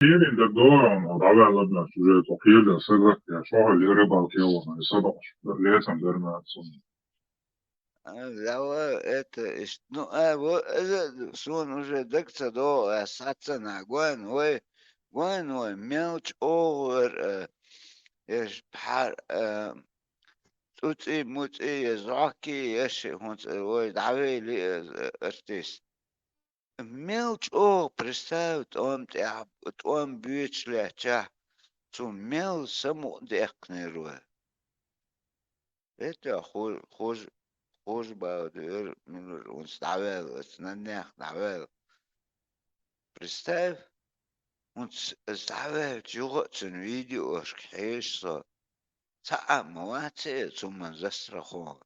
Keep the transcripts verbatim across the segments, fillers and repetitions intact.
Кхерин дагадогӀан, хьо дӀаваьлла бац уже, цо кхердал сагатдеш, хьо хьо рыбалке вахана, садоӀуш лецам дара ма цунна. А, лава, это, иш-, ну, а, во, это, суна уже даг ца догӀу, а, саца на, гойн, вай, гойн, вай, мел чӀогӀа вар, а, еш пхьар, а, цӀуцӀи, муцӀи, я зӀохки, я ши, хӀунца, вай, дӀавели, а, артист. Мел чӀогӀа, представь, тӀом тӀехь, тӀом буьйцуш лаьттачахь, цу мел самукъадаьккхинера вай. ХӀета ху-, хуж-, хужа баха дера, милар хӀунца дӀаваьлла, аса наннех дӀаваьлла. Представь, хӀунца аса дӀаваьлча юха а цуьнан видеошка хьежа со. Цхьа а ма вац цу хӀуманна застрахован.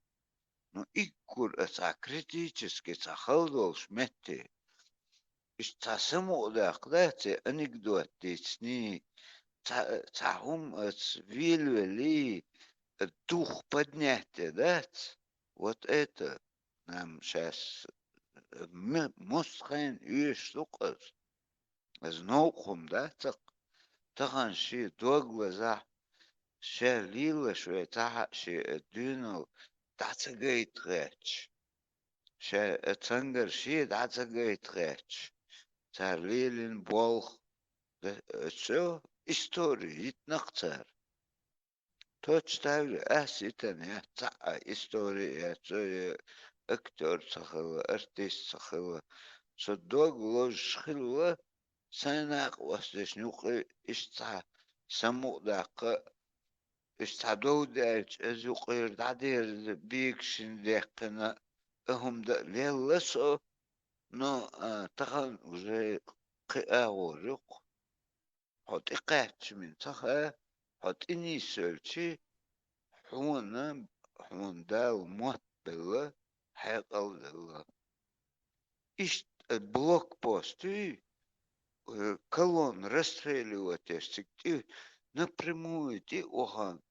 Ну, иккур а цхьа критически цхьа хала долуш метте. Иштта цхьа самукъадаккха дац, анекдот дийцний, цхьа, цхьа хӀума аца велавелий, дух поднять де дац. Вот это нам щас, э, м-, муьлххачу хенахь оьшуш ду-кх аса. Аса новкъа хӀума дац-кх. Тахана шен дог лазахь, ша лелаш вай цхьа а шен дуьйналла дӀа ца гайта гӀерташ. Ша, э, цуьнгара шен дӀа ца гайта гӀерташ. Цара лелийна болх, да, э, всё, истори йитина-кх цара. Точно так же ас йитина яц, цхьа а истори яц, цо я актёр ца хилла, артист ца хилла. Со дог лозуш хилла, сайн накъосташна юкъе иштта цхьа самукъадаккха, иштта цхьа дов даьлча, аса юкъера дӀадерза бегашина даьккхина, а хӀума дан лелла со, но, а, тахана уже кхин агӀор ю-кх. Хьо тӀекхаьчча мин ца хаьа, хьо тӀенийсвелчи, хьуна, хьуна Дала мотт белла, хьекъал делла. Иштта блокпост юй, э, колонна расстреливать еш цига тӀе, напрямую тӀе а вахана,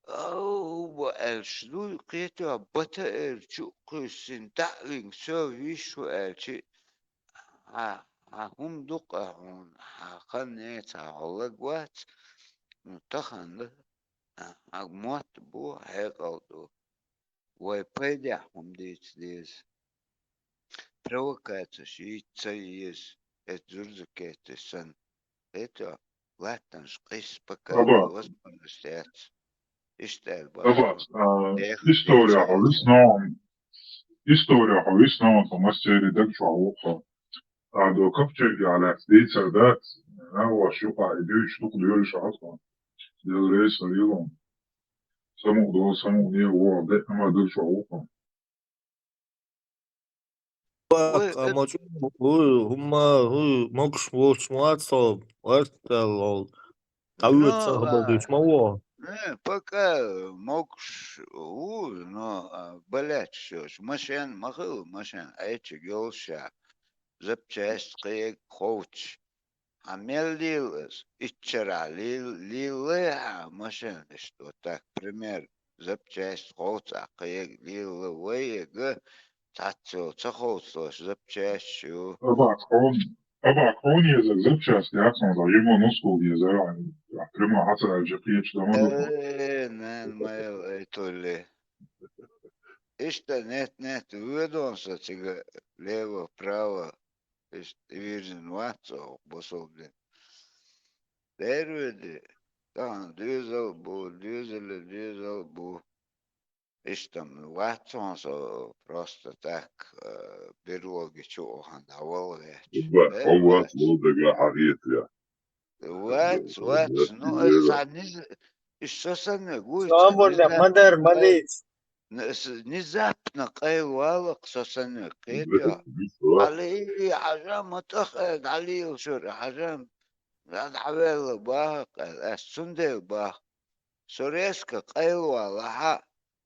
Ау, бо аьлча дуй, кхетош бата эр чу кхуьссина, таӀвинг со виш ву аьлчи, хьа, хьа хӀума ду-кх хьуна, хьа хан неца хьо лаг вац, ну, тахана, хьа мотт бу, хьекъал ду. Вай пайдехь хӀума дийца деза. Провокацеш йийца ца еза, эцу зурзакеташ санна. ХӀета латтанаш къийса пока Аба. Возможность яц. Иштта аьлла боху. Аба, а, Эх, история хьо висна, история хьо висна, хьо мастере даг чохь ву хьо. А до капчеги алац дийца дац, а, ваш юкъа и дуьйцу дукха доьлуш а хьо. Дел рейса лилон. Саму до, саму не во, де, ама даг чохь ву хьо. Ой, Ткъа э, ма чӀогӀа, хӀу, хӀумма, хӀу, могуш волчу ма вац хьо, вац аьлла хьо. ДӀавоьду Ну, ца а, хабар дуьйцуш ма ву. Э, пока могуш ву, но, а, болячаш йолуш. Машен ма хилла, машен Ӏечиг йолуш ша. Запчасть кхега ховчаш. Хьан мел лийла аса? Иччарахь лийла, лийла хьан машенаш, вот так, пример, запчасть кховца а кхега лийла вайга, цхьацца ца кховцалаш запчасть ю. Аба, кховн-, аба, кховн еза запчасть яц, ма дан, йима нускул еза, а, прямо хьацара аьлча кхечу дама ду. Э, нан, майал, ай, толле. Иштта нет-нет, воьдун со цига лево-право. Иштта вирзина вац оха бусалба дин. Дера веди, тахана доьзал а бу, доьзале доьзал а бу. Иштта-м вац хьуна со просто так, э, берло гича оха дӀавала ваьлча. Ба, Э, хьо вац, вац. Вол дага хьагӀетарехь. Вац, вац. Ну, аса низ-, иш со санна гуй, Со ца амурна низа-, ма дар, ма къай-, лиц. н-, с-, низапна къайлавала-кх со санна, кхетош. Али, хьажа, ма тӀаккха дӀалийла шура, хьажа, дӀа-, дӀавелла баха-кх, ас цундела баха. Со резко къайлавалахьа,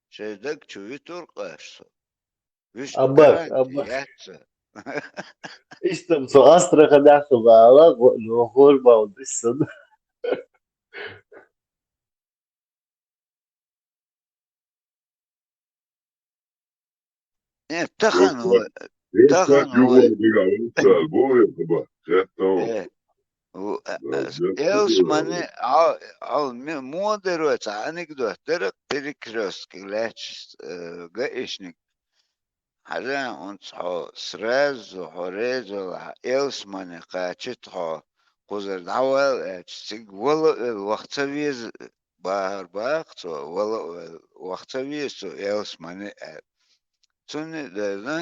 шайн даг чу витур-кх аш со. Вуьшта Абар, гарантия абар. Яц сан. Иштта-м со Астраханехь хилла ала, го-, ну, хӀор бан диссан. Э, тахана Просто вай, тахана вай. Югал дигал, уста, бой, хаба, хетто. Э, У, э, э, Элсмани, а, а, ме-, муха дара вай, цхьа анекдот дара, перекрёстке лаьтташ, э, гаишник. Хьажа, хӀунца хьо сразу, хьо реза велахь, Элсмани кхачийта хьо, кхузара дӀавала аьлча, цига вала а велла, ваха ца веза, бахар баккха цо, вала а велла, ваха ца веза цо Элсмани аьлла. Цунна а дезна,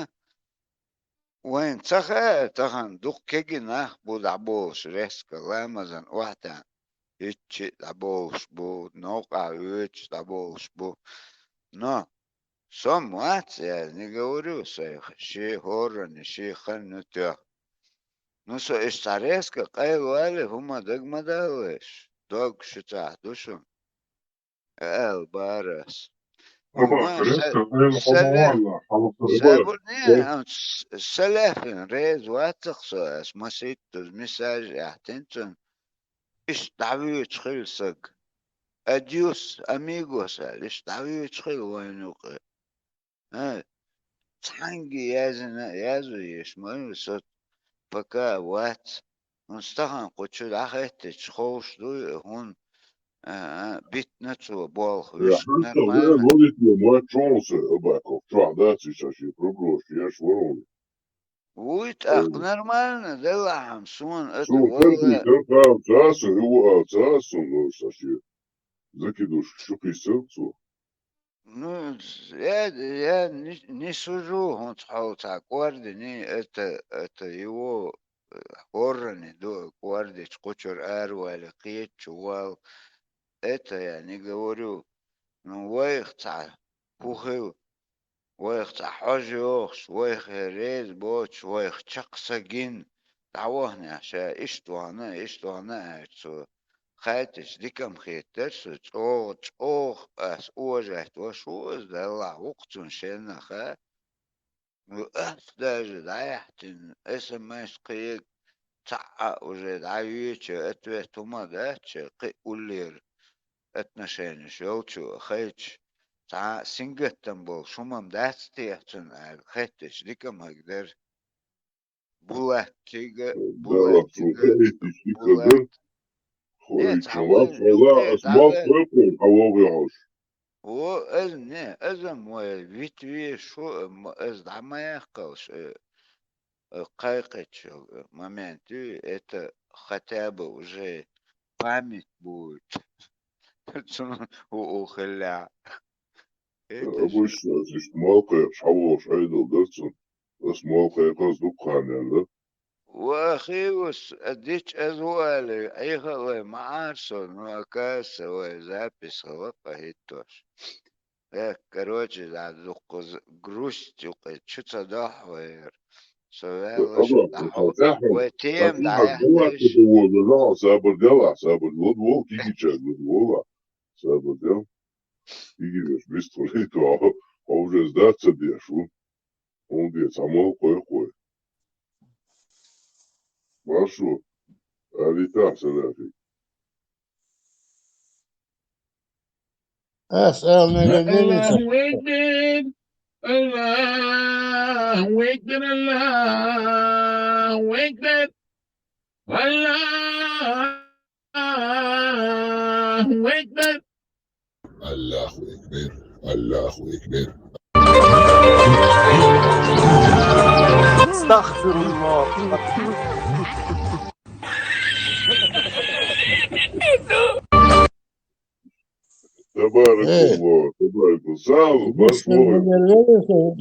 вайна ца хаьа, тахан дукха кегий нах бу дӀаболуш резко ламазан охьатаьӀна. ХӀинца а дӀаболуш бу, новкъахь воьдуш дӀаболуш бу. Но со-м вац, я не говорю своих, шен хӀоранна, шен ханна тоьхна. Ну, со иштта резко къайлавале, хӀума дага ма далалаш, дог шуьцахь ду шуна. Аьлла бара ас. Амма Амма резко са-, къайлавала са-, хьо ма валла, хьалха сабур не, ам с-, салафин реза вацахь со, ас масийттаза мессаж яьхьтина цунна. Иштта дӀавоьдуш хила саг. Адьюс, амигос аьлла, иштта дӀавоьдуш хила вайна юкъе. А, цхьаьнгге яздина, язъеш ма ю со, пока вац. ХӀунца тахан кху чу дӀахӀоьттича ховш дуй, хӀунда, а, а, битина цо болх, вуьшта нормально. Вуй тӀаккха нормально, делахь-м суна аса валла. Закидушка шу кхийсар цо. Ну, я, я не, не сужу хӀунца хьо цхьа кӀордане, это, это его, э, хӀорране ду, кӀордечу кху чуьра араваьлла кхечу вала. Это я не говорю. Ну, вайх цхьа хӀу хила, вайх цхьа хьожа йохуш, вайх реза боцуш, вайх чекх са гина, дӀавахана ша, иштта вахана, иштта вахана аьлча, цо хаьттича дика-м хетара со, чӀогӀа, чӀогӀа ас уважать веш ву иза, делахь ву-кх цунна шеннах а. Ну, ас даже дӀаяьхьтина, эс-эм-эс кхин цхьаъ а уже дӀайоьдучу, ответ хӀума дац, кхин уллера отношенеш йолчо а хилча, цхьа сингаттам болуш хӀума-м дац техьа цунна аьлла, хетташ дика-м хӀига дара. Булат кхига, Булат кхига, Булат. Не, цхьа вайна юкъе дӀаваьлла. Во, иза, не, иза-м вай вита везаш ву, м-, иза дӀа ма яьккхалаш, э, э, кхайкхича, э, момент ю, это хотя бы уже память будет. Цунна у, у хиллехь. Обычно ас иштта мел кхайкхаш хьавогӀуш Ӏедал дара цунна. Ас мел кхайкхаза дукха хан яьлла. Вахиус, а дича ас ву аьлла, Ӏехалла ма Ӏара со, ну, оказывается, вай запись хилла-кх хӀиттош. Э, короче, да, дуккхаза грусть юкъе чу ца дахьа вай яра. Со ваьлла шу дӀахьо, вай тема дӀаяхьа деза. Сабар дела, сабар луд вол, кигичаг луд вола. Сабар дела. Кигивеш, бистхуьлуьйту, хьо уже сдаться деш ву. ХӀунда цхьа мел кхойкхой. Маршо, алийтахьа салафик. Ас ала мегар деррис. Аллаху акбар! Аллаху акбар! Аллаху акбар! Аллаху акбар! Аллаху акбар! Аллаху акбар! Астагфируллах. Табаракаллах, табаракаллах. Сало, маршо.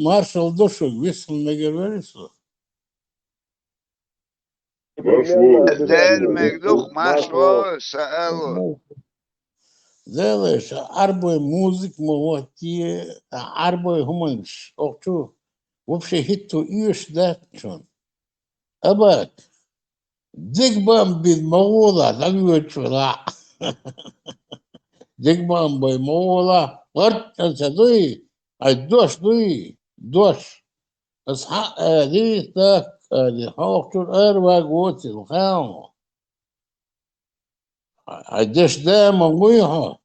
Маршал ду шуьга, висал мегар вара со. Маршо. Дела мегар ду-кх, маршо, са ало. Делаша, Ӏарбой музыка ма хӀоттае, Ӏарбой хӀуманаш. Охчу вообще хӀитто оьшуш дац шуна. Абак, дегабаам бина ма гӀолахь, дӀавоьдуш велахь. Дегабаам бай ма гӀолахь, гӀарт а ца дуй, ай дош дуй, дош. Ас хьан а аьлий, так а аьлий, хьо охчура араваьга воцийла хаьа хьуна. Хьайн дешан да ма вуй хьо?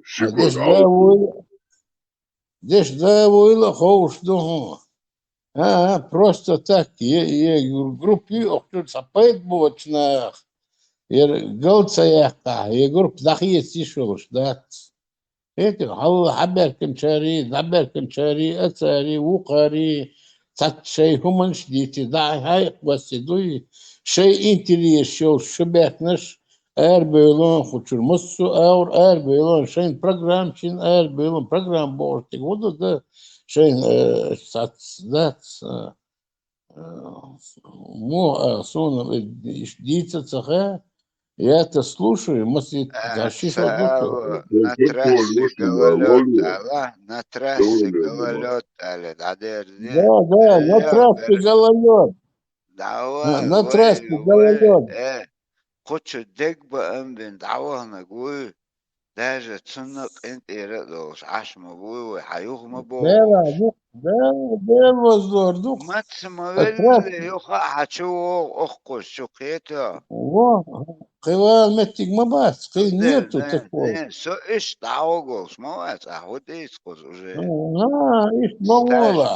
Хьайн дешан да вуйла, дешан да вуйла а ховш ду хьуна. А, а, просто так, е, е, группа ю, охчур цхьа пайда боцу нах, яра гал ца яьккхахь, е группа дӀахеца йиш йолуш дац. Хетий, хьалла хьабаьрканчарий, дӀабаьрканчарий, ацарий, вукхарий, цхьацца шайн хӀуманаш дийций, дӀа хьайкха вассий дуй, шайн интересаш йолуш шу баьхкинарш арабевлла, хӀу чуьра массо а агӀор арабевлла, шайн программа шина арабевлла, программа бохург стига хӀун ду дан, шайн, э, цхьацца дац, э, э, мо, э, суна, э, иш дийца ца хаьа, я-то слушаю, масийтта, э, ши шо ду ца. На трассе гололёд, ала, на трассе гололёд, ала, дӀадерза. Да, да, на трассе гололёд. Давай, на трассе гололёд. Э, кху чу дегабаам бина дӀаваханарг вуй, даже цунна къинтӀера а долуш, Ӏаш ма буй вай, хьан юха ма бохуш. Дела, ну, Дела, Дела вазлор ду. Маца ма велли, юха а хьан чу вогӀу, охкхуш чу кхета. Во, кхин вала меттиг ма бац, кхин нету такого. Со иштта дӀавогӀуш ма вац, ахь хӀу дийца кхуза уже. А, иштта ма вола.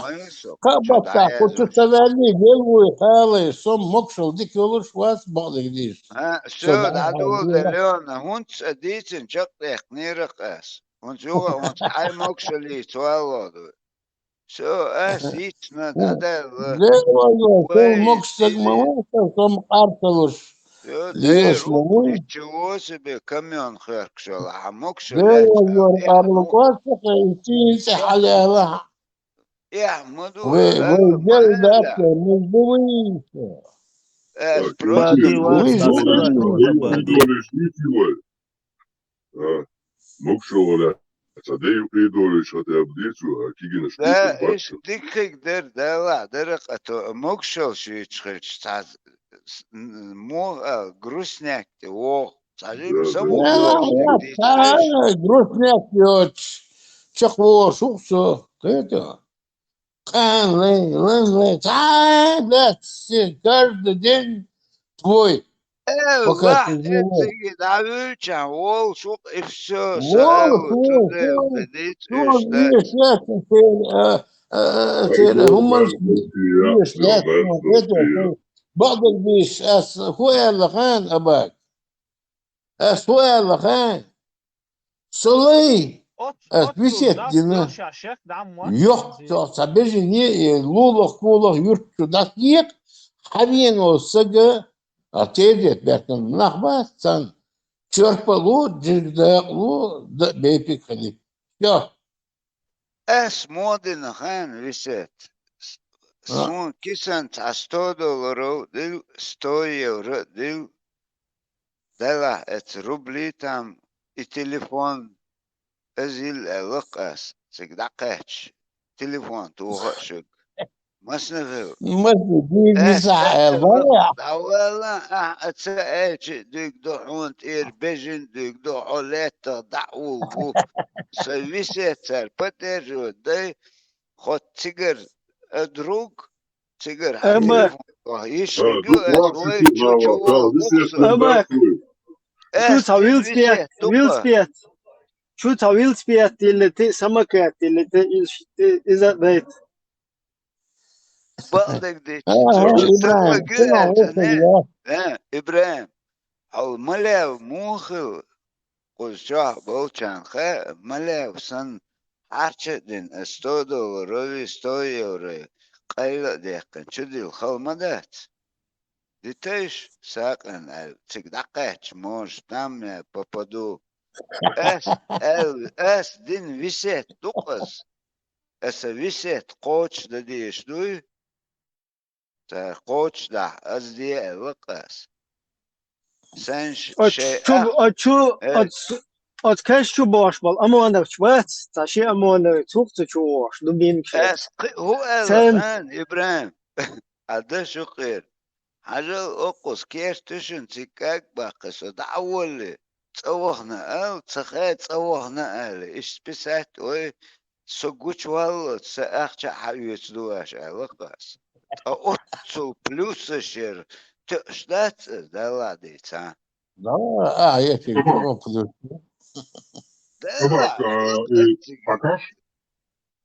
Кхаа баттахь кху чу ца ваьллий, вел вуй, халай, со могушалла дика йолуш вац, бакъдерг дийцича. А, всё, дӀадола, Леона, хӀунца а дийцина чекхдехкинера-кх ас. ХӀунца юха а, хӀунца хьайн могушаллица валло ду. Всё, ас йицна, дӀадаьлла. Дела вазло, со могуш стаг ма ву, со ма къарсалуш. Всё, лелаш ма вуй. Ничего себе, камён хӀоьркуш йолу, хьан могушалла. Дела вазло, къарлукъоццахь, и сийна цӀе хьалаьлла. Эхь ма ду, вай, вай, гел дац, вай, ма ду вай. Ас просто вай, вай. А, могушалла, цхьа дей юкъе долуш, хотя бы дийцу, а кигинаш. Да, иштта дика хиг дара, Далла дара-кх, а то могушалла шуьйцуш хилча, цхьа с-, с-, н-, муха ала, грустняк тӀе вогӀу. Цхьа жимма самукъа йоцуш дийцу. Грустняк йоцуш, чекхвогӀуш ву-кх со, кхета. Къан лай, лан лай, цхьа а дац, каждый день твой. Пока ты живой. Цига дӀавуьлчахь, волуш ву-кх и всё, сан аьлла, цу дела, дан дийца уьш дац. Церан хӀуманаш дийца дац, бакъдерг дийцича, ас хӀун аьлла хаьий, Абак? Ас хӀун аьлла хаьий? Со лай, ас весет дина, йоккха цхьа бежане, э, лулах-кулах юрт чу дӀасаекъа, хьан вен волу сага, а, тезет баьхкина нах бац царна, чорпа а лу, жижиг дакъа а лу, дан бепиг хили. Всё. Ас мо дина хаьий весет? Суна кисана цхьа сто долларов дил, сто евро дил, делахь эца рубли там и телефон, иза йилла аьлла-кх ас, цига дӀакхаьчча, телефон тоха а шуьга. Масна хила? Масна, дийна сахьа аьлла. ДӀавалла, ахь а ца аьлча а дуьйг ду хьуна, тӀера бежина дуьйг ду, хьо лаьттах дӀа а вуллу. Сан весет цара поддерживать дай, хӀотта цигара а друг, цигара хьан телефон йиш хир ю, ас вай чу чу вогӀу. Ама, шу цхьа велосипед, велосипед. Шу цхьа велосипед или ты самокат, или ты из-, ты иза дайт. Бакъдерг дийцича, шу цхьа ма гира аьлла, не? Э, ИбрахӀим, хьо ма лев муха хила? Кхуза чохь болчарна хаьа, ма лев санна, хьарча а дина, ас сто долларови, сто еврови къайла а даьккхина, чудилла хала ма дац. Дитайша, сакъина аьлла, цига дӀакхаьчча, может, там я попаду. Ас аьлла, ас дина весет ду-кх ас. Аса весет кхочушдан дезаш дуй? Цара кхочушдахь, ас де аьлла-кх ас. Сайн ш-, оцу шайн чу, ах-, оцу чу, э, оцу, оцу каш чу бохуш болу ОМОНовчу бац, цхьа ши ОМОНовец ву-кх цу чу вогӀуш, дубинка шайца. Ас кхин а хӀун аьлла хаьий, ИбрахӀим? Ӏа даш юкъера. Хьажал, оккхуза керта шуна цига кӀаг а баккхий, со дӀа а воллий, цӀа вахана ала, ца хаьа, цӀа вахана ала, иштта писать а вай, со гучуваллалц, сан ахча а хьаоьцур ду аша, аьлла-кх ас. Ткъа оццул плюсаш яра тоьаш дац аса, Далла дийца. Да, а, я тебе плюс. Далла, э, Хьакаш?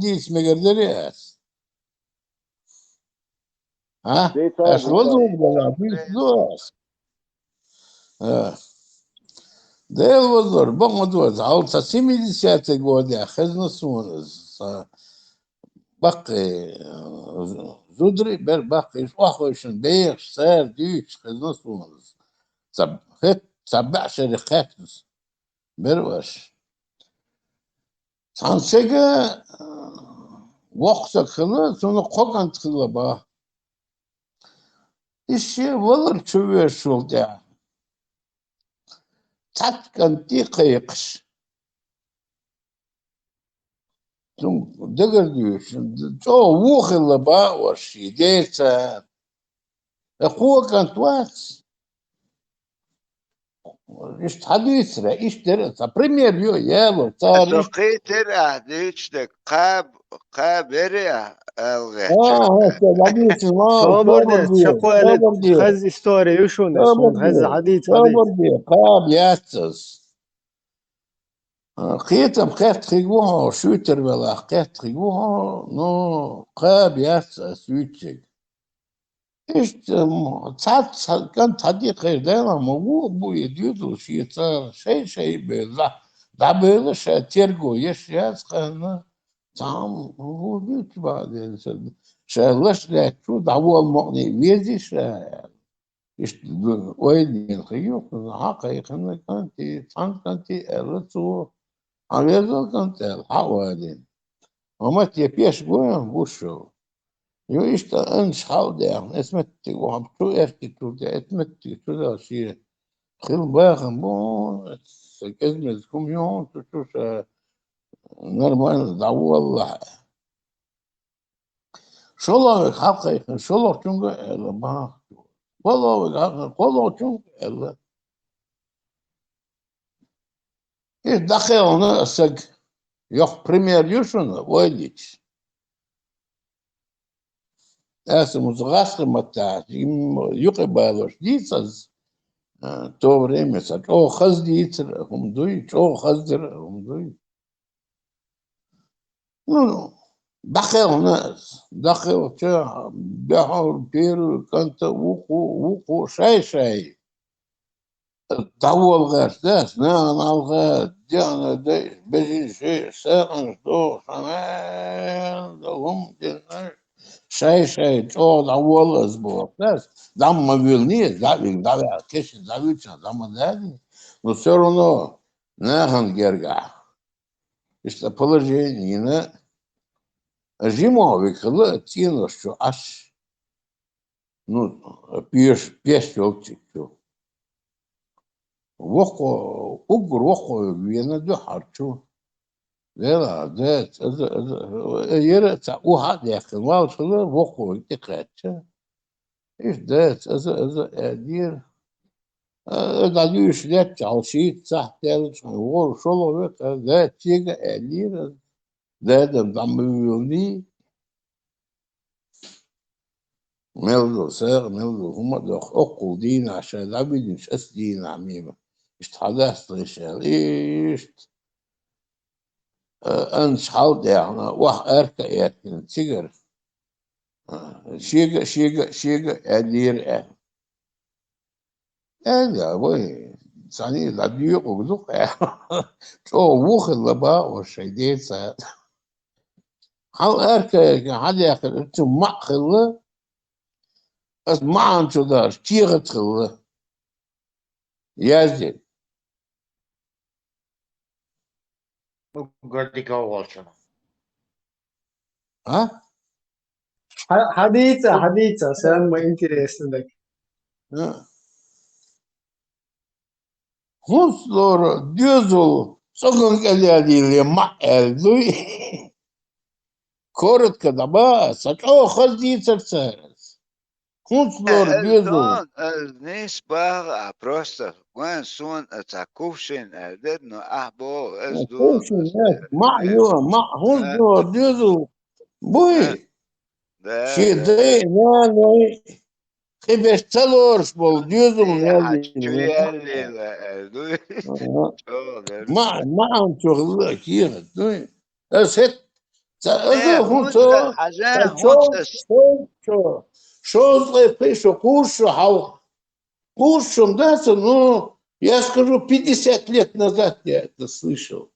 дийца мегар дарий аз? А? Дийца Аш аз. Лазур бала, дийца ду аз. А. Дел вазур, бакъма ду аз. Хьал ца семидесятый годах хезна суна. Ца баккхи, э, зудрий бер баккхи, иш охойшин бех, сар, дюч, хезна суна. Ца хет, ца башари хетнус. Бер ваш. Цхьан сага, э, воккха саг хилла, цунна кхо кӀант хилла ба. Иштта валар чу вешал тӀехь. Цхьацца кӀанте кхайкхаш. Цунга дагардуьйш, чӀогӀа вон хилла ба ош ший деца. Э, кхо кӀант вац. Иштта хьадийцара, иштта дера, ца пример ю, яло, цара Со иштта кхийтира ахь дуьйцу дерг, кхаба, кхаба яра ахь, ала гӀерташ. А, хӀа, со дӀадийцина, ма, Собар собар де, чакхвале, собар де. Хаза история ю шуна, Собар суна хаза де, хьадийца, собар хьадийца. Де, кхаба яц ас. А, кхетам кхетта хиг ву хьо, шуьйтар велахь кхетта хиг ву хьо, ну, кхаба яц ас вуьйциг. Иштта, м, цхьацца кӀант хьадийкхира, Дела, ма ву а бу и дуьйцул шеца, шай-шай бевлла, дӀабевлла ша терго еш яц кхаьнна, цхьа м, ву дуьйцу бахьаден ша, ша лаш лаьттачу дӀаволла мукъане вези ша, аьлла. Иштта ду-, ойла йина хи юххе, хьакхайкхина кӀанте, цхьана кӀанте аьлла цо, хьан везал кӀант аьлла, хьа а валийна. Амма те пеш гуш ву шо. Ю иштта анча хьал а даьхна, эс меттиг вахьа чу эркий чур де, эс меттиг чу даьлла шен хила бахам бу, сан кӀезмеза хӀума ю хьуна цу чу ша нормально дӀаволлахь. ШолгӀа верг хьалкхайкхина, шолгӀачунга а аьлла, бахьа. КхоалгӀа верг хьалкхайкхина, кхоалгӀачунга а аьлла. Иштта дӀакхелхина а саг, йоккха пример ю шуна, ойла йича. Аса муса гӀазкхи маттахь, им юкъе балош дийца ас, а, то время ца чӀогӀа хаза дийцар а хӀума дуй, чӀогӀа хаздар а хӀума дуй. Ну, дӀакхелхина ас, дӀакхелхича, дуьххьал первый кӀант а, вукхо, вукхо, шай-шай. ДӀаволла гӀерта дац, нахана хьалха, дегӀана дайша, бежина шиъ, сакъанаш дохуш, хьан, хьан, хӀума дина, шай-шай чӀогӀа дӀаволла ас бохург дац. ДӀа ма вуьллий, дӀа вига, дӀа ваьлла, кешнаш дӀавуьйцуш, дӀа ма далий. Но всё равно нахана гергахь. Иштта положение йина, жима вига хилла цӀенош чу Ӏаш. Ну, пеш-, пеш йолчу чу. Вокхо, уггар вокхо вена дуьхьал чу. Вела, дец, аза, аза, яра а ца, у хьа а даьккхина, валла хилла, вокхо тӀекхаьчча. Иштта дец, аза, аза, аьллера. А, дӀадуьйш летта хьал шийтта сахьт даьллачу хьуна, вора шолгӀа векха, дец, цига аьллера. Дадам дӀа ма вуьйлний. Мел ду сагӀа, мел ду хӀума а доху, оккхул дийнахь ша дӀавидинчу аса дийнахь мийма. Иштта хьадасталаш аьлла, иштта. А, анча хьал а даьхна, охьа арка а эттина цигара. А, шега, шега, шега аьллера аьлла. Аьлла, вай, цхьаьний дӀадоькъург ду-кх, аьлла. ЧӀогӀа ву хилла бах ош шайн деца. Хьал арка хьадаьккхира, цу маӀа хилла, аса маӀан чу дараш кехат хилла. Яздина. Уггар дика волчунна. А? Хьа- Хьадийца, хьадийца, самое интересное. А. ХӀунц лора доьзал цӀоган кӀел ялийла маӀа аьлла дуй? Коротко дӀабаха, сан чӀоагӀа хаза дийцар цара. ХӀунц лора доьзал. Аз нийса баха, а просто вайн сон а ца кувшин а дед, но а бо аз ду. Кувшин, э, маӀа ю, маӀа хӀунц лора доьзал. Буй? Да, Ши дай, нанай, кхибеш ца лораш болу доьзал нел. Чу яллила, э, ду. Ага. Чо, да. МаӀа, маӀан чу хилла кехат дуй. Ас хет, ца, аса Э, хӀун хӀунца цо, хьажа, ца хӀунца шо, шо, шо, шо, шо, кхузткъе пхи шо, кхузткъе шо хьалха. Кхузткъе шо дац, ну, я скажу, пятьдесят лет назад я это слышал.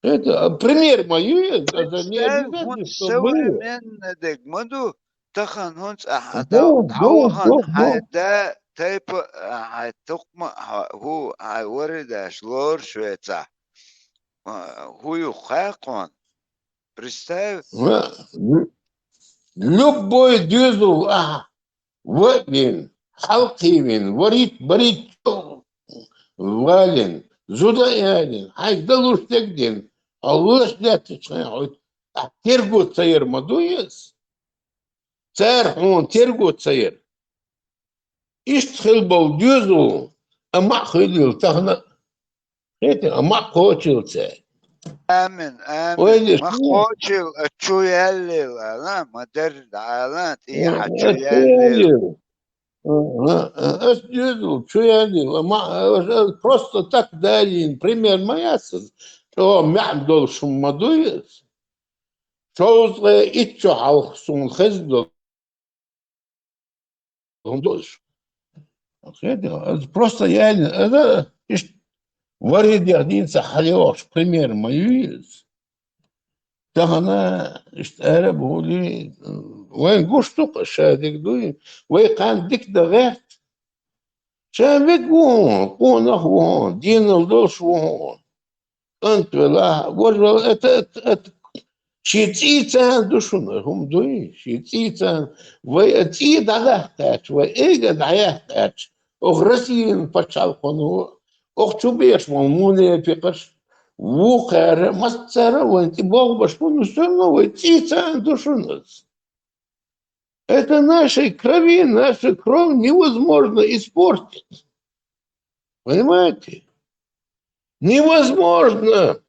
Это, а, пример мою, это не Представь, обязательно, хӀунца что было. современный дег ма ду, тахан хӀунца а Да, да, дӀавахан, да, да. хьай да тайпа, а, хьай тукхма, хьа- хӀу, хьай вари даш лораш веца. А, хӀу ю кхайкхун. Представь, Ва- лю- Любой доьзал ахьа ваъвин, хьалкхийвин, варит, барит, валин, зуда ялин, хьайга далуш дегдин, хьо луш лаьттачхьайн хьо ахь терго ца яр ма ду иза? Цара хьуна терго ца яр. Иштта хила болу доьзал, а маӀа хуьлийла тахана а. Хетий, а маӀа кхочийла цара. амин, Вай амин. леш Ма хьуна. кхочийла, а чу яллийла, ала, ма дер дӀала, тӀехьа чу Ас яллийла. яллийла. Ага, ас доьзал, чу яллийла. Ма, ас, ас просто так далийна, пример ма яц иза. ЧӀогӀа маьӀна долуш хӀума ма ду иза. Шовзткъе итт шо хьалха суна хезна долу. ХӀун долуш? Хетий, ас просто яллийна, аса иштта вари дегдин ца хьалайохуш пример ма ю иза. Тахана иштта ара а бохули, вайн гуш ду-кх ша дика дуй, вай кхаьнна дика дан гӀерта. Ша вег ву хьуна, къонах ву хьуна, денал долуш ву хьуна. КӀант велахь, вож вала, это, это, это, шен цӀий царна ду шуна, хӀума дуй, шен цӀий царна. Вай а цӀий дӀадаккха гӀерташ, вай эга дӀаяккха гӀерташ, оха Россиян пачхьалкхо ву, оха чу беш болу мунепикъаш вукхара, массара а вайн тӀе болх беш бу, ну, всё равно вай цӀий царна ду шуна ас. Это нашей крови, нашу кровь невозможно испортить. Понимаете? Невозможно!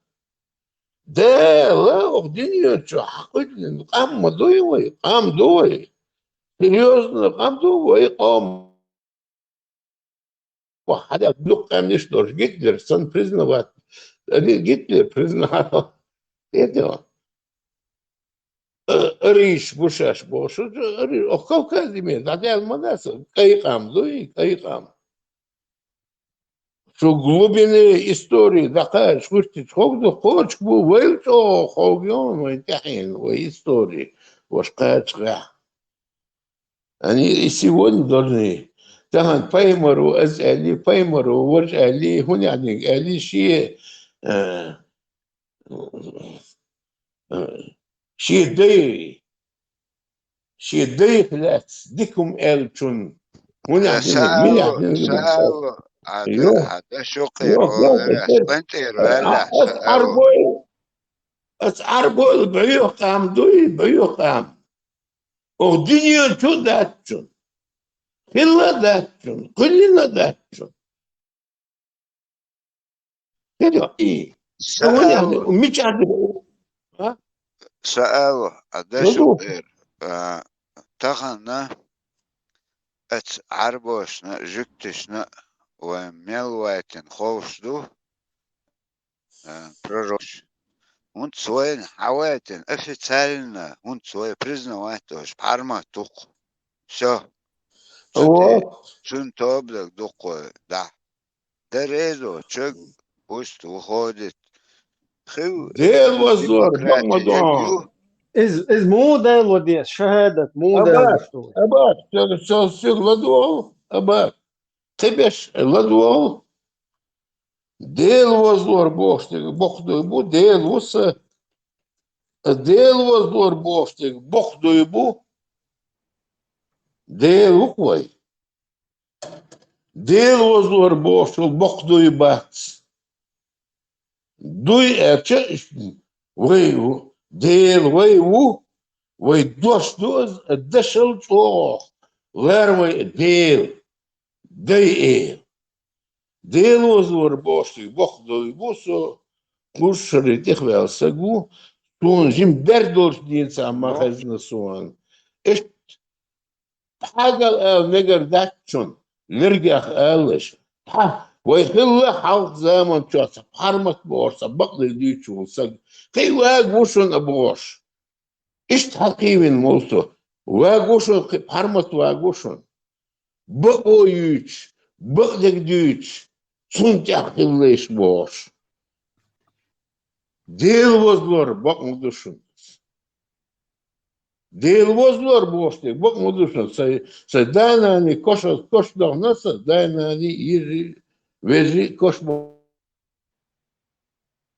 Дела, оха дуьнен чу хьакхуьйтина къам ма дуй вай, къам ду вай. Серьёзно, къам ду вай, къам. Ва хьада дукха къаьмнаш долуш Гитлер санна признавать. Ани Гитлер признавать. Это. Ариш бу шаьш бохуш, ари-, оха Кавказе ме дӀадаьлла ма дац, кӀай къам дуй, кӀай къам. Шу глубины истории дӀакхача хӀуьттича хӀогду, кхочуш бу вайл чӀогӀа хӀогйон вайн тӀаьхьена, вай истории, ваша кхача гӀехь. Они и сегодня должны. Тахана Паймару аз аьлли, Паймару вож аьлли, хӀун аьлли, аьлли ши, э, э, ши дай, ши дайх лаьцна дика хӀума аьллачун. ХӀун аьлли, мин аьлли, Саалу, а Йо. да, а да шукхир, Йо, о, йо, верас, йо. бантир, А, вала, ас Ӏарбой, ас Ӏарбой бӀоьху къам дуй, бӀоьху къам. Оха дуьнен чу дац шуна. Хилла дац шуна, кхуьллина дац шуна. Хилла и. Мича а? Саалу, а да Ну, шукхир, а, тахана ац Ӏарбошна, жуьгташна вай мел вайтина ховш ду, а, пророкш. ХӀунца вайна хьавайтина официально, хӀунца вай признавать долуш пхьарма туху. Всё. Цу Вот. тӀе цуьнан тобаниг дукха дахь. Да резо, чаг, пусть выходит. Хив, Дела вазор, демократия Мамадон. ю. Из, из муха дало деза, шахадат муха Абар, дало деза? Абар, цо, цо, цо ладугӀал, Абар. Кхибеш ладугӀал. Дела возлор бохуш дерг бакъдуй бу, Дела ву са. Дела возлор бохуш дерг бакъдуй бу, Дела ву-кх вай. Дела возлор бохучул бакъдуй бац. Дуй аьлча, вай ву, Дела вай ву, вай дош ду аса, дашал чӀогӀа лар вай Дела, дай Эла. Дела возлор бохучул бакъдуй бу со, кхузткъа шаре тӀехваьлла саг ву, суна жима бер долчу дийна цхьа ма хезна суна. Иштта пхьагал ала мегар дац шуна, лергех алалаш. Пхьа, вай хилла хьалха заман чохь цхьа пхьармат бохуш, цхьа бакъдерг дуьйцуш волу саг. Кхин вага ву шуна а бохуш. Иштта хьалкхийвина волу со. Вага ву шуна, кхин пхьармат вага ву шуна. Бакъо юьйцуш, бакъдерг дуьйцуш, цунна тӀехь хилалаш бохуш. Дела возлор бакъ ма ду шуна. Дела возлор бохуш дерг бакъ ма ду шуна. Сайн, сайн да-наний кош, кош дохна сан, да-наний, йижарий, вежарий кош бо-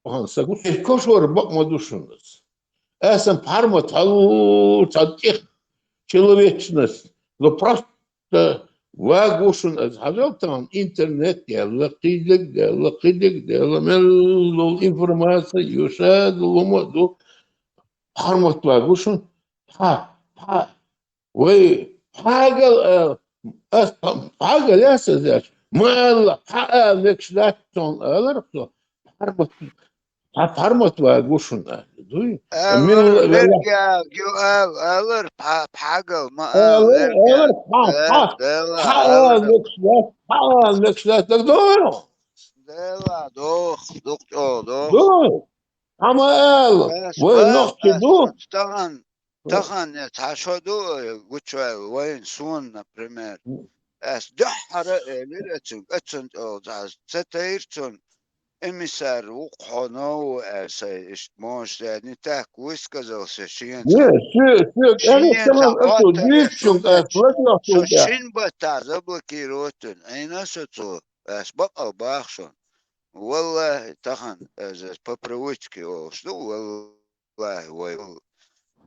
бахана саг ву, кошор бакъ ма ду шуна аса. Аса пхьармат хьалур цхьа тӀех человечность, ну просто вага ву шуна аса. Хьажал тахана интернет яьлла, кхидерг яьлла, кхидерг яьлла, мел долу информация ю, ша ду, лума а ду. Пхьармат вага ву шуна. Пхьа, пхьа, Вай, пхьагал ала, ас пхьагал яц аса аьлча, ма алла, пхьа ала мегаш дац цунна аларх со, пхьармат, пхьа-, пхьармат вага ву шуна аьлла, дуй? Ала, мила велахь, лергех ю ала, алар, пхьа-, пхьагал ма ала, алар, лергех. Алар, пхьа, пхьа, пхьа ала мегаш дац, пхьа ала мегаш дац, дагадогӀу? Дела, доху, дукха чӀогӀа доху. Ду? Хьан ма ала, вай нохчи ду? Тахана Тахана цхьа шо ду, э, гучуваьлла вайна, суна, например. Ас дуьххьара а элира оцуьнга, оцунна тӀе олу цхьа ца тайра цунна, эмиссар ву-кх хьо, нову аьлла, сайн иштта можешь, не так высказался, шена цхьа, шена цхьа хьоттар ас, со шина баттахь заблокировать вина, Ӏийна со цо, ас бакъал боху шуна. Валлахи, тахана, аса по привычке олуш ду, валлахи. Валлахи, вай,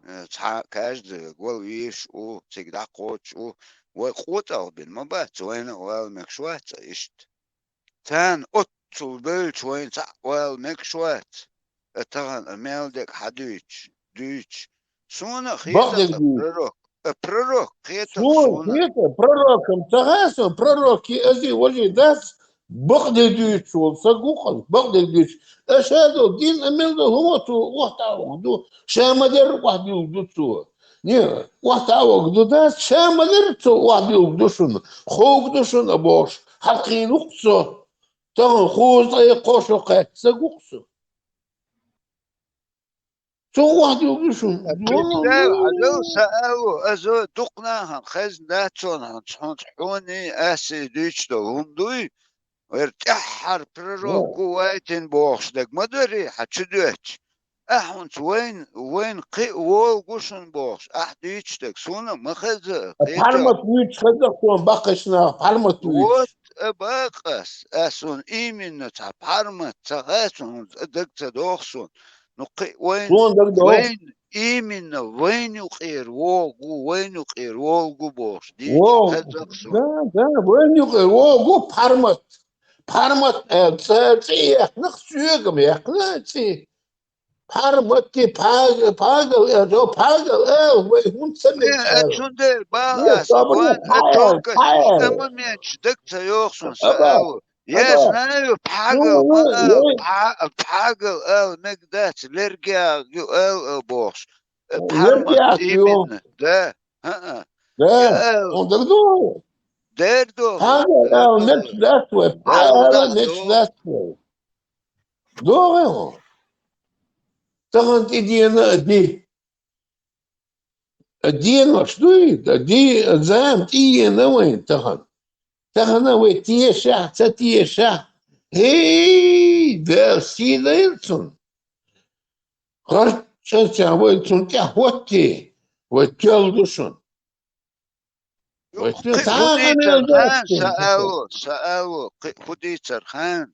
э, цхьа каждый вала вийш ву, цига дӀакхочуш ву, вай къотӀалгӀа бина ма бац, вайна а вала мегаш вац а иштта. Царна оццул бевлча вайна цхьаъ вала мегаш вац. А тахана а мел дерг хьан дуьйцуш, дуьйцуш. Суна а хета пророк. Э, пророк, кхета суна. Суна хета, пророкам ца хаьа суна, пророкий азий важий дац, бакъдерг дуьйцуш волу саг ву-кх аса, бакъдерг дуьйцуш. Аша долу дин а мел долу хӀума цо охьатаӀавогӀу ду, ша ма-дарра охьадуьллуш ду цо. Не, охьатаӀавогӀу ду дац, ша ма-дарра цо охьадуьллуш ду шуна, ховгӀа ду шуна а бохуш, хьалкхийна ву-кх со. Тахана кхузткъе кхо шо кхаьчна саг ву-кх со. Цо охьадуьллуш ву шуна. Представь, хьажал, са алу, аса дукха нахана хезна дац хьуна, хьуна, хьуна, аси дуьйцуш долу хӀума дуй, вера тӀаьххьара пророк ву вайтина бохуш дерг ма дарий, хьан чу доьттуш. Ахьа хӀунца вайна, вайна кхин а волу гу шуна бохуш, ахьа дуьйцуш дерг, суна а ма хеза, кхеташ. Пхьармат вуьйцуш хеза суна баккхийчу наха, пхьармат вуьйцуш. Вот, а, бакъ ас, ас суна именно цхьа пхьармат ца хаьа суна, даг ца доху суна. Ну, кхин а вайна, суна даг доху. Вайна, именно вайна юкъера вогӀу, вайна юкъера вогӀу бохуш, дийца хеза-кх суна. Да, да, вайна юкъера вогӀу пхьармат. Пхьармат, э, цӀе, цӀе яьккхина-кх, соьга-м яьккхина цӀе. Пхьарматти, пхьаг-, пхьагал, э, пхьагал, э, вай хӀунда ца мегаш ала? Цундела бала ас, только ама менчу даг ца йоху суна, са алу. Я знаю, пхьагал ма ала, пхьа-, пхьагал ала мега дац, лергех ю ала, ала бохуш. Э, пхьармат именно, да. ХӀаа. Да, хьуна дагадогӀу? Дер догӀу. Пхьагал ала мегаш дац вай, пхьа ала мегаш дац вай. ДогӀу хьуна. Тахана тӀедена а ди. А денош дуй, а ди, а зама тӀеена вайна тахана. Тахана вай тешахь, ца тешахь, хӀей, Дала сий дайла цунна. ХӀорччанца вай цунна тӀехӀоттий, вай тоьлла ду шуна. Вай кхин а хӀун дийцар хан, са алу, са алу, кхин а хӀун дийцар хан?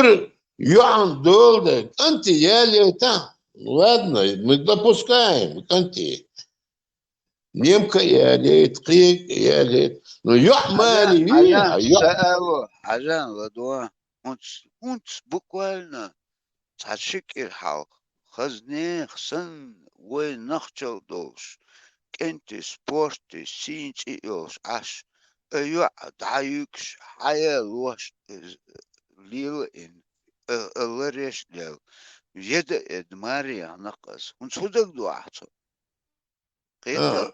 Цура йоӀан дола да, кӀанти ялейта. Ладно, мы допускаем, кӀанти. Немка ялейта, кхийка ялейта. Ну, йоӀ мара вий, а йоӀ. Хьажан, ладугӀа. ХӀунц, хӀунц буквально цхьа ши кӀира хьалха. Хаза нехан санна вай нохчалла долуш, кӀентий, спортий, сийна цӀий йолуш Ӏаш, а йоӀ дӀаюьгуш, хьаяла лош, э, лела ина, а, а, лареш лел. Еда эда маре яхна-кх ас. ХӀунца хӀун дагадохьу ахь цо? Кхета? А.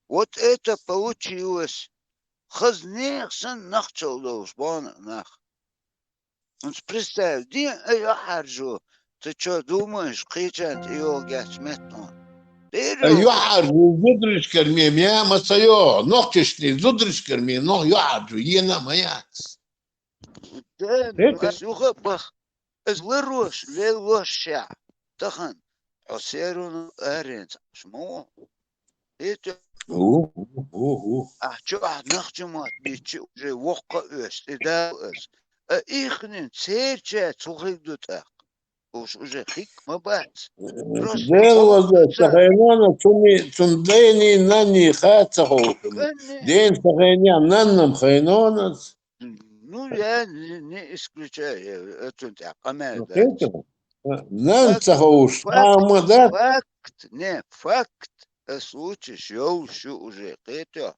Вот это получилось. Хаза нехан санна нохчалла долуш бахана нах. ХӀунца представь, ден а йоӀ хьаржо, Ты чё думаешь, кхечан тӀе йогӀу гечметтон? Э, юхьӀаьржу зударашкара ме, ме ма ца йогӀу, нохчашний зударашкара ме, нох юхьӀаьржу ена ма яц. Да, ну, ас юха бах. Аз ларош, лелош ша. Тахан хьо серун аренца, шму. Итё. Ух, ух, ух, ух. А чё, а нахчамат бичи уже вокка ош, и дал аз. А ихнин церча цухиг ду тӀаккха. Уж уже хик ма бац. Просто Дела хо-, за ца- ца хайнона, цуни, цун дайни, нанни ха ца ховшун. Ден ца хайня, наннам хайнонас. Ну, я не, не исключаю, я это тя Ну, къамаьл дац. Нан ца ховш, факт, ама да? Факт, не, факт. Э, случай шёл шу уже, кхетё.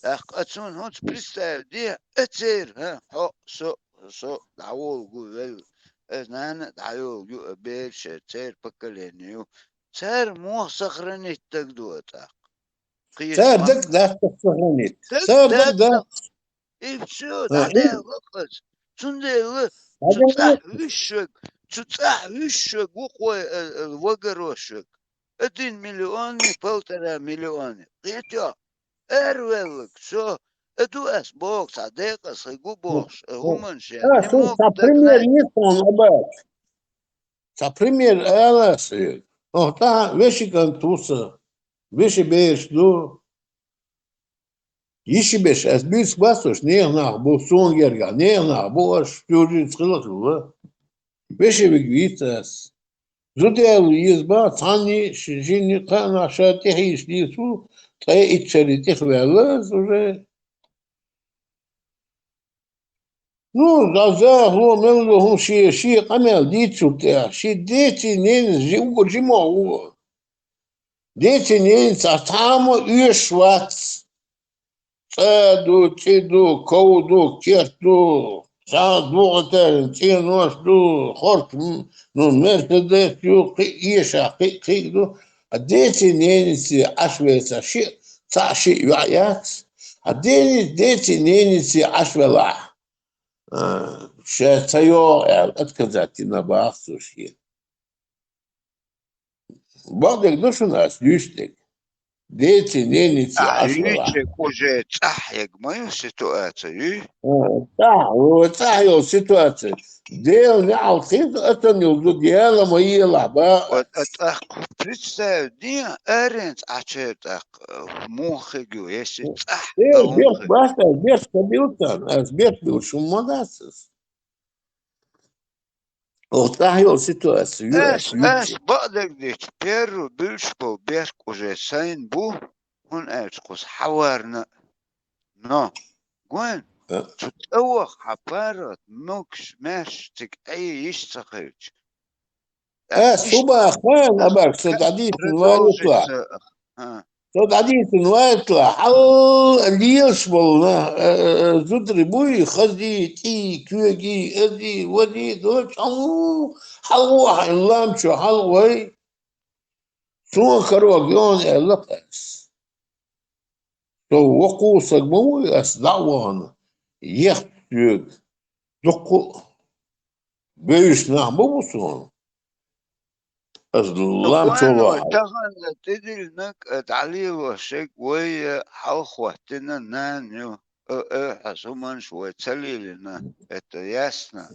Так, а цун хунц представь, де, э, цер, а, хо, со, со, дӀаволгу вел, э, нана дӀайолгу, э, берша, цер поколение. Цар мох сохранить так дуа, так. Цар ма- даг дац сохранить. Даг Цар даг дац. Дац. И всё, А, и- дӀадаьлла кхаз. Цундела цу цӀахь вуьшшаг, цу цӀахь вуьшшаг ву кхой, э, э, вагарошаг. Один миллион, полтора миллиона. Кхетё? Эрвеллаг, всё. Э, ду ас боху, цхьа декъас хи гу бохуш, э, хӀуманаш ян. А, не шу мог ца пример догнать. Ницкъан абац. Ца пример ала ши. Ох, та вешиган туса. Веши беш ду. Йиши беш, ас бийц басуш, нех нах бу, сун герга, нех нах бу, аш чужиц хила хила. Веши виг вийц ас. Зудел йиз ба, цхьанни, ши-, жинни, кхана, ша тӀехьийш дийцу, ткъе итт шари тӀехваьлла, аз уже. Ну, за, за, хӀума мел ду, хӀума ши, ши къамел дийцур тӀехь, ши деци ненас жи угу жима ву. Деци ненас а цхьа ма оьшуш вац. ЦӀа ду, цӀи ду, ков ду, керт ду, цхьа духатарин цӀенош ду, хорт, м, ну, Мерседес ю, кхи эша, кхи, кхи ду. А деци ненице Ӏаш веца ши, цхьа ши йоӀ яц. А дени-, деци ненице Ӏаш велахь. А, ша ца йогӀу аьлла, отказать дина бахцуш е. Бакъдерг ду шуна ас дуьйцург. Деци, ненице А, Ӏаш велахь. Юьйцург уже цӀахь егма ю ситуация, юй? А, цӀахь, о, цӀахь йолу ситуация. Дела неӀалт хир ду, атан йолу зуда яла ма елахь, ба. Вот, а тӀаккха представь, ден аренца Ӏачер тӀаккха, э, муха хиг ю, если Э, цӀахь э, а хӀума бех хир. Бац, ас бех ца билтан, ас бех билуш хӀума ма дац ас. Оха тӀехь йолу ситуация ю ас, ас, ас юьйцу. Бакъдерг дича, первый буьлуш болу берг уже сайн бу, хӀунда аьлча кхуза хьаварна. Но, гойн, А. Цу тӀе ваха хьан паргӀат, могуш, маьрша цига Ӏе йиш ца хилча. Ас хӀу баха, хан абарг со дӀадийцина ваьлла. А. Со дӀадийцина ваьлла, хьал лелаш болу, э, э, зударий буй, хазий, тӀий, коьгий, азий, вазий, дочу, хьал, хьал ву хьайн лам чу, хьал вай. Суна каро геон аьлла ас. Со вокху саг ма вуй, ас дӀа а вахана, ех соьга. Дуккха а бевзаш нах ма бу суна. Ас лам чу вахана. Тахана тӀедиллинарг а дӀалелош ерг вай, э, хьалха хӀоттина нана ю. Э, э, хьан зуманаш вай ца лелийна, это ясно.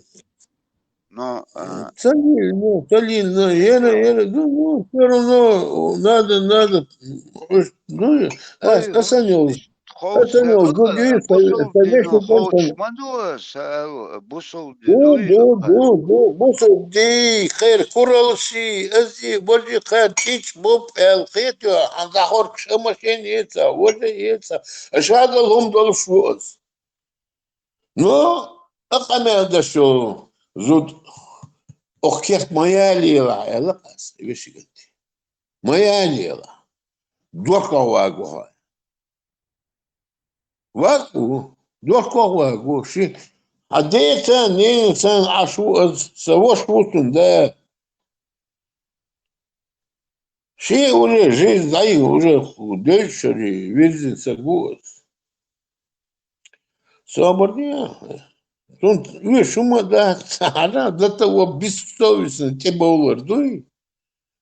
Но, а, Ца лелийна, ца лелийна, яра, яра, ну, ну, всё равно надо, надо, ну, ас, асан йолуш. Асан йолуш, ну, бусулди, ма ду, сан, бусулди, ду, ду, ду, ду, бусулди, хайр куралши, ази, божи, хайр чич, буб, эл, хет, ё, хьан дахор, кша машин, еца, вожа, еца, шадал хум долуш ву аз. Но, а къамел дашо зуд, ох, керт ма ялелахь, аьлла ас, вешиган тӀе. Ма ялелахь. Дохко вагу хьо. Вагу, дохко вагу, ши. А деца, ненца Ӏаш ву аз, са вош ву цун да. Шен уже жизнь дӀайина, уже дойчу шаре вирзина ца гу ас. Собар де, Цунца уьш хӀума дац, хьажа, до того бессовестный тӀебовлар дуй.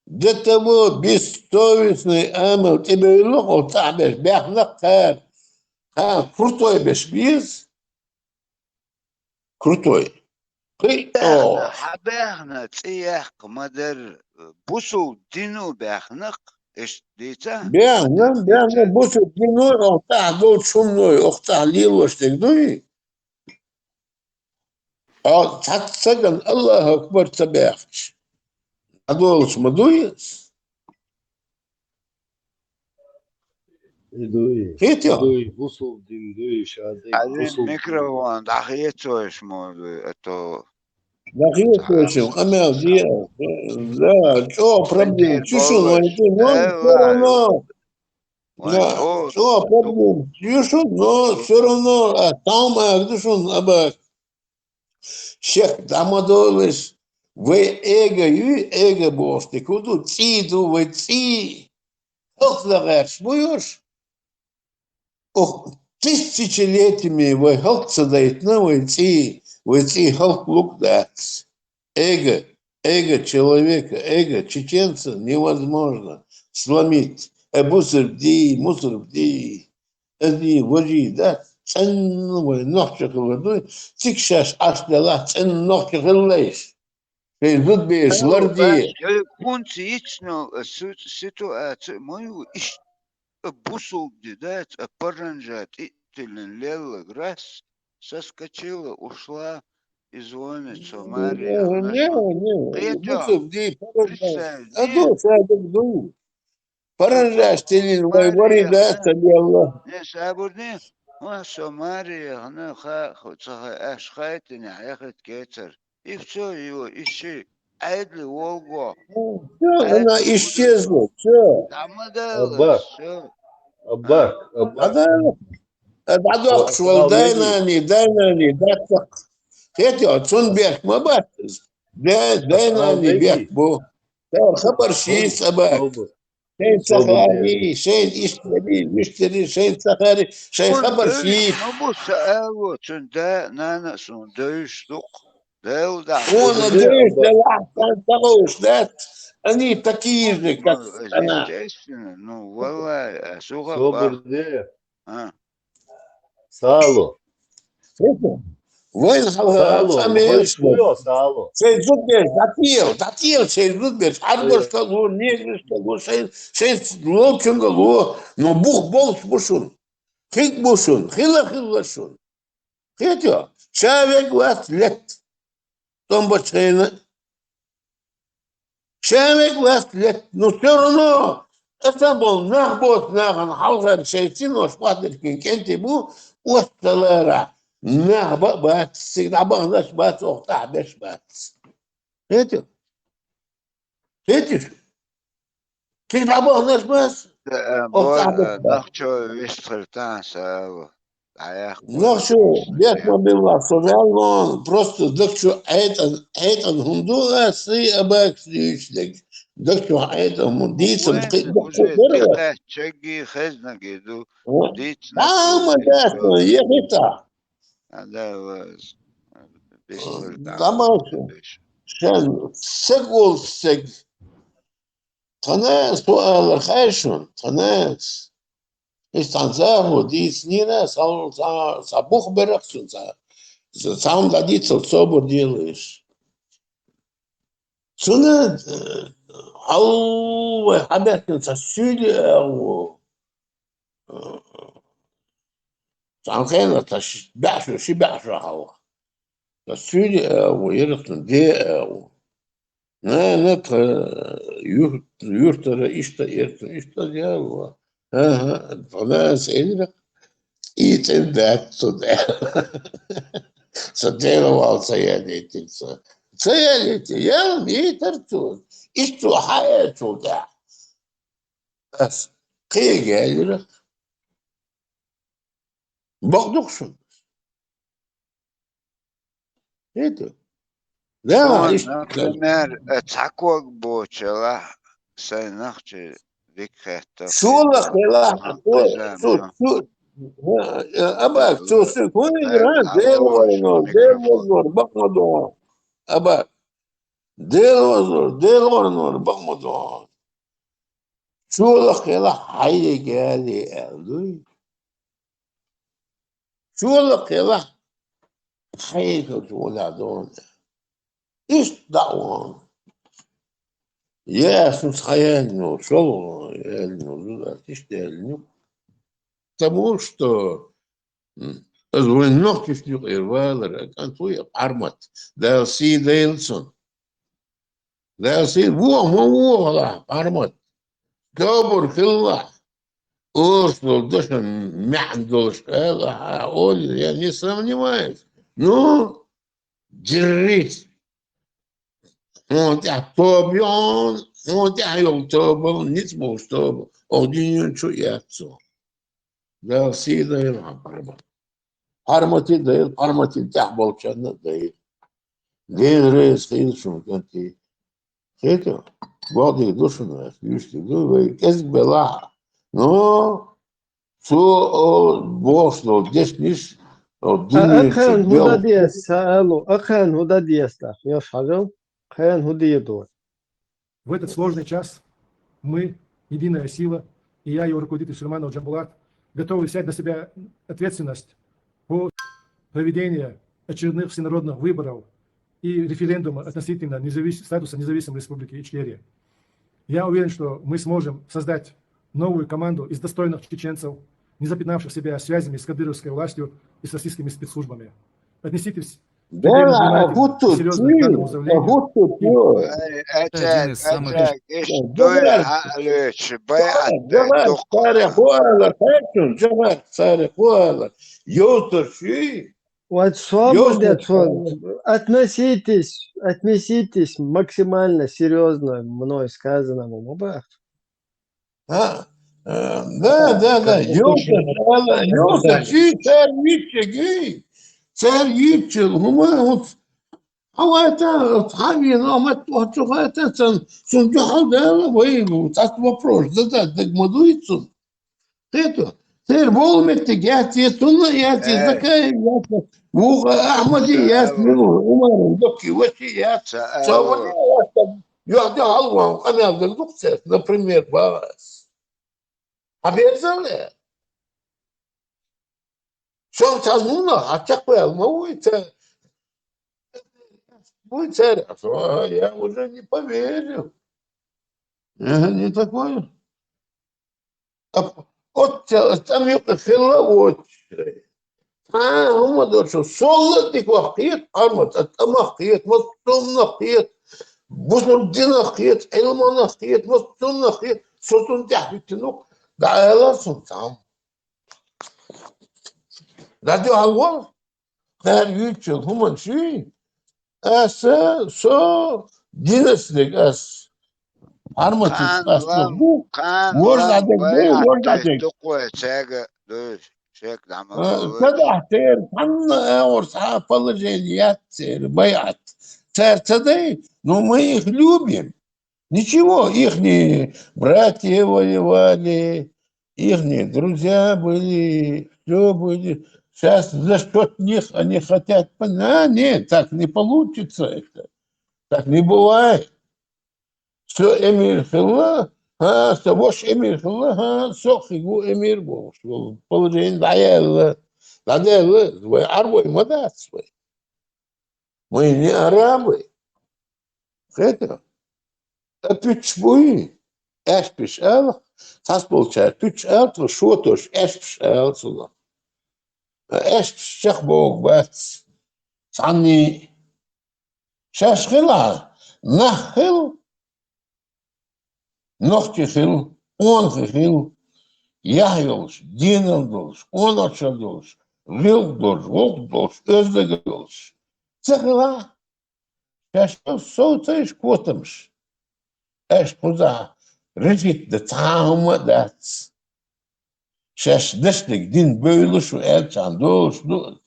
До того бессовестный Ӏамал тӀебевлла, оцу цӀахь берш баьхна кхара. Кхара крутой берш беза. Крутой. Кхин а баьхна, оха. Хьан баьхна, цӀе яккха ма дара, бусул дино баьхна-кх, иштта дийца? Баьхна, баьхна, бусул дино, оха цӀахь долчу хӀумано, оха цӀахь лелош дерг дуй? Хьо цхьацца стагана Аллаху акбар ца баьхча, дӀадолуш ма дуй иза? И дуй, хетий? И дуй, бусул дин дуй, шадерг, Али, бусул дин. Микрофон дӀахецойша ма дуй, а то дӀахецойша, къамел де. Да, чӀогӀа проблема. Чу шуна вайн тӀе, но всё равно. Да, чӀогӀа проблема. Чу шуна, но всё равно, а, там, а, ду шуна, аба. Шек дӀа ма долуш, вай эго ю, эго бохуш дика ду, цӀий ду, вай цӀий. ХӀаллакдан гӀерташ бу уьш. Ох, тысячелетиями вай хӀаллак ца дайтина, вай цӀий, вай цӀий хӀаллак луг дац. Эго, эго человека, эго чеченца невозможно сломить. Э, бусурба дий, мусурба дий. Ази, важий дац, цӀенна вай нохчо хилла дуй, цига шаьш Ӏаш делахь, цӀенна нохчо хилла уьш. Шайн зудабераш ларде. ХӀунда йицна ситуаци ма ю, иштта бусулба ди дац, а паранжа тӀе а тиллина лелларг раз, соскочила, ушла и звонит со Мария. Не, не, бусулба ди, паранжа. Представь, а ду, садик ду. Паранжаш тиллина вай вари дац а лелла. Не, сабур де, ван со Мария, хӀана ха, ца ха, аш хайтина, хьехат кецар. И всё, его ищи. Айдли волго. Всё, она исчезла, всё. Там да, Аббак. Всё. Аббак, Аббак. Ада, ада дохуш вал, дай нани, дай нани, дай так. Хетё, цун бехк ма бац. Дай, дай нани бехк бу. Дай хабар ши саба. Шайн ца хари, шайн иштари, виштари, шайн ца хари, шайн хабар ши. Ну, бу са ало, цун да, нана сун дойш дук. Дел да. Он дойш, да, сан ца гуш, да? Они такие же, как она. Естественно, ну, валлай, а суха собур де. А. Сало. Вайн хала, сало, цӀа меш вай ву. Сало. Шайн зудберш, дӀател, дӀател шайн зудберш, хьарбашка ло, неграшка ло, шайн, шайн ло, куьнга ло, но бух болуш бу шун. Хиг бу шун, хила хилла шун. Хетё? Ша вег вац лет. ТӀом бачхайна. Ша вег вац лет. Ну, всё равно, это был нах бот, нахана хьалхар шайцин, ош патаркин кенти бу, ош талара. Нах ба-, бац, сигна бахнаш бац, ох, тахбеш бац. Хетё? Хетиш? Кхин дӀабахнарш бац? Э, э, охьа бо-, цхьаъ э, бац. Нохчо вистхир тан сагӀа. ДӀаяхка. Нохчо бехк ма билла, со ваьлла, просто дагчу Ӏайтан, Ӏайтан хӀума ду, ас и абакс дуьйцу дерг. Дагчу Ӏайтан хӀума дийцам, вайн кхин уже дукха дара. Декъаьччагги хезнаги ду, а? Дийцина. Тама ду, дац, ду. Ехита. Ада ваз. Бисмилла. Тамаша. Шен, саг волчу саг. Тхана суалар хайшун, тхана. Иш тхан заху дийцнина, сан, сан, сан бух берах сун, сан, сан дадицал собур делаеш. Цуна, э, хьалвай хьабеттина ца суьйли агӀу. Цхьана хенахь тхо ши баьӀ шо, ши баьӀ шо хьалха. Тхо суьйли агӀо, яра тхуна де агӀо. Нана, тхо юр-, юьртара иштта, эртара иштта де агӀо. ХӀан-хӀа, тхо нанас элира, и цӀена дац цу де. Сан дела вал ца ялийтира ца. Ца ялийтира, ял митар цу. Иштта хьаэцул тӀехь. Ас кхега аьллера. Бакъ ду-кх шуна. ХӀета? Да, суна, иштта например, э, цхьа ког бочалахь, сайн нах чу дика хетта. Шолах хилахь, шу, шу, шу, Абар, цо су хӀун ира, Дела вайнор, Дела вайнор, бакъ ма ду. Абар, Дела вайнор, Дела вайнор, бакъ ма ду. Цо лакхелахь хьайгали аьлла дуй. Цо лакхелахь хьайгал цо лаьдон. Иштта дӀа а вон. Я, ас ну схьаяллино, шолгӀа яллино, зуда, иштта яллино. Потому что, м, аз вайн нохчашна юкъера валар, а кӀант вуй, а Пармат. Дала сий дойла цунна. Дала сий, вон, ма вогӀалахь, Пармат. Тобур хилалахь. Оршал дашан маьӀна долуш ала, хьан олий, я не сомневаюсь. Ну, держись. Хьуна тӀехь тоба ю хьуна, хьуна тӀехь йолу тоба, ницкъ болуш тоба. Оха дуьнен чу а яц цо. Дала сий дойла хьан, Пармат. Пармате дойла, Парматин тӀехь болчарна а дойла. Дела реза хила шуна, кӀентий. Хетий? Бакъдерг ду шуна, ас вуьшта ду, вай кӀезиг белахь. Но цо, о, бохуш долу дешнаш, о, дуьнен чу кхана хӀун дан деза, сан алу? Кхана хӀун дан деза, йош хьажал? Кхана хӀун дийр ду? В этот сложный час мы, единая сила, и я, его руководитель Сулейманов Джамбулат, готовы взять на себя ответственность по проведению очередных всенародных выборов и референдума относительно независ-, статуса независимой республики Ичкерия. Я уверен, что мы сможем создать новую команду из достойных чеченцев, не запятнавших себя связями с кадыровской властью и с российскими спецслужбами. Отнеситесь к серьёзно к данному заявлению. Ай, ай, ай, ай, иш дуьйра хьалоьцуш, байат дай дукха. Джабар, цаьрга хӀун ала, хетий, Джабар, цаьрга хӀун ала? Йовташ юй? Вот свобода, относитесь, относитесь максимально серьёзно мной сказанному, ма бах. А? Э, да, да, да. Йовташ ала, йовташ юй, цаьрга юьйцург юй. Цаьрга юьйцург, хӀума, хӀунц хьан вайта, хьан вена, а ма тӀохьа чу вайта, цан, цунна дуьхьал дала, вай, цхьацца вопрос задать дага ма дуй цунна. Хетий? Церан волу меттиг яц, я цунна яц, я Закаев яц, вукху Ахьмаде яц, мила Умаров доккхий ваче яц. Ца вале яц, юьхь-дуьхьал ван къамел дала ду-кх цаьрца, например, бах ас. Хьан берзал э? Сон цхьа зуна, хьан чекхваьлла ма вуй ца? Вуй цаьрга, а со, я уже не поверю. Э, не такое. Оццел тӀам юкъа хилла воцуш. Цхьа а хӀума доцуш, солла а дика вах кхета, Арма, цӀа тӀамах кхета, массо а хӀуманах кхета, бусург динах кхета, Ӏилманах кхета, массо а хӀуманах кхета, со цунна тӀаьхьа хӀиттина ву-кх, дӀаала цунна цхьа хӀума. ДӀадуьхьал вала, цара юьйцучу хӀуманаш юй, аса, со, динас дерг ас. Арматуьйсу ас ду. Воржа дерг ду, воржа дерг. Дукхой цаьрга дуьйцу, шек дӀа ма Ца дахьа церан цхьанна а агӀор цхьа а положение яц церан, байӀат. Цара ца дай, но мы их любим. Ничего, ихние братья воевали, ихние друзья были, всё были. Сейчас за счёт них они хотят пон-, а, нет, так не получится это. Так не бывает. Со эмир хилла, хӀа, со ваша эмир хилла, хӀа, со хи гу эмир бохуш, положение дӀаяьлла, дӀадаьлла, вай арабой ма дац вай. Мы не арабы. Хета? Ткъа пуьчаш буй, аьшпаш ала, цхьацболчара пуьчаш ала, тхо шотоша аьшпаш ала цунах. Аьшпаш чекхбохург бац. Цхьанний шаьш хила, нах хила, нохчий хила, къонахий хила, яхь йолуш, денал долуш, къонахчал долуш, гӀиллакх долуш, гӀуллакх долуш, оьздангалла долуш. Ца хила, шаьш совцийша котамаш. Аьшпаш кхузахь решить дан цхьа а хӀума а дац. Шаьш дашниг дин бевлла шу аьлла царна долуш ду.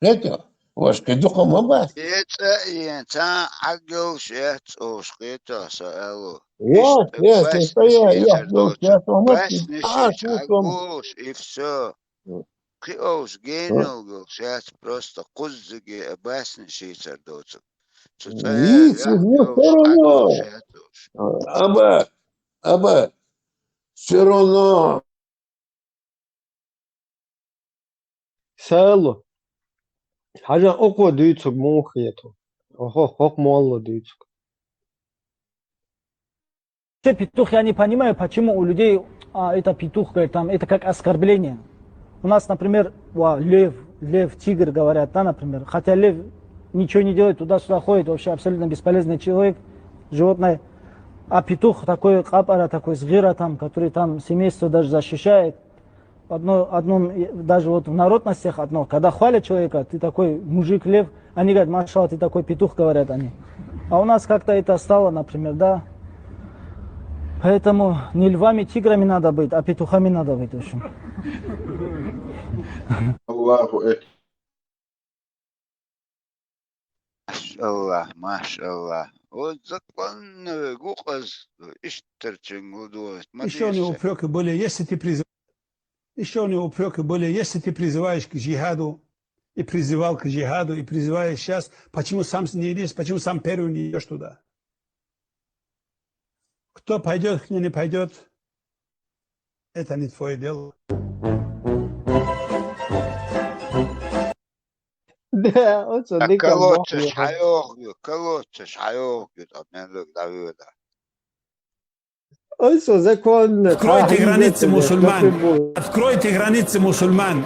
Хета, ваша кхин дукха ма бац. Эца а ен, цхьа а Ӏаг йолуш яц оха, хета со аьлла. Яц, яц, эца а ен, яц, йолуш яц, оха ма ца а шу Ӏаг йолуш, и всё. Кхиолш генал йолш яц, просто кхуззиге а басни шийцар доцуг. Цу цӀа яц, йолш, всё равно. Аба, аба, всё равно. Сало. Хьажа, окхо дуьйцург муха хету? Охо, хӀокху молла дуьйцург. Вообще петух, я не понимаю, почему у людей, а, это петух, говорит, там, это как оскорбление. У нас, например, ва, лев, лев, тигр говорят, да, например. Хотя лев ничего не делает, туда-сюда ходит, вообще абсолютно бесполезный человек, животное. А петух такой, къапӀара такой, згӀира там, который там семейство даже защищает. Одно, одном, и даже вот в народностях одно, когда хвалят человека, ты такой мужик-лев, они говорят, машалла, ты такой петух, говорят они. А у нас как-то это стало, например, да. Поэтому не львами, тиграми надо быть, а петухами надо быть, в общем. Аллаху ак-. Машалла, машалла. Вот законно гукъаз иштарчен гудует. Еще у него упреки были, если ты призыв-, еще у него упреки были, если ты призываешь к джихаду, и призывал к джихаду, и призываешь сейчас, почему сам не идешь, почему сам первый не идешь туда? Кто пойдет, кто не пойдет, это не твое дело. Да, вот он. А дика колодцаш мохло. ХьайогӀу, колодцаш хьайогӀу, а мерлиг давила. Ой, со законно. Откройте границы мусульман. Откройте границы мусульман.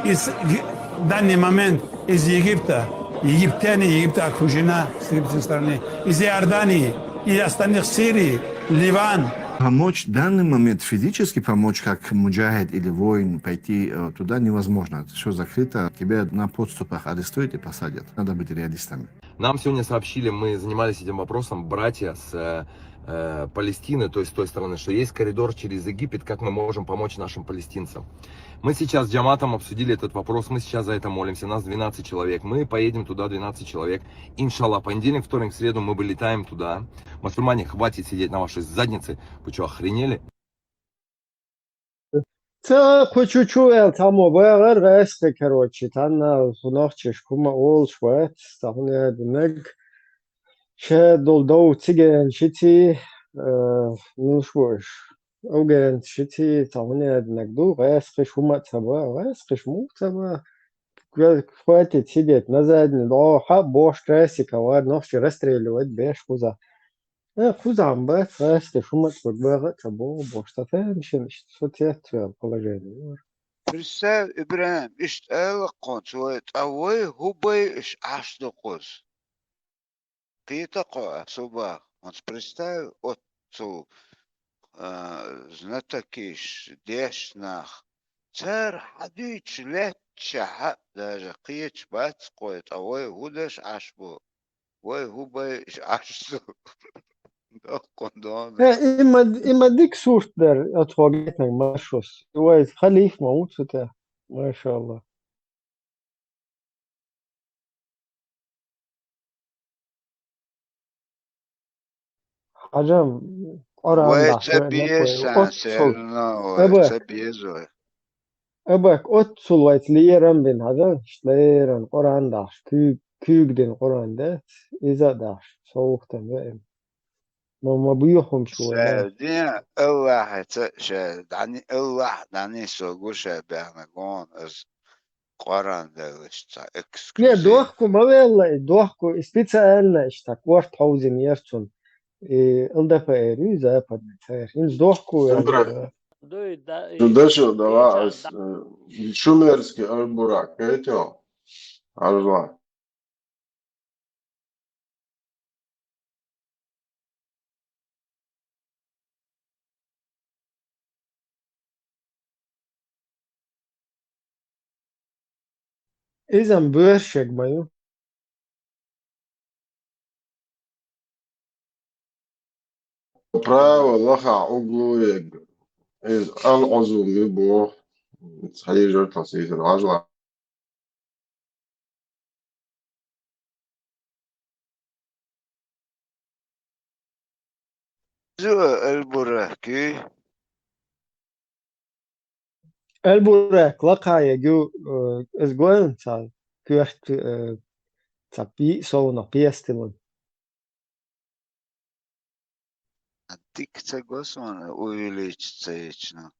Из г-, данный момент из Египта. Египтяне, Египта окружена с тридцать стороны. Из Иордании, из остальных Сирии, Ливан. Помочь в данный момент, физически помочь, как муджахид или воин, пойти, э, туда невозможно. Все закрыто. Тебя на подступах арестуют и посадят. Надо быть реалистами. Нам сегодня сообщили, мы занимались этим вопросом, братья с, э, э, Палестины, то есть с той стороны, что есть коридор через Египет, как мы можем помочь нашим палестинцам. Мы сейчас с джаматом обсудили этот вопрос, мы сейчас за это молимся, нас двенадцать человек, мы поедем туда, двенадцать человек, иншаллах, понедельник, вторник, среду мы вылетаем туда. Мусульмане, хватит сидеть на вашей заднице, вы что, охренели? Ца кху чу чу аьлла, цхьаммо бахар гӀаьсхи, короче, цхьанна нохчашка хӀума олуш вац, цхьа хӀума яьдинарг. Ша долу дов цига шиций, э, нуш бу уьш, афганец шиций, цхьа хӀума яьдинарг ду, гӀаьсхиш хӀума а ца ба, гӀаьсхиш муха ца ба. Хватит сидеть на заднем, дӀо хьа бошка трассика вара, нохчий расстреливать беш кхуза. Э, кхузахь бац, гӀаьсхиш хӀума а ца богӀу, ца богӀу, бохуш, цхьа тайпа шина иштта со цецваьлла положение вара. Представь, ИбрахӀим, иштта ала кхунца вай, ткъа вай хӀун байъаш Ӏаш ду кхуза? Кхета кхо, ас хӀун боху? ХӀинца представь, оццул, а, знатокиш, дешна нах. Цара хьадуьйцуш лаьтташехь а даже кхеташ бац кхо, ткъа вай хӀун деш Ӏаш бу? Вай хӀун байъаш Ӏаш ду? Доккхун дона. Э, и ма, и ма дика сурт дара, оцу хьо гайтинарг маршрус. Вай халиф ма ву цу тӀе. Машалла. Хьажа, Къуръан вай дахьаш ца веана беза вай. Оццул. Сан серна, вай ца беза вай. Абак, оццул вайца лерам бина хьажа, лерам Къуръан дахьаш, куьг-, куьйга дина Къуръан дац, иза а дахьаш, совгӀатан веана. Ма, ма буьйху хӀума шу вай. Ша дин Аллахьаца ша дӀани-, Аллахь дӀанисо гу ша баьхна гон, ас Къуръан даллаш цхьа экскурси. Не, дохку ма велла и, дохку и специально иштта корта хьовзина яра цунна. И ЛДПР ю, западный церковь. Ин дохку. Супер. Дуй, да, и Ну, дальше, давай, сейчас, ас, да. Э, шумерский Аль-Бурак, это? Аль-Бурак. Иза-м боьршиг ма ю. Право лаха углу ерг. Иза ал-Ӏузум ю боху. Хьежар тасийсар гӀажла. Иза Аль-Бурак ю. Эльбурек, лакхая гу, э, из гуэн ца кверт, э, ца пи совна пестилан. А дик ца гуэн увеличиться вечно.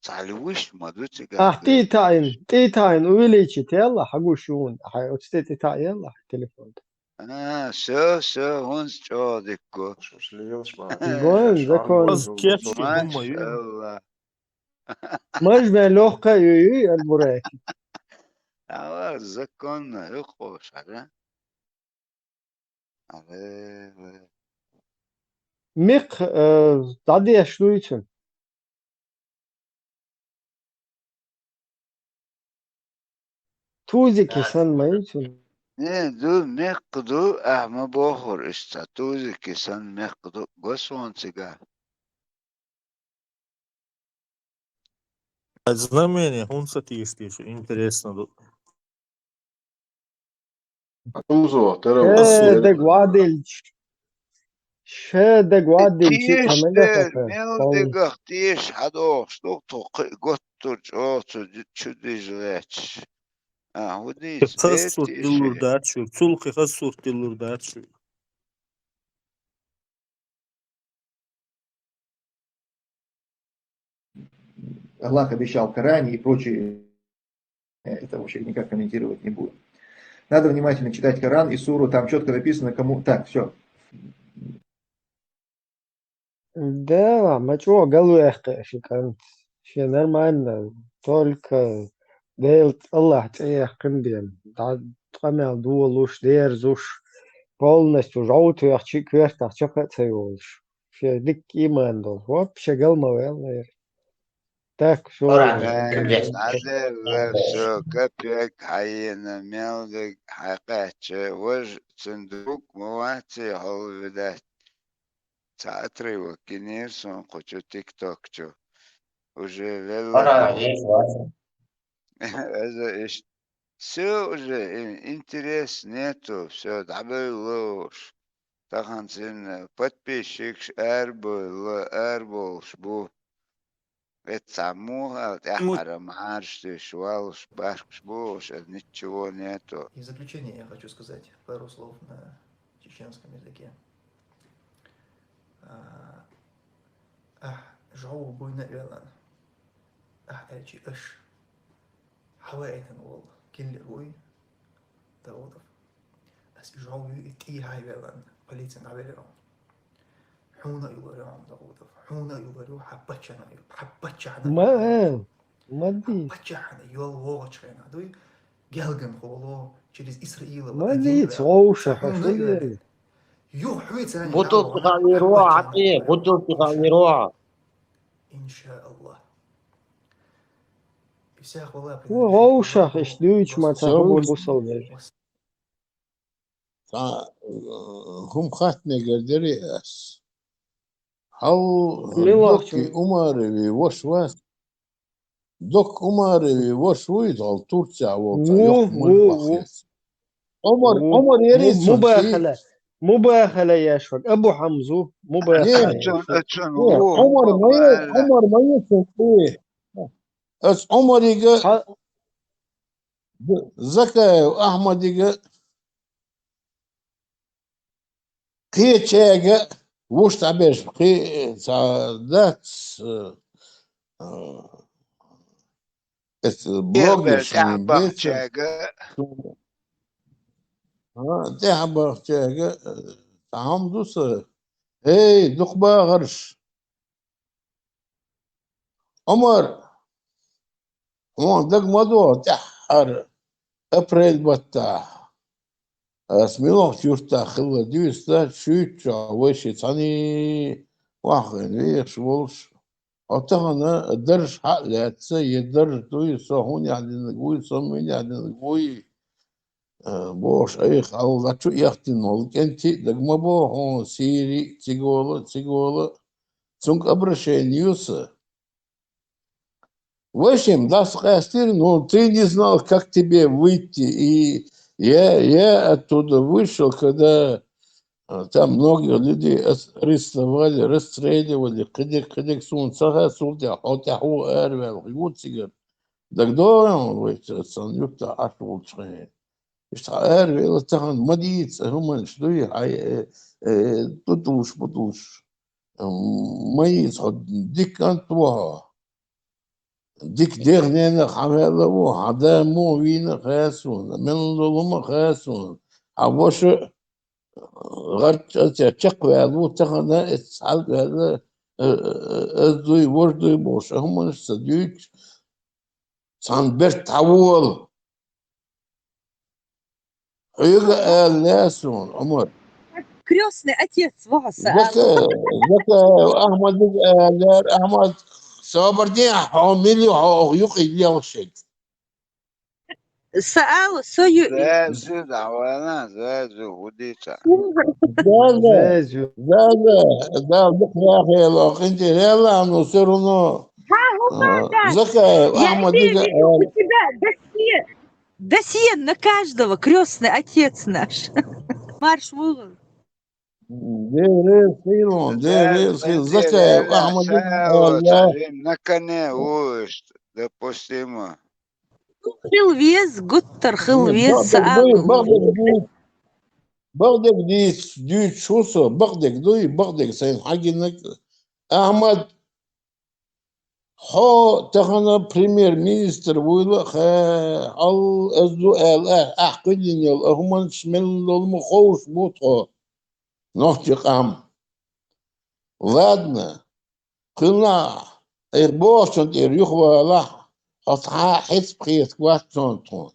Цали виш ма ду цига. А, ты тайн, ты тайн увеличить, яла, хагу шун, хай, вот ты тайн, яла, телефон. А, всё, всё, он с чёдикку. Гуэн, закон. Аз кечки, думаю. Машалла. Маж бен лёгкая, ю, ю, Эльбурек. Ала, законно, ю, хош, ара. Ара, ара. Мик, э, дадеш луйчун. Тузики сан ма ицун. Не, ду, мекъ ду, а, ма бохур иштта. Тузики сан мекъ ду, гуэн цига. А знамение, хунца тиеш, тиеш, интересно ду. Тузо, тера. Э, ас даг вадилч. Ше дагвадин чи Тиеш камега де, фата, мел пол. Дегах тиеш хьадохуш, дук ту кхы готтур чӀоцу ди-, чу дижлач. А, хӀу дийца, Хас бер сурт тиеш диллур е. Дац шу, цул кхы хас сурт диллур дац шу. Аллах обещал в Коране и прочее. Это вообще никак комментировать не буду. Надо внимательно читать Коран и суру, там четко написано, кому... Так, все. Да, ма чӀогӀа галвехкхи ши кӀант. Ши нормально, только Дела Аллах цӀе яьккхина бен. ДӀа къамел долуш, дерзуш, полностью жовтвехчи коьртах чакха а ца йолуш. Шен дикка иман долуш. Вообще гал ма велла. Так, всё. ДӀаделла, всё, капек хьаена, мел дерг хьакхаьчча, важа цуьнан друг ма вац и хьолвидат. Цхьа отрывок гинера суна кху чу, тикток чу. Уже велла. Ара, веш вац. Аза иш. Всё уже, и-, интерес нету, всё, дӀабевлла уж. Тахана цуьнан подписчикаш арабевлла, арабовлуш бу. Эцца муха тӀаьххьара мӀараш деш валуш башкаш бу уж, ничего нету. И в заключение я хочу сказать пару слов на чеченском языке. А, ахь жӀов буйна а веллан, ахь аьлчи аш хьаваийтина волу киллер вуй, Даудов. Ас и жӀов юй и тӀехьа а веллан, полицина дӀавелира хьуна. Хьуна а юлур ю хьуна, Даудов. Хьуна а юлур ю, хьан паччахьна а ю-, хьан паччахьна а Ма, юлур ю. Э, ма ди. Хьан паччахьна йол вогӀучу хенахь дуй, гелган холо, через Исраилова Ма один ди, ваьлла. Цо вовшах хьуна а юлур ю. Юха хьуьйца Бутулка тӀе хьалвахана, хьан вахьа, паччахьна а юлур ю. Бутулка тӀе хьалвахьа. Иншааллах. Исах вала Ву вовшах иш дуьйцу ма ца Всё хьуна будет. Бусалба вежа. Цхьа, э, хӀума хатта мегар дара ас. Хьал Мила Докки вахчун. Умареви ваша вац. Докки Умареви ваша вуй, дал Турцехь волу цхьа Ву, йоккха ву, муьлхха ву. Хеца. Омар, Ву. Омар яри Му-, цунций? Мубахала. Мубахала яшваг. Абу Хьамзу. Мубахала. Не, яшваг. Ацун, ацун, Не, ву. Омар ма я, Омар ма я цунций. Ас Омарига, Хьа- Закаев Ахьмадига, кхечаьрга вуш дӀаберш, кхи-, ца дац, э, э, эцу блогерш тӀехьа бахчаьрга. А, тӀехьа бахчаьрга, э, цхьа хӀума ду сан. Эй, дукха бахарш! Омар, хьуна дага ма догӀу, тӀаьххьара апрель баттахь ас муьлхачу юьртахь хилла дуьйцу, шуьйцу чохь вай ши цхьаьний охьахиъна вехаш волуш. Хьо тахана дарж хьа а лаьцна, я дарж дуй, со хӀунда яхь динарг вуй, со муьйна яхь динарг вуй, э, бохуш, айхьа хьалха чу а яхтина волу кӀентий а дага ма боху хьуна, Сири а, цига волу а, цига волу а. Цуьнга обращение ю сан. Вайшимма дӀасакъаьстира, ну, ты не знал, как тебе выйти, и я, я оттуда вышел, когда, а, там многих людей ас-, арестовали, расстреливали, кхидерг, кхидерг, суна ца хаьа, цул тӀаьхьа хьо тӀаьхьо араваьлла, хьо ю цигара. ДагадогӀий хьуна вай ца-, цхьан юртахь Ӏаш волчу хенахь? Иштта хьан аравелла тахана ма дийца хӀуманаш дуй, хьай, э, э, тӀутӀуш, путӀуш. М, ма йийца хьо, дика кӀант ву хьо. Дика дех-ненах хьан ваьлла ву, хьан да муха вийна хаьа суна, мел долу хӀума хаьа суна. Хьан ваша гӀарча чекхваьлла ву тахана, эццахь хьалаваьлла, э, э, ас дуй, важа дуй бохуш, а хӀуманаш ца дуьйцуш, цхьана берд хьан волу. Хьоьга ала лаьа суна, Ӏумар. Крёстный отец ву хьо, сан. Зака, Закаев Ахьмадига ала лаьара, Ахьмад, собар де, хьо мила ю, хьо юкъе лелаш шег. Сан ала, со ю. Зазу, дӀавала, зазу, хӀу дийца. Заза, Зазу. Заза, Дала дукха вахело, къинтӀера ялла, ну, всё равно. Ха, хӀу А, бахьа? Закаев Я Ахьмадига имею в виду, ала. У тебя досье, досье на каждого, крёстный отец наш. Марш вугӀал. Дела реза хила, Дела реза хила. Закаев Ахьмадига ала. Накане вуш, допустимо. Хила веза, гуттар хила веза, сан ала. Бакъдерг дуй, бакъдерг дуй, дуьйцуш ву со, бакъдерг дуй, бакъдерг сайна хьагинарг. Ахьмад, хьо тахана премьер-министр вуйла а хаьа, хьал ас ду аьлла, ахь кхоьллина йолу а хӀуманаш мел долу ма ховш бу тхо, нохчийн къам. Ладно, кхуьллахь, айхьа бохучунна тӀера юхавалахь, хьо цхьа а хьецпа хеташ вац цунна тхуна.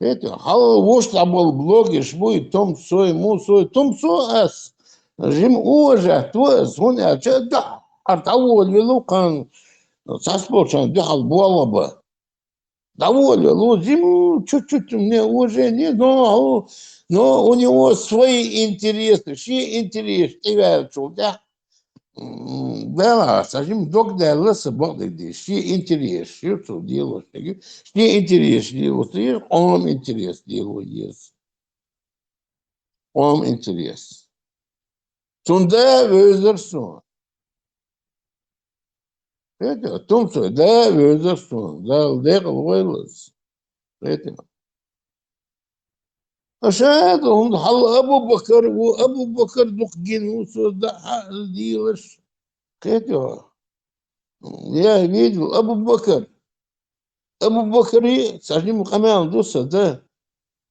Хетий, хьал вуш дӀаболу блогерш буй, Тумсой, Мусой, Тумсо ас жима уважать во ас, хӀунда аьлча дуьххьара дӀаволавелла ву кхана цхьацца болчарна дуьхьал болх бан. ДӀаволавелла ву, жима чуть-чуть у меня уважение, но, но у него свои интересы, шен интересаш тӀеваьллачул тӀаьхьа М, Дала, сан жима дог даьлла сан бакъдерг дийца. Шен интересаш ю цо лелош дерг. Шен интересаш лело ца еза, къоман интерес лело еза. Къоман интерес. Цунна да вевзар суна. Хетий, Тумсой, да вевзар суна. Дала декъала войла ас. Хетий. Аша а ду, хӀунда хьал Абу-Бакар ву, Абу-Бакар дукха гина ву, цо даа а лелаш. Кхетий хьо? Я видел Абу-Бакар. Абу-Бакари, сан жима къамел ду сан, да.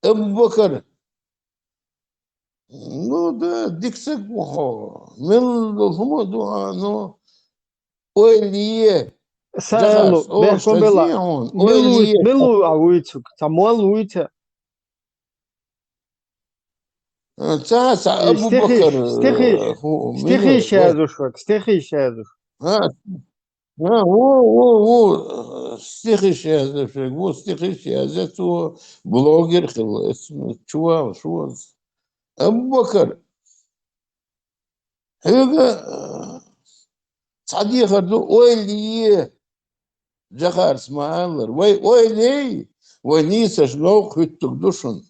Абу-Бакар. Ну, да, дика стаг ву хьо. Мел долу хӀума а ду хьан, ну. Ойла е. Сан Жахарс, алу, олуш бехкон белла. Сан зен хьуна, ойла е. Мел ву, мел ву а вуьйцург? Сан молла вуьйцу? Ца, ца, Абу-Бакар, стихи, э, хӀу, стихи мила, ой. Язуш вай, стихи язуш. А, а, ву, ву, ву, э, стихи язуш вай, ву, стихи язуш, цо блогер хилла, эс, чувал, шуаз. Абу-Бакар, Хьоьга, э, цхьа дехар ду, ойла е, Жахарс ма-аллара. Вай ойла ей, вай нийсачу новкъа хӀуьттуг ду шуна.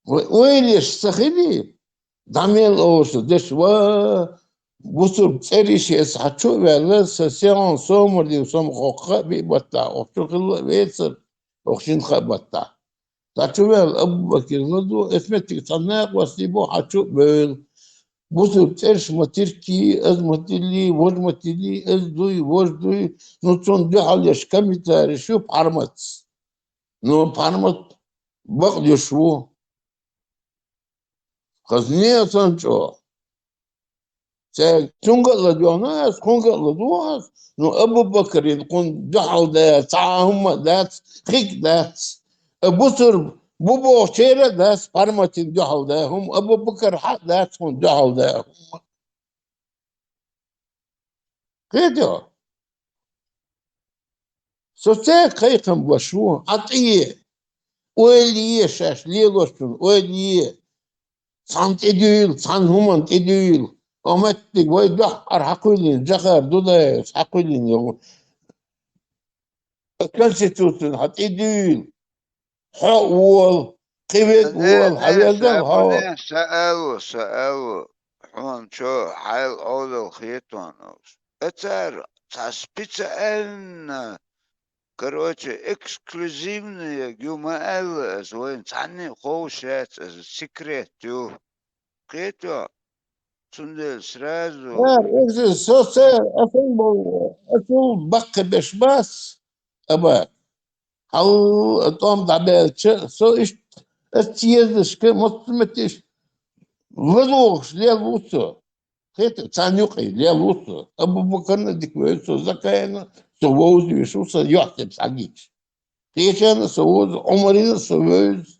Вай ойла еш ца хили, дӀа мел олуш деш, ва, бусург цӀериш эца хьан чу а ваьлла, сан сехьон сомар дина сомахо кхаа биъ баттахь, охчу хилла а вецара, охчинна кхаа баттахь. Сан чу ваьлла Абу-Бакир ладу, эс меттиг цхьа накъостий бу хьан чу а бевлла. Бусург цӀерш ма тиркий, аз ма тилли, вож ма тилли, аз дуй, вож дуй. Ну, цунна дуьхьал еш комментариш ю Пхьарматс. Ну, Пхьармат бакъ дуьш ву. Хазне а сан чӀо. Цаьрга цуьнга а ладоьгӀна ас, кхунга а ладогӀа ас, ну, Абу-Бакарин кхунна дуьхьал да, цхьа а хӀумма а дац, хиг а дац. А бусург бу бохучеран а дац, Пхьарматин дуьхьал да хӀумма, Абу-Бакар хьан а дац, кхунна дуьхьал да хӀумма. Кхетий хьо? Со цаьрга кхайкхам беш ву, Ӏа тӀе е. Ойла е шаьш лелочун, ойла е. Цхьана тӀедуьйла, цхьана хӀуманна тӀедуьйла. Оха меттиг вай дуьххьара хьакхуьйлина, Жахар Дудаевс хьакхуьйлина йолу. Конституцина хьан тӀедуьйла. Хьо а волу, кхин верг а волу, хьан верг а хьо. Са алу, са алу, хьуна чо хьайл Ӏовдал хетон уьш. Э, цара, цхьа специально, короче, эксклюзивная ю ма аьлла ас, вайна цхьанне а ховш яц, ас секрет ю. Кхетош? Цундела сразу... Яр, иза со ца, асан бо, асул баккхи беш бац, аба. Хьал а тӀом дӀабаьлча, со иштта, ас съездашка, массаметташ, вазогӀуш лел ву со. Хета, царна юкъе лел ву со. Абу-Бакарна дика вевза со, Закаяна со вовза веш ву, сан йоӀ тӀе схьагича. Кхечарна со вовза, Ӏумарина со вевза.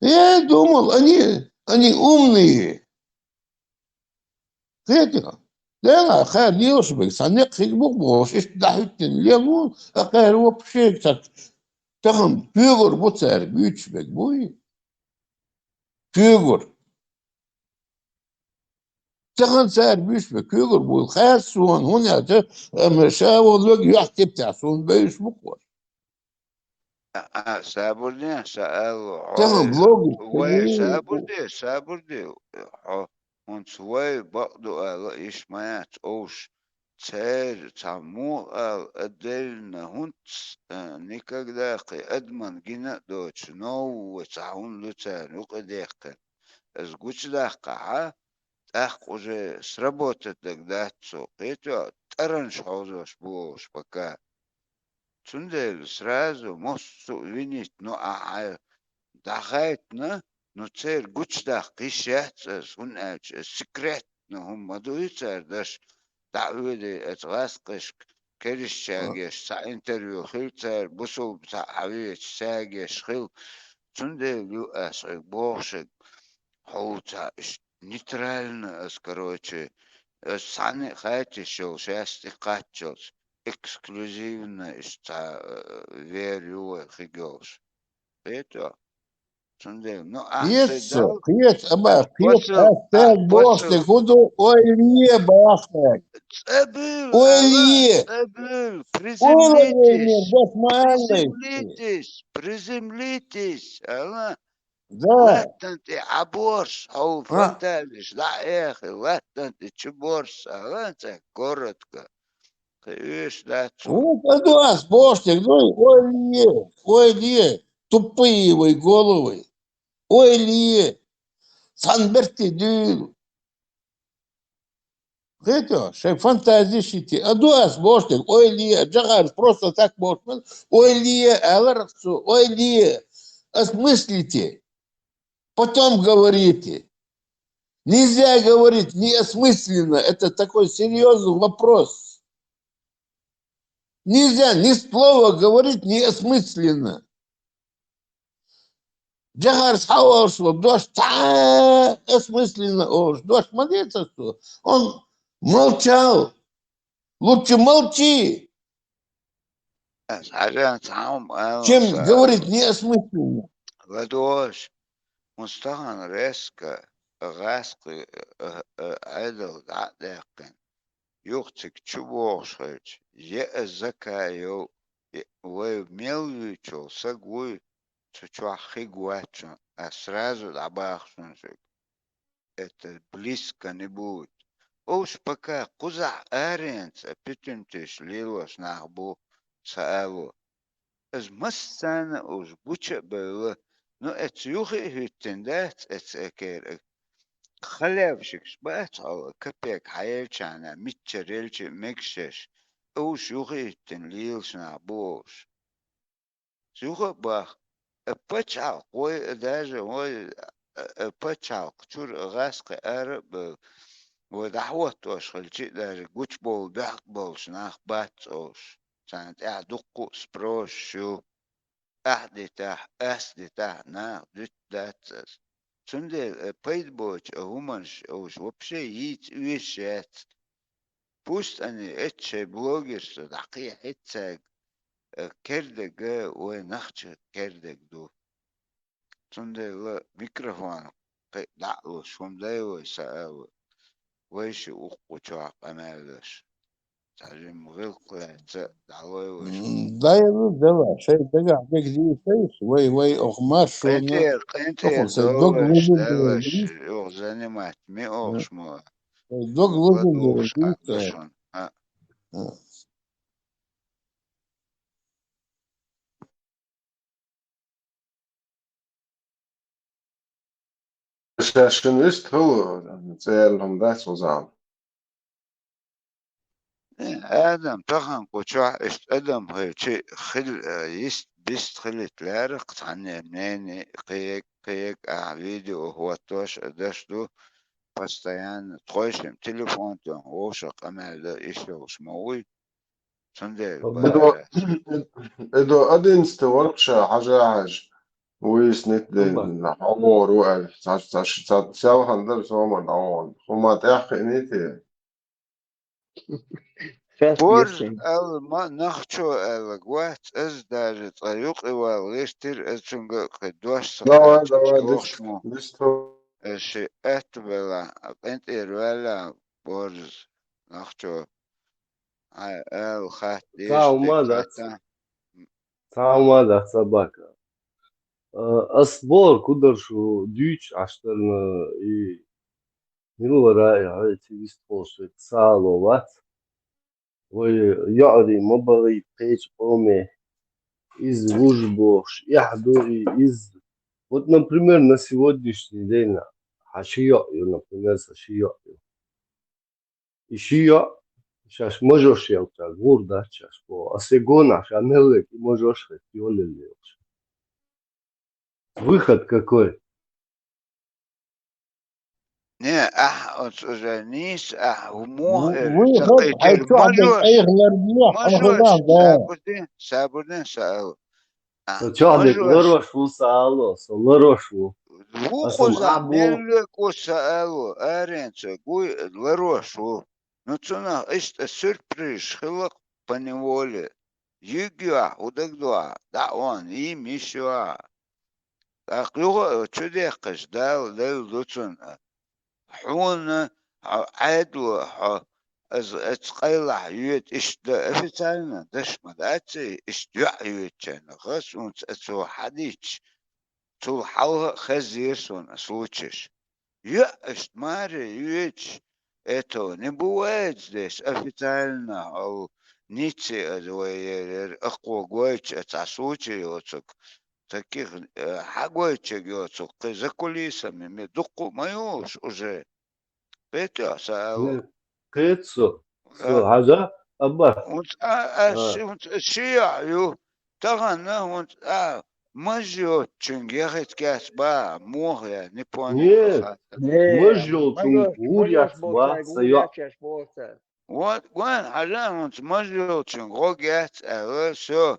Я думал, они, они умные. Кхетий? Дела, кхаьра лелаш берг, цхьа некъ хиг бу бохуш, иштта дӀахӀуьттина лел ву, а кхаьра вообще цхьа тахана куьйгар бу цара буьйцуш берг буй? Куьйгар. Тахана цара буьйцуш берг куьйгар буй? Хаьттад суна, хӀунда аьлча, ам, ша вон лоьга йоьхь типтехь суна бевзаш бу-кх уьш. А, а, сабур де, са аьлла, хьо... Тахана логика вай, ца сабур де, сабур де, хьо, хӀунца вай бакъду аьлла, иш ма яц овш, церан цхьа муха аьлла, а деллина хӀунца, а, никогда кхин адаман гина а доцуш, новый цхьа хӀума ду царна юкъа дехкар. Ас гучудаккхахьа, тӀаккха уже сработать дага дац цо, кхетий, тӀаранаш хьовзош бу овш пока. Цундела сразу массо а винить, ну, ахьа дӀахайтина, ну, церан гучудаккха йиш яц ас, хӀунда аьлча ас секретно хӀума ма дуй цара даш, дӀа а воьдий ас гӀазкхашка, керистанашка цхьа интервью хила цара, бусулба цхьа хьавеча цаьргаш хила. Цундела ю ас хьоьга бохушаг, хьо цхьа иш нейтрально ас, короче, ас цхьанне а хатташ йолуш яц тӀе кхаччалц. Эксклюзивно иштта цхьа, э, вер ю вай хиг йолуш. Кхетий? Цундела, ну, ахь ца... Кхета, дал, кхета, аба, кхета, пошел, ас а, цаьрга бохуш пошел. Дерг хӀун ду, ойла е боху. ЦӀа буьйла, ойла е. ЦӀа буьйла, приземлитесь, приземлитесь, приземлитесь, ала. Да. Латтан тӀе Ӏа борш, хьо фантазиш дӀа а эхи, латтан тӀе чу борш, ала, цӀа коротко. Кхин оьшуш дац хьуна. Вот а ду ас бохуш дерг, ну, ойла е, ойла е, тупые вай головы. Ойла е, цхьана берте дуьйла. Кхетий, шайн фантазиш йитий. А ду ас бохуш дерг, ойла е, Джохарас просто так бохуш ма ду, ойла е аьлларх цо, ойла е, осмыслите. Потом говорите. Нельзя говорить неосмысленно. Это такой серьёзный вопрос. Нельзя ни слова говорить неосмысленно. Джохарас хьаолуш волу дош цхьа осмысленно олуш дош ма децара цо. Он молчал. Лучше молчи, ас хьажа цхьа хӀума ала, чем говорить неосмысленно. ЛадогӀаш, хӀунца тахана резко гӀазкхи, э, э, Ӏедал дӀа а даьккхина, юха цига чу богӀуш хилча, е а Закаев, е вай мел вуьйцу волу саг вуй, цу чохь хиг вац шуна, ас сразу дӀабаха шуна шуьга. Это близко не будет. Овш пока кхузахь аренца а путинтеш лелош нах бу, сан ало. Ас массарна а уж гуча а бевлла, ну, эца юххе а хӀуьттина дац, эца экер а. Халявшикаш бац хьо, капек хьаелчахьана, миччара елча а мегаш еш, овш юххе а хӀуьттина лелаш нах бу овш. Юха а боху, э, пачхьалкх вай, э, даже вай, э, э, пачхьалкх чуьра гӀазкхи ара а бевлла, вай дӀахӀоттош хилча а даже гучубовла бехк болуш нах бац овш. Царна тӀехь дуккха а спрос ю. Ахь дитахь, ас дитахь, наха дуьтта дац ас. Цундела, э, пайда боцу, э, хӀуманаш овш вообще йийца оьшуш яц. Пусть они эцу шайн блогерство дӀакхехьийта цаьрга, э, кердерг вай нахча кердерг ду. Цундела микрофон кхин а дӀа а луш, хӀума дай вай, сан ало, вай ши уккху чохь къамел деш. Цхьа жимма гӀиллакх лаьцна а дӀалой вай шу. М, дай ду дела, шайн дагахь дерг дийцайша, вай, вай оху маршонна, къинтӀера, къинтӀера оху сайн дог долларш, лазар далларш, дерг, ох, занимать, ми охуш мо. Сайн дог лазар дерг дийцай. А. Шаьшшина вист хӀума цӀерла хӀума дац хӀузам. Э, адам, тахан кху чохь иштта адам хилчи, хил, э, йист-бист хилийта лаьрра-кх цхьанне мнение, кхин, кхин, ахь видео хӀоттош а даш ду, постоянно тхойшим телефон тӀехь вовшах къамел дан йиш йолуш ма вуй. Цундела Эдо, бара. Эдо одиннадцатый вара ша хьажа хьажа. Вуйс нит де, Амма. Хьо вора ву аьлла. Ца, ца, ца, селхан дара сомар дӀавахана. ХӀума тӀехь хиънийти? Фест Борз гешин. Аьлла, ма, нахчо аьлла, гвац, аз даже цкъа юкъе вала гӀиртира, аз цуьнга кхин дош ца Давай, кхаччалц давай, йохуш дис-, мо. Дистху. Аз ши аьтта белахь, а къинтӀера ваьлла, борз, нахчо. Ай, эл хатта Цхьа дезаш хӀума дерг дац. Хатта. Цхьа хӀума дац, Абака. А, ас бохург хӀун дара шу дуьйцуш Ӏаш дарна, и мила вара и хьо и тивист волуш верг сало вац. Вай йоӀарий ма бахийта кхечу къоме. Иза вуж бохуш, эхь ду и, иза. Вот, например, на сегодняшний день хьан ши йоӀ ю, например, сан ши йоӀ ю. И ши йоӀ, шаьш мажош елча, гӀур дац шаьш боху. Аса и гонахь ша мел верг и мажош хетта йолаелла йолуш. Выход какой? Не, ахь оцу уже нийса, ахь хӀу муха Вы-, эр, выход, ца хьайн кхечира чохь дерг мажош, айхьа ларбе, мажош, хьан хӀун дац, да? Сабурдин, сабурдин, саал. А, со чохь дерг мажош. Ларош ву, саало, со ларош ву. Ву аса кхузахь мел ву. Меллоьку саало, аренца гуй ларош ву. Ну, цунах иштта сюрпризаш хилла-кх поневоле. Юьгйохь, хӀу дагадохьа, дӀа а вахана, йийма йиш йохьа. ТӀаккха юха а чу дехкаш, Дала лелла ду цунна. Хьуна, хьо Ӏедало, хьо, аса, аса къайлахь йоьду, иштта дан официально даш ма дац, иштта йоӀ йоьдучарна, хаза хӀунца аса хьадийча, цул хьалха а хезира суна случайш. ЙоӀ иштта маре йоьдуш, этого не бывает здесь официально, хьо ницци аса вай яр, яр, акхо гойтуш а цхьа случай йоцург. Таких, э, хьагойтучерг йоцург, кхин за кулисами, ме дуккха а ма йолуш уже. Кхетий хьо сан ала? Кхета со. Со хьажа, Аббас. ХӀунца а, а, ши, хӀунца а ши йоӀ ю. Тахана хӀунца а маж йоцучуьнга яхийтаргьяц баха, муха я, не понял. Не, маж йолчунга гӀур яц баха, сан йоӀ. Вот, вайн хьажа, хӀунца маж йолчунга гӀо гецӀ аьлла, всё.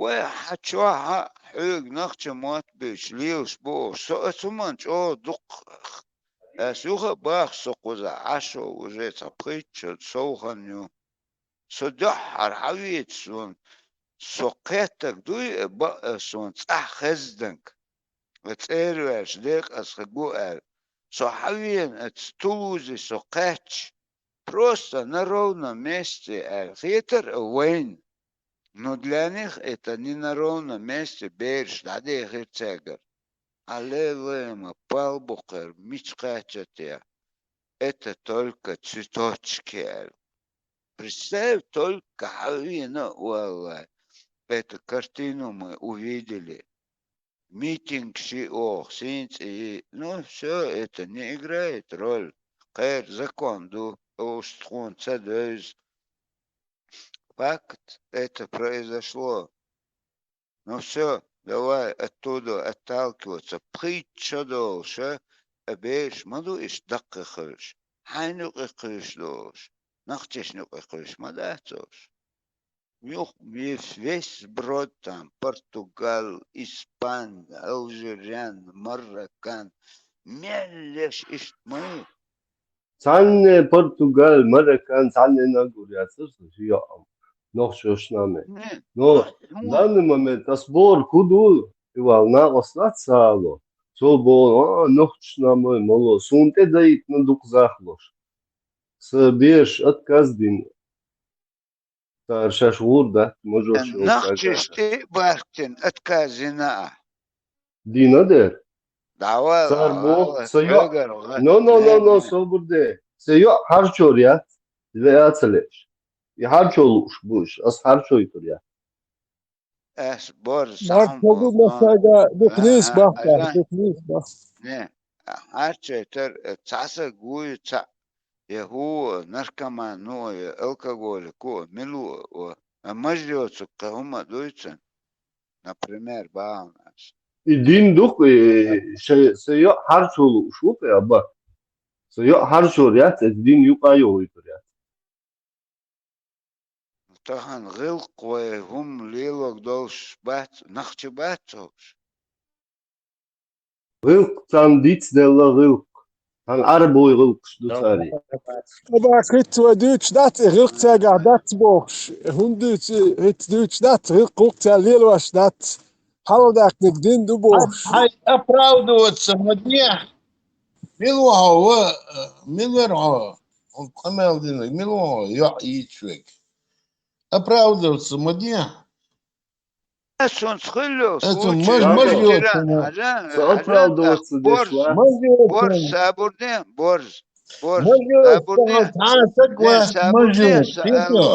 Вай хьан чохь а хьоьга нахча мотт буьйцуш лелаш бу оха. Со оцу хӀуманна чӀогӀа дукха. Ас юха а боху со кхузахь Ӏаш уже цхьа пхийтта шо совхан ю. Со дуьххьара хьан веца суна? Со кхеттарг дуй, э, бакъ, э, суна цӀахь хезданг? Э, цӀера ваьлча декъаза хир бу аьлла. Со хьан вена, э, ца Тулузе со кхаьчча? Просто на ровном месте аьлла хетара а вайна. Но для них это не на ровном месте, бераш дӀадехира цаьргара. Аллилуйя, ма пал бу кхера, мича кхаьчча те. Это только цветочки аьлла. Представь, только хьан вена а валлай. Эту картину мы увидели. Митинг ши оха, син цӀий. Ну, всё, это не играет роль. Кхера закон ду, оша тхуна ца девза. Факт, это произошло. Ну всё, давай оттуда отталкиваться. Пхийтта шо долуш, а, бераш ма ду иштта даккхий хуьлуш. Хьайна юкъе кхуьйсуш долуш, нахчашна юкъе кхуьйсуш ма дац оша. Юха весь, весь сброд там, португал, испан, алжирян, мароккан. Мел леш иштта ма ю. Цхьанне португал, мароккан, цхьанне нагур яцара со, ши йоӀ-м. Нохчашна ме. Но, ну, данный момент ас бохург хӀун ду, и вал накъост дац сало. Цо боху, а, нохчашна ме, мало. Суна тӀе дайтина дукха захлуш. Сан бераш отказ дина. Цара шаьш гӀур дац, мажош йолчаьрга. Нахчаш тӀе а баьхкина, отказ йина ахь? Дина дера. Давай, цара боху, сан йоӀ. Но, но, но, но, собар де. Сан йоӀ хьарчор яц. веа ца леш. И хьарчо лууш буш, ас хьарчойтур я. Ас борз Марк сахьун чогу бохуш, масага дукнис а, бахта, а, дукнис бах. Не, хьарчойтар, э, цхьа саг вуй, цхьа, я хӀу, наркоман ну, я алкоголик у, мила ву, о, а мажа йоцу кхы хӀума дуй цун, например, бахьанас. И дин дух, и ше-, се йо хьарчо лууш ву, я ба. Се йо хьарчор яц, и дин юкъа йогӀуйтур яц. Тахана гӀиллакх вай хӀума лелорг долуш бац, нах чу бац хӀуш? ГӀиллакх царна дицделла гӀиллакх. Царна Ӏарбой гӀиллакхаш ду цари. Ткъа баккхиц вай дуьйцуш дац, и гӀиллакх цаьргахь дац бохуш. ХӀунда дуьйцу, хӀиц дуьйцуш дац, гӀиллакх гӀуллакх цаьрга лелош дац. Хьалдаьккхинарг дин ду бохуш. Хьай оправдываться ма де. Мила ву хьо, ва, мила вара хьо? Хьо кхамел динарг, мила ву хьо, йоӀ йийцуш верг? Оправдываться ма де. Ас цунца хуьллу, Ас цунца случай, маж-, маж-, ветеран, йоцу, хьажа, Со хьажа, оправдываться деш борз, ва. Маж-, борз, сабур де, борз, борз, маж-, сабур де. Цхьа саг Не, вац, сабур де, маж-, са алу,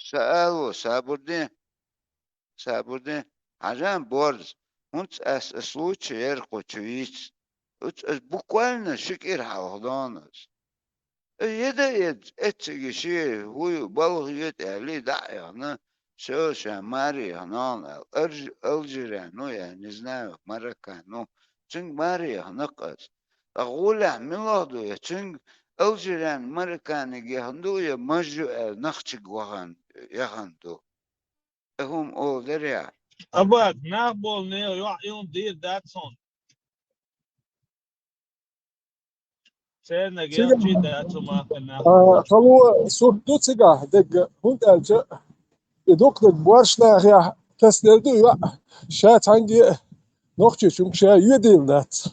са алу, сабур де. Сабур де, хьажа, борз. ХӀунца ас, ас случай яра кху чу йийца. Оцу ас буквально ши кӀира хьалха дона ас. Э, еда, еда, эцциге шен хӀу ю, балха йоьту аьлли, дӀа а яхана, со ша маре яхана аьлла, Арж-, Алжирян ну, я не знаю, Мароккан ну, цуьнга маре яхана-кх ас. Ткъа гӀулехь мила ду, я цуьнга Алжирян Марокканига яхана ду, я маж ю аьлла, нах чуьнга вахана, яхана ду. И хӀума олу дерриг. Абат, нах болу нехан йоӀ юн дийр дац хьуна. Церниг Цигахь, ялчий дац хӀума, нах а, болчу. Хало сурт ду цигахь дерг, хӀунда аьлча и дукха дерг борш нахехь тасделла ду йоӀ, ша цхьаьнгге а нохчочуьнга ша йоьдийла дац.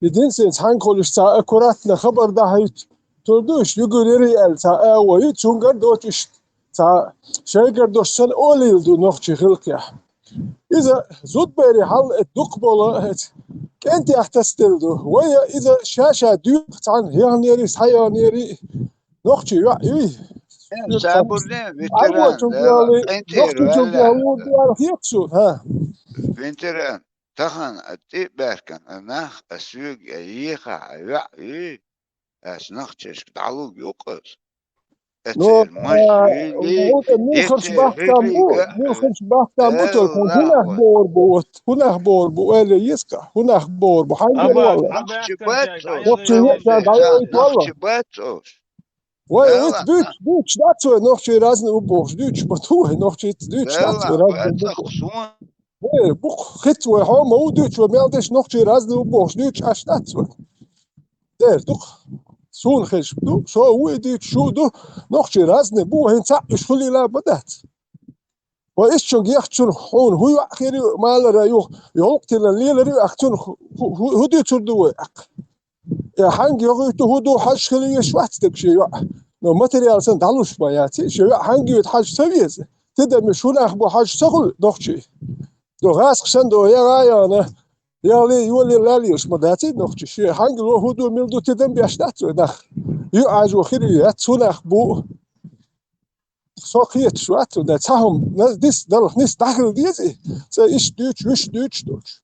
И динца цхьаьнгхуьлуш цхьа аккуратно хабар дахьуьйту, тур ду иштта югур ярий аьлла цхьа агӀо ю, цуьнгара доцу иштта цхьа шайгара дош санна олийла ду нохчий гӀиллакхехь. Иза зудберийн хьал а дукха болу, кӀентех тасделла ду. Вай а иза ша-ша дуьйху цхьаьна яханера, схьаяханера, нохчий йоӀ юй. Э, сабур де, ветеран, Ӏарбочуьнга Дала, яхале, кӀентера нохчочуьнга ваьлла. Яхале, ду аьлла хета суна, хӀа? Ветеран, тахана а тӀе а баьхкина, а нах а соьга а ехахь а йоӀ юй, ас нохчашка дӀалуг юкъа ас. Ну, эцер маж а, юйли, ну, да, муьлхарчу эцер бахкам бу, хӀуьллига а, муьлхарчу бахкам бу, Дала только хӀун нах бохур бу, вот, хӀун нах бохур бу, ойла еза-кх, хӀун нах бохур бу, хьайн дера валла. Нах чу бац ош. Нах чу бац ош. Вай, Дала, вит буьйцуш, буьйцуш дац вай, нохчий разный ву бохуш, дуьйцуш ма ду вай, нохчий дуьйцуш дац вай, разный ву бохуш. Э, бу-, хиц вай, хьо ма ву дуьйцуш, вай мел деш нохчий разный ву бохуш, дуьйцуш Ӏаш дац вай. Дер ду-кх. Суна хезаш ду, со ву и дуьйцуш шу ду, нохчий разный бу, хӀинца а уьш хуьлийла ма дац. Вай исчуьнга ехчунах хьуна хӀун йоӀ хир ю, малара ю, йолкъа тилан лелар ю, ахь цунах хӀу-, хӀу-, хӀу-, хӀун дуьйцур ду вай, ахь? Э, хьаьнга йохуьйту хӀу ду, хьажа хила веш вац дерг шен йоӀ. Но материал санна дӀалуш ма яц, шен йоӀ хьаьнга йоьду хьажа ца веза. Тидамаш хӀун нах бу хьажа ца хуьлу нохчий. До гӀаскхашан до я гӀа яна, яхале, йоле лаллаш ма дац и нохчий. Шен хьаьнга ло хӀу ду, мила ду, тидам беш дац вай нах. Ю Ӏажо хир ю, яц хӀун нах бу. Со кхеташ вац, дай цхьа хӀума, наз дис, далх нис дӀахила деза и, цӀа иштта дуьйцуш, вуьш дуьйцуш долчу.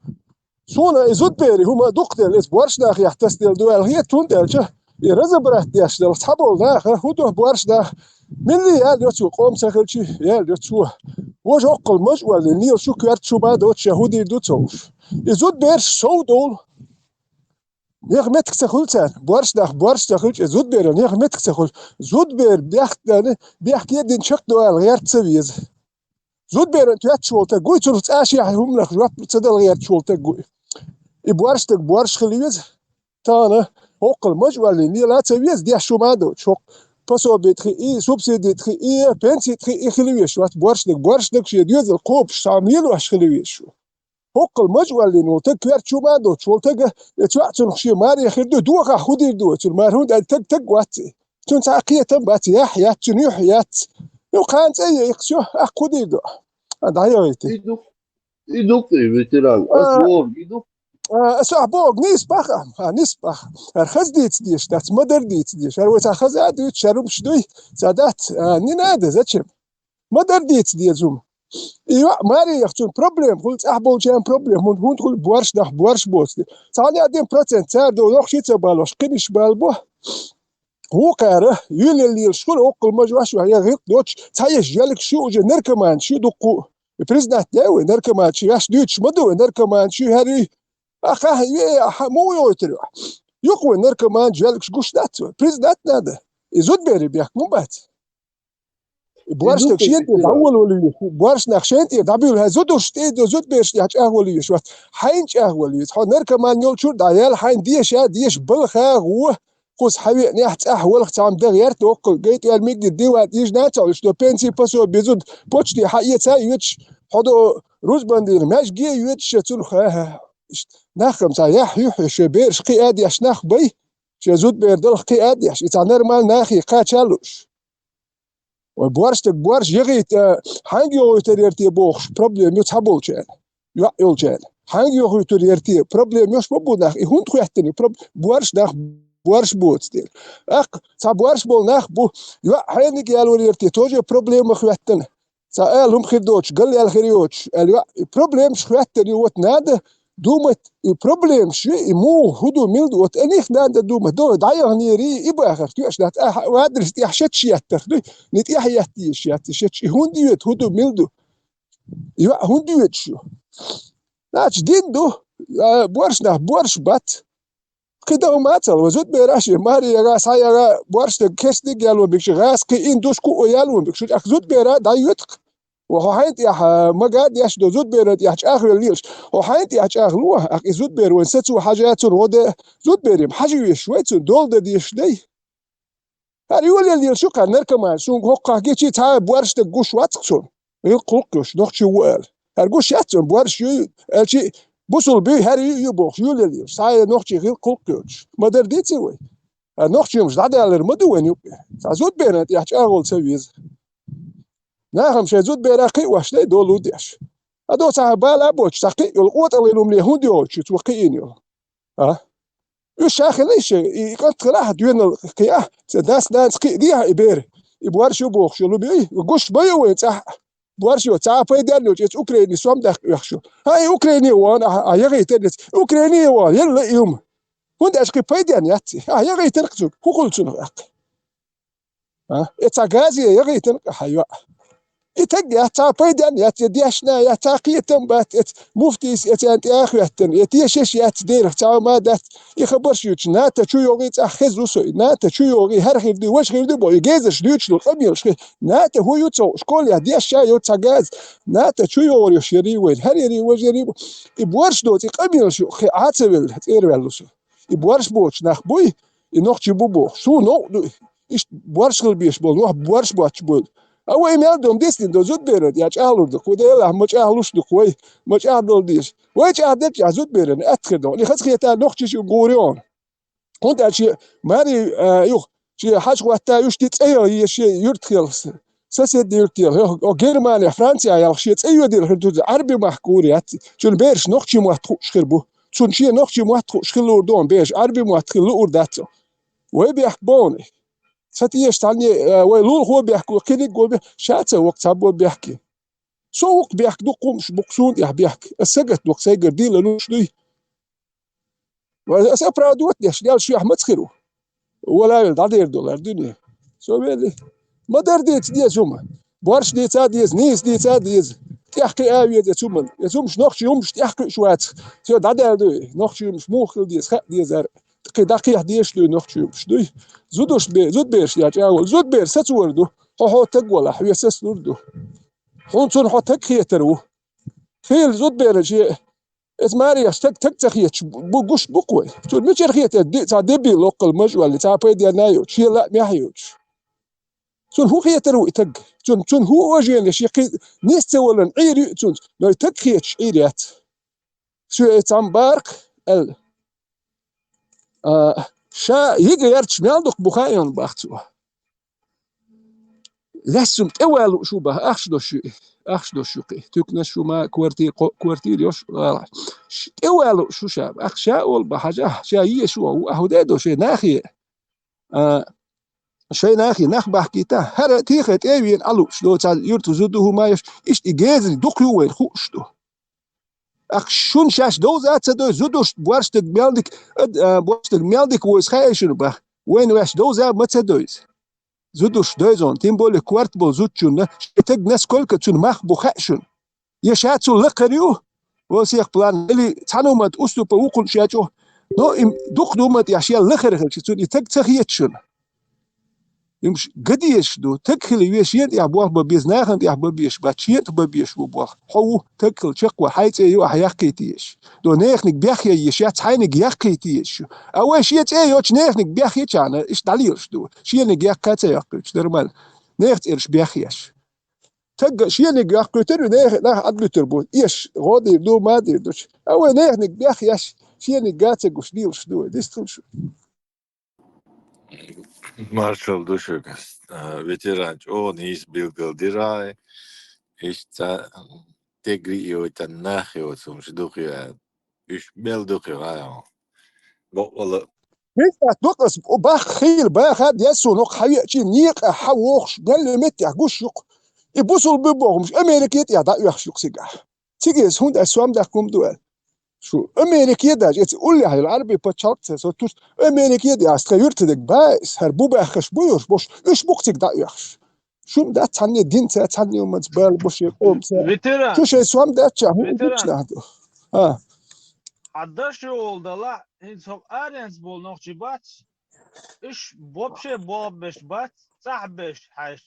Суна и зудберийн хӀума дукха делла, иза борш нахехь тасделла ду аьлла хета, хӀунда аьлча, и разобрать деш далла цхьаболу наха, хӀун ду борш нах, милли ял йоцо, къом ца хилчи, ял йоцо. Важа оккхал маж а валлий, нел шу коьрта шу ма доцу, ша хӀун дийр ду ца хууш. И зудберш сов долу. Нехан меттиг ца хуьлу царна. Борш нах, борш ца хуьлча, зудберан нехан меттиг ца хуьлу. Зудбер бехк дана, бехке а дина чекхдо аьлла гӀерта ца веза. Зудберан тоьтташ волу таг гуй, цунах цӀа шехьа хӀуманах жоп ца дала гӀерташ волу таг гуй. И борш таг борш хила веза. Тахана хӀоккхал маж а валлий, нела а ца веза, деш шу ма а доцуш, хӀокху пособи тхи и, субсиди тхи и, пенси тхи и хила веш вац, борш таг, борш таг шен доьзал кхобуш, схьа лелош хила веш ву. ХӀоккхал маж а валлийна волу таг, коьрта чу ма а доцуш волу тага, и цхьаъ цунах шен маре хир ду, дохахь хӀун дийр ду оцунна мара, хӀунда аьлча таг, таг вац и. Цуьнан цхьа а кхетам бац, яхь яц, цуьнан юьхь яц. Юха кхана цӀе а яйкхаш ю, ахь хӀун дийр ду? А, дӀайойти. И ду, и ду-кх и ветеран, ас А. бохург и ду. А, аса ахь боху, нийса баха, а, нийса баха. ХӀара хаза дийца дезаш дац, ма-дарра дийца дезаш. ХӀара вай цхьа хаза а дуьйцуш, хӀара хӀумаш дуй, цхьа дац, а, не надо, зачем? Ма-дарра дийца деза хӀума. И йоӀ маре яхь, цунна проблема хуьлу, цӀахь болчарна проблема, хӀунда, хӀунда хуьлу борш нах, борш боцу де. Цхьана один процент цара до нохчий ца балош, кхиниш балбо. Вукхара, юьлел лелаш хуьлу, оккхул мажош ваха, я гӀилкх доцуш, цхьа еш ялик шу уже наркоман шу дуккху. И признать де вай, наркоман шу, яш дуьйцуш ма ду вай, наркоман шу хӀара юй. Аха, е, аха, му йойтур ю. Юкъ вай наркоман яликаш гуш дац вай, признать надо. И зудбери бехк му бац. И борш так шен тӀе дӀаволавала везаш, борш нах шен тӀе дӀабуьйлу, хьайн зудуш тӀе, зудберш тӀе чӀагӀвала везаш вац. Хьайн чӀагӀвала веза. Хьо наркоман йолчуьра дӀаяьлла, хьайн деша, деша балха гӀо, кхуза хьан веанехь цӀахь валха цхьамма дан гӀерта оккхул, гайтӀер мигди диван ижна ца уьш до пенсий пособи зуда почти хьаэца а йоьдуш, хьо до рузбандийна маьжге а йоьдуш, цунах, ха-, ха-, иштта нахам цхьа яхь юьхь, шен бераш кхиа а деш нах бай, шен зудбер далха кхиа а деш, и цхьа нормально нахе кхача а лууш. Вай борш так борш яхийта, хьанга йохуьйтур яра те бохуш, проблема ю цхьаболчарна, йоӀ йолчарна. Хьанга йохуьйтур яра те, проблема йош ма бу нах, и хӀунда хоьттина, проб-, борш нах борш боцу дела. Аккха, цхьа борш болу нах бу, йоӀ хьениг ялор яра те, тоже проблема хоьттина. Цхьа ала хӀума хир доцуш, гал ял хир йоцуш, аьлла йоӀ, и проблемаш хоьттина ю, вот надо думать, и проблемаш ю, и муха, хӀун ду, мила ду, вот аних надо думать, до дӀаяханера и бахарх тоьаш дац, ахьа вадрис тӀехь шеташ еттарх дуй, ни тӀехь еттийш яц и шеташ, и хӀунда йоьду, хӀун ду, мила ду? И йоӀ хӀунда йоьдуш ю? Значит, дин ду, а, борш нах, борш бац. Кхин дан хӀума ма ца ло, вай зудбераш а, маре яга, схьа яга, борш дерг кестиг ялон бигча, гӀаз кхиин душ куо ялон бигча, шу чӀак зудбера дӀайоьту-кх. Ва хьо хьайн тӀехь, а, мага деш до зудберан тӀехь чӀагӀвелла лелаш. Хьо хьайн тӀехь чӀагӀло, аккха и зудбер вайн сацо хьажа цунна гӀо де, зудберим хьажа веш вай цунна, дола дан деш дай. ХӀара юлел йолуш ю кхара наркоман, шуна хӀокхахь гичи цхьа а борш дерг гуш вац-кх цунна. ГӀилкх гӀуллакх йолуш, нохчи ву аьлла. ХӀара гуш яц цунна, борш ю, аьлчи бусул буй, хӀара ю, ю бохуш, юлел йолуш. Цхьа а нохчи гӀилкх гӀуллакх йолуш. Ма-дарра дийци вай. ХӀара нохчи хӀумаш дӀадаьллар ма ду вайн юкъе. Цхьа зудберан тӀехь чӀагӀо ца веза. Нахам шайн зудбера кхиош дай долу деш. Ада цхьа бала а боцуш, цхьа кхиъ йолу къотӀалгӀийн хӀумане хӀунда йогӀучу цо кхиъна йолу? А? Уьш ша хила иша, и кӀант хилахь, доьналла кхиахь, цӀе дас-нанас кхиъ дехьа и бер. И борш ю бохуш йолу буй, гуш ма ю вайн цӀахь. Борш ю, цхьа а пайденна йолчу, эца Украине сом даккха оьхуш ю. ХӀа, и Украине вон, а, а, яхийтар эца. Украине вон, елла и хӀума. ХӀунда аьлча кхин пайденна яц и. А, яхийтар-кх цуьнга, хӀун хуьлу цунах аьккха? А? Э, цхьа газе яхийтина кху хьан йоӀ. И таг яц, цхьа пайденна яц, я дешна яц, цхьа кхетам бац, эц муфтийс эцарна тӀе а хӀоьттина, я тешаш яц дерах, цхьа ма дац. И хабарш юьйцуш, ната чу йогӀий цӀахь хеза ву со, и ната чу йогӀий, хӀара хир ду, важа хир ду бо, и гезарш дуьйцуш долу къамелаш хи. Ната хӀу ю цо, школе дешша йо цхьа газ. Ната чу йогӀур йош ярий вайн, хӀара ярий, важа ярий бо. И борш доцу, и къамелаш ю, хи Ӏа ца велла, цӀера ваьлла со. И борш боцуш нах буй, и нохчий бу бохуш. Суна новкъа ду, иштта борш хила беш болу, нох борш боцуш буйла. А вай мел дом дицдина до зудберан, я чӀагӀлур ду, кху делахь ма чӀагӀлуш ду вай, ма чӀагӀдала деза. Вай чӀагӀделча зудберан, аьтта хир ду. И хаза хета нохчий шу гур ю. ХӀунда аьлча шен маре, а, юха, шен хьажа хӀотта уьш ди цӀе йо, е шен юьртахь елла, соседний юьртахь елла. Хьо, хьо Германехь, Францияхь ялх шен цӀе йоьдийла хир ду, Ӏарби махка гур яц. Цуьнан бераш нохчий мотт хууш хир бу. Цунна шен нохчий мотт хууш хила луур ду, бераш Ӏарби мотт хила луур дац. Вай бехк бохуна. Ца тешаш цхьанне, а, вай лулахо бехк бу, кхиниг го бехк, ша ца воккху цхьабо бехке. Со вукху бехк ду, кхумаш бу-кх суна тӀехь бехк. Аса сагатдо-кх сайгара дийла луш дуй. Ва аса оправдывать деш, Дела шоьх маца хир ву. Вала а велла, дӀадер долу хӀара дуьне. Со велли. Ма-дарра дийца деза хӀума. Борш дийца а деза, нийса дийца а деза. ТӀехь кхиа а веза эцу хӀуманна. Эцу хӀумаш нохчий хӀумаш тӀехь кхуьуш вац. Со дӀадаьлла дуй. Нохчий хӀумаш муха хила деза, хаа дезара. Кхин дӀакхехьа дезаш дуй нохчий хӀумаш дуй. Зудуш бе-, зудбераш я чӀагӀо. Зудбер сацор ду. Хьо хьо таг валахь, хьоьца сацлур ду. Хьуна цунна хьо таг хетар ву. Хийла зудберан шен Эца маре яхаш таг, таг ца хеташ бу, гуш бу-кх вай. Цунна мичара хетар ди-, цхьа дебил локкхал маж валли, цхьа пайденна а йоцуш, шен лаамехь а йоцуш. Цунна хӀун хетар ву и таг? Цунна, цунна хӀун ожен я шен кхин нис ца валан Ӏийр ю цунца, но и таг хеташ Ӏийр яц. Соьца цхьамма бара-кх, аьлла. А, ша йига ярташ мел дукха бу хаийна баха цо. Лаьцна тӀе валуш ву баха, ахча дош ю и, ахча дош ю кхин. Туьканаш шу ма квартира, кхо-, квартира йош гӀала. ТӀевалуш ву ша. Ахь ша олу бан хьажахь, ша езаш ву, ахь хӀун де до шайн нахе? А, шайн нахе нах бахкийта, хӀара тӀехьа тӀе а веана Ӏа лууш ду, цхьа юьртахь зуда хӀума еш, иштта и гезарий дукха ю вайна хууш ду. Ахь шуна шаьш довза а ца дой, зудуш борштаг мел дика, ад-, а, борштаг мел дика ву иза хаьий шуна бах, вайна ваьш довза а ма ца дой иза. Зудуш дойзон, тем более корта болу зудчунна, шен таг насколько цуьнан мах бу хаьа шуна. Я ша цул лакхара ю, вовсех план, или цхьана хӀуманна уступа ву кхунна шен чӀогӀа, но и дукха ду хӀуманна тӀехь шел лахара хилча, цунна и таг ца хета шуна. Уьш ган дезаш ду, таг хила веза шена тӀехь болх бан беза, нахана тӀехь бан безаш бац, шена тӀе бан безаш бу болх. Хьо ву, таг хила чекхвар, хьайн цӀе ю ахь яккхийта езаш. До неханиг бехъян езаш, я цхьайниг яккхийта езаш ю. А вай шен цӀе йоцчу неханиг бехъечарна, иштта дӀалелаш ду. Шениг яккха а ца яккхуьйтуш, нормально. Нехан цӀераш бехъеш. Тагга шениг яккхуьйтур ю, нехан нах Ӏадбуьтур бу. Эш, гӀо дийр ду, ма дийр ду. А вай неханиг бехъеш, шениг га ца гуш, лелаш ду вай. Дистхуьлуш. Маршалла ду шуьга. А, ветеран, чӀогӀа нийса билгал дира. Иштта тегри йойтан нах йоцу хӀумаш дукха ю аьлла. Уьш мел дукха ю гӀайгӀа. Бакъвала. Веза доккхас бах хийла баха деза суна хӀокху хьан веачийн некъа хьан вохуш, мелла меттехь гуш юкъа. И бусул бу бохумаш Америке тӀехь дӀаоьхуш юкъа цигахь. Цига иза хӀунда аьлла сом даккха хӀума ду аьлла. Шу Америке даже, эца уллехь йолу Ӏарби пачхьалкх ца со туш, Америке де ас тхан юьртадиг баьс, хӀара бу баьхкаш бу юрш, бош, уьш бу-кх цига дӀаоьхуш. Шуна дац цхьанне динца, цхьанне хӀуманца бала бу шен къомца. Ветеран. Шу шайн сом дац чохь, хӀун Ветеран. Гучу нах ду? А. Хьан даш йолу далахь, хӀинца хӀокху аренца болу нохчий бац? Уьш вообще бохбеш бац, цӀахь беш хьаьжча.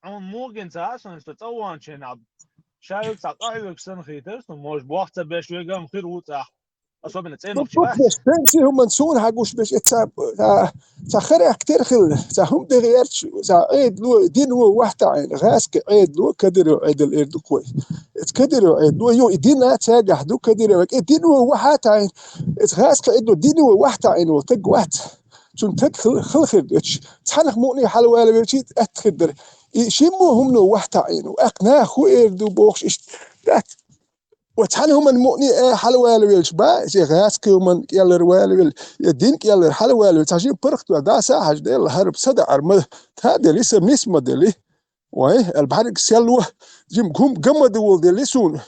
Хьуна муха гина ца хаьа суна, со цӀа ваханчу хенахь, ша юьгу цхьа къахьоьгуш санна хийтара суна, может, бох ца беш верг-м хир ву цӀахь. Особенно цӀеначу бац. Пенсий хӀуманна суна хьан гуш беш, и ца, ца, ца характер хилла, ца хӀума де гӀерташ, ца Ӏедало, дино вахьтаӀийна, гӀаьскхи Ӏедало, Кадыров Ӏедал эр ду-кх вай. Эца Кадыров Ӏедало, ю, и дина цаьргахь ду, Кадыров, и дино вахьа а таӀийна, эца гӀаьскхи Ӏедало, дино вахьтаӀийна волу таг вац. Цунна таг хала, хала хир ду. Эцаш цхьанах мукъане хьалавала велчий, атта хир дара. И шиммо хӀумано вахьтаӀийна ву. Аккха наха хӀун эр ду бохуш иштта дац. Ва цхьана хӀуманна мукъане а хьалавала велча бан, шен гӀаьскхи хӀуманна кӀеллара вала велча, я дин кӀеллара хьалавала велча, цхьа жима паргӀат ваьлла, дӀа сахьаш делла, хӀара садаӀар ма, та дели, са мис ма дели. Вай, аьлла, бӀаьрг сел ву, жима гум ган ма ду волу дели суна.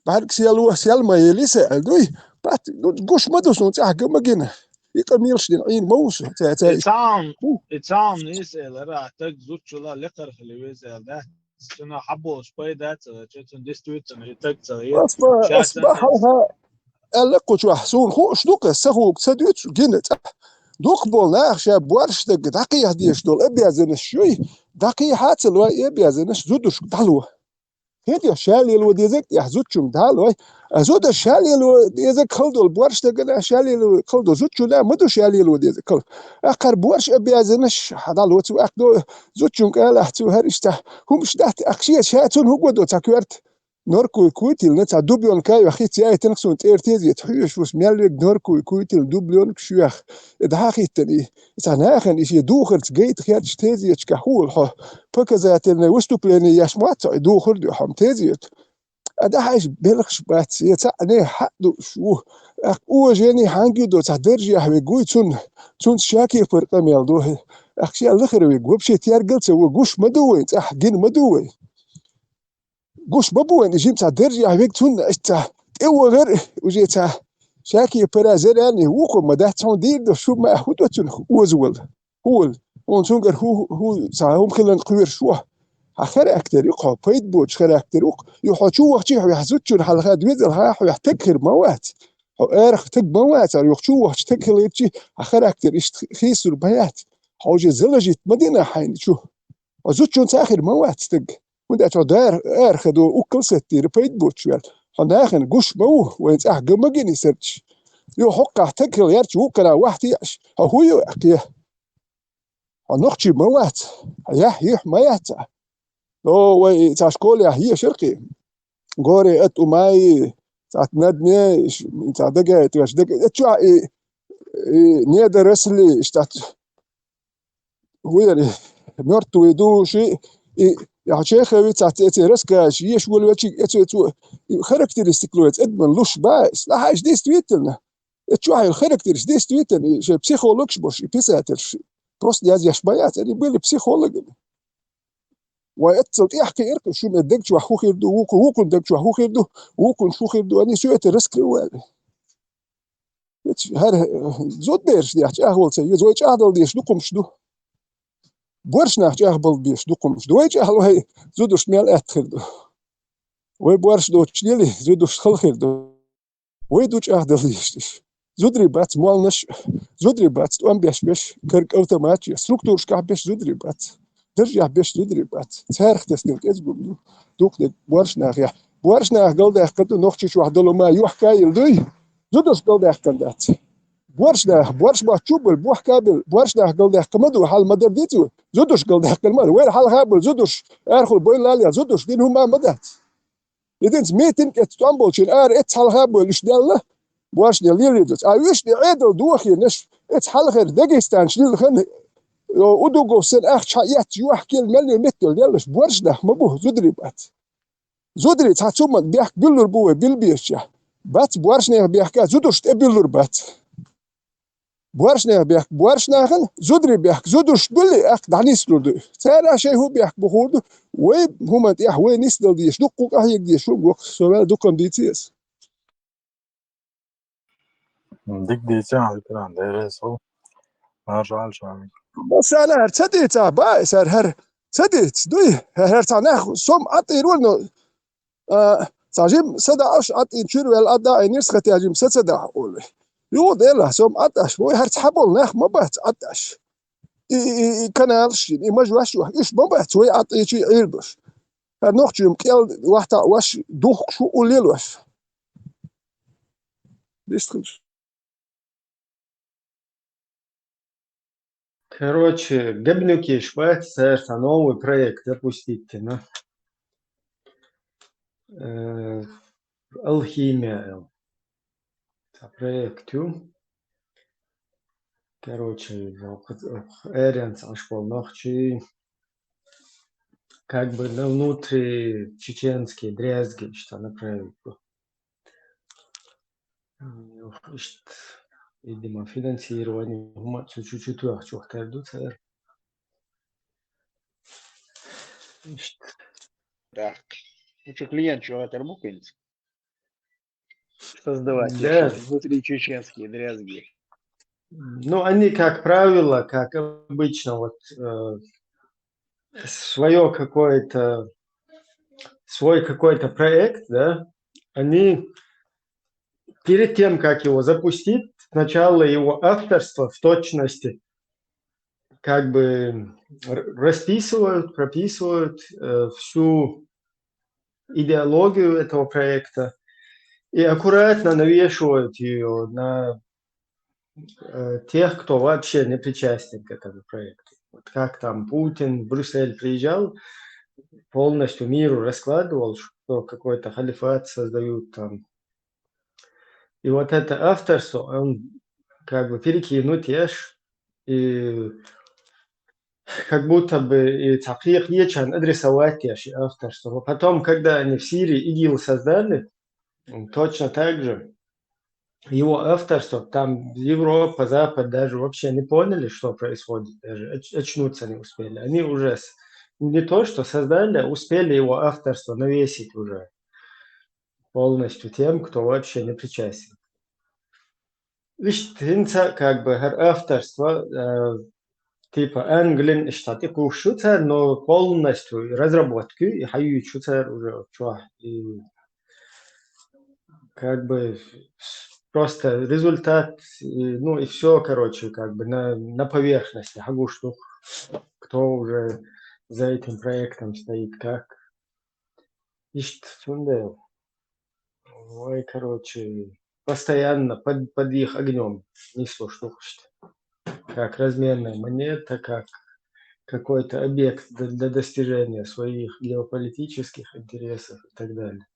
БӀаьрг сел ву, сел ма ели сан, аьлла, дуй? Бат, ну, гуш ма ду суна, цӀахь ган ма гина. И къамелаш дина Ӏийна ма ву со, ца, ца. И цхьаъ, и цхьаъ нийса элира, а таг зудчуьнга лекхара хила веза аьлла, да? Цунах хьан болуш пайда а ца хилча, цунна действительно и таг ца хета. Ас ба, ас ба хьалха аьлла кху чохь, суна хууш ду-кх, сан хӀума ца дуьйцу гина цӀа. Дукхахболу наха ша борш дага дӀакхехьа дезаш долу обязанность юй, дӀакхехьа а ца лой и обязанность зудушка дӀало. ХӀинца ша лело дезарг тӀехь зудчуьнга дӀа а лой. А зуда ша лело дезарг хала долу борш дагана, ша лело хала долу зудчунна ма ду ша лело дезарг хала. Аккхара борш обязанность хьан дӀало цу аккха до зудчуьнга алахь цу хӀара иштта. ХӀумаш дац, аккха шен ша цунна хӀун го до цхьа коьрта. Норковый куй тиллина, цхьа дубленка а йоххий, ца яйтинах суна тӀера тезета хьоьжуш ву, мел верг норковый куй тиллина, дубленка шоьх. И дӀа а хӀиттина и, цхьа нахана и шен духарца гайта херча тезеташкахь хӀула хьо. Показательное выступление еш ма вац хьо, и духар а дуьхьал тезета. А дӀахьаьжча белхаш бац, я цхьаъ нехан хьаъ дууш ву. Аккха уважение хьанга ю до, цхьа даржехь верг вуй цунна, цунца ша кепара къамел ду. Аккха шен лахара верг вообще тергал а ца во, гуш ма ду вайн, цӀахь гина ма ду вай. Гуш ма бу вайн, и жима цхьа даржехь верг цунна, аш цхьа тӀе вахар, уже цхьа ша кепара заряне вукхо ма дац хьуна дийр до, шу ма хӀун до цунах озавала. ХӀула, хьуна цуьнгара хӀу, хӀу, цхьа хӀума хиларна кхоьруш ву. Хьан характер ю-кх хьо, пайда боцуш характер ву-кх. Юха хьо чу вахчий, хьоьх зудчунна хьалха доьзалха хьоьх таг хир ма вац. Хьо арахь таг ма вац, хьо юха чу вахча таг хилийчи, хьан характер иштта хийсур ма яц. Хьо уже заложить ма дина хьайна чу. Хьо зудчунца а хир ма вац стаг. ХӀунда аьлча хьо дара арахадо уккал саттийра пайда боцуш ваьлла. Хьо нахана гуш ма ву, вайн цӀахь ган ма гина и сарчаш. Юха хӀоккхахь таг хила гӀерташ вукхара вахьте аш, хьо хӀун ю аьккхе? Хьо нохчий ма вац, хьан яхь юьхь ма яц ахь. О, вай цхьа школехь ешар кхин. Горе от ума и, цхьа на дне, цхьа дагайта веш, дага, а чохь и, и недоросли, штат. ХӀун яра и? Мёртвые души и Я хьо чехавица цеци раскаеш, еш волвечиг эцо-эцо характеристика лоец эдман луш баьс. Лахьаш действительно. Эцо хьел характеристика действительно, и шей психологш бош, и писатель. Просто язъеш бояц, они были психологами. Вай эццал тӀехкхииркхи, шу ме даг чохь хӀу хир ду, вукху, вукхун даг чохь хӀу хир ду, вукхун хӀу хир ду, они все это раскрывали. Эц хӀара зудбераш дехь чӀагӀвал ца веза, вай чӀагӀдал деш дукхумаш ду. Борш нах чӀагӀбал беш дукхумаш ду. Вай чӀагӀал вай зудуш мел аьттахир ду. Вай борш доцуш дели, зудуш хала хир ду. Вай ду чӀагӀдал деш деш. Зударий бац молнаш, зударий бац тӀом беш беш, карг автоматче, структурашкахь беш зударий бац. Даржехь беш зударий бац. Царах тесна кӀезгум ду. Дукха дерг борш нах яхь. Борш нах галдаьккхина ду, нохчи чохь долу ма юьхькаийла дуй. Зудуш галдаьккхина дац. Борш нах, борш бац чу бу, бухкабелла, борш нах галдаьккхина ма ду, хьал ма дар дицу, зудуш галдаьккхина ма ду. Вайра хьалха а бу, зудуш, арахула бойла лалла, зудуш, дина хӀума ма дац. И динца митинг эцу тӀом болчийн ара эцу хьалха а бу, уьш делла, борш де лелийдуц. А уьш де Ӏедал дохийнаш, эцу хьалхара Дагестанчу лилхана, удугов сан ахча хьан эцча, юьхькел мел меттел деллаш, борш нах ма бу, зударий бац. Зударий цхьа цуман бехк буьллур бу вай билбезачехь. Бац боршнех бехка, зудуш тӀе буьллур бац. Боршнех бехк боршнахана, зударий бехк зудуш буьлли, аккха дӀанислур ду. Цара шайн хӀу бехк бу хуур ду, вай хӀуман тӀехь вай нисдала дезаш, дуккха къахьега дезаш хӀума воккху, со ваьлла дукхам дийци ас. Дика дийцина, Викторан, дера со. Маршалла шуна. Массана хӀара ца дийца, бай, сар хӀара ца дийца, дуй? ХӀара цхьа нах сом ӀатӀийр вара, но, а, цхьа жим са даӀаш ӀатӀийна чуьра ваьлла Ӏатта Ӏийна нирс хатя жим са ца дахь олу. Юха дела, сом ӀатӀаш, вай хӀара цхьа болу нах ма бац ӀатӀаш. И, и, и, и каналаш шин, и мажош ваьш, уьш ма бац, вай ӀатӀийчий Ӏийр дош. ХӀара нохчий кӀел вахта ваш духкуш хӀу уллел ваш. Дистхилш. Короче, габнукеш бац, цара цхьа новый проект запустить дина. Э, Алхимия, э, цхьа проект ю. Короче, аьренца Ӏаш болу нохчий, как бы на внутри чеченские дрязги, что направить. Ох, иштта, видимо, финансирование хӀума цу чу-, чу тоьхчух тера ду цара. Иштта. Так. Ну что, клиент чего это буквенец? Создавать Да. Внутри чеченские дрязги. Ну, они, как правило, как обычно, вот, э, свое какое-то, свой какой-то проект, да, они перед тем, как его запустить, сначала его авторство в точности как бы р-, расписывают, прописывают, э, всю идеологию этого проекта и аккуратно навешивают ее на, э, тех, кто вообще не причастен к этому проекту. Вот как там Путин в Брюссель приезжал, полностью миру раскладывал, что какой-то халифат создают там. И вот это авторство, он как бы перекинуть еш, и как будто бы и цхьа кхе-, кхечарна адресовать еш и авторство. Но потом, когда они в Сирии ИГИЛ создали, м, точно так же его авторство, там Европа, Запад даже вообще не поняли, что происходит, даже оч-, очнуться не успели. Они уже с-, не то, что создали, а успели его авторство навесить уже полностью тем, кто вообще не причастен. Иштта хӀинца как бы хӀара авторство, э, типа Англин иштта тӀекхуьуш ю цара, но полностью разработка и хьаюьйтуш ю цара уже чохь. И как бы просто результат, и, ну и все, короче, как бы на, на поверхности хьагуш ду, кто уже за этим проектом стоит, как. Иштта цундела. Вай, короче, постоянно под, под их огнём нислуш ду иштта. Как разменная монета, как какой-то объект для, для достижения своих геополитических интересов и так далее.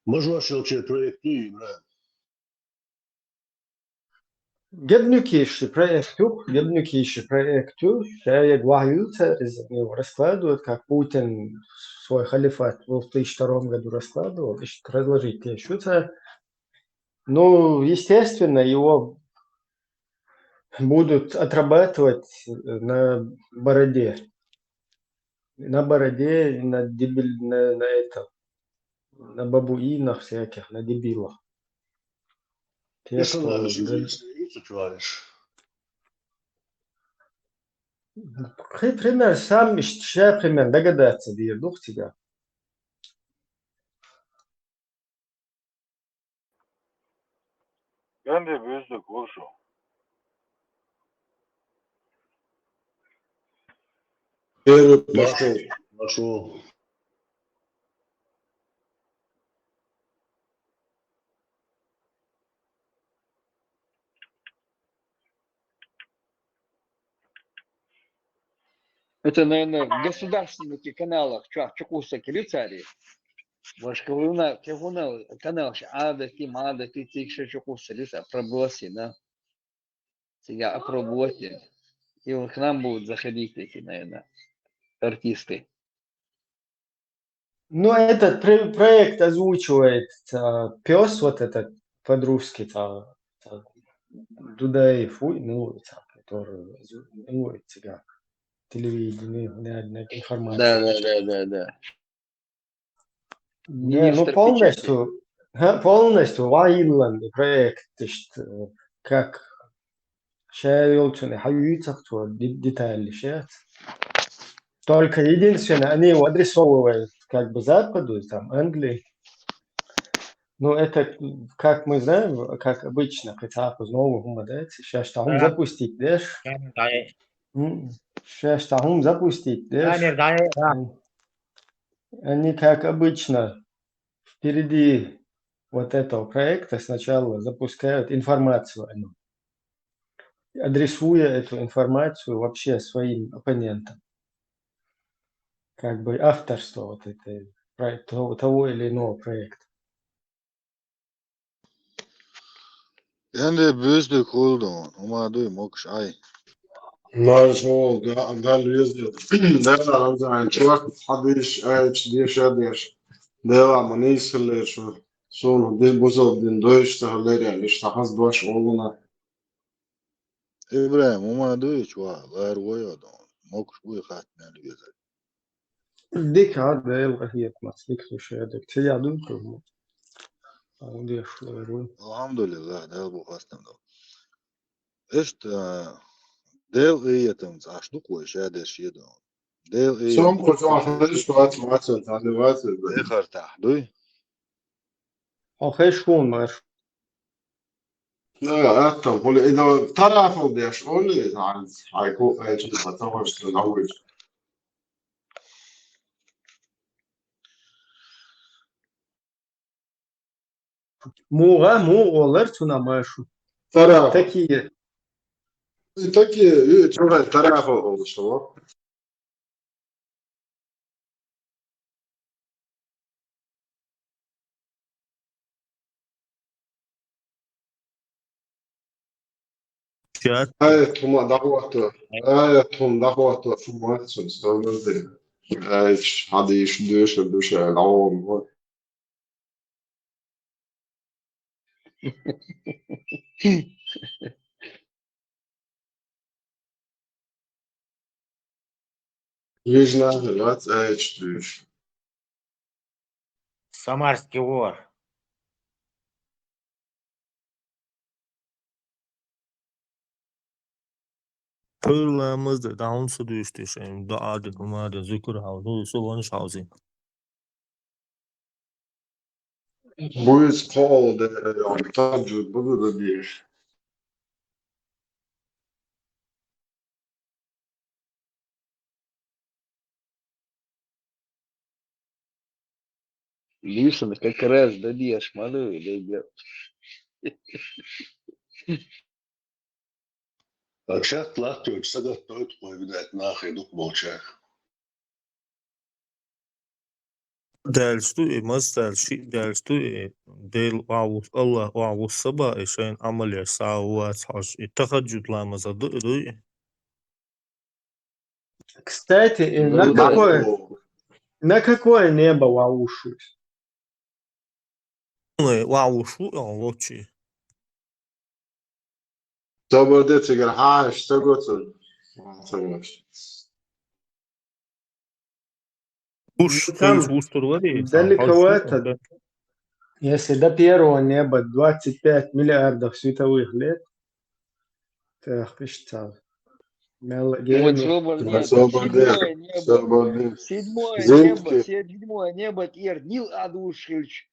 Ма жош йолча проект ю, Ибрайм? Гебнукийши проект ю, гебнукийши проект ю, ша яг вахь юьлца, из его раскладывают, как Путин свой халифат в две тысячи втором году раскладывал, значит, разложить те шуца. Ну, естественно, его будут отрабатывать на бороде. На бороде, на дебил, на, на этом, на бабуинах всяких, на дебилах. Те, Ты что сама да- жизнь, если видишь, товарищ? При-, пример, сам ищ-, ща пример догадаться, дир дух тебя. Генди бюздю куршу. Первый пошёл. Пошёл. Это, наверное, в государственных каналах чё, чё кусок лицари. Вашкалына, кехуна канал ш-, адати, мадати, тикша чё кусок лица, пробылась, да? Тебя опробовать. И вот к нам будут заходить эти, наверное, артисты. Ну, этот пр-, проект озвучивает, а, пёс вот этот по-дружски, та, та, Дудаев, уй, ну, та, который озву-, ну, эти как, телевидение, наверное, информация. Да, да, да, да, да. Не, ну, Министр полностью, печати. Ха, полностью вайылланды проект, то есть, э, как ща йолчуна, ха, юйцахту де-, детали щас. Только единственное, они его адресовывают как бы Западу, там, Англии. Ну, это, как мы знаем, как обычно, хотя бы новый хумадец, щас там запустить, дашь? М, щас там запустить, дашь? М. Они, как обычно, впереди вот этого проекта сначала запускают информацию о нём. Адресуя эту информацию вообще своим оппонентам. Как бы авторство вот этой, про-, того, того или иного проекта. Генди бюздю кулдун, ума дуй мокш ай. Наш ол га-, гал везде. Да, да, да, чувак, хадиш, ай, чдиш, адиш. Дела, манисыллер, шу, суну, ди бузал, дин дойш, сахаллер, лиш, сахаз дош, олуна. Ибрайм, ума дуй, чувак, лар вой одон. Мокш буй хат мел везде. Дика, Дела, ахият мац, дик сушеде. Ция дуй кулму. Алдеш лар вой. Алхамдулиллах, Дела бу хастам да. Ишта, Дела иетам, аш дук вой, шадеш едо. Дела иетам. Сом кочо ахадеш вац, вац, тани вац. Эхар тах, дуй? Охеш хун мар. Да, аттам, хули ида тарафал деш, оли, ай, ай, ку, ай, чу, патаваш, ку, навыч. Муга, му олар цуна машу. Тарафал. Такие. И такие, и чё, тарафал, он что? Чат. Ай, тума дахвату. Ай, тум дахвату, тума, сун, сун, сун. Ай, хадиш, душа, душа, лаон, вот. Вижна, двадцать четыре. Самарский вор. Пырламызды, даун судуштиш, да ады, умады, зукур хауду, сулоныш хаузин. Буйс кол де, он таджуд буду да диш. Лишен как раз да диш, малу, да диш. А чат латтует, сагат тоет, кой, видать, нахуй, дук молча. Даьлча ду и, маза даьлча, шиъ даьлча ду и, Дела охьавус-, Аллах охьавуссаба и, шайна Ӏамал еш сагӀа вац хьожаш и, тахаджуд ламаза ду и, ду и. Кстати, и на какое, на какое небо охьавуш ву? Ой, охьавуш ву, а, вочи. Собар де, цигара хьаьша ца го цун. Ца го. Уж там хӀинца вустур вари, далековато. Если до первого неба двадцать пять миллиардов световых лет, то я хпиш цал. Мел Вот гейну. Собар де, седьмое небо. Собар де. Седьмое небо, седьмое небо, тӀера Нил Ӏадуш хилча.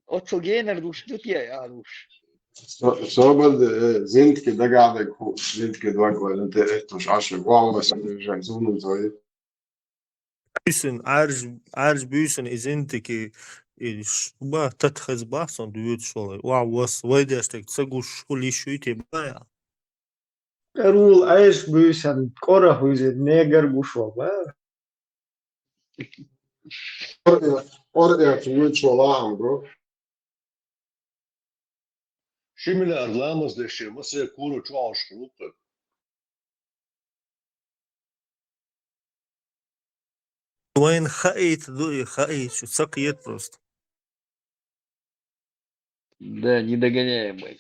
Оццул генара душ ду те Ӏадуш? Со-, собар де, э, зинтке дагадег ху, зинтке дагадег, те это уж аша глава, сам же зунун твои. Буьйсан, Ӏарж-, Ӏарж буьйсан и зинтке, и ш-, ба, тат хаза ба сон дуьйцуш валай. Ва, вас, вай деш тег ца гуш, хул иш вуй те ба я? КӀарул Ӏарж буьйсан, кӀора хуьйза, негар гуш вал ба. Къоръя-, къоръя вуьйцу валахьан, бро. Ши миллиард ламаз деши, массе кура чу Ӏаш хилуккха. Вайн хаийта ду и, хаийта, шу ца кхета просто. Да, недогоняемый.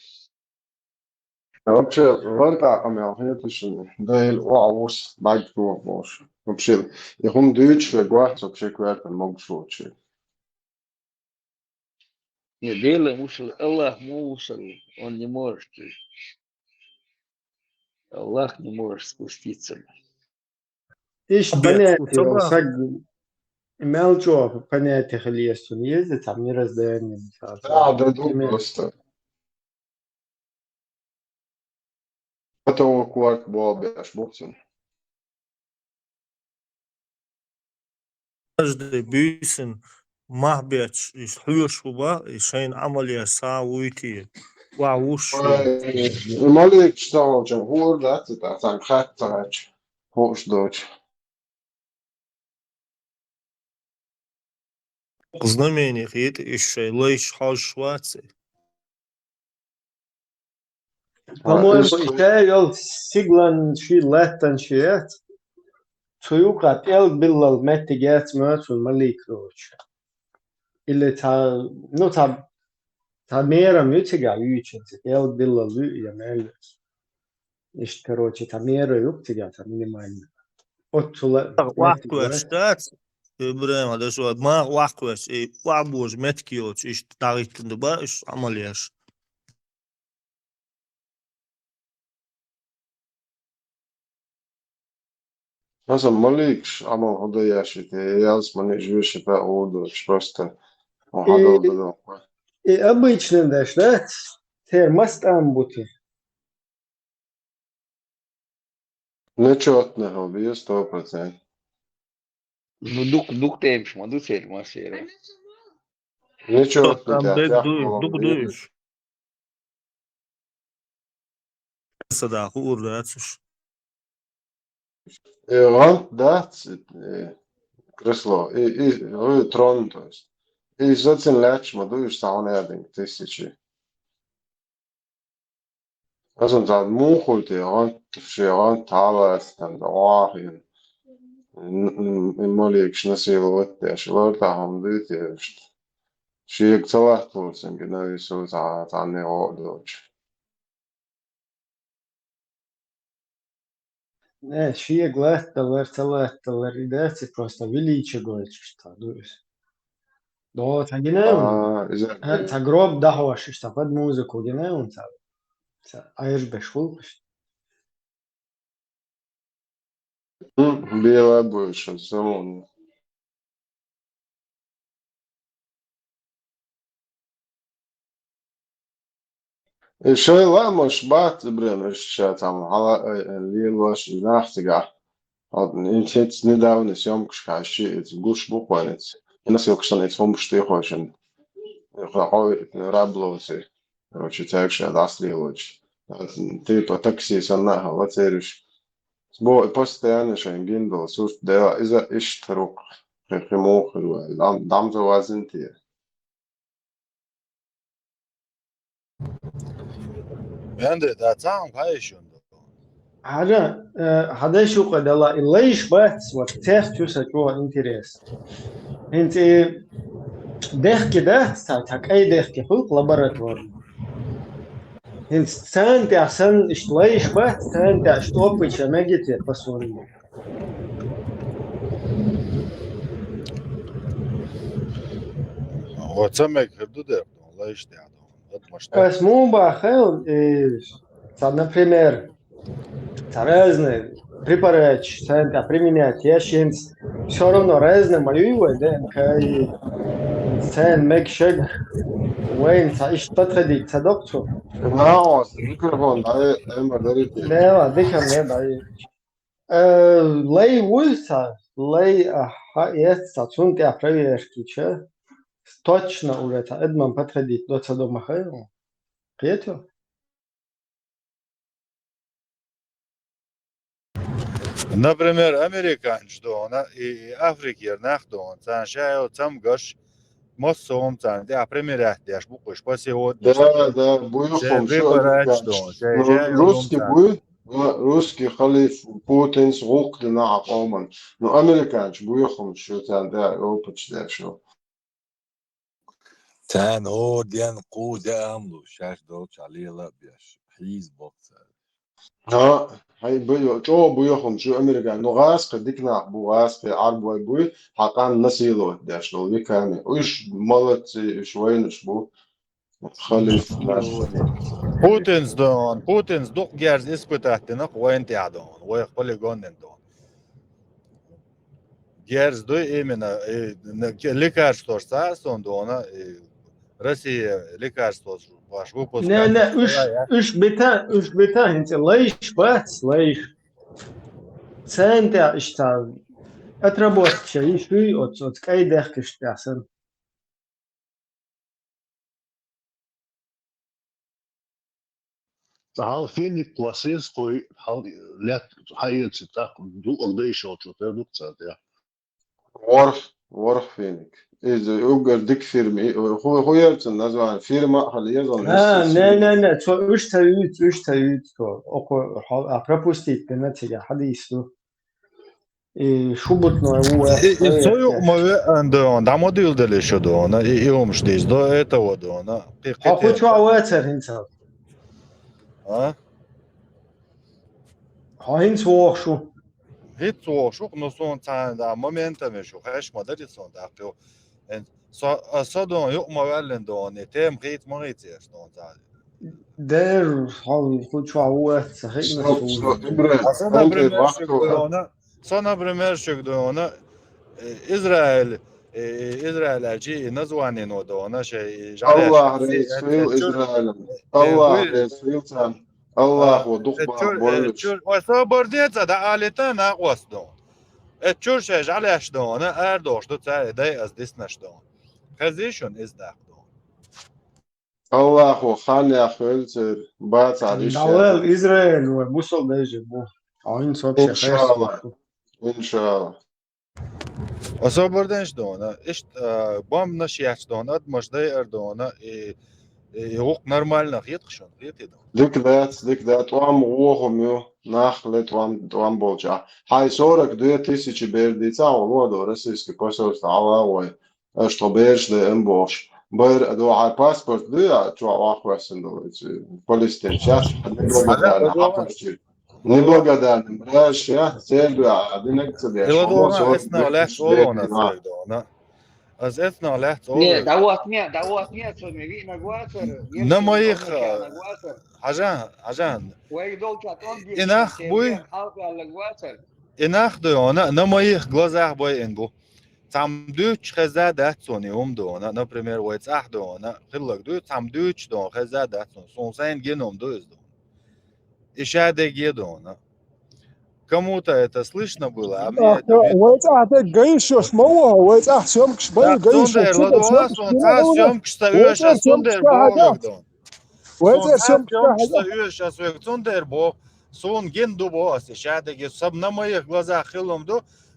А вообще, вартӀа къамел хеташ, да, или оа вус, баги туох болуш. Вообще, и хӀума дуьйцуш ве гуахца вообще коьртан могуш волчи. Не, Дела мусал, Аллах мусал, он не может. Аллах не может спуститься. Иштта понятие йолу саг мел чӀогӀа понятие хила еза цунна, еза цхьа мироздание, мисал. Да, да, да, просто. Потолок куьрт болу беш бу цунна. Каждый буьйсанна мах бетташ, иштта хьоьжуш хӀу бах, и шайна Ӏамал еш сагӀа вуй те. Ва вуш. Ой, и маликаш ца хьочун хӀора дац, и тӀаккха цхьаьна хатта ца хьаьча, хууш доцу. Знамение хета, иштта шайн лайш хьожуш вац и. По-моему, и ша йолу сиглан ши, латтан ши яц. Цу юкъа пӀелг биллал меттиг яц моьтту цунна малик доцуш. Или цхьа, ну, цхьа, цхьа мерам ю цигахь юьйцуш, цхьа пӀелг биллал ю я мел. Иштта, короче, цхьа мера ю цигахь, цхьа минимальная. Оццула охьакхоьссуш дац, Ибрахим, дашо, маха охьакхоьссуш, и охьабожа меттиг йоцуш, иштта дӀахӀиттина ду ба, уьш Ӏамал еш. Хьасан, маликаш Ӏамал хӀу дан яшита, ялсмани жуьшита а хӀу доцуш, просто хьадолу дан. И обычно даш дац, церан мас тӀам бу те? Нечётный хьо бе, сто процент. Ну, дукха, дукха тӀемаш ма ду церан масера. Нечётный. Там тӀехь бед тӀехь дуй, хьо дукха бе. Дуй уьш. Сада хуур дац уьш. Э, гӀант дац, э, кресло, и, и, ой, трон, то есть. И зацин лаьтташ ма ду уьш, цхьа хьуна яьдинга тысячи. Аса цхьа мухуй те гӀант, шен гӀант хьалаца, там, охьахиъна. М, м, м, маликаш насиловать деш, лар тӀехь хӀума дуьйцу иштта. Шега ца латталур цуьнга, навесу цхьа, цхьанне гӀо а доцуш. Не, шега латталар, ца латталар, и дац, и просто величие гойтуш цхьа ду иза. До, цхьа гина ву? А, иза. Э, цхьа гроб дахьош, иштта под музыку гина ву цхьа. Цхьа Ӏаьржа беш гӀуллакхаш. М, бела больше, самому. И шайн лаамаш бац, Ибрахим, иштта ша цхьамма хьала, э, э, лелош, и нах цигахь. Вот, и цец недавно съёмкаш хьаьжчи, и гуш бу кхойна, и носилкаш санна, и хӀумаш тӀехойшина. И хьо, хьо, и раб лоций. Короче, цаьрга ша дӀасалелочу. Типа такси санна а хьала цериш. Бо, и постоянно шайн гина долу сурт дела, иза иштта рукх. Хи-, хи муха хир вай. Дам-, дамза вазин те. Венде, да, цаам хайшун. Хьажа, э, хьадай шу къадала, и лайш бац, вот, цех чу са чу интерес. ХӀинца и дехке дац, ца, ца кӀай дехке хуьлу лаборатори. ХӀинца царна тӀехь санна иштта лайш бац, царна тӀехь иштта опыт ша мегите, по сути. Оца мега хир ду дерг, лайш тӀехь ду. Вот, может, ас муха бахал, э, ца, например, ца разные препараташ, царна тӀехь применять еш хӀинца, всё равно разные ма ю вай, да, кай, царна мега шег, вайн ца иштта подходить ца докцу. Наос, микрофон, дай, эма, дарите. Лева, дикам не дай. Э, лай вуй ца, лай, а, хьаэц ца, цунна тӀехь проверка ча, точно уже ца, эдман подходить до ца дома хай. Кхету? Например, американцаш дона, и, и Африкера нах дона, царна ша йо цамгаш, массо а хӀума царна тӀехь примерять деш бу кхуш, по сегодня. Да, да, буй хӀума шу препараташ дона, ша, ну, ша йо русский хӀума царна. Буй, ну, русский халиф Путинс гӀуллакх дина а къоман. Ну, американцаш буй хӀума шу царна тӀехь опыт деш шу. Царна орден кхуза амлу, шаьш долчу лела а беш, хьийза боккха цара. ХӀа, хьай бу, чӀогӀа буй хӀума шу Америка. Ну, гӀазкхи дика нах бу, гӀазкхи Ӏарбой буй, хьан къам насиловать деш долу веками. Уьш молодцы, уьш вайнаш бу. Халиф. Путинс дон, Путинс дукха герз испытать дина вайн тӀехь дон, вайх полигонен дон. Герз дуй именно, и, н-, ке-, лекарствош ца сон дона, и, Россия лекарствош ваш выпуск. Не, не, уьш, уьш бита, уьш бита хӀинца лайш бац, лайш. Царна тӀехь иштта отработка ша йиш юй оцу, оцу кӀай дехкаш тӀехь санна. Цхьа хьал финик классес кхой, хьал лет хьаэци тӀаккха дукъах дайшалчо тера дукха ца тӀе. ВорхӀ, ворхӀ финик. Иза уггар дика фирма. И, ху-, ху яра цун название? Фирма а хьала еза. А, не, не, не, цо уьш ца юьйцу, уьш ца юьйцу цо. Око хьо-, а пропустить дина цига хьадийс ду. И шубутной ву. И, и цо юкъ ма веан дона, дӀа ма дуьйладеле шу дона, и, и хӀумаш дийца до этого дона. Хьо кху чохь вацара хӀинца? А? Хьо хӀинца вогӀуш ву? ХӀинца вогӀуш ву, но суна цхьана да моментами шу, хьаьш ма дари суна тӀаккха. Со, а, со дона юкъ ма ваьллина дона, и тема хийца ма хийца еш дона цхьана. Дер, хьо хӀу чохь ву аьлла ца хиъна суна. Со, например, шуьга дона, со, например, шуьга дона, э, Израиль, э, Израиль аьлчи и название но дона, шей, и жӀаьлеш. Аллах реза хуьлда Израилан. Аллах реза хуьлда царна. Аллахо дукха бахьа бойла. Ой, собар де ца, да алита накъост дона. Эт чуьра шей жӀаьлеш дона, арадохуш ду цара, дай ас диснаш дона. Хезий шуна иза даккха дона. Аллахо хан яхъелла церан бацахь диш. Далла Израиль вай мусал дайжа бу. Айн соб шахайс. Иншалла. Иншалла. Особарденш дона, иштта, а, бомбанаш яц дона, адамаш дайар дона, и, и гӀукх нормально хеташ шуна, хетий дона? Дика дац, дика дац, тӀом вохум ю, нах ле тӀом, тӀом болча. Хьай сорок две тысячи бер дийца, хьо ло до российский посольство, Алла вай. Аш тхо бераш дайан бохуш. Байра а ду, хьан паспорт дуй, а, чохь охьахоьссина долу иза? Палестин. Сейчас неблагодарный хьакхачийра. Неблагодарный, мразь, я, церга, а, динаг ца деш. Ила дона, эцна лаьцна олона, церга дона. Аз эцна лаьцна олона. Не, да вот, не, да вот, не, цо ме виъна гуацар. На моих, хьажан, хьажан. Вай долча тон. И нах буй? Хьалха гуацар. И нах дуй, она, на моих глазах бай ин бу. Цхьамма дуьйцуш хеза дац суна и хӀума дона, например, вай цӀахь дона, хилларг дуй, цхьамма дуьйцуш дона, хеза дац суна, суна сайна гина хӀума ду иза дона. И ша деге дона. Кому-то это слышно было, а мне это видно. Вай цӀахь деге гайш йош ма ву, вай цӀахь съёмкаш бай гайш йош. Цундер ладо, суна цӀахь съёмкаш ца оьшу, ас цундер бохург дона. Вай цӀахь съёмкаш ца оьшу, ас вай цундер боху. Суна гина ду боху ас, и ша деге, саб на моих глазах хилла хӀума ду,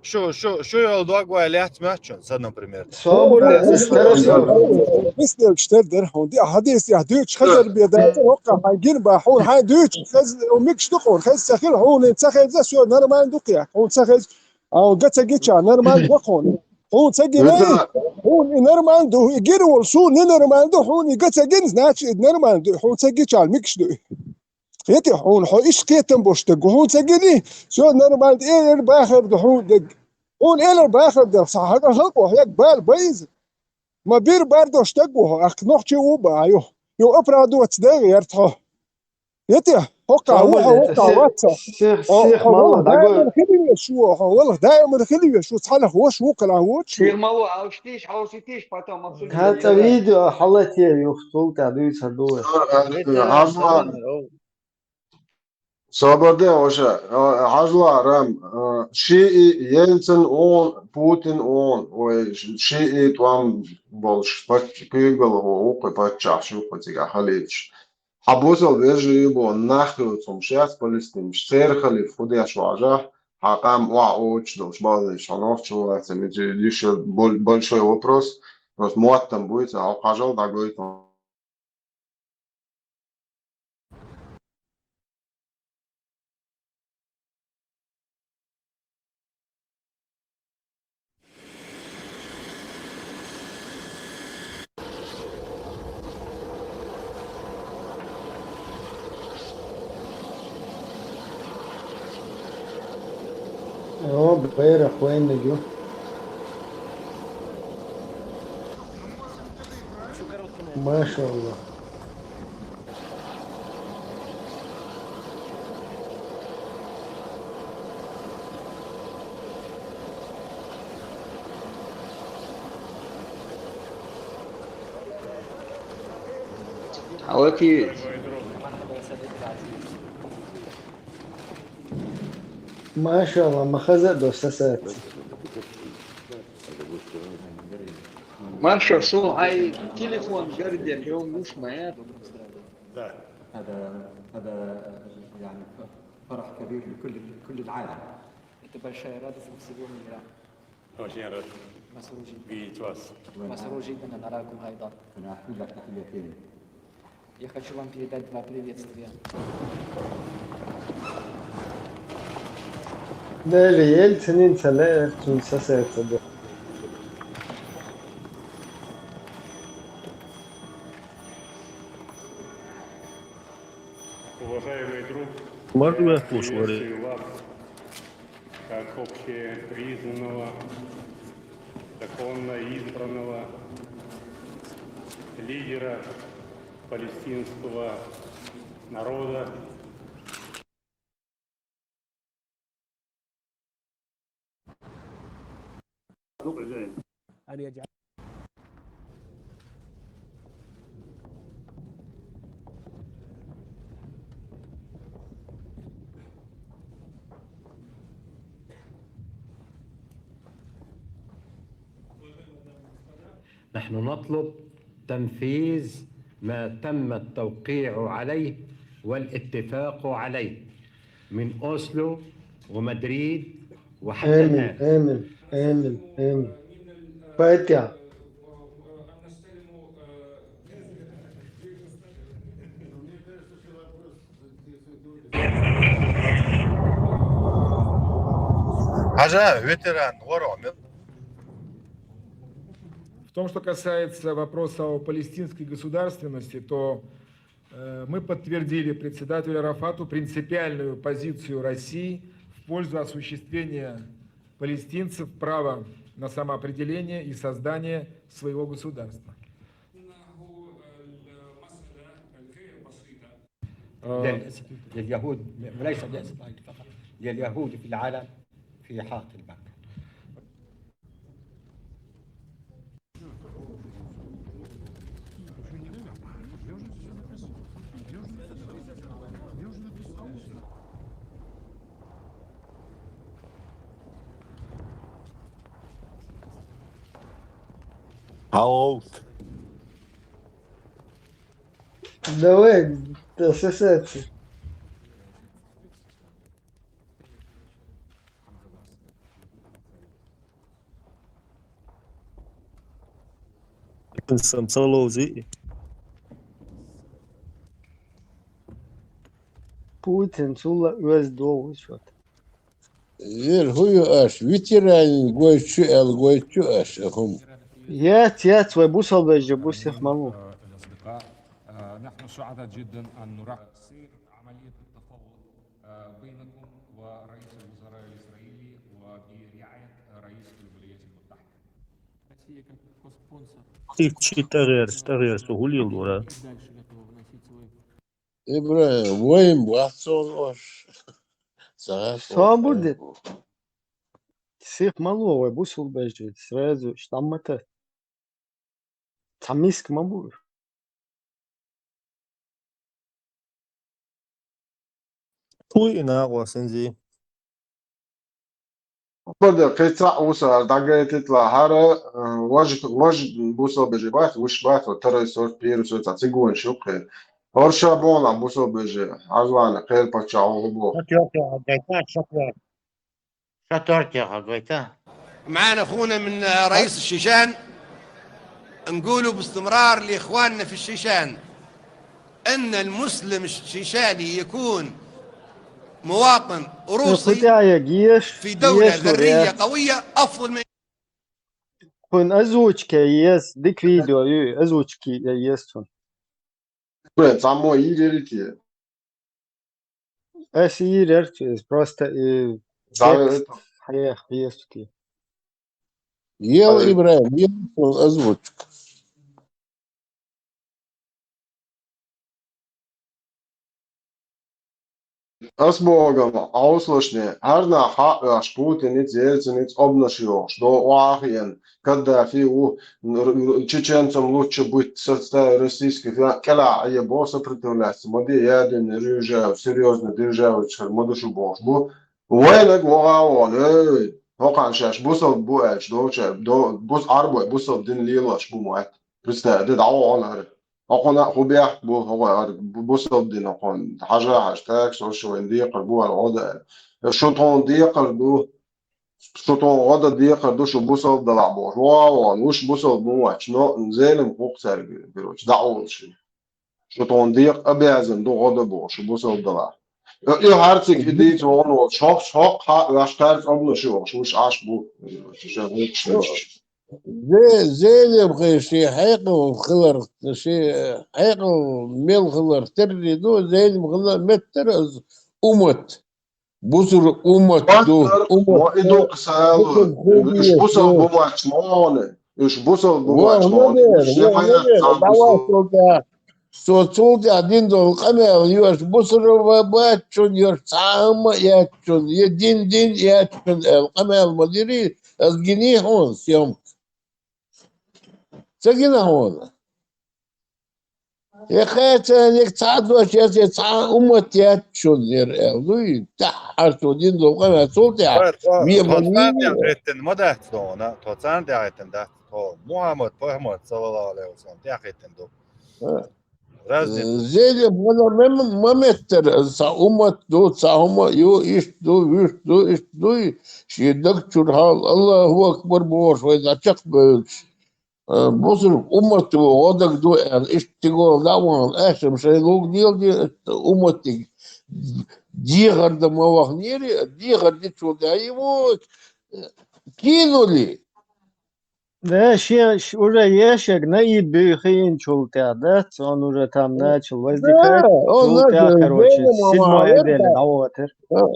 Шу, шу, шу йолу дог вай лаьцна моьтту шуна, сан, например. Со а мур лаьцна, Мисдерг штердер хьуна. Диъ хьадис, я дуьйцуш хазар бен дац, хӀокху хьайн гина бан хьуна, хьайн дуьйцуш хаза, микаш ду хьуна, хаза ца хила, хьуна ца хеза, всё, нормально ду кхехь, хьуна ца хеза, а, га ца гича, нормально ду хьуна. Хьуна ца гиний, хьуна и нормально ду, и гира волу суна и нормально ду, хьуна и га ца гина, значит, и нормально ду, хьуна ца гича, микаш ду и. Кхетий хьуна, хьо иштта кхетам болуш дерг ву, хьуна ца гиний, всё нормально, элира бахар ду хьуна дерг. Хьуна элира бахар дерг, сан хьан халкъо хьега бала бан иза. Ма бир бар долуш дерг ву хьо, ахка нохчи ву бан ю. Ю оправдываться дагӀа ярта хьо. Кхетий, хӀокхахь ву хьо, хӀокхахь вац хьо. Сих, сих, хьо мала валлахь даиман хила везаш ву, хьо валлахь даиман хила везаш ву, цхьанах ваша ву кхана вочу. Сих мало, а уж тише, а уж тише, потом обсудим. ХӀан, цкъа видео хьалатае юха, цул тӀаьхьа дуьйцур ду вай. Хьажа, Хьажа, ваша, шиъ Ельцин ву, Путин ву, вай шиъ тӀом болуш пач-, куьйгалхо ву кху паччахьаш ю кху цигахь хилийташ. Хьан бусалба вежарий бу, нах хилла хӀумаш яц палестинаш, церан халифа хӀун деш ву хьажахь, хьан къам охьа оцуш долуш база, хьан нохчо вац, мича йиш яр боль-, большой вопрос, просто моттам буй, ца хьо хьажал дӀагойту. О, берах вайниг ю. Машалла. Алло, Киевец. Машалла, ма хаза а до сасаца. Марша, шу хьайн телефон гарден, хьо муш ма яц. Да. هذا هذا يعني فرح كبير لكل كل العالم. Это большая радость для всего мира. Очень рад видеть вас. مسرور جدا أن أراكم أيضا. أنا أحمل لك تحيتين. Я хочу вам передать два приветствия. Дели, Ельцинца лаьцна сасаца ду. Уважаемый друг, Можно я вас слушаю? Приветствую вас как общепризнанного, законно избранного лидера палестинского народа. نحن نطلب تنفيذ ما تم التوقيع عليه والاتفاق عليه من أوسلو ومدريد وحتى آمين، الآن. آمين، آمين، آمين. فاتحة. حاجة، ветеран, ورا عمل. В том, что касается вопроса о палестинской государственности, то Э, мы подтвердили председателю Арафату принципиальную позицию России в пользу осуществления палестинцев права на самоопределение и создание своего государства. Э, لل-، لليهود، وليس لإسرائيل فقط، لليهود في العالم في حاضر مكة. How old? Давай, да, сосаться. Инсан цалозы. Путин цула уэздо высот. Зэр хую аш, ветеран гойчу эл гойчу аш, ахум. Яц, яц, вай бусал бэжэ, бусих малу. نحن سعداء جدا أن نرحب سير عملية التفاوض بينكم ورئيس الوزراء الإسرائيلي وبرعاية رئيس الولايات المتحدة. Россия как коспонсор. Ты читарер, старер, сугулил, дура. Дальше готова вносить свой Ибрагим, вайм бахцон ош. Саха Собуди. Сих мало вай бусул бэжи, сразу штаммата. Тамиск мабур. Туй ина гъуасынзи. Бада кхетса уса дагайтитла хара, э, важ, важ бусо бежи бат, уш бат, второй сорт, первый сорт, а цигуан шукхе. Орша бона бусо бежи, азвана, кхер пача, о, бо. Шатёртя, гайта, шатёр. Шатёртя, гайта. معانا أخونا من رئيس الشيشان، نقوله باستمرار لإخواننا في الشيشان أن المسلم الشيشاني يكون مواطن روسي في دولة ذرية قوية أفضل من Кун озвучка ес, дик видео, ю, озвучки ес тун. Бля, само идерите. Эс ирерчи, просто и текст. Хайх, ес тути. Ел Ибрагим, ел озвучка. Ас богам, ауслашне, гьарна хьа аш Путиниц, Ельциниц обнаш йохш, до уахиен, Каддафи у, р-, р-, чеченцам лучше быть в составе российских, я, кела, а я бо сопротивляться, моди яден рюжа, серьёзно державы чхар, моди шу бохш бу. Вайнаг вогавон, эй, хокан шаш, бусал бу эч, до чар, до, бус арбой, бусал дин лилаш бу муэт. Представь, дед, а он ар. Акъуна хубяхт бу, хогой ар, бу, бусал дин акъун. Хажа, хаж, так, со шо, ин дикъар бу ар, ода. Шутон дикъар ду, шутон ода дикъар ду, шу бусал дала бу. Ва, ва, уш бусал бу вач, но зелим хуксар, короче, да олши. Шутон дикъ обязан ду ода бу, шу бусал дала. Ё, ё, харцик идиц вон вол, шок, шок, ха, ваш тарц обну шу, шу, уш аш бу. Шу, шу, шу, шу. Зе-, зелем хе ши хьекъал хилар, ши хьекъал мел хилар терри ду, зелем хилар меттер аз умат. Бусур умат ду, Бахтар, умат мо иду ду. Ксаялу. Бусур ху Уш бусал ду. Бумач моне. Уш бусал бумач Вахна моне. Уш вахна зефая цан бусал. Давай сога. Со цултя дин дол къамел ёш бусурва бачун ёш цаама ячун. Е дин дин ячун эл къамел мадири, аз гини хун съёмка. Ца гина хун. Е хецен, е ца дош, е ца умат ячун ер эл. Луй, та, ар со дин дол къамел цултя. Ва, ва, Вие тоцан мадири. Дя хеттен ма дат дона, тоцан дя хеттен дат. То Мухаммад, Пахмад, саллаллаху алейхи ва саллям, дя хеттен ду. Ва. Разница. Зеле бала ма меттара, цхьа уммат ду, цхьа хӀума ю, иштта ду, вуьшта ду, иштта дуй, шен даг чуьра хьал, Аллаху акбар бохуш, вай дӀа чекхбевлча. Бусург уммат ду, гӀо даг ду аьлла, иштта тигола дӀа а вахана, аьшам шайн луг дела де, умматиг дехар дан ма вахнера, дехар дичул тӀаьхьа йиву, кинули. Да, шен ш-, уже ешаг наиб буьйхиъначул тӀаьхьа, да, цун уже там начал возникать, Да, он чул тӀаьхьа, начал короче, седьмой отделе дӀавахар.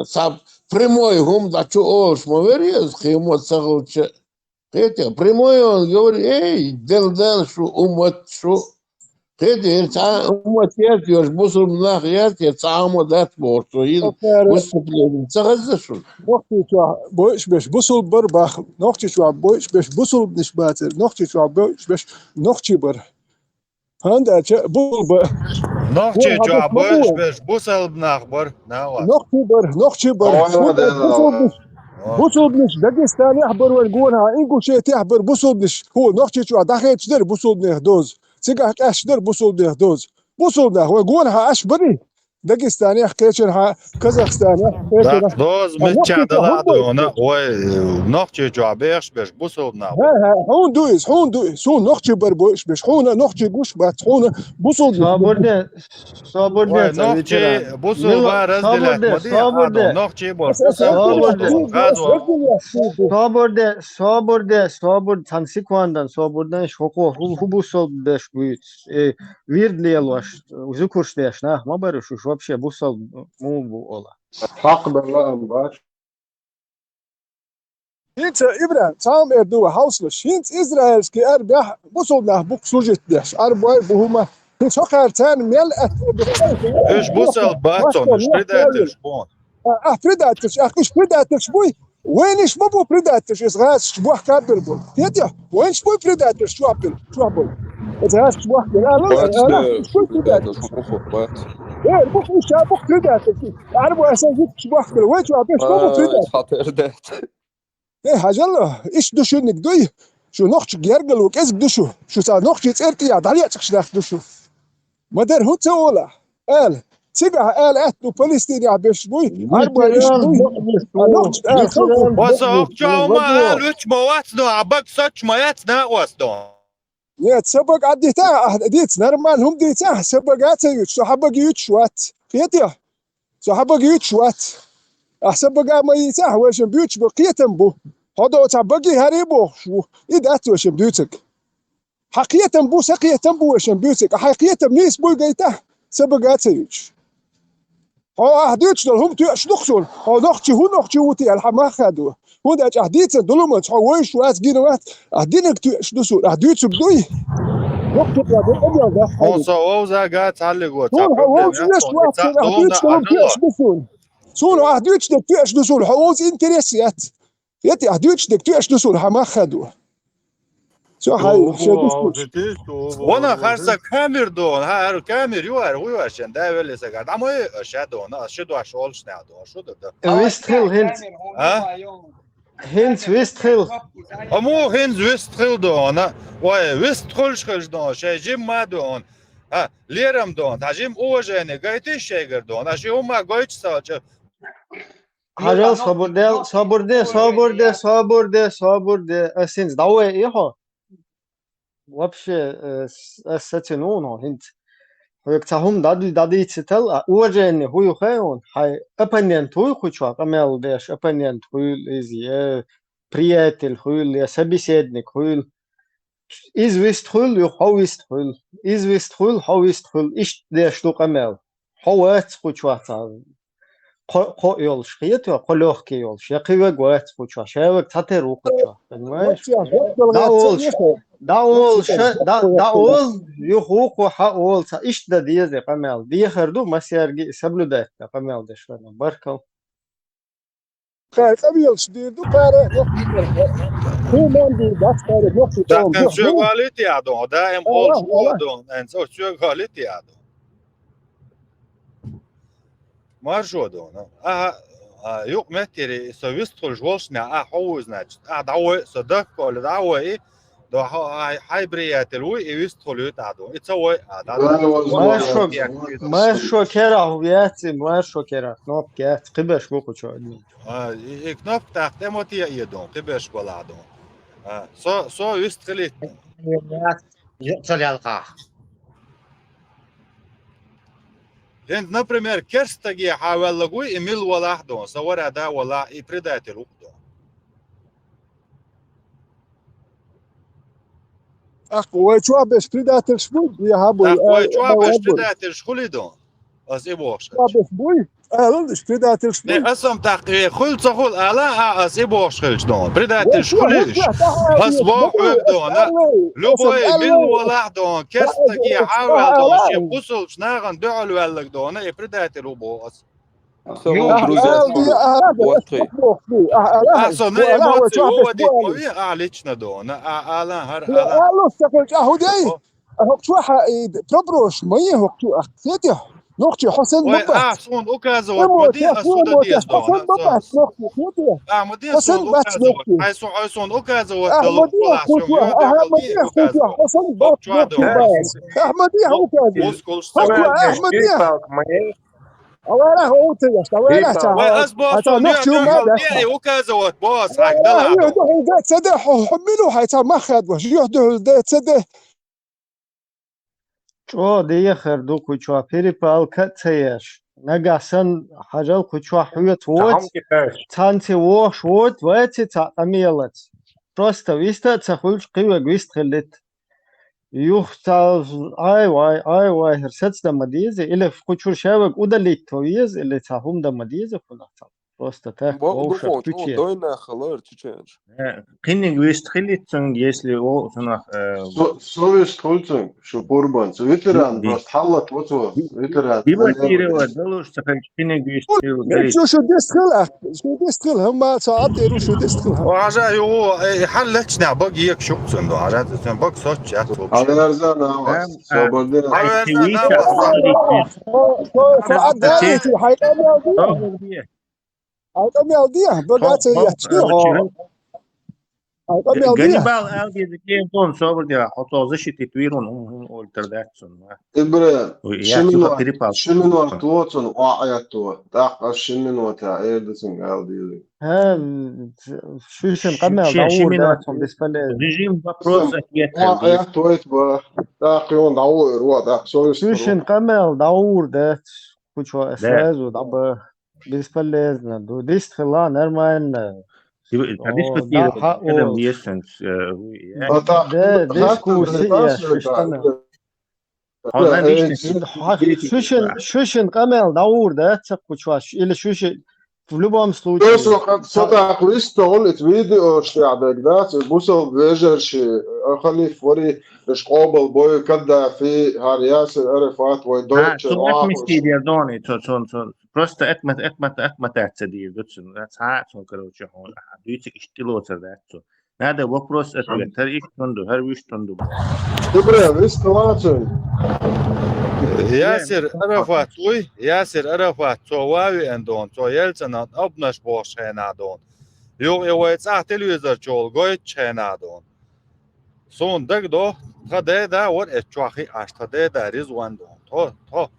Цхьа прямой хӀума дӀа чу олуш ма вара иза, кхин ма ца хилча. Кхетий, прямой он говорит, эй, Дела Дала шу, уммат шу. Кхетий, цхьа уммат яц йош, бусулба нах яц, я цхьа хӀума дац бохуш, цо йина выступление ца хеза шуна? Нохчийчохь бойуш беш бусулба бар бах, Нохчийчохь бойуш беш бусулбанаш бацара, Нохчийчохь бойуш беш нохчий бар. ХӀунда аьлча бусулба. Нохчийчохь бойуш беш бусалба нах бар, нах вац. Нохчий бар, нохчий бар. Ой, ой, ой, ой. Бусулбанаш, бусулбанаш Дагестанехь бар вайн гонахьа, Ингушетехь бар бусулбанаш. ХӀу, Нохчийчохь дӀахецаш дара бусулбанех доза. Цигахь къаьсташ дара бусулбанех доза. Бусулба нах вайн гонахьа аш барий? Дагестанехь, кхечанхьа, Казахстанехь, кхечанхьа. Доза мичча дала а дуна, вай, Нохчийчохь бехаш беш бусулба нах. ХӀа, хӀа, хьуна ду иза, хьуна ду иза. Суна нохчий бар бойуш беш, хьуна нохчий гуш бац, хьуна бусулба. Собар де, собар де, вай, ца нохчий, вечера. Бусулба разделять ма де, собар де. Нохчий бар, бусулба бар, гӀазот. Собар де, собар де, собар, цхьана секундан собар де, хӀокхо хӀу, хӀу бусулба беш буьйцу. Э, вирд лелош, зуькуш деш нах ма бара уьш, уьш вообще бусалба муха бу ола. Хьакъ бан лаам бац. ХӀинца, ИбрахӀим, цхьа хӀума эр ду вай хьовсалаш. ХӀинца израильский арабехь бусалба нах бу-кх служить деш, арабой бу хӀума. ХӀинца хӀокхара царна мел аьтто ду. Уьш бусалба бац, уьш предательш бу. А, а, предательш, а, уьш предательш буй? Вайнаш ма бу предательш, иза гӀазкхаша бохкабир бу. Кхетий? Вайнаш буй предательш чохь бир, чохь бу. Иза гӀазкхаша бохкабир. А, ну, бац, а, ну, уьш буй предательш. Предательш, бу-кх, бац. Э, бу-кх, уьш а бу-кх предательш. Арабой сан зуькаш бохкабир. Вай чохь беш ма бу предательш. Хьатер дац. Э, хьажал, иштта ду шуьниг дуй? Шу нохчий гергало кӀезиг ду шу. Шу цхьа нохчий цӀеркӀия дӀалечкъаш нах ду шу. Ма дара хӀун ца олахь? Ала. Цигахь ала аьтто ду Палестинехь беш буй, Ӏарбой иштта буй. А нохчий ала хӀун ду? Ва со хӀокху чохь ма ала, уьш ма вац ду, а бага соч ма яц накъост ду. Нет, сан бага Ӏаддита ахь, дица, нормально хӀума дийца ахь, сан бага а ца юьтуш, со хьан бага юьтуш вац. Кхетий? Со хьан бага юьтуш вац. Ахь сан бага а ма йийца ахь, вайшимма буьйцуш бу, кхетам бу. Хьо доцахь багий хӀара бохуш ву. И дац вайшимма дуьйцург. Хьан кхетам бу, сан кхетам бу вайшимма буьйцург. Ахь хьайн кхетам нийса буй гайтахь, сан бага а ца юьтуш. Хьо ахь дуьйцуш долу хӀума тоьуш ду-кх суна. Хьо нохчий, хӀун нохчий ву те аьлла, хьан мах а ду. ХӀунда аьлча ахь дийцина дулуманца хьо вуьйш вац, гина вац, ахь динарг тоьуш ду суна, ахь дуьйцург дуй? Хьо со вовза гац хьаллиго, цхьа проблема яц суна, цхьа дулум дан ахь тоьуш ду суна. Суна ахь дуьйцуш дерг тоьуш ду суна, хьо вовза интерес яц. Эти ахь дуьйцуш дерг тоьуш ду суна, хьан мах а ду. Всё, хьай, всё, диш. Вона харса камер ду, хьан хьара камер ю, хьара хӀу ю, аша шен да велле сага. ДӀа ма ю, аша ду, аш шу дош олуш нах ду, шу ду. Вистхил хӀинц. А? ХӀинц вистхил. Аму хӀинц вистхил ду, на. Ой, вистхулш хилш ду, шай жим ма ду. А, лерам ду, та жим уважение гайтиш шайгар ду, на ши ума гойч салча. Хьажал, собар де, собар де, собар де, собар де, собар де. Ас хӀинца дӀавай и хьо. Вообще, э, с-, ас сацина ву хьо хӀинца. Хьоьга цхьа хӀума дӀаду-, дӀадийцитал, а, уважение хӀу ю хьуна, хьайн оппонент хӀу ю кху чохь, къамел деш оппонент хуьлу иза, я приятель хуьлу, я собеседник хуьлу. Иза вист хуьлу, юха хьо вист хуьлу. Иза вист хуьлу, хьо вист хуьлу. Иштта деш ду къамел. Хьо вац кху чохь цхьа кхо, кхо йолуш, кхета, кхо лёгкий йолуш. Я кхин верг вац кху чохь, ша верг цхьатера ву кху чохь. Понимаешь? ДӀаолуш, дӀаолуш, дӀа-, дӀаола, юха ву кху, хьан ола, цхьа иштта дан деза къамел. Дехар ду, массаьрга соблюдать дан къамел деш верг. Баркалла. Кхара къамелаш дийр ду, кхара нохчий дийр ду. Хьу ман дийр дац, кхара нохчий дийр ду. Даим олуш хӀу ду, эн цо соьга гӀалит яду. Маршо ду, ну. Аха, а, юкъ меттери со вистхуьлуш волшна, а, хьо ву, значит, а, дӀавой, со дахколе, дӀавой, До хьо-, хьай, хьай приятель вуй, и вистхуьлуьйту ахь, до. И ца вой, а, да, Маршо, да. Маршо керахь яц, Маршо керахь кнопка яц, кхиберш бу кху чо. А, и, и кнопка тӀаккха тӀе ма теӀе, до, кхиберш балахь, до. А, со, со вистхилийта. Юкъ ца лелхахь. ХӀинца, например, керстаге хьан ваьллаг вуй, и мила валахь, до, сан вара да валахь, и предатель ву, до. ТӀаккха вай чохь беш предательш буй, я хьан буй? ТӀаккха вай чохь беш предательш хуьлий, до? Ас и бохуш. Чохь беш буй? Алал, уьш предательш Не, буй. ас ам тӀаккха, э, хуьлу ца хуьлу, ала, а, ас и бохуш хилча, до. Предательш хуьлий уьш? Ас воху хьоьга, до, на. Любой мила валахь, до, керстаге хьан ваьлла, до, шен бусалбачу нахана дуьхьал ваьллаг, до, на, и предатель ву боху ас. Со вон друзья, вот ты. А со на эмоции выводить ма ве, а лично, до, на, а, ала, хӀара, ала. Алло, сакъал чӀа хӀу дей? ХӀокху чохь а, и, проброш ма е хӀокху чу, ах, кхетий? Нохчий, хьо сан Ой, бабац. А, суна указывать ма де, а суда деза, до, Хьо сан на, бабац, нохчий, кхетий? А, ма де, Хьо сан суна бац, указывать. нохчий. Хьай су, хьай суна указывать, Ах, да, ма де, лук, хӀу чохь, ах, ма де, хӀу чохь, хьо сан бабац, чохь, до. Ах, ма де, хӀу чохь. Мускулш Хьо ца. чохь, ах, ма де. Перепалка ма е. Аварах, о, ты, я, аварах, Перепалка. ца. Вай, ас боху, Ата, суна нохчий, юьхь ма, дуьхьал да. де, и указывать боху ас, хьайга Аварах, дала. юьхь дуьхьал де, ца де, хьо, хьо мила ву хьай, ца мах хадваш, юьхь дуьхьал де, ца де. ЧӀогӀа дехар ду кху чохь, перепалка а ца еш. Нагахь санна хьажал кху чохь хьоьца воц, Цхьаьхьа кхеташ. цхьаьнци вохуш воц, вайци цхьаъ къамелац. Просто виста а ца хуьлуш, кхин верг вист хилийта. Юха ца, ай вай, ай вай, хӀара сацдан ма деза, или кху чуьра шаверг удалить то веза, или цхьа хӀума дан ма деза кхунах цхьа. Просто так, вовшах чуче. Дойна хала чученаш. Кхиниг вист хилийта цунга, если о цунах, э, Со, со вист хуьлу цунга, шу пурбан. Цу ветеран просто хьаллат вацо, ветеран. Дебатировать далуш ца хилча, кхиниг вист хилу. Шу, шу дистхила, шу дистхила, хӀамма ца атиру, шу дистхила. Хьажа, ю, э, хьал лечна бага ек шук цунду, хьажа, цун бага соч, я, цу. Алярзана, соболде. Хьайкъамел дия, бага ца ечки хьо. Хьайкъамел дия. Ганнибал аьлла деза кем тон собар дера, хьо цо защитить вирун, хӀун, хӀун олтар дац цунна. Ибра, ши минут, ши минут лоцун, оаӀетто. ТӀаккха аш ши минута эр ду цунга аьлла деза. ХӀа, шуьшин къамел дӀавур дац, бесполезно. Режим вопрос ответ. ОаӀетто ит ба, тӀаккха юн дӀавур, ва, тӀаккха со вист. Шуьшин къамел дӀавур дац, кучо сразу дӀаба. Бесполезно. Ду дистхила, нормально. Дискутировать. Да, дискуссия, шуьшин, шуьшин къамел дӀавур дац, ца кучо, или шуьшин, в любом случае. Со, со, со так вистон, это видео, что я догнать, бусал вежерши, халиф вари, шкобал бой, Каддафи, Хар Ясир Арафат, вай дойче. Просто экмат, экмат, экмат, экмат, цхьа, цхьа, короче, хьуна, дуьйцург иштта тӀелоцур дац цо. Надо вопрос ответ. ХӀара иштта ду, хӀара вуьшта ду. Ибра, вист лацун. Ясир Арафат вуй, Ясир Арафат, цо ван веана дон, цо Ельцинан обнаш бохуш хенахь дон. Юха и вай цӀахь телевизор чохь гойтучу хенахь дон. Суна дагадо, тхан деда вара эцу чохь хиъаш, тхан деда Ризван дон. Тхо, тхо.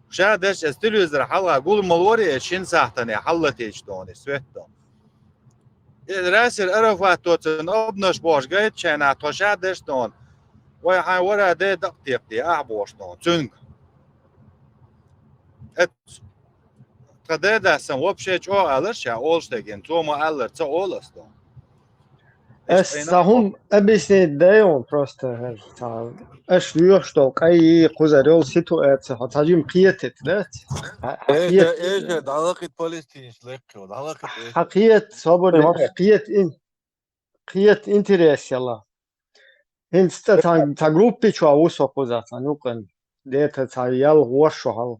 Ша деш эцу телевизор хьалха гуламал вара и шин сахьтане хьаллатийча дон, и свет дон. И Ясир Арафат тоцан обнаш бохуш гайта шайна, тхо ша деш дон. Вай хьайн вара де дакъа текхде, ахь бохуш дон. Цуьнга. Эц. Тхан деда сан вообще чӀогӀа алар ша, олуш дегина, цо ма аллар, ца олу ас дон. Ас сан хӀума объяснить дайон просто. Аш лоьхуш долу къайи, кхузара йолу ситуация, хьо цхьа жима кхетит, да? Эжа, эжа, дӀалакхит палестинаш лекхо, дӀалакхит. Хьан кхета, собар, хьан кхета ин-, кхета интерес яла. ХӀинца цхьа, цхьа группи чохь ву со кхуза, цхьа нукъан. Дета цхьа ял гӀош шо хьал,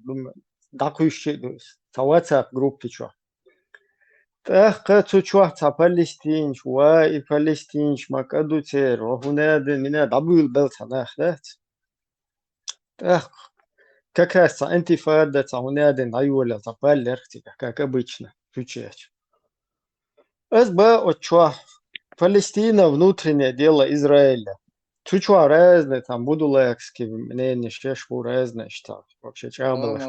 дӀакхуьйсучи а ду, цхьа WhatsApp группи чохь. ТӀаккха цу чохь цхьа палестинаш, ва и палестинаш ма кӀа ду церан, ва хӀун аьлла, мина дӀабуьйлабелла цхьа нах дац. ТӀаккха как раз цхьа интифада, цхьа хӀун аьлла, дӀайолаелла цхьа пал лерхча, как обычно, чучеча. Ас ба оцу чохь Палестина, внутреннее дело Израиля. Цу чу разные там будулаевские мнения, шеш бу разные, что вообще чабалаш.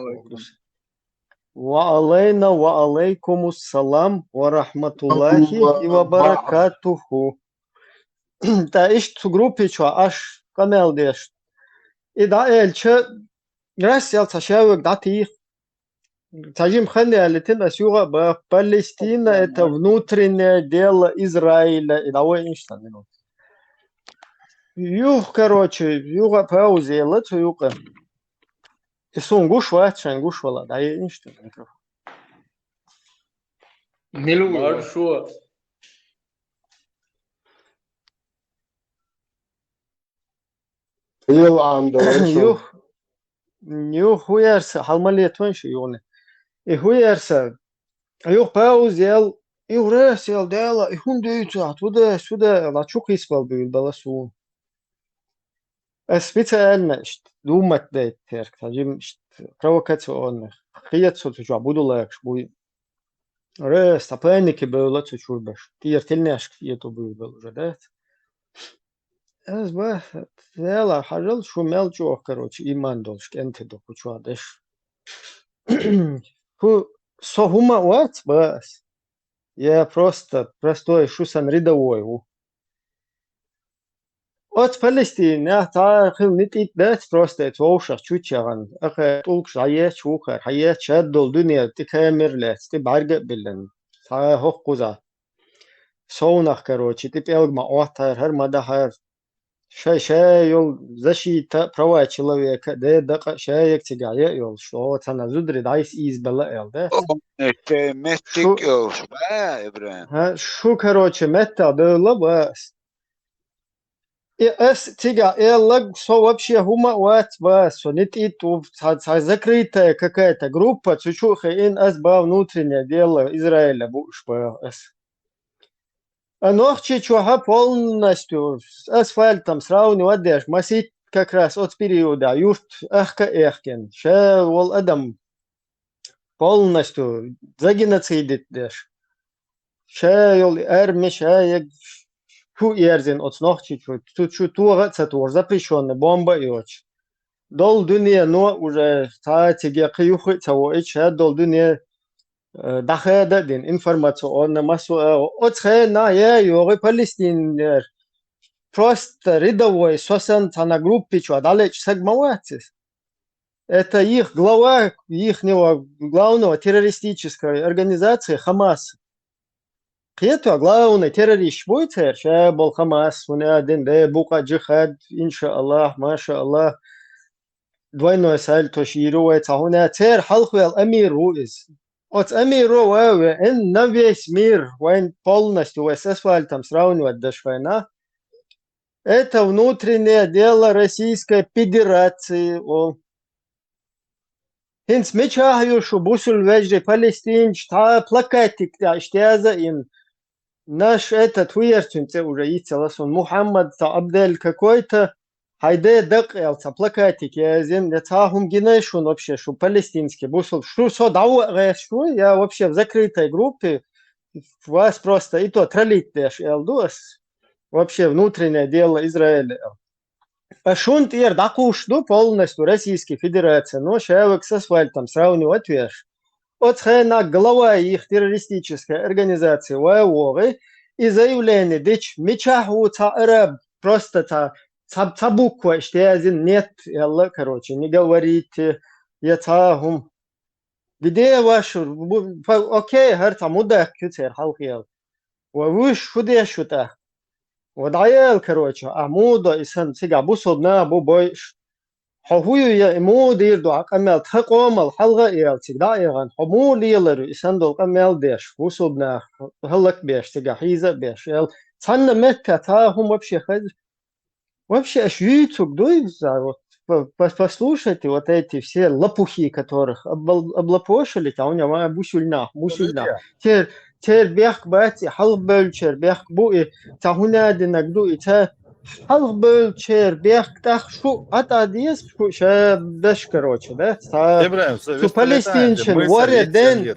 Ва алейна ва алейкумус салам ва рахматуллахи ва баракатуху. Та ишт цу группе чу аш къамел деш. И да эльча рас ял ца шавыг да тих. Ца жим хан ялитин ас юга ба Палестина, это внутреннее дело Израиля. И да ой иншта минут. Юх, короче, юга паузела цу юга. И сун гуш вац, шан гуш вала, да е иншта микрофон. Нелу. Маршо. Ил андо. Юх. Юх хуярса, халмалет ван ши югне. И хуярса. Юх пауз ял, и урес ял дела, и хун дюйцу, а туда, сюда, ла чук испал бюл бала сун. Э, специально, ишт, думать дайт терк, таджим, ишт, провокационных. Хият со ту жа буду лакш, буй. Рес, та паники было цу чурбаш. Тир тельняшк ето бюл бал уже, да? Аз ба, вела, хажал, шу мел чух, короче, иман долш, кенте до кучуа деш. Шу со хума вац, бас. Я просто простой, шу сан рядовой у. От Палестина, та хил нит ит бет, просто это вовшах чучаган. Аха тулк жае чухар, хае чад дол дуния, ти камер лец, ти барга билен. Та хох куза. Соунах, короче, ти пелгма отар, хар мадахар. Шай, шай, йол защита права человека, де, да, ка-, шай, як тига, я, йол, что, цана зудри, дайс из бела эл, да? О, это меттик Шу- йол, ба, Ибраим. Ха, шу, короче, метта, да, ла, бас. И эс тига, э, лаг, со вообще хума вац, бас, со не ти ту, ца, ца закрытая какая-то группа, цучухе ин эс ба внутреннее дело Израиля, буш, ба, эс. А Нохчичу ха полностью с асфальтом сравнивать деш, масит как раз от периода юрт ахка эхкен. Ше вол адам полностью загеноцидит деш. Ше йол арми, ше яг шу эрзин от Нохчичу, ту чу туга ца тур запрещённый бомба йоч. Дол дуния, но уже ца тиге кюхи ца во ич, ше дол дуния э, дахеда дин информационно массу, э, оцхена, е, йогы палестинер. Просто рядовой сосан цана группе чуа далеч сагмаватис. Это их глава, ихнего главного террористической организации Хамас. Кхетуа главный террорист буй цер, ше бол Хамас, хуна дин, де, бука джихад, иншааллах, машааллах. Двойной сальто ширу вай ца хуна цер халхвел амир ву из. Оц амир ву вай ве, эн на весь мир, вайн полностью вай с асфальтом сравнивать даш вайна. Это внутреннее дело Российской Федерации, о. Хинц меча ю шу бусул вежди палестинч, та плакатик, та штяза ин. Наш этот хуерцун це уже ицеласон. Мухаммад, та Абдель какой-то, хайде дак эл ца плакатик язин, не ца хум гинай шун вообще, шу палестинский бусул, шу со дау рэс, шу, я вообще в закрытой группе, вас просто и то троллить деш эл дус. Вообще внутреннее дело Израиля. А шун тир дакуш ду полностью Российской Федерации, но шевек с асфальтом сравнивать веш. От хена глава их террористической организации вай вогы, и заявление дич меча ху ца араб, просто ца, ца, ца буква штязин нет, ялла, короче, не говорите, я ца хум. Где ваш, бу-, фа-, окей, хар ца мудах кюцер халхиял. Ва вуш худеш шута. Ва даял, короче, а муда исан цига бусул на бу бойш. Хо хую я иму дир дуа къамел тха къомал халга иял циг да иягъан. Хо му лиялару исан дол къамел деш, вусуб нах, халак беш, цига хиза беш. Эл цанна метта та хум вообще хаз-, вообще аш юйцук дуй за, вот, по-, по-, послушайте вот эти все лопухи, которых обл-, облапошили, а у него бусульнах, бусульнах. Те Цер бехк бац, и халх бөлчер бехк бу, и ца хунадинаг ду, и ца халх бөлчер бехк тах шу атадиес, шу ша беш, короче, да? Ца Ибраим, шу палестинчен варе ден.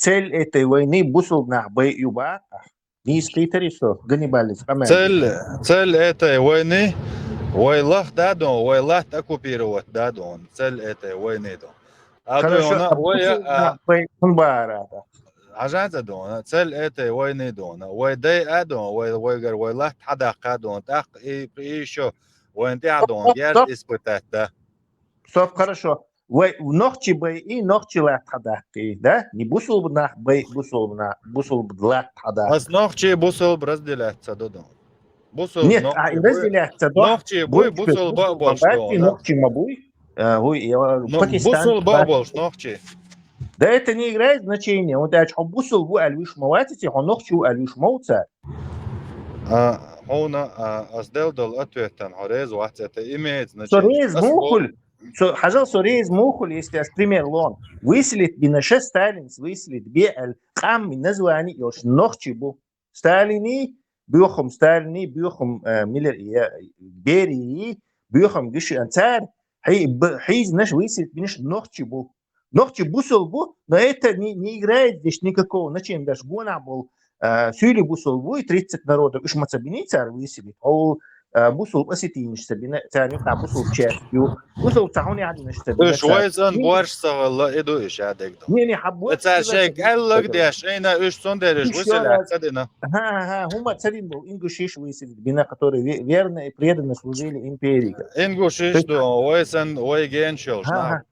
цель этой войны бусулба нах байъю бакъахь. Нийса кхийтарий со, Ганнибалица къамаьл? Цель, цель этой войны вай лах дадон, вай латт оккупировать дадон. Цель этой войны дон. Хорошо, Адона, вай, бусулба нах байъ хӀун бара да? Ажанца дона, цель этой войны дона. Вай дай адон, вай вайгар вай латт хьадаккха дон. Так и, и еще вайн тя дон, герз испытать да. Стоп, хорошо. Вай нохчи байъи, нохчи латт хьадаккхи, да? Не бусулба нах байъи, бусулба нах, бусулба латт хьадаккхи. Ас нохчи бусулба разделяться додон. Бусулба Нет, а и разделяться до. Нохчи буй, бусулба а болш дона. Нохчи ма буй. А, хуй, я, Ну, Пакистан, бусулба а болш нохчи. Да это не играет значения. Он дальше, хьо бусулба ву аьлла виш ма вацити, хьо нохчи ву аьлла виш ма вуца. А, хьона, а, ас дел дол ответан, хьо рез вац, это имеет Со значение. рез мухуль. Со, хьажал, со рез мухуль, если ас пример лон. Выселить бина ша Сталинс, выселить бе аьлла къамми названи йолш нохчи бу. Сталини, бухум Сталини, бухум, э, Миллер, э, Берии, бухум гиши анцар, хьи-, б-, хьиз наш выселить бинаш нохчи бу. Нохчи бусулба бу, но это не, не играет здесь никакого значения. Даже гона был, э, сюли бусулба бу, и тридцать народов, уж маца бини цар выселить. Ол, э, бусулба осетинаш ца бина, цар юкъа бусулба часть ю. Бусулба ца хьуни хьадинаш ца бина. Уж вайзан борш сагъалла иду иш адегдо. Не, не, хьаб-, Цар шайг аллаг деш, айна уж цундериш выселять ца дина. Ага, ага, хӀума ца дин бу, ингушиш выселить бина, которые ве-, верно и преданно служили империи. Ингушиш до, вайсан, вай геншел, Ага.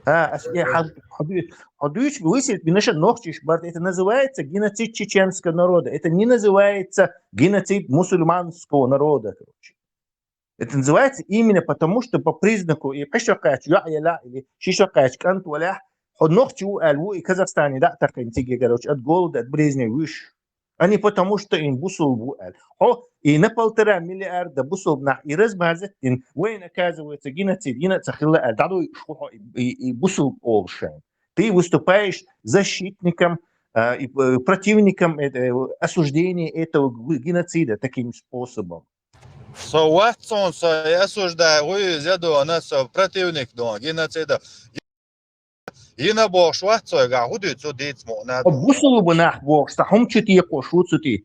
А, ас-, э, хьа-, хьа-, хьа-, дуйч выселить бина ша нохчиш барт. Это называется геноцид чеченского народа. Это не называется геноцид мусульманского народа, короче. Это называется именно потому, что по признаку и пешокач яла или шишокач кантваля, хьо нохчи ву аьлла ву и Казахстане да такъин тиге, короче, от голода, от болезни виш. А не потому, что им бусулба ву аьлла. Хьо и на полтора миллиарда бусулба нах и размазать дин, вайн, оказывается, геноцид, геноцид хилла аьлла, дадуй шху хьо и, и, и бусулба олшайн. Ты выступаешь защитником, а, и, э, противником это, э, осуждения этого г-, геноцида таким способом. Со ватсон, со осуждаю, хуй зядона, со противник дон геноцида. Йина бохш ватсой, га худи цу диц муна. Бусулба нах бохш, са хум чути кош ву цути.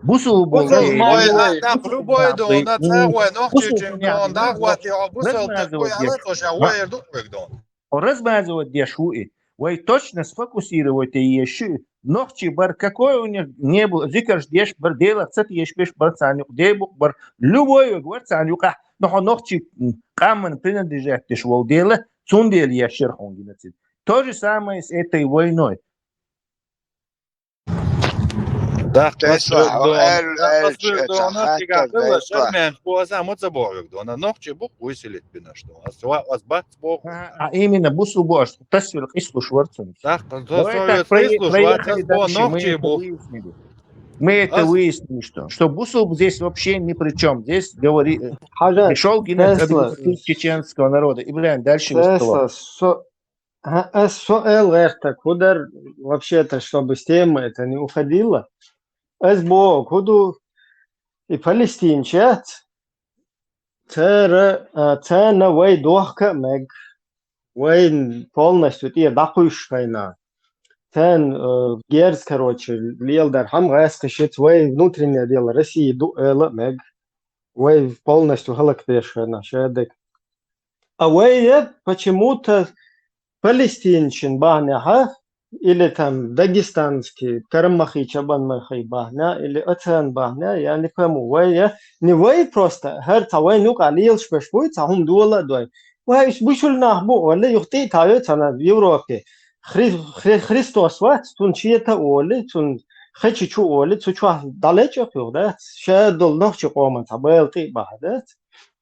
Бусулба Бусулба нах. Ой, а так любой дона, ца вай нохчи чин дон, да, вати, а бусулба такой, а то ша вай дук век дон. Размазывать деш ву и. Вай точно сфокусировать и еши. Нохчи бар, какой у них не был, зикаш деш бар, дело цат еш беш бар цанюк, дебук бар, любой век бар цанюк, а, но хо нохчи, м, камен принадлежать деш вол дело, цун дело ешер хун геноцид. То же самое с этой войной. Да, Тесла, хасбек дона, эл, эл, хасбек чё, дона, это тига хакер, кыла, да, шармен, шпуаса, муца бохвек дона, нохчи бук выселить бина, что ас ва-, ас бац бох. А, а именно бусулба, тасвир ислуш варцун. Так, Давай так, совет прое-, ислуш, проехали ватас бо дальше, мы нохчи это бук. Выяснили. Мы это Ас- выяснили, что, что бусулба здесь вообще ни при чем. Здесь говори, э, Хьажа, пришел геноцид Тесла. Геноцид чеченского народа. Ибрагим, дальше выступал. Тесла, со, а, а, со эл гӀертак, хӀу дар вообще-то, чтобы с темы это не уходило. Эс бо, хӀу ду, и палестинчат, цара, а, цана вай дохка мег, вай полностью тӀе дакхуш хайна. Цан, э, герз, короче, лел дар хам гӀаскашец, вай внутреннее дело России ду эла мег. Вай полностью халак пешхана, шедек. А вай, э, почему-то палестинчин бахняха, или там дагестанский, карамахи, чабанмахи бахня, или оцан бахня, я не пойму. Вай, э, не вай просто, хар ца вай нука лилш пеш буй, ца хум дула дуй. Вай иш бушул нах бу, оли юхти таве цана в Европе. Хри-, Хри-, Христос вац, цун чиета оли, цун хачи чу оли, цу чу далече кюр, да? Ша дол нохчи къоман ца бел ти баха, да?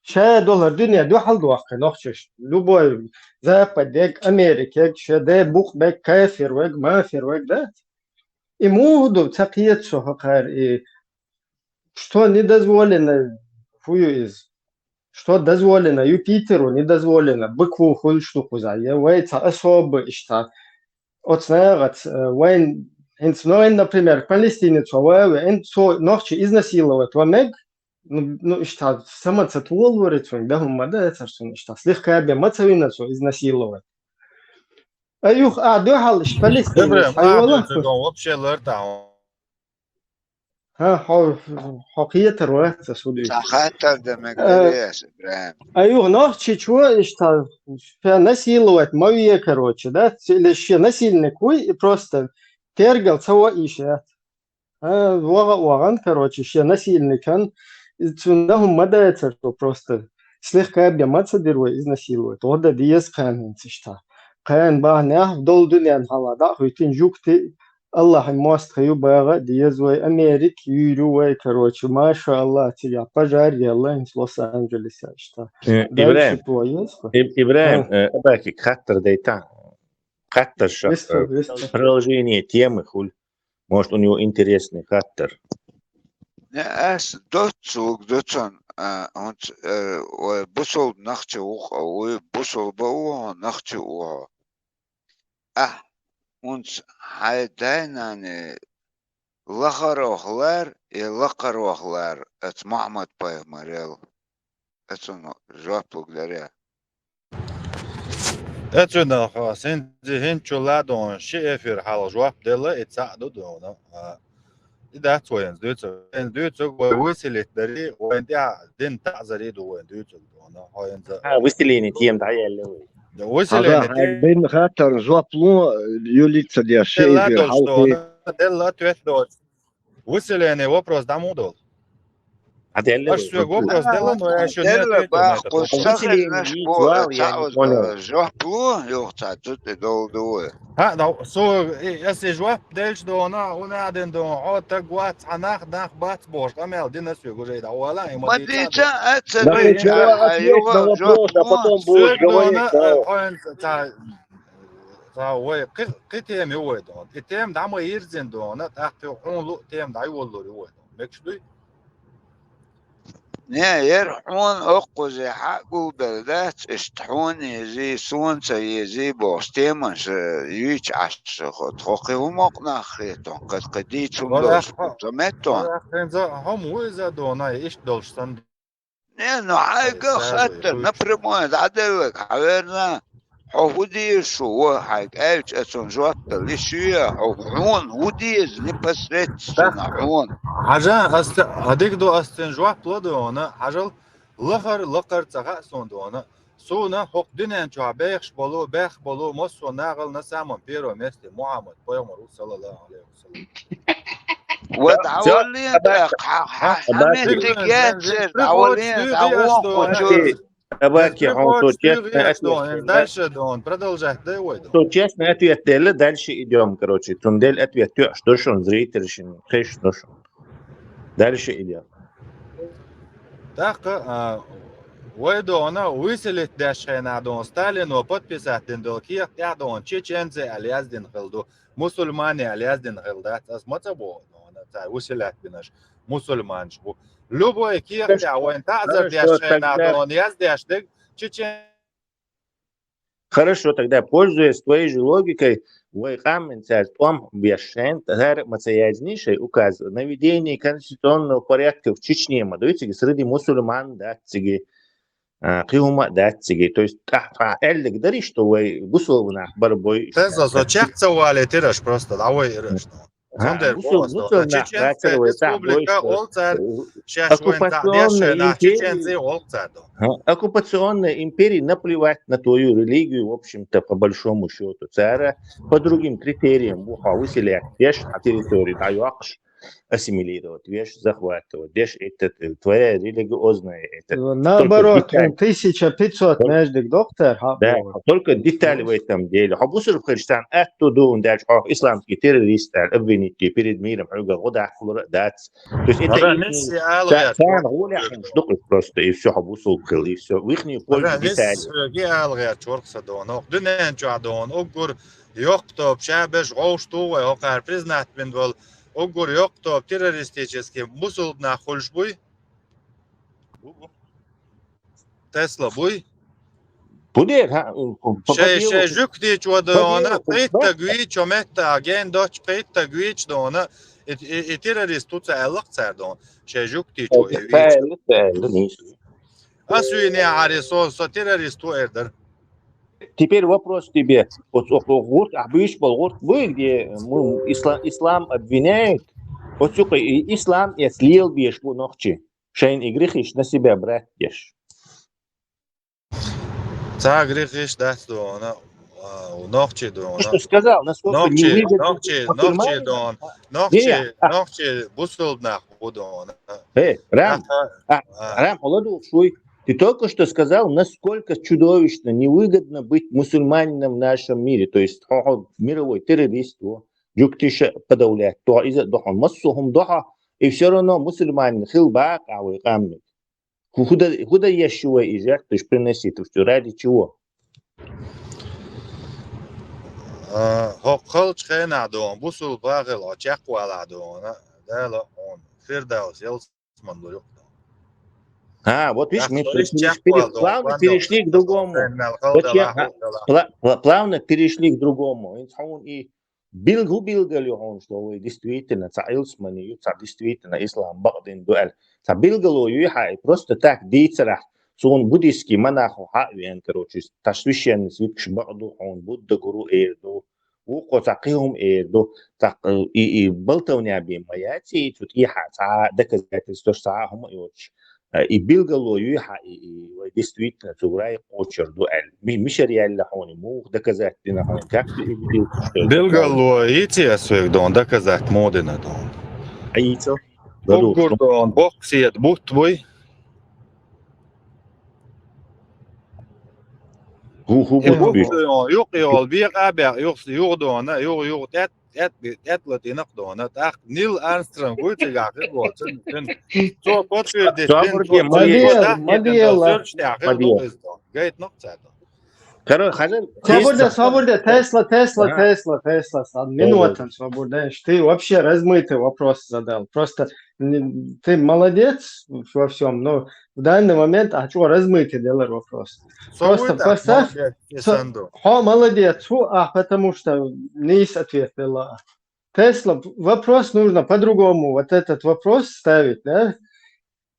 Ша дол дуния ду хал дуахка нохчиш. Любой запад дег, Америка, ша де бук бек, кафир век, мафир век, да? И муду ца киет со хакар, и что не дозволено, фую из. Что дозволено Юпитеру, не дозволено быку хуль штуку за. Я вай ца особо ишта. От снегац, э, вайн, инц, ну, ин, например, палестинец, вай, ин, со, нохчи изнасиловать, ва мег, ну, ну, ишта, сама ца туол варит, да, хумма, да, это что, ишта, слегка бе, ма ца вина, со, изнасиловать. Аюха, а, дуьхьал, иш Палестина, Ибрахим, хьайола а, хӀу? Вообще лар таун. Ха, хьо, хьо кхетар вац, ас хӀу дийца. Ца хаттар да мега Э, дереш, Ибрахим. Аюха, Нохчийчо иштта, ша насиловать ма ве, короче, да? Или ше насильник вуй, и просто тергал ца во иша. А, ваха, вахан, короче, ше насильникан, и цунна хӀума ма дацар, что просто слегка бе ма ца дир вай изнасиловать. ГӀо да деза кхаьнца иштта. Кхаьна бахьанехь, дол дуьнен хьала дӀа а хуьйтина жугти, Аллахьан мост хаю багӀа а деза вай, Америк юьйр ю вай, короче, маша Аллах, цига пожар елла, хӀинца Лос-Анджелеса иштта. Э, Дальше Ибрахим, твоё, что? Иб- Ибрахим, А. э, Абакик хаттар дайтан. Хаттар ша, Вистал, э, вистал. продолжение темы хул. Может, у него интересный хаттар. Не, ас доццулг доцун, а, хӀунц, э, вай бусулба нах чу вуха, вай бусулба ву хьо, нах чу ву хьо. А, хӀунц хьай дай-нанай лахарох лар, я лакхарох лар, аца Мухьаммад пайхамарел. Ацун жоп луг даре. Эцунах, синзи хӀинчу ладон, ши эфир хьалха жоп делла, и цхьаъ ду дона. А, и дац вайна дуьйцу. Вайна дуьйцу, вай выселить дари, вайна тӀехь дин таӀзари ду вайна дуьйцу дона. Хьо хӀинца А, выселение тема дӀаелла вай. Да, выселение Хьажа, хьайн тема. Бен хаттарна жоп лу, юлица деш, ши Делла эфир долчу хьалхе. Дона, делла ответ долчу. Выселение вопрос дӀа ма долу. А делла Аш вай. Соьга вопрос делла, но я ещё не Делла ответил на этот баккхуш вопрос. Выселение сахарнаш есть, бо вал, я не понял. Жоп лу, юха цхьа цу тӀе долу ду вай. ХӀа, да, со, э, если жоп делча дона, у наден дона, хьо таг вац, хьан нах, нах бац бохуш, къамел дина соьга уже дӀа вала, и ма Ма дийца дийца, дона. А ца Да дийца, причём а ответ на юха вопрос, а жоп потом будешь Соьга говорить, дона, да. Э, хьо хӀинца цхьа, цхьа вай кхи, кхи тема ю вай дона. И тема дӀа ма йирзина дона, тӀаккха хьуна лу тема дӀа йоллур ю вай дона. Мегаш дуй? Не, яра хьуна оккхузе хьа гулбелла дац, иштта хьуна ези, суна ца ези бохуш темаш, э, юьйчу Ӏаш хӀо. Тхо кхин хӀума кху нах хетон, кхин, кхин дийца хӀума Вала долуш хӀо. Ца меттон. Вала хӀинца хӀума ву иза дона, иштта долуш санна. Не, ну хьайга Ай, хаттар, саби, напрямую дӀаделларг хьаверна, хьо хӀу деза шу ву хьайга аьлча, ацун жоп дала, и шуья, хьо хьуна хӀу деза непосредственно хьуна. Хьажа, ас ца, хьадиг ду ас цун жоп ла дона, хьажал, лахар, лакхар ца хаьа суна дона. Суна хӀокху дуьнен чохь бехаш болу, бех болу, массо а нахал на самом первом месте Мухьаммад пайхамар ву, саллаллаху алейхи ва саллям. Вот Всё, дӀавалле, Абаки, тӀаккха, хьан, хьан, Абаки. Метте кецер, дӀавалле, дӀавон кхочур. Абаки, хьуна со честно ответ дала. Дальше дон, продолжать дай вай дон. Со честно ответ дала, дальше идём, короче. Цундела ответ тоьаш ду шуна, зритель шин, кхеш ду шуна. Дальше идём. ТӀаккха, а, вай дона, выселить деш хенахь дона, Сталино подписать дина долу кехат тӀехь дона, чеченцы аьлла яздина хилла ду, мусульмане аьлла яздина хилла дац, ас ма ца боху дона, цара выселять бинарш, мусульманаш бу. Любой кехат тӀехь вайн таӀзар деш хенахь дона, яздеш дерг, чечен Хорошо, тогда, пользуясь твоей же логикой, вай къаман цара тӀом беш шайн, цара а ма ца яздина шайн указ, наведение конституционного порядка в Чечне ма дуй цига, среди мусульман дац цига, а, кхин хӀума а дац цига. То есть, тӀаьхьа, тӀаьхьа аьллиг дарий, что вай бусулба нах бара бой. Теза, со чекх ца валийтира аш просто, дӀавайира аш. Цундела боху ас, чеченская республика, олу цара, шаьш вайн цхьаъ деш шайна, чеченцы олу цара ду. Оккупационная империя, наплевать на твою религию, в общем-то, по большому счёту. Цара по другим критериям бу хьо выселять деш, а территорию дӀайоккхуш, ассимилировать веш, захватывать деш, это, э, твоя религиозная, это, Наоборот, только деталь. Хьуна тысяча пятьсот междик доккху цара, хьа, да, только деталь в этом деле. Хьо бусулба хилча царна аьтту ду, хӀунда аьлча хьох исламский террорист аьлла обвинить де перед миром, хьоьгара гӀо даккхалур а дац. То есть это царна гӀолехь хӀумаш ду-кх просто, и всё, хьо бусулба хила, и всё. В ихнюю пользу детали. Хьоьга ала гӀерташ вара-кх сан дона. Дуьнен чохь дона, уггар йоккха тоба, ша берш гӀовш ду вай, хӀокхара признать бина болу, уггар йоккха тоба террористический мусулба нах хуьлуш буй? Тесла буй? Пудер, ха, Шай, шай жуьгтичо дона, пхийтта гвичо метта, ген доч пхийтта гвич дона, и, и, и террорист ву ца аьлла-кх цара дона. Шай жуьгтичо и вичо. Ас вийне ари со, со террорист ву эр дара. Теперь вопрос тебе. Вот, вот, вот гӀурт, а бийш бол гӀурт буй, где мы исла-, ислам обвиняют. Вот, сука, и ислам я слил беш бу нохчи. Шайн и грехиш на себя брать деш. Ца грехиш дац дона, а, у нохчи дона. Что сказал, насколько нохчи, невыгодно нохчи, нохчи дона. Нохчи, а, нохчи бусулбнах бу дона. Э, Рам, а, а, Рам, оладу шуй. Ты только что сказал, насколько чудовищно невыгодно быть мусульманином в нашем мире. То есть, хо-, хо-, мировой террорист, во, жугтиша подавлять, то из-, дохо, массу хум дохо, и все равно мусульманин хил бак, а вы камни. Ху-, худа, худа ещё и жертву приносить, то есть ради чего? А, хо-, халч хена дон, бусул багыл, а чаквала дон, а, да, он, Фирдаус, Елс-, Ман луюк. А, вот видишь, мы переш-, переш-, плавно перешли к другому. Вот я, а, пла-, пла-, плавно перешли к другому. Инсаун и билг-, ху билгал ю хун, что вы действительно ца илсмани ю, ца действительно ислам бакъдин дуэл. Ца билгало ю ха, и просто так дийцарах, сун буддийский монаху ха вен, короче, та священный свиткаш бакъду хун, Будда гуру эрду. Вукхо ца кхиум эр ду, ца, э, и, и болтовня бе ма яци, цу тӀехьа ца доказательство ца хӀума йоч. Э, и билгало ю хьа, и, и вай действительно цу рай кочур ду аьл. Ми-, мишер яьлла хьуни, мух доказать дина хьуни, как ты убедился, что это правда? Билгало йици ас вег дон, доказать модина дон. А йицо? Боггур дон, боксиет бут буй. Ху-, ху-, э, бут буй. Юкъ йол, бекъа бекъ, юкъ, юкъ дона, юкъ, юкъ, тӀет, тӀет, тӀет латинах дона, тӀаккха Нил Армстронг вуй цигахь хир волчун, цун, цо подтвердить дин, Мадиел, цо, цо Мадиел, подтвердить дин, Мадиел. Гайт нох цаьрда. Короче, хазан, Свобода, Тесла. Свобода, Тесла, Тесла, Ага. Тесла, Тесла, Свобода. Минута, Свобода. Ты вообще размытый вопрос задал. Просто не, ты молодец во всем, но в данный момент, а чё размытый делаешь вопрос? Просто Свобода, поставь, молодец, со-, Исанду. Хо, молодец, фу, а, потому что не есть ответ дала. Тесла, вопрос нужно по-другому, вот этот вопрос ставить, да?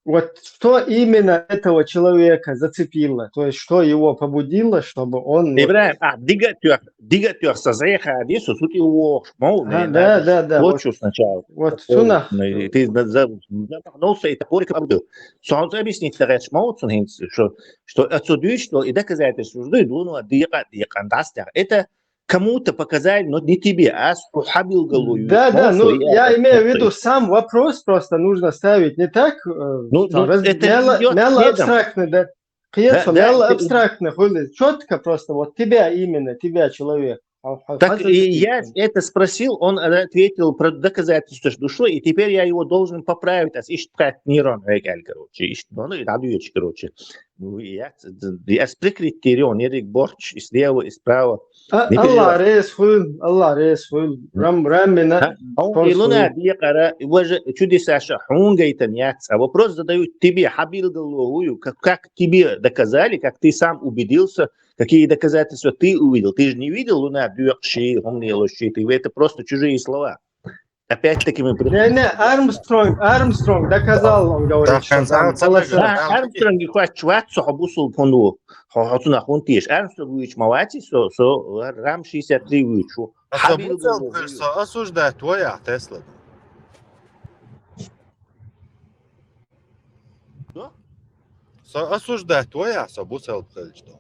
Вот что именно этого человека зацепило, то есть что его побудило, чтобы он вот Ибрахим, а, дига тёх, дига тёх са зэха, ди су сути вох, мол, А, не, да, да, да, да, вот. Лучше сначала. Вот, Такой, сунах. Ну, и ты за-, за-, замахнулся и топориком обдул. Сразу объяснить, что, что отсюда, что и доказательства жду, и думаю, дига, дига, да, это кому-то показали, но не тебе, а с-, хабил голову. Да, да, ну, я имею в виду, сам вопрос просто нужно ставить не так, э, ну, что ну, раз-, это мяло, идёт мяло следом. Абстрактный, да. Кхетсо, да, мяло абстрактный, хули. Чётко просто, вот тебя именно, тебя человек. А, а, Так, а, и я это спросил, он ответил про доказательства, что шло, и теперь я его должен поправить, а ишт пхать нейрон, э, короче, ишт, ну, ну, и надо, короче. Ну, я, я с прикрытием, Эрик Борч, и слева, и справа. А, Аллах рес хуй, Аллах рес хуй. Рам, рам мина. А он и луна, диакара, и уже чудеса ша, хунгайтан яц. А вопрос задают тебе, хабил головою, как, как тебе доказали, как ты сам убедился, какие доказательства ты увидел. Ты же не видел луна, дюкши, хумнелоши, ты, это просто чужие слова. Опять-таки мы при- Не, не, Армстронг, Армстронг доказал, он говорит, что там положено. Да, Армстронг и хват чват со хабусул понду. Хо-, хо-, цуна хунтиш. Армстронг вич мавати, со, со, рам шестьдесят три вич. А со буцал, со осуждать твоя Тесла. Что? Со осуждать твоя, со буцал пхелч дон.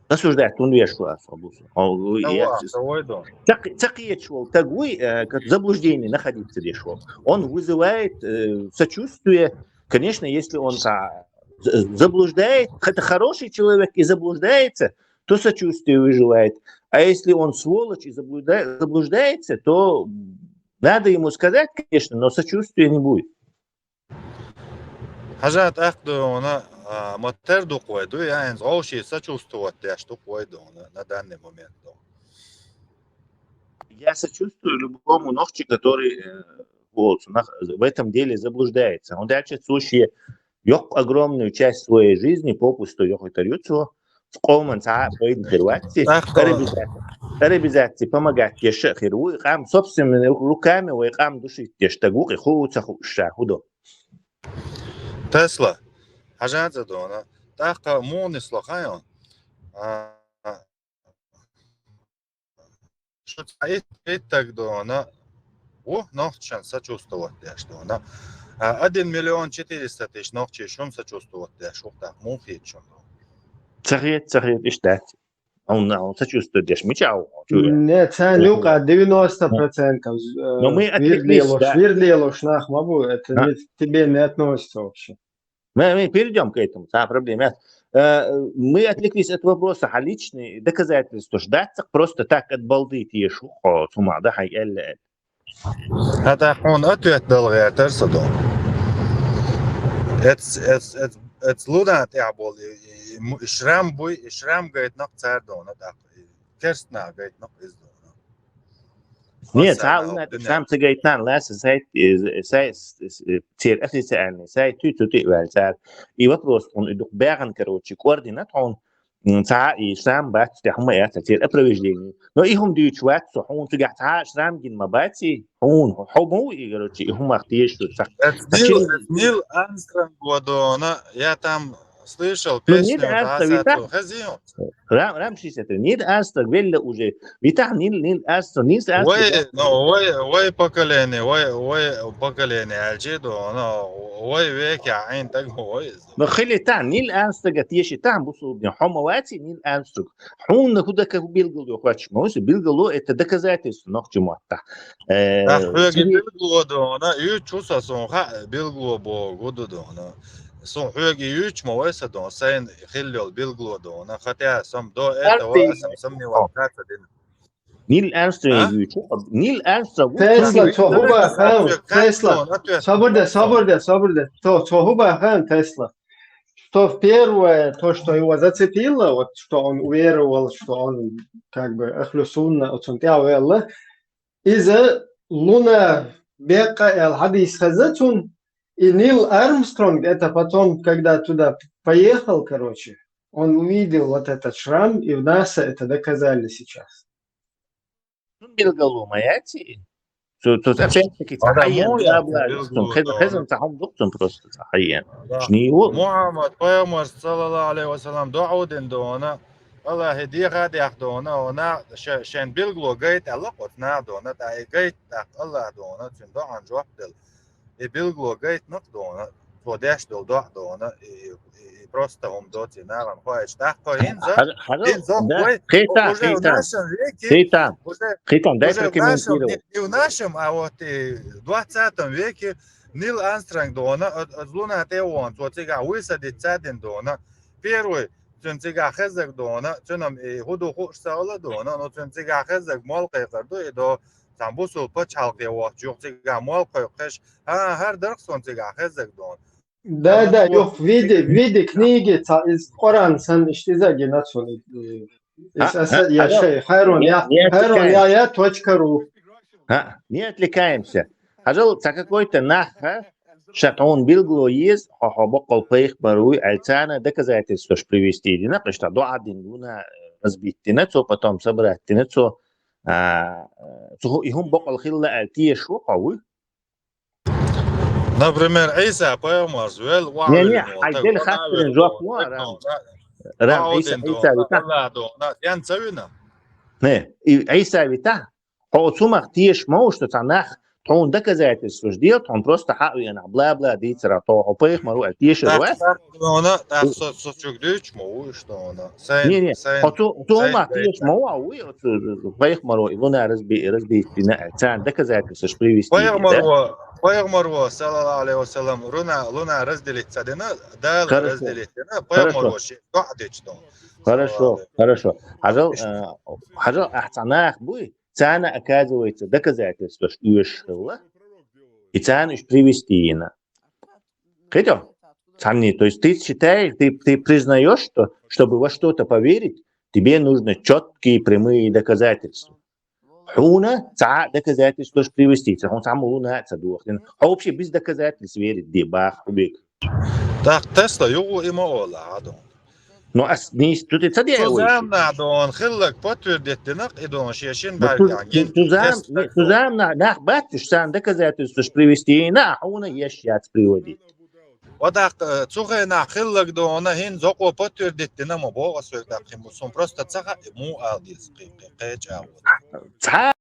Осуждать, он вешла, со буцал. Он, я, того, того и дон. Так, так и чего, так вы, э, как заблуждение находиться дешёл. Он вызывает, э, сочувствие. Конечно, если он за-, заблуждает, это хороший человек и заблуждается, то сочувствие выживает. А если он сволочь и заблужда-, заблуждается, то надо ему сказать, конечно, но сочувствия не будет. Хьажа тӀаккха ду вана, а, ма тер дукха вай ду, я хӀинца гӀовший сочувствовать деш дукха вай ду вана на данный момент ду. Я сочувствую любому нохчи, который, э, вот, на-, в этом деле заблуждается. Он дальше слушает, йоккха огромную часть своей жизни попусту йохуьйтар ю цо, къоман цхьа а пайда хир вац ци, тӀаккха арабизаци, арабизаци помогать еш а хир ву, къам собственными руками вай къам душить деш даг ву, кхи ху ца хууш ша хӀу ду. Тесла, хьажанца дона, тӀаккха мунис ло хайон. А, шу цхьа ит-, иттаг дона, ву, нохчан сочувствовать деш дона. А, один миллион четыреста тысяч нохчий шун сочувствовать деш, ву, так, мун хет шун дона. Ца хет, ца хет, иш дац. Он, он сочувствовать деш, мича, он, чё я? Не, цхьа нюкъа девяносто процентов, э, Но мы отвлеклись, вирдлелош, да. Вирдлелош нах ма бу, это А? не, тебе не относится вообще. Мы, мы перейдём к этому, та проблема. Э, мы отвлеклись от вопроса, а личные доказательства ждать, так просто так от балды тиешу, о, с ума, да, хай, эль, эль. Хата хун ответ дал гайтар садо. Эц, эц, эц, эц луна тя бол, и, и, му-, и шрам буй, и шрам гайт нак цар дона, так, и керст на гайт нак из дона. Не, Масса цар на уна, обдумать. Шрам цигайтнан, лас, сай, э, сай, э, э, цер официальный, сай, ту, ту, ту, валь, цар. И вопрос, он, и дух бяган, короче, координат, он, м, цхьа и шрам бац, тя хӀума яц, цер опровержение. Но и хӀума дуьйцуш вац со, хьуна цигахь цхьа шрам гин ма бац и, хьуна, хьо ма ву и, короче, и хӀумах тешаш ца. Эц Нил, эц Нил Армстронг годона, я там слышал Ну, Нил песню Армстронг, Дасату, витахь? Хазион. Рам, Рам шисету, Нил Армстронг велла уже, витахь Нил, Нил Армстронг, Нил Армстронг. Вай, ну, вай, вай поколение, вай, вай поколение, альчи дона, вай век я, айн так вай. Ну, хили та, Нил Армстронг теши та, бусулбин, хӀума вац и Нил Армстронг. Хьуна худа ка билгал ё хоч, мо, билгало это доказательство, нохчи мотта. Э, Ах, хьоьги чи- билгало дона, ю чуса сон ха билгало бо гуду дона. Сон хьоьги ю ч мо вайса дона, сайн хиллёл билгало дона. Хотя сам до этого Арти- сам сомневаться дин. Нил Армстронг А? Ю чу, Нил Армстронг. Тесла, Армстронг. Цо хӀуба хан, Ответ, Тесла. Ответ. Собрде, собрде, собрде. Цо, цо хӀуба хан, Тесла. Что в первое, то, что его зацепило, вот что он уверовал, что он как бы ахлю сунна, вот он тя велла, из луна бекъа эл хьадис хаза цун, и Нил Армстронг, это потом, когда туда поехал, короче, он увидел вот этот шрам, и в НАСА это доказали сейчас. Цун билгало ма яц и. Цу, цу, опять-таки, Ада хьайен, мо да, яц бла, билгало цун, хезен, дона. Хезен ца хӀума дук цун просто ца хьайен. Да. Шни ву. Мухаммад пайхамар, саллаллаху алейхи ва саллям, дуа дин дона. Аллахи деха дях дона, она ше-, шен билгало гайт, Аллах вот на дона, та и гайт, так Аллах дона, цун дуан жоп дел. И билгало гайт нак дона, то деш дол дуа дона, и, и, и просто хӀума доци наган хоеш, так хо инза, Хар-, хар-, инза да, хой, хита, уже в хита. Нашем веке, Хита. Уже, Хита, дай уже в нашем, прокомментировать. Не, не в нашем, а вот и в двадцатом веке Нил Армстронг дона, от, от луна те вон, то цига высадить цадин дона. Первый, цун цига хезаг дона, цунам и худу хуш сала дона, но цун цига хезаг мол кайкар ду, и до, там бусул пачхалке вот, юг цига мол кайкаш, а, хар дарх сон цига хезаг дона. Да, да, юх, види, види книги, ца, из Коран сан иштизаги нацун, э, из А, аса, а, я а, шей, хайрон, не, я, не хайрон, отвлекаемся. Я, я, точка ру. А, не отвлекаемся. Хьажал, ца какой-то нах, а? Ша тхьуна билгало еза, хьо, хьо боккъал пайхамар вуй, аль царна доказательстваш привести дина, кхишта дуа дин луна, э, разбить дина, цо потом собрать дина, цо, а, э, цо и хӀума боккъал хилла аль тешаш ву, хьо вуй? Например, Ӏийса пайхамар вел Не, не, ваалин хай вол, дели так хаттарин ваалин жоп вол, во, так Рам. Вол, Рам, Ӏийса, Ӏийса вол, вита. Аллах дол, на, ян цавина. Не, и Ӏийса вита. Хьо цумах тешаш ма ву, что ца нах тхьуна доказательстваш дел, тхьуна просто хьа вена, бла-бла дийцара, то хьо пайхамар ву, аль тешаш ву. Так, так, ну, на, так, со, со чук дыч ма ву, что она. Сайн, Не, не, сайн, хьо цу-, сайн цумах дай, тешаш ма ву, а вуй, оцу пайхамар ву, и луна разби-, разбить дина, царна доказательстваш привести, Пайхамар да? Ву, пайхамар ву, саллаллаху алейхи ва саллям, луна, луна разделить ца дина, Дала Хорошо. Разделить дина, пайхамар Хорошо. Ву, ши, дуа дечтон. Хорошо, хорошо. Хьажал, э, хьажал, ахь ца нах буй, царна, оказывается, доказательстваш уьш хилла. И царна уьш привести йина. Хето? Царни, то есть ты считаешь, ты, ты признаёшь, что, чтобы во что-то поверить, тебе нужны чёткие прямые доказательства. Хьуна цхьа доказательстваш привести, ца хьуна цхьа мулуна ца дуохтин. Хьо вообще без доказательств верить де бах, Рубик. Так, Тесла, югу има ола, адон. Ну, ас нис, тут и ца де Цу ой. Замна дон, хиллак подтвердить динак, и дон, шешин Ну, барга, ту-, ген ту-, ту зам-, тес не, так ту дон. Замна, нах баттиш, сан доказательстваш привести, на, хьуна еш яц приводить. Ва тӀаккха, э, цу хенахь хилларг дона, хӀинца зокъо подтвердить дина ма боху ас вайга тӀаккха хин бу. Суна просто ца хаьа, муха ала деза, кхин, кхин, кхеча а ву. Цхьа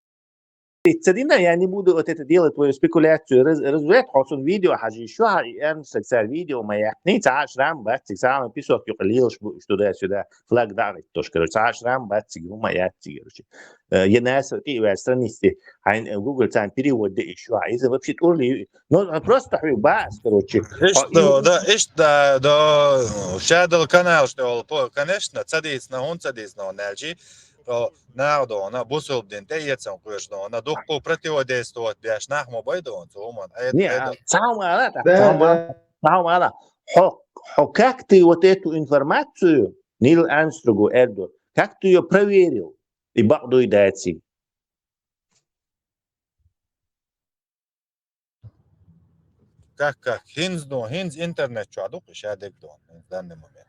ца дина, я не буду вот это делать, твою спекуляцию раз-, развивать, хьо цунна видео хьажа йиш ю хьан, и эрна саг цара видео ма яьккхиний, цхьа а шрам бац цига, цхьа а песок юкъа лелаш бу уьш туда-сюда, флаг дӀа а гӀиттош, короче, цхьа а шрам бац цига, хӀума яц цига, короче. Э, я на со-, тӀе а ваьлла страницте, хьайн, э, Google царна перевод де йиш ю хьан, иза вообще тӀур ли ю? Ну, а просто хьоьга бац, короче. Иштта, да, иштта, да, да, шадал канал, что ли, по-, конечно, ца дийцина, хӀунда ца дийцина, хӀунда аьлча, то наха дона, бусалба дин тӀеэцам кхоьруш дона, дуккха противодействовать беш нах ма бай дона, цу хӀуманна. Э, Не, э, а, цхьа хӀума ала, так, Да, цхьа хӀума, да. Цхьа хӀума ала. Хьо, хьо как ты вот эту информацию, Нил Армстронгу аьлла ду, как ты её проверил? И бакъ дуй даций? Как, как? ХӀинца дона, хӀинца интернет чохь ду-кх и шадерг дона, хӀинца данный момент.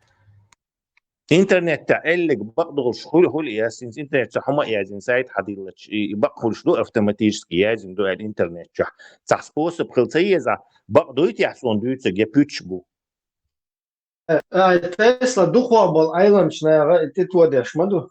Интернетта эллиг бакъ долуш хуьлу, хуьлу, я хӀинца интернет чохь хӀума а яздина, сайт хьадиллача, и, и бакъ хуьлуш ду автоматически, яздина ду аьлла интернет чохь. Цхьа способ хила ца еза, бакъ дуй те суна дуьйцург, я пуьташ бу? Э, ай, Тесла дукхох болу Ӏеламчу наха и тӀе тодеш ма ду.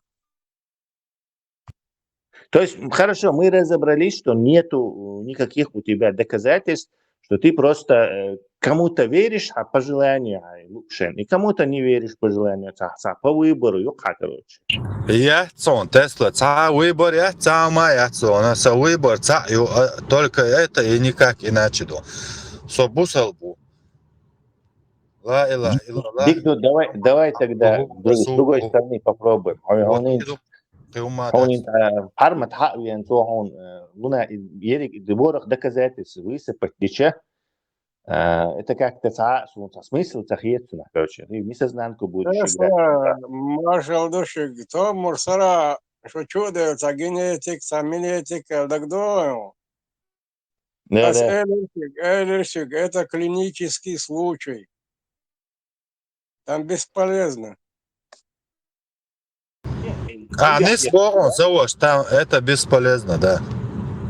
То есть, м, хорошо, мы разобрались, что нету, э, никаких у тебя доказательств, что ты просто, э, кому-то веришь, а по желанию, а, лучше, и кому-то не веришь по желанию, ца, ца, по выбору, ю-кх хьан, короче. Я, цхьа Тесла, цхьа выбор, я, цхьа ма, я, цхьа, сан выбор, цхьа, ю, а, только это и никак иначе, ду. Со бусалба ву. Ла илаха иллаллах. Дик ду, давай, давай тогда Мухаммад друг-, с другой Расулуллах. Стороны попробуем. Хьо-, Вот хьуна и ду, кхин хӀума хьуна дац. Ин, а, Пармат хьа а веана, цо хьуна, а, луна и ерриг и ворхӀ доказательство высыпать дича, а, это как-то цхьа, суна цхьа смысл ца хета цунах, короче. И несознанку будет Тесла, шуьга. Маршалла ду шуьга. Томур сара, шу чу а девлла, цхьа генетик, цхьа минетик аьлла дагадогӀу. Да, ас да. Элира шуьга, элира шуьга, это клинический случай. Там бесполезно. А, нис боху, сан ваша, там это бесполезно, да.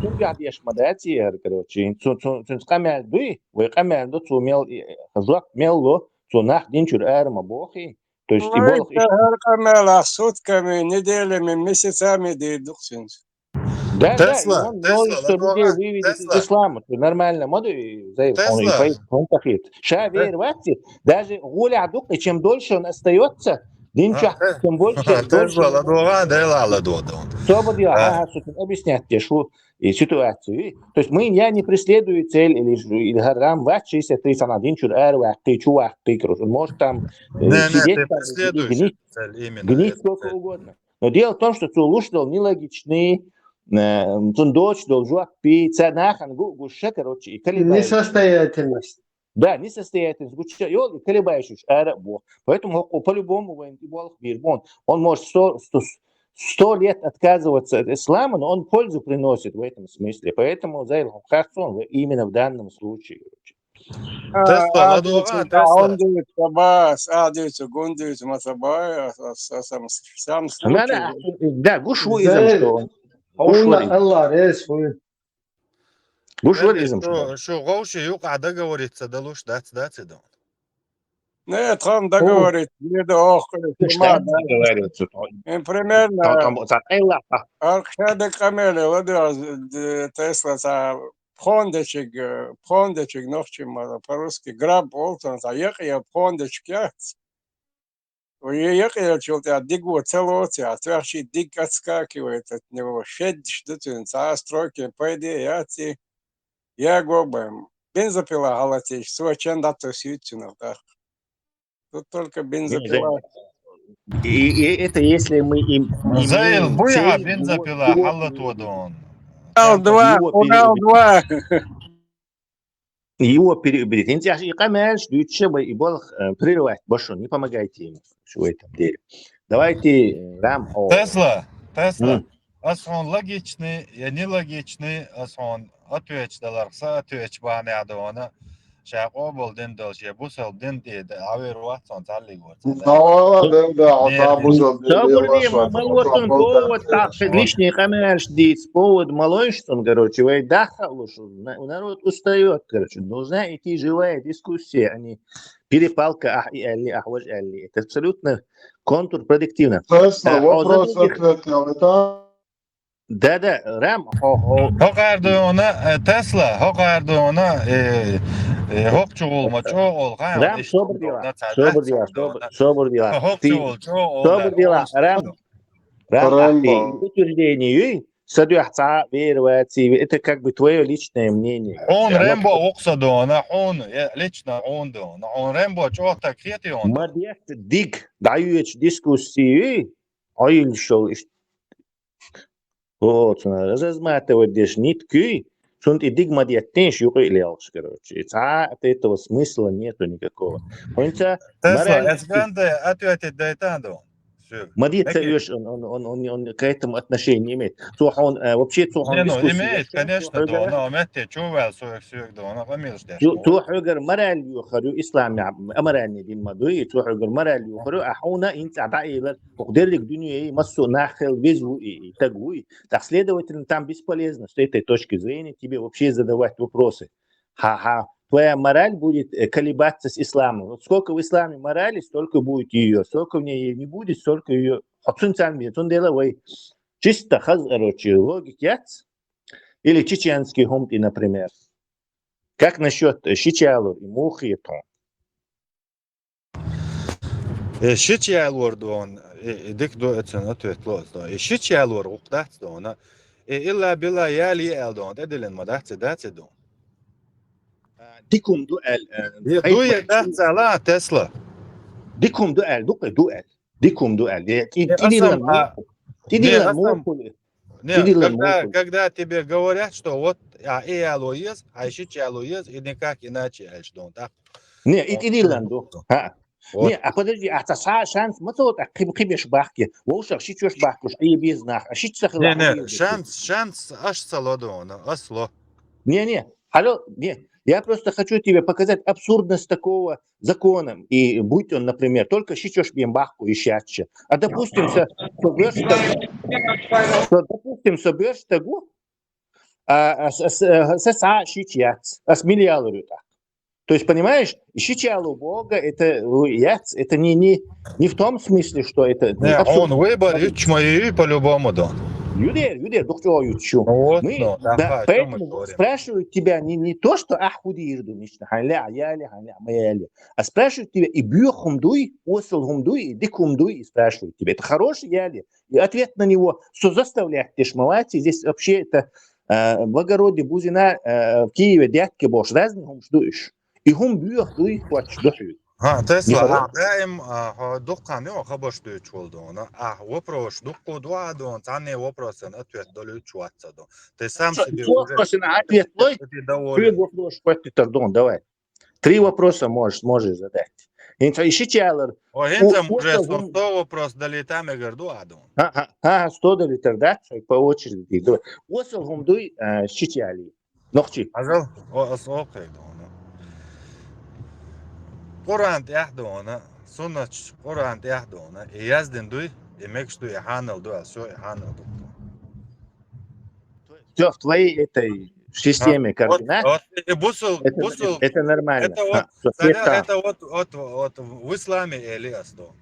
Цуьнгахь деш ма дац и хӀара, короче. Цу, цу, цуьнца къамел дуй, вай къамел ду, цо мел, э, жоп мел ло, цо нах дин чуьра ара ма бохий. То есть, и Вай болх ца хӀара къамел а сутками, неделями, месяцами дийр ду-кх цуьнца. Да, да, и Тесла, он Тесла, молит, что людей выведет из ислама. Что нормально, ма ду, и Зайр, он и Тесла. Фейс, он так и. Ша вер ваци, даже гуля дук, и чем дольше он остаётся, дин чохь, тем больше, больше. Тесла, ладогӀа, Дела ладогӀа. Собади, ага, что ты объяснять тебе, что и ситуацию. И, то есть мы, я не преследую цель или, или гьарам вац шестьдесят три сана дин чур ара ваккхи, чу ваккхи, короче. Может, там, э, Не, не, сидеть ты там, преследуешь гнить, эту цель именно, гнить эту сколько цель. Угодно. Но дело в том, что цо луш долу нелогичный, э, цунна доцуш долу жоп, и ца нахана гу-, гуш ша, короче, и колебаешуш. Несостоятельность. Да, несостоятельность гуча йолу, и колебаешуш ара а боху. Поэтому хӀокхо по-любому вайн и болх бийр бон. Он может сто, сто, сто лет отказываться от ислама, но он пользу приносит в этом смысле. Поэтому, Зайр, хьо харцон, именно в данном случае. Тесла, ладогӀа, Тесла. Гундуьйцу, Аббас, а, дуьйцу, гундуьйцу, ма ца бай, а, а, а, сам, сам случай. Да, гуш ву иза, Зайр, что он. Гуш ву иза. Аллах, рес ву. Гуш ву иза, что. Шу, шу гӀовши юкъа договориться далуш дац, дац и дан. Не, тхан договориться, не да ох, Слушай, ма, да. Договориться. Им примерно. Там, там, там, Элла. Аркхеда камеле, ладу, Тесла, ца, Пхондечиг, э, пхондечиг нохчий мара, по-русски граб олу цунах, цхьа якъа я пхондечиг яц. Вай якъаелчул тӀаьхьа диго ца лоцу, я тоьхчий диг отскакивает от него, шеддаш ду цуьнан, цхьа а стройке пайде яц и яго бен. Бензопила хьалацийча, цо чен дӀатосуьйту цунах тӀаккха. Тут только бензопила. И, и это если мы им, Зайл, имеем буй хьан цель бензопила его, хьаллатодон. Урал два, его Урал переубедить. Два. Его переубедить. ХӀинца аьлча и къамелаш дуьйцуш а бай, и болх, э, прерывать башо, не помогайте ему в этом деле. Давайте, э, Рам, о. Тесла, Тесла. М. Ас хьуна логичный я нелогичный, ас хьуна отвеча даларх, са отвеча бахьанехь дона. ша къобал дин долуш, я бусалба дин тӀе дӀавер вац хьуна цхьаллиг вац. Ала, да, да, хьо цхьа бусалба дин. Собар де, ма лоцун повод, тӀаккха лишний къамаьлаш дийца повод ма лойш цунна, короче, вай дахха а луш, народ устаёт, короче, должна идти живая дискуссия, а не перепалка, ахь и аьлли, ахь важа аьлли. Это абсолютно контрпродуктивно. Тесла, вопрос ответил, это? Да, да, Рам, хо, хо. ХӀокхара ду хьуна, э, Тесла, хӀокхара ду хьуна, э, э, хӀокху чу гӀул ма чӀогӀа гӀул, хан, Рам, собар дела, собар дела, собар, собар дела. ХӀокху чу гӀул чӀогӀа гӀул, собар дела, Рам. Рам, ахьи, утверждение юй, са дуьхьа цхьа вер ваций, это как бы твоё личное мнение. Хьуна Рэмбо вукху са ду хьуна, хьуна, э, лично хьуна ду хьуна. Хьуна Рэмбо чӀогӀа таг хетий хьуна? Ма детта диг, дӀаюьйцу дискуссий юй, Ӏойилла шо иштта. О, цунах разматывать деш ниткуй, цунна тӀе диг ма деттийша юкъа а лелхаш, короче. Цхьа от этого смысла нету никакого. ХӀинца Тесла, мараль эс ганде ответить дайтан ду. Всё. Ма ди ца Окей. Уьш, он, он, он, он, он к этому отношения не имеет. Цо хьуна, э, вообще цо хьуна Не, ну, дискуссия имеет, еш, конечно, цо да, хьоьгара но, метте, чу ваьл, соьх, соьх, да, но, къамелаш деш, Цо, но. Цо хьоьгара мораль йохар ю, ислам, аморальный дин ма дуй, цо хьоьгара мораль йохар ю, а хьуна инца а дӀаэлар, хӀокху дерриг дуьне, массо а нах хила веза ву и, и таг вуй. Так, следовательно, там бесполезно с этой точки зрения тебе вообще задавать вопросы. Ха-ха, твоя мораль будет, э, колебаться с исламом. Вот сколько в исламе морали, столько будет ее. Сколько в ней не будет, столько ее. Хьо цуьнца бен, цундела вай чисто хаза, короче, логика яц. Или чеченский хӀума тӀе, например. Как насчет, э, шича ялор и мухи тхьо? Э, шича ялор ду хьуна, э, э, дика ду, эцан ответ лоцу ду хьуна. Э, шича ялор гӀуллакх дац ду хьуна. Э, илла билла яли аьлла ду хьуна, тӀедиллина ма дац, дац ду хьуна. Дика хӀума ду аьлла, э, Э, ду я дац ала, Тесла. Дика хӀума ду аьлла, ду кхе, ду аьлла. Дика хӀума ду аьлла. Э, тӀе-, Э, тӀедиллина асам, а, мухули. ТӀедиллина не, асам, мухули. Не, тӀедиллина когда, мухули. Когда тебе говорят, что вот, а, и яло есть, а шича яло есть, и никак иначе, аьлча ду хьуна, так? Не, и тӀедиллина ду. ХӀаъ. Вот. Не, а подожди, а цхьа ша-, шанс ма ца ло, а кхи-, кхиберш бахке. Вовшах шичош бахкуш, а е беза нах, а шича ца хила, Не, а не, е беза. Шанс, шанс аш ца ло ду хьуна, ас ло. Не, не, алло, не. Я просто хочу тебе показать абсурдность такого закона. И будь он, например, только шичош бен бахку и шача. А допустим, со, со бёрш тагу, со, допустим, со бёрш тагу, а, а, с, с, с, с, а, шича яц. Ас мила ялор ю тӀаккха? То есть, понимаешь, шича яло Бога, это, э, яц, это не, не, не в том смысле, что это... Не, абсурд. Он выбор, ючма и по-любому, да. Юдер, юдер, дух чего ючу. Вот, мы, ну, да, да, о чём мы поэтому говорим. Спрашивают тебя не, не то, что ах худир ду нична, ханля, яли, ханля, маяли. А спрашивают тебя и бюхум дуй, осел хум дуй, и дикум дуй, и спрашивают тебя, это хороший яли? И ответ на него, что заставлять тешмовать, и здесь вообще это, э, в Огороде Бузина, э, в Киеве, Дятке бохуш, разный хумш ду уьш. И хум бюх дуй, хоч ду хьуй. ХӀа, Тесла, а, даим, а, хьо дуккха хабарш дуьйцуш волу ду хьуна. А, вопрос дуккха ду а ду хьуна, цхьанне вопросан ответ долуьйтуш вац ду. Ты сам себе уже ответ лой, хьоьга вопрос хӀоттуьйтар ду хьуна, давай. Три вопроса можешь, можешь задать. ХӀинца и шича ялор. О, хӀинца уже сто вопрос далийта мегар ду а ду хьуна. ХӀа, хӀа, хӀа, сто далийтар дац, по очереди. Давай. Осал хум дуй, а, шича яли. Нохчий. Хьажал, о, ас окхуьйту хьуна. Къуръан тӀехь ду хьуна, суннаташ Къуръан тӀехь ду хьуна, и яздина дуй, и мегаш ду, и хьанал ду, ас шо и хьанал ду. Всё в твоей этой системе координат. Вот, вот, и бусул, это, бусул, это нормально. Это вот, а, это вот, вот, вот в исламе эли ас ду.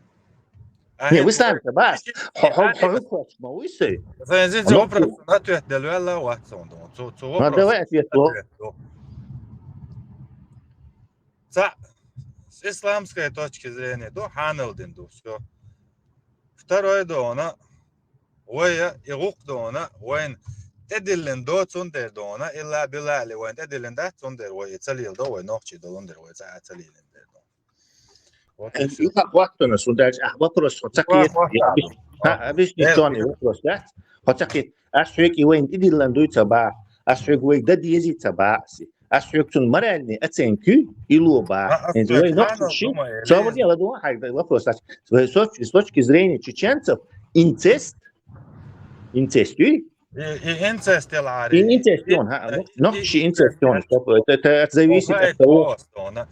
Не, вы сами-то, ба. Хо-, хо-, хо-, хо-, ма вуй сай. Зайн, зайн, зайн, вопрос ответ дел вела ватсон ду. Цу, цу вопрос. Ну, давай ответ ло. Ответ ло. Ца, с исламской точки зрения, ду, хьанал дин ду, всё. Второй ду хьуна, вай, и гӀуллакх ду хьуна, вайн тӀедиллина ду, цундер ду хьуна, илла билла ли вайн тӀедиллина дац, цундер вай, и ца лийла ду, вай нохчий ду, лундер вай, ца, ца лийла дер ду. Вот и всё. Юха хӀоттана, сон даже, а, вопрос, хьо ца кхета. Хьо объяснить, э, чёрный вопрос, да? Хьо ца кхета. Ас хьоьга и вайн тӀедиллина дуй ца баха. Ас хьоьга вай дан дезий ца баха ас. Ас хьоьга цунна моральный оценка ю, и ло баха. А, ас хьоьга вай нохчий хьанал ши, ду ма, э, со ваде ладу, хьайга вопрос дац. С точки, с точки зрения чеченцев, инцест, инцест ю, И, и инцест яла И инцест он, ха, ну, нохчи инцест он, стоп, это, это зависит от того.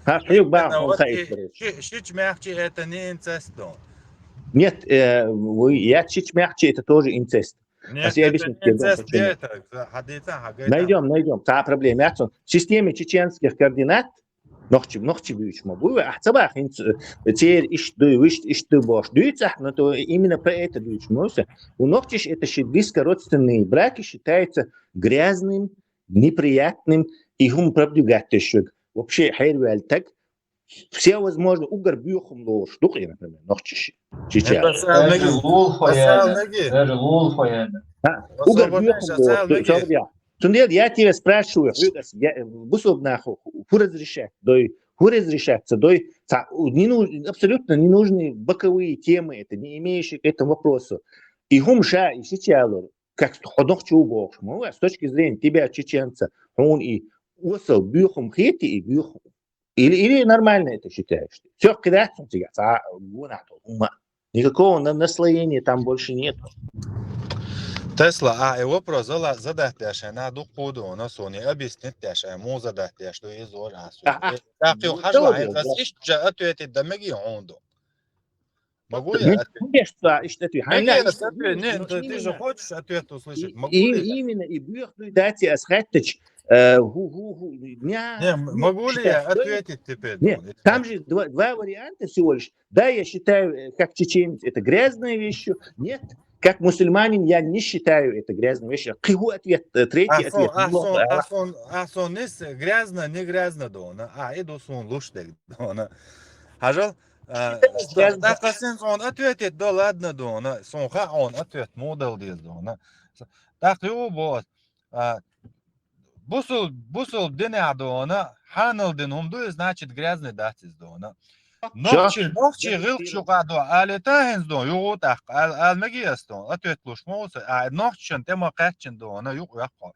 Ха, хьюг ба, он ха икбрес. Шич мягче это не инцест он. Нет, э, вы, я шич мягче, это тоже инцест. Нет, это не инцест, где это? Найдем, найдем. Та проблема яц он. В системе чеченских координат нохчи, нохчи буьйцуш ма буй, ахь ца бах, хӀинца, э, церан иштта дуй, вуьшта иштта дуй бохуш дуьйцу ахь, но то именно про это дуьйцуш ма ву сан. У нохчаш это ши близкородственные браки считается грязным, неприятным и хӀума продвигать деш верг. Вообще хьерваьлла таг. Все возможно угар боьха хӀума лоруш ду-кх, например, нохчаш. Чича. Даже лулхо яда. Даже лулхо яда. Угар боьха хӀума лоруш ду. Цундела я тебя спрашиваю, хьоьга ас, я, бусулба нах хӀу разрешать дой, хӀу разрешать ца дой, ца, не нуж-, абсолютно ненужные боковые темы, это не имеющие к этому вопросу. И хӀума ша, и шича ялор, как хьо нохчо бохуш ма ву, с точки зрения тебя, чеченца, хьуна и осал боьха хӀума хетий, и боьха хӀума. Или, или нормально это считаешь? Всё, кхидац хьуна цигахь, ца гонахь долу хӀума. Никакого на-, наслоения там больше нет. Тесла, а, и вопрос зала-, задать деш, ай, на дуккху ду, на сони объяснить деш, ай, му задать деш, ду изор, а, сони. Так, хьажал, ай, ас иштта же ответить да меги хьуна ду. Могу я ответить? Конечно, иштта ответить. Меги ас ответить? Нет, ты же хочешь ответ услышать. Могу я? Именно, и бьёх, ну, дайте ас хаттач, э, ху-, ху-, ху-, ня, не, могу ли я ответить теперь? Нет, там же два, два варианта всего лишь. Да, я считаю, э, как чеченец, это грязная вещь. Нет, как мусульманин, я не считаю это грязной вещью. Кхин хӀу ответ, э, третий ответ. А сон, а сон, а сон нис грязно, не грязно дона. А, иду сон луш дег дона. Хьажал, а, так, так, сон ответить да, ладно дона. Сон ха он ответ му дал дез дона. Так, ю бос. А, бусул-, бусулба динехь дона, хьанал дина хӀума ду, и, значит, грязный дац иза дона. Нохчи, нохчи гӀиллакхаш юкъа ду, али та хӀинца дона, югӀу тӀаккха, ала, ала меги ас дона, ответ луш ма ву сан, а, нохчашна тӀе ма кхаьччина дона, юкъа йоккхо.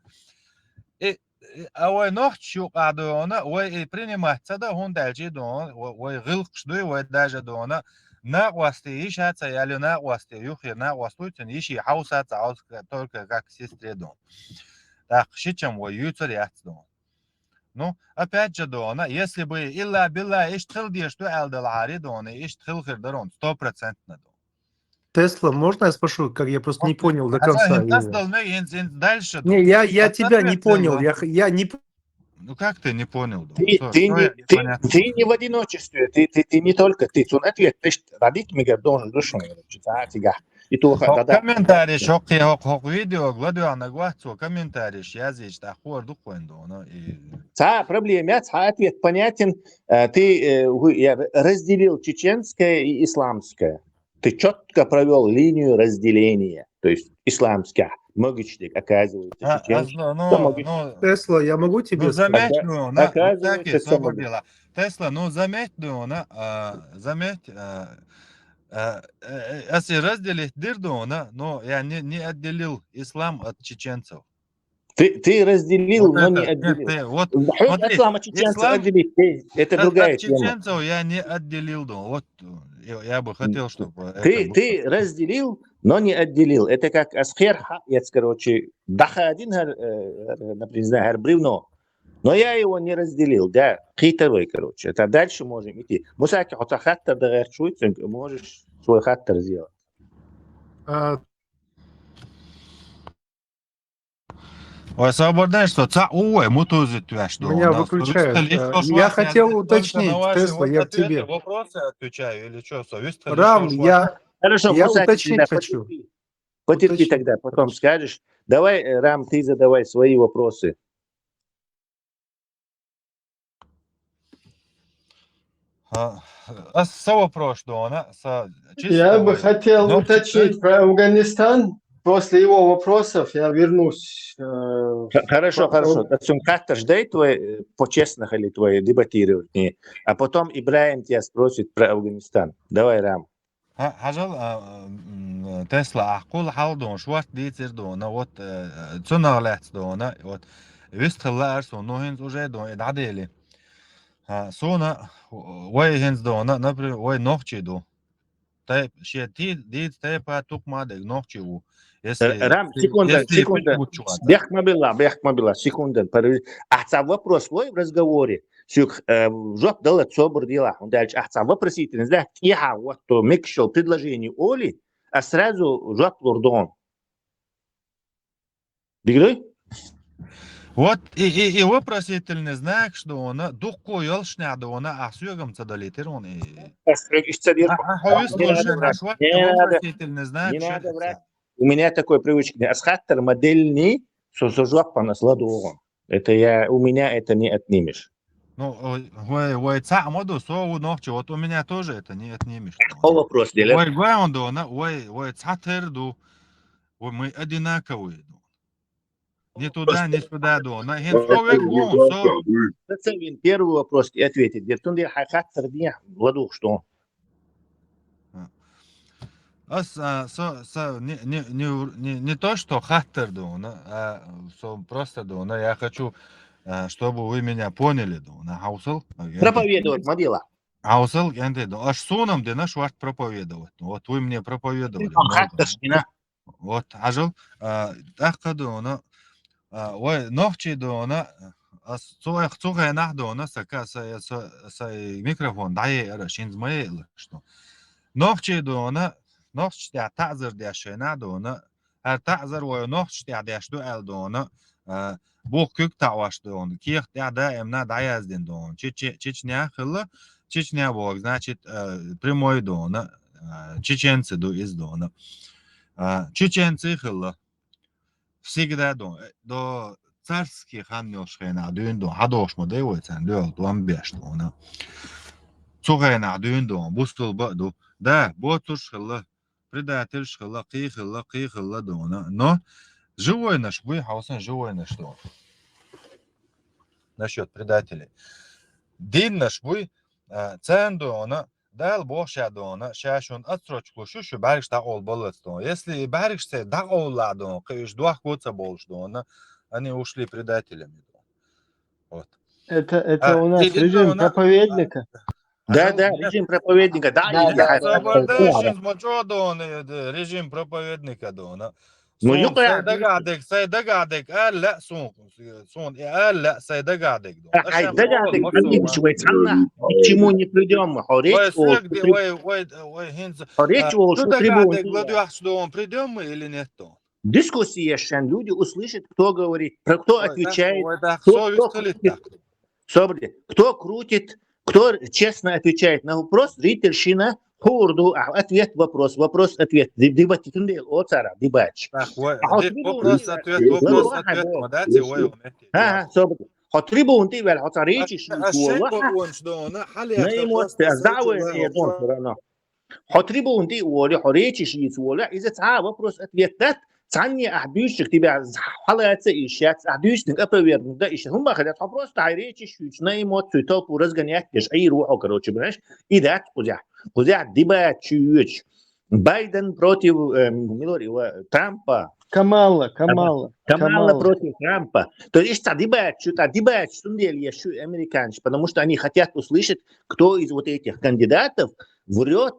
И, и, а вай нохчаш юкъа дона, вай и принимать ца да, хӀунда аьлча дона, ва-, вай гӀиллакхаш дуй, вай даже дона, накъостий йиша ца яьлла, накъостий юххера накъост вуй цуьнан, йиший хьовса ца хьовса, только как сестре дона. ТӀаккха шичам вай юьйцур яц дона. Ну, опять же дона, если бы илла билла иштта хила дезаш ду аьлла далахьара дона, иштта хила хир дара он, сто процентно дона. Тесла, можно я спрошу, как я просто не понял до конца? Дальше. Не, я, я тебя не понял, я, я не п- Ну как ты не понял? Ты, ты, не, ты, ты не в одиночестве, ты, ты, ты не только ты. Цун ответ, ты ж родить мега должен душевный, короче, цатига. И то ха-, да, да. Комментарий, хӀокху, хӀокху, хӀокху видео гладуя на гвацо комментарий языч, да, хор духуэн дона. И ца проблема, ца ответ понятен. Э, ты, э, вы, я разделил чеченское и исламское. Ты чётко провёл линию разделения, то есть исламских могучдик, оказывается, а, чеченцы. А, ну, ну, Тесла, я могу тебе сказать? Заметь, ну, на, оказывается, так, свободила. Тесла, ну, заметь, ну, на, а, заметь, а, а, э, э, если разделить дир, ну, на, но я не, не отделил ислам от чеченцев. Ты, ты разделил, вот но это, не отделил. Нет, ты, вот, хьоьга смотри, ислам от чеченцев отделить, ты, это другая тема. От чеченцев я не отделил, да. Вот, э, я, я бы хотел, чтобы ты, это было. Ты разделил, но не отделил. Это как ас хер ха-, яц, короче, даха один, э, например, не знаю, бревно. Но я его не разделил, да, хитрый, короче. Это дальше можем идти. Мусаки, хотя хаттар да герчует, можешь свой хаттар сделать. А, Ой, собар деш, со цхьаъ ву вай, мутузит веш ду. Меня выключают. Э, я хотел уточнить, Тесла, я к тебе. Вопросы отвечаю или чё, со вистхали? Рам, я, я уточнить хочу. Потерпи тогда, потом скажешь. Давай, э, Рам, ты задавай свои вопросы. А, а со вопрос, да, она, со, чисто. Я бы хотел уточнить про Афганистан. После его вопросов я вернусь, э, хорошо, хорошо. Так что как-то ждай твой, э, по-честному или твой дебатировать, не. А потом Ибраим тебя спросит про Афганистан. Давай, Рам. Хьа-, хьажал, а, м, Тесла, ахь кхул хьал дона, шорт дийцир дона, вот, э, цунах лаьцна дона, вот, вистхила лаар суна, ну, хӀинца уже дона, и дӀадели. А, суна, вай хӀинца дона, например, вай нохчий ду. Тайп-, шен ти-, дийца тайпа тукхама а дерг нохчий ву. Если, Р-, Рам, секунда, если секунда. Бехк ма билла, бехк ма билла, секунда. Пар-, ахь цхьа вопрос лой в разговоре. Сюк, э, жоп дала собар дела. ХӀунда аьлча ахь цхьа вопросительный знак тӀехьа вот то мекшал предложение оли, а сразу жоп лур дон. Дигрой? Вот и, и, и вопросительный знак, что он, а, дукку ёлшня, да он, а, сюгам ца долитер он и. Ас рёг иш ца дир. А, а, ховис Не надо лошадь врать. Наш вот, Не надо. Вопросительный знак, Не что надо это? Врать. У меня такой привычки. Ас хаттар модельный, со, со жопа нас ладугон. Это я, у меня это не отнимешь. Ну, ой, ой, ой, ца моду, со у ногчи, вот у меня тоже это не отнимешь. По вопрос деле. Ой, гуай он дона, ой, ой, ца тер ду. Ой, мы одинаковые, ду. Не туда, не сюда, ду. На хен слове гон, со. Зацепим первый вопрос и ответить. Дертун дер хай хаттар дия, ладуг что. А. Ас, а, со, со, не, не, не, не, не то, что хаттар дона, а, со просто дона. Я хочу, а, чтобы вы меня поняли, дона. Хаусал? Проповедовать ма дела. Хаусал, генде, да. Аш сунам де наш варт проповедовать. Вот вы мне проповедовали. Хаттар шкина. Вот, ажал, а, тахка дона, а, ой, ногчи дона, а, цу, цу хенах дона, сака, са, са, са микрофон, да, е, ара, шинз ма е, что. Ногчи дона, ногчи тя тазар дя шена дона, ар тазар ой ногчи тя дяш ду ал дона, а, бух кюк таваш дона, кех тя да, эмна да яздин дона. Чичи, Чечня хылла, Чечня бог, значит, э, прямой дона, э, чеченцы ду из дона. А, чеченцы хылла. Всегда дон, э, до царский хан нёш хена дюн дон, хадош ма дей вой цан, дюл дон беш дона. Цу хена дюн дон, бустул ба ду. Да, боцуш хылла, предатель хылла, кий хылла, кий хылла дона. Но живой наш буй, хаусан живой наш дона. Насчёт предателей. Дин наш буй, а, цан дона, Дал бох ша дона, ша шун отсрочку шу, шу баргш да ол балац дона. Если баргш се да ол ла дона, кыш дуах коца болш дона, они ушли предателями дона. Вот. Это, это А, у нас и режим дона, проповедника. Да, да, режим проповедника, да, Да, и да, я да, да, да. Собардашин мочо дона, э, режим проповедника дона. Ну, Сун, ёкъа, сай дагадек, сай дагадек, алла, сун, сун, э, алла, сай дагадек, дон. А, ай, Ашам дагадек, ол, алла, мосо, чего цанна, к чему не придём, мы, хорей, ой, ол, сюрек, при-, ой, ой, ой, хинз, хорей, а, ол, что трибун, дагадек, ладуяхс, дон, придём мы или нет, дон? Дискуссия, шан люди услышат, кто говорит, про, кто Ой, да, отвечает, ой, да, кто, совесть кто крутит. Собри, кто крутит, кто честно отвечает на вопрос, зрительшина, хурду, а, ответ, вопрос, вопрос, ответ. Ди-, дебатитун де, о, цара, дебатч. Так, ой, А, вот ди-, трибун вопрос, де, ответ, ну, вопрос, ну, ответ, ну, ма дати, ой, он эти, Ага, собри. Хо трибун де, вел, хо цара речи, А, шуй, а, шей уолла, по, он, что он, а, хали на ему просто, а, сдавай, вопрос, не, он, всё равно. Хо трибун де, уолла, хо речи, ши, уолла, из-за ца вопрос, ответ, дат, Цанне ахь дуьйцучух тебя хьалаца ишшац, ахь дуьйцуниг опровергнуть да ишшац. ХӀумма хилац, хьо просто хьай речи шуьйцу, на эмоцию толпу разгонять деш, Ӏийр ву хьо, короче, понимаешь? И дац кхузахь. Кхузахь дебат чу йоьдуш. Байден против, э, мила вар из, Трампа. Камала, Камала, Камала Камала. Против Трампа. То есть, цхьа дебат чу, цхьа дебат чу, цундела еш шу американцы, потому что они хотят услышать, кто из вот этих кандидатов врёт,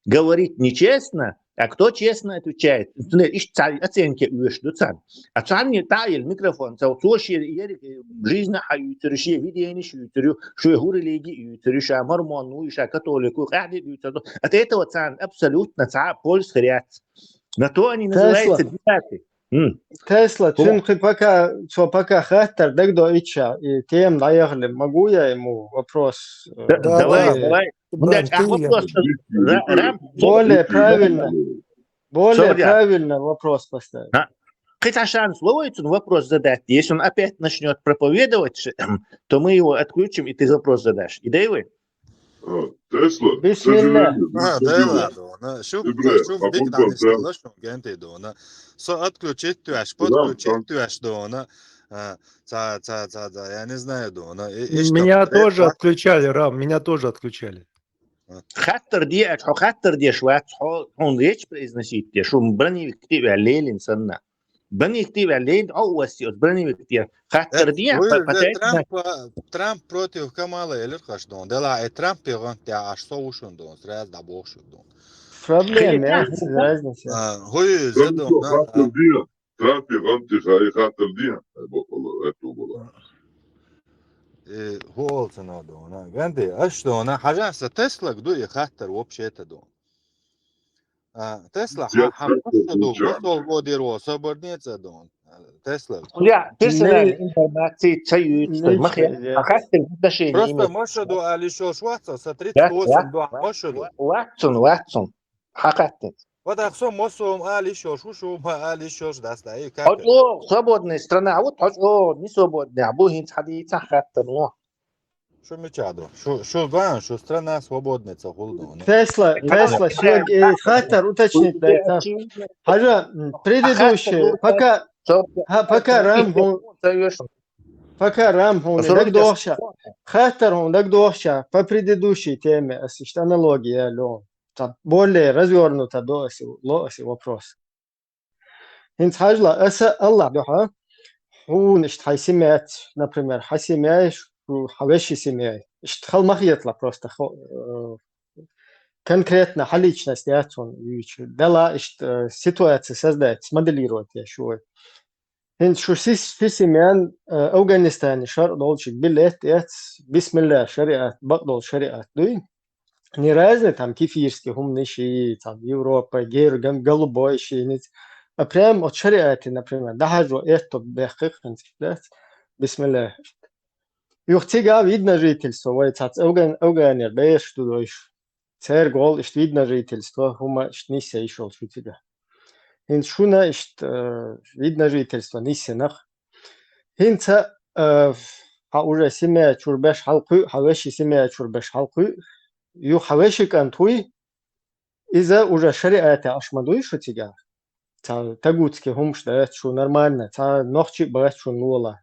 говорит нечестно, а кто честно отвечает. Цундела иштта цхьа оценка оьшуш ду царна. А царна тӀаелла микрофон, цо, цо шен ерриг жизнь хьаюьйцур ю, шен виденеш юьйцур ю, шен хӀу религи юьйцур ю, ша мормон ву, ша католик ву, къаьхьа де дуьйцур ду. От этого царна абсолютно цхьа польза хир яц. На то они называются дебаты. М. Тесла, Ху- цуьнан кхин пока, цо пока хаттар дагадоуьйтуш, и тема дӀаяхале, могу я ему вопрос, э, Да, Да, давай, да. давай. Ибрагим, Мудач, а ты вопрос, я- Ра-, Рам, Более Собри. правильно, более Собри. правильно вопрос поставить. А? Кхин цхьа шанс ловой цунна вопрос задать. Если он опять начнёт проповедовать, то мы его отключим, и ты вопрос задашь. Идея вы? А, Тесла, Бисмилла. Сожаление, А, да Бисмилла. ладно, ну, шум, Ибрагим, шум а биг вот там, данный да. стало, шум генты, да, ну. Со отключить, ты аж Да, подключить, там. ты аж, да, ну. А, ца, ца, ца, ца, я не знаю, да, ну. И, и что? Меня Э, тоже вот. отключали, Рам, меня тоже отключали. Вот. Хаттар де, а хьо хаттар деш вац, хьо, хьуна речь произносить де, шун броневик тӀе ваьлла лелина санна. Броневик тӀе ваьлла лелина, а у вас есть броневик тӀе. Хаттар Э, де, вы, по-, э, потайт на- Трамп, а, Трамп против Камала элир хаш, да, ну. Дела, э, Трамп пегон, я аж со ушун, да, ну, сразу да бохшун, да, ну. Проблема, я, разница. А, хӀу ю иза, дона, а? Хаттар дехьа, трафи гӀамтиша, и хаттар дехьа, ай бокъала, ай тубала. Э, хӀу олцана, дона. Ганди, аш, дона, хьажахьа, са Теслаг ду и хаттар вообще-то, дона. А, Тесла, хьа, хьа, хаттар ду, бусалба дир во, соборнеца, дона. Тесла. Я, персональная информация, ца юйцу, махе, а хаттар отношение просто имеет. Маша ду али шо шваца, са тридцать восемь ду, Маша ду. Ватсон, Ватсон. Хьакъаттин. Вот ахсо мосом али шо, шу шу ма али шо ш даста, и как? Хьо чӀогӀа свободная страна, вот хьо чӀогӀа не свободная, бу хӀинца хьадийца хаттар, но. Шу мича ду? Шу, шу, да, шу страна свободная ца хул ду, не? Тесла, Тесла, шуга, э, хаттар уточнить дай, та. Хьажа, м, предыдущий, пока, ха, пока рам хӀун, пока рам хӀун, даг дохша. Хаттар хӀун, даг дохша, по предыдущей теме, ас ишта аналогия, лё. Ца более развёрнуто до аси, ло аси вопрос. ХӀинца хьажала, аса Аллах дуьхьа, хьуна иштта хьай семьяц, например, хьай семьяй, шу хьа веши семьяй. Иштта хала ма хетала просто, хо-, э, конкретно хьа личность яц хьуна юйчу. Дала иштта, э, ситуация создать, смоделировать я шу вай. ХӀинца шу си-, ши семьян, э, Афганистане шаръ долчу билет эц, бисмилла шариат, бакъдолу шариат дуй. Не разные там кефирский хӀуманаш и, там, Европа, гер-, гам-, голубой ши, ниц. А прям от шариате, например, дахьажо этто бехкхи хӀинца дац. Бисмилла. Юха цига вид на жительство, вай цац Афган-, Афганера беш ду дойш. Церга гӀол иштта вид на жительство, хӀума иштта нисса йиш йолуш ю цига. ХӀинца шуна иштта, э, вид на жительство ниссинах. ХӀинца, э, хьан уже семья чуьра беш хьалкхуьу, хьан веши семья чуьра беш хьалкхуьу, юха хьан веши кӀант вуй, иза уже шариате Ӏаш ма дуй шу цигахь. Цхьа тагуцке хӀумаш дац шу нормально, цхьа нохчи а бац шуна лола.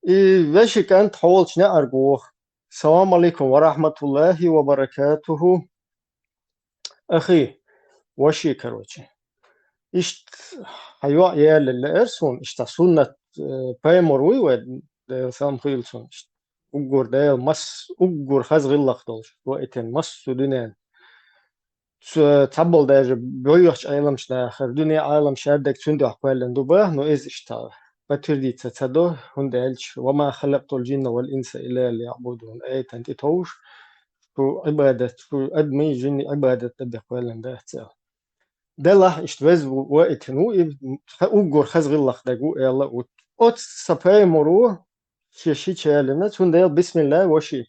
И веши кӀант хьолчу неӀарга воху. Салам алейкум ва рахматуллахи ва баракатуху. Ахи, ваши, короче. Иштта хьан йоӀ яьлла лаьара суна, иштта суннат, э, пайхамар вуй вай, Дела салам хуьлда цунна, иштта уггар Дела масс-, уггар хаза гӀиллакх долуш, ваийтина массо дуьненна. Ц-, цхьаболу даже боьхачу Ӏеламчу дахар, дуьне Ӏалам шаьрдаг цуьнан дуьхьа кхоьллина ду баха, но иза иштта подтвердиться ца до, хӀунда аьлча: «Ва ма халакътул джинна вал инса илля лиябудун», аятан тӀе товш, шу Ӏибадат, шу адамийн, жинийн Ӏибадат дан бен кхоьллина дац аьлла. Делахь иштта веза ву-, ваийтина ву, и ха-, уггар хаза гӀиллакх дерг ву аьлла а ву. Оцу сан пайхамаро шен шича яьллина, цундела бисмилла, ваши.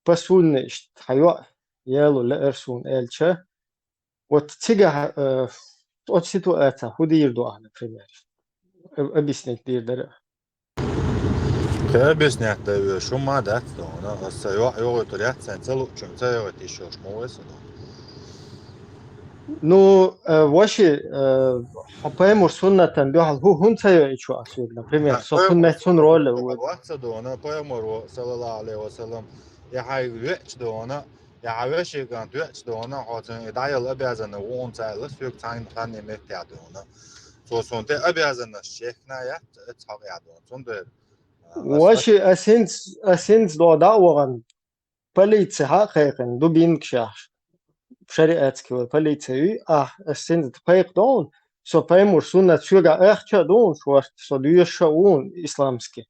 По сунне иштта хьан йоӀ яло лаьара суна аьлча, вот цигахь, э, оцу ситуацехь хӀун дийр ду ахьа, например? Об-, объяснить дийр дара. Кхин объяснять дан веш хӀума дац, дона, аса йоӀ йогӀуьйтур яц, сайн ца луучунга ца йогӀуьйту йиш йолуш ма вай со, дона. Ну, э, ваши, э, хьо пайхамар суннатан дуьхьал хӀу-, хӀунда ца йоӀуьйту шу ас верг, например, со цунна меттиг, цунна роль а ву. Вац ца, дона, пайхамаро, саллаллаху алейхи ва саллам, я хьайга веача, дона, я хьан вешин кӀант веача, дона, хьо цунна и дӀаяла обязанный ву хьуна ца аьлла, соьга цхьаьна, цхьанне меттехь, дона. Цо суна тӀе обязанность чехкина яц, эцхьа хьо я, дона. Цундела, а, ас ваши, ас хӀинца, ас хӀинца дӀа а вахана, полици хьа а кхайкхина, дубинкаш яхьаш. Шариатский вай полици ю, ахь, ас хӀинца кхайкха дона, со пайхамар суннат соьга ахча а дуна, шорта, со доьшуш а ву исламский.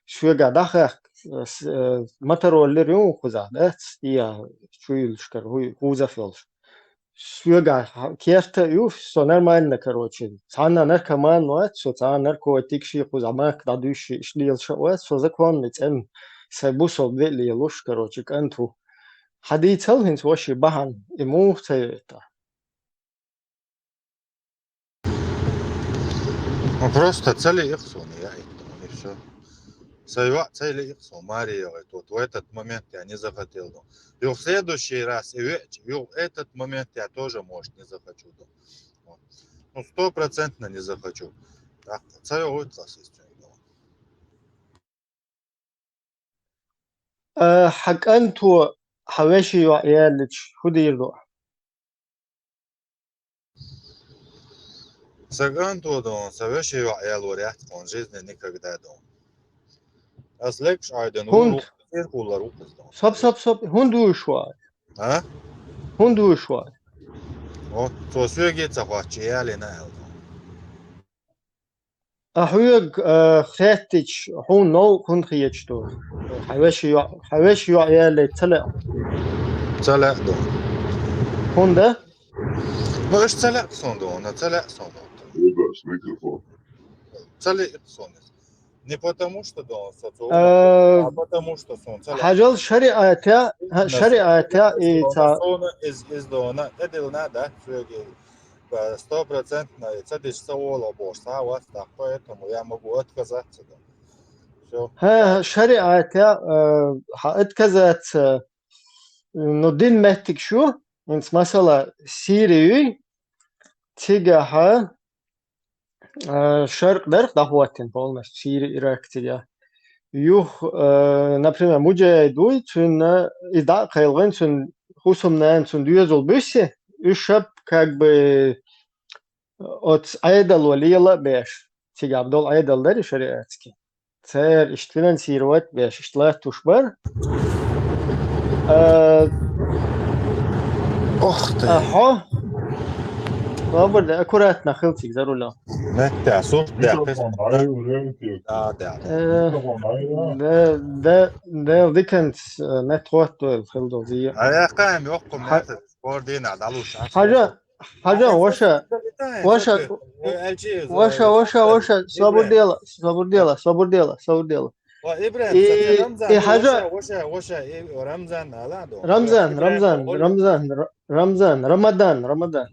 Соьга дӀахаьхка, с-, э, мотороллер ю кхузахь, дац, я, чу юьллуш кара, хӀу-, кузов йолуш. Соьга керта а ю, со нормально, короче. Цхьанна наркоман вац, со цхьа наркотикаш а кхузахь махка дӀадуьйшуш, иштта лелаш а вац, со законный цӀена, сайн бусалба ве а лелуш, короче, кӀант ву. Хьан дийцал хӀинца ваши бахьана, и муха ца йоуьйту? Ну, просто ца лиъна суна, я это, и всё. Сайн йоӀ ца лиъна суна, маре йогӀуьйту. Вот в этот момент я не захотел, дона. Юха следующий раз и веача, юха этот момент я тоже, может, не захочу, дона. Вот. Ну, стопроцентно не захочу. Так, ца йогӀуьйту ас, естественно, дона. Э, хьан кӀанто хьан вешин йоӀ яллича, хӀун дийр ду? Сан кӀанто, дона, сан вешин йоӀ ялор яц тхуна жизни никогда, дона. Ас лекаш Ӏойдина ву, хӀунда? Церкуллар ву кхуза, дона. Соп, соп, соп, хӀунда вуьйш вай? А? ХӀунда вуьйш вай? О, цо соьга а ца хоатташ ялийна аьлла. А хьоьга, э, хаьттича, хьуна новкъа хӀунда хеташ ду? Хьан веший йоӀ, хьан веший йоӀ ялийта ца лаьа? Ца лаьа ду. ХӀунда? Ну, уж ца лаьа суна ду, ну, ца лаьа суна ду. Выброс микрофон. Ца лаьа суна. Не потому что ду, со цо, э, а потому что суна ца лаьа. Хьажал шариӀата, хьа, шариӀата и ца. Суна из, из ду, ну, тӀадиллина дац соьга. Стопроцентно, и ца дича ца вола бохуш цхьа а вац, так, поэтому я могу отказаться, да. Всё. ХӀа, хӀа, шариӀата, э, хьан отказаться, ну, дин меттигаш ю, хӀинца масала Сири юй, цигахьа, э, шаркъ дарх дӀахӀоттина полностью, Сири, Ирак цигахь. Юха, э, например, муджахӀид вуй, цуьнан и дӀа а кхайкхина, цуьнан хӀусамнана, цуьнан доьзал буьсси, уьш шаб, как бы, оцу Ӏедало лела а беш, цигахь долу Ӏедал дарий шариатский. Цара иштта финансировать а беш, иштта латтош бара. Э, Ох ты! А хьо? Собар де, аккуратно хила цига за рулём. Меттехь сурт дехь. Микрофон гӀайра, гӀайра. Да, да. Э, микрофон гӀайра. Да, да, да, диканца, э, меттахӀоттавелла хила долу зен. А я кхайна йоккху хьа- меттехь, спор дийнахь дӀалуш. Хьажа, хьажа, а, ваша, ваша, э, ваша, ваша, ваша, собар дела, собар дела, собар дела, собар дела. Ва, Ибрахим, и, саци Рамзан, и хьажа, ваша, ваша, ваша, и Рамзан, ала, до. Рамзан, Ибрахим, Рамзан, Оля. Рамзан, Ра-, Рамзан, Рамадан, Рамадан.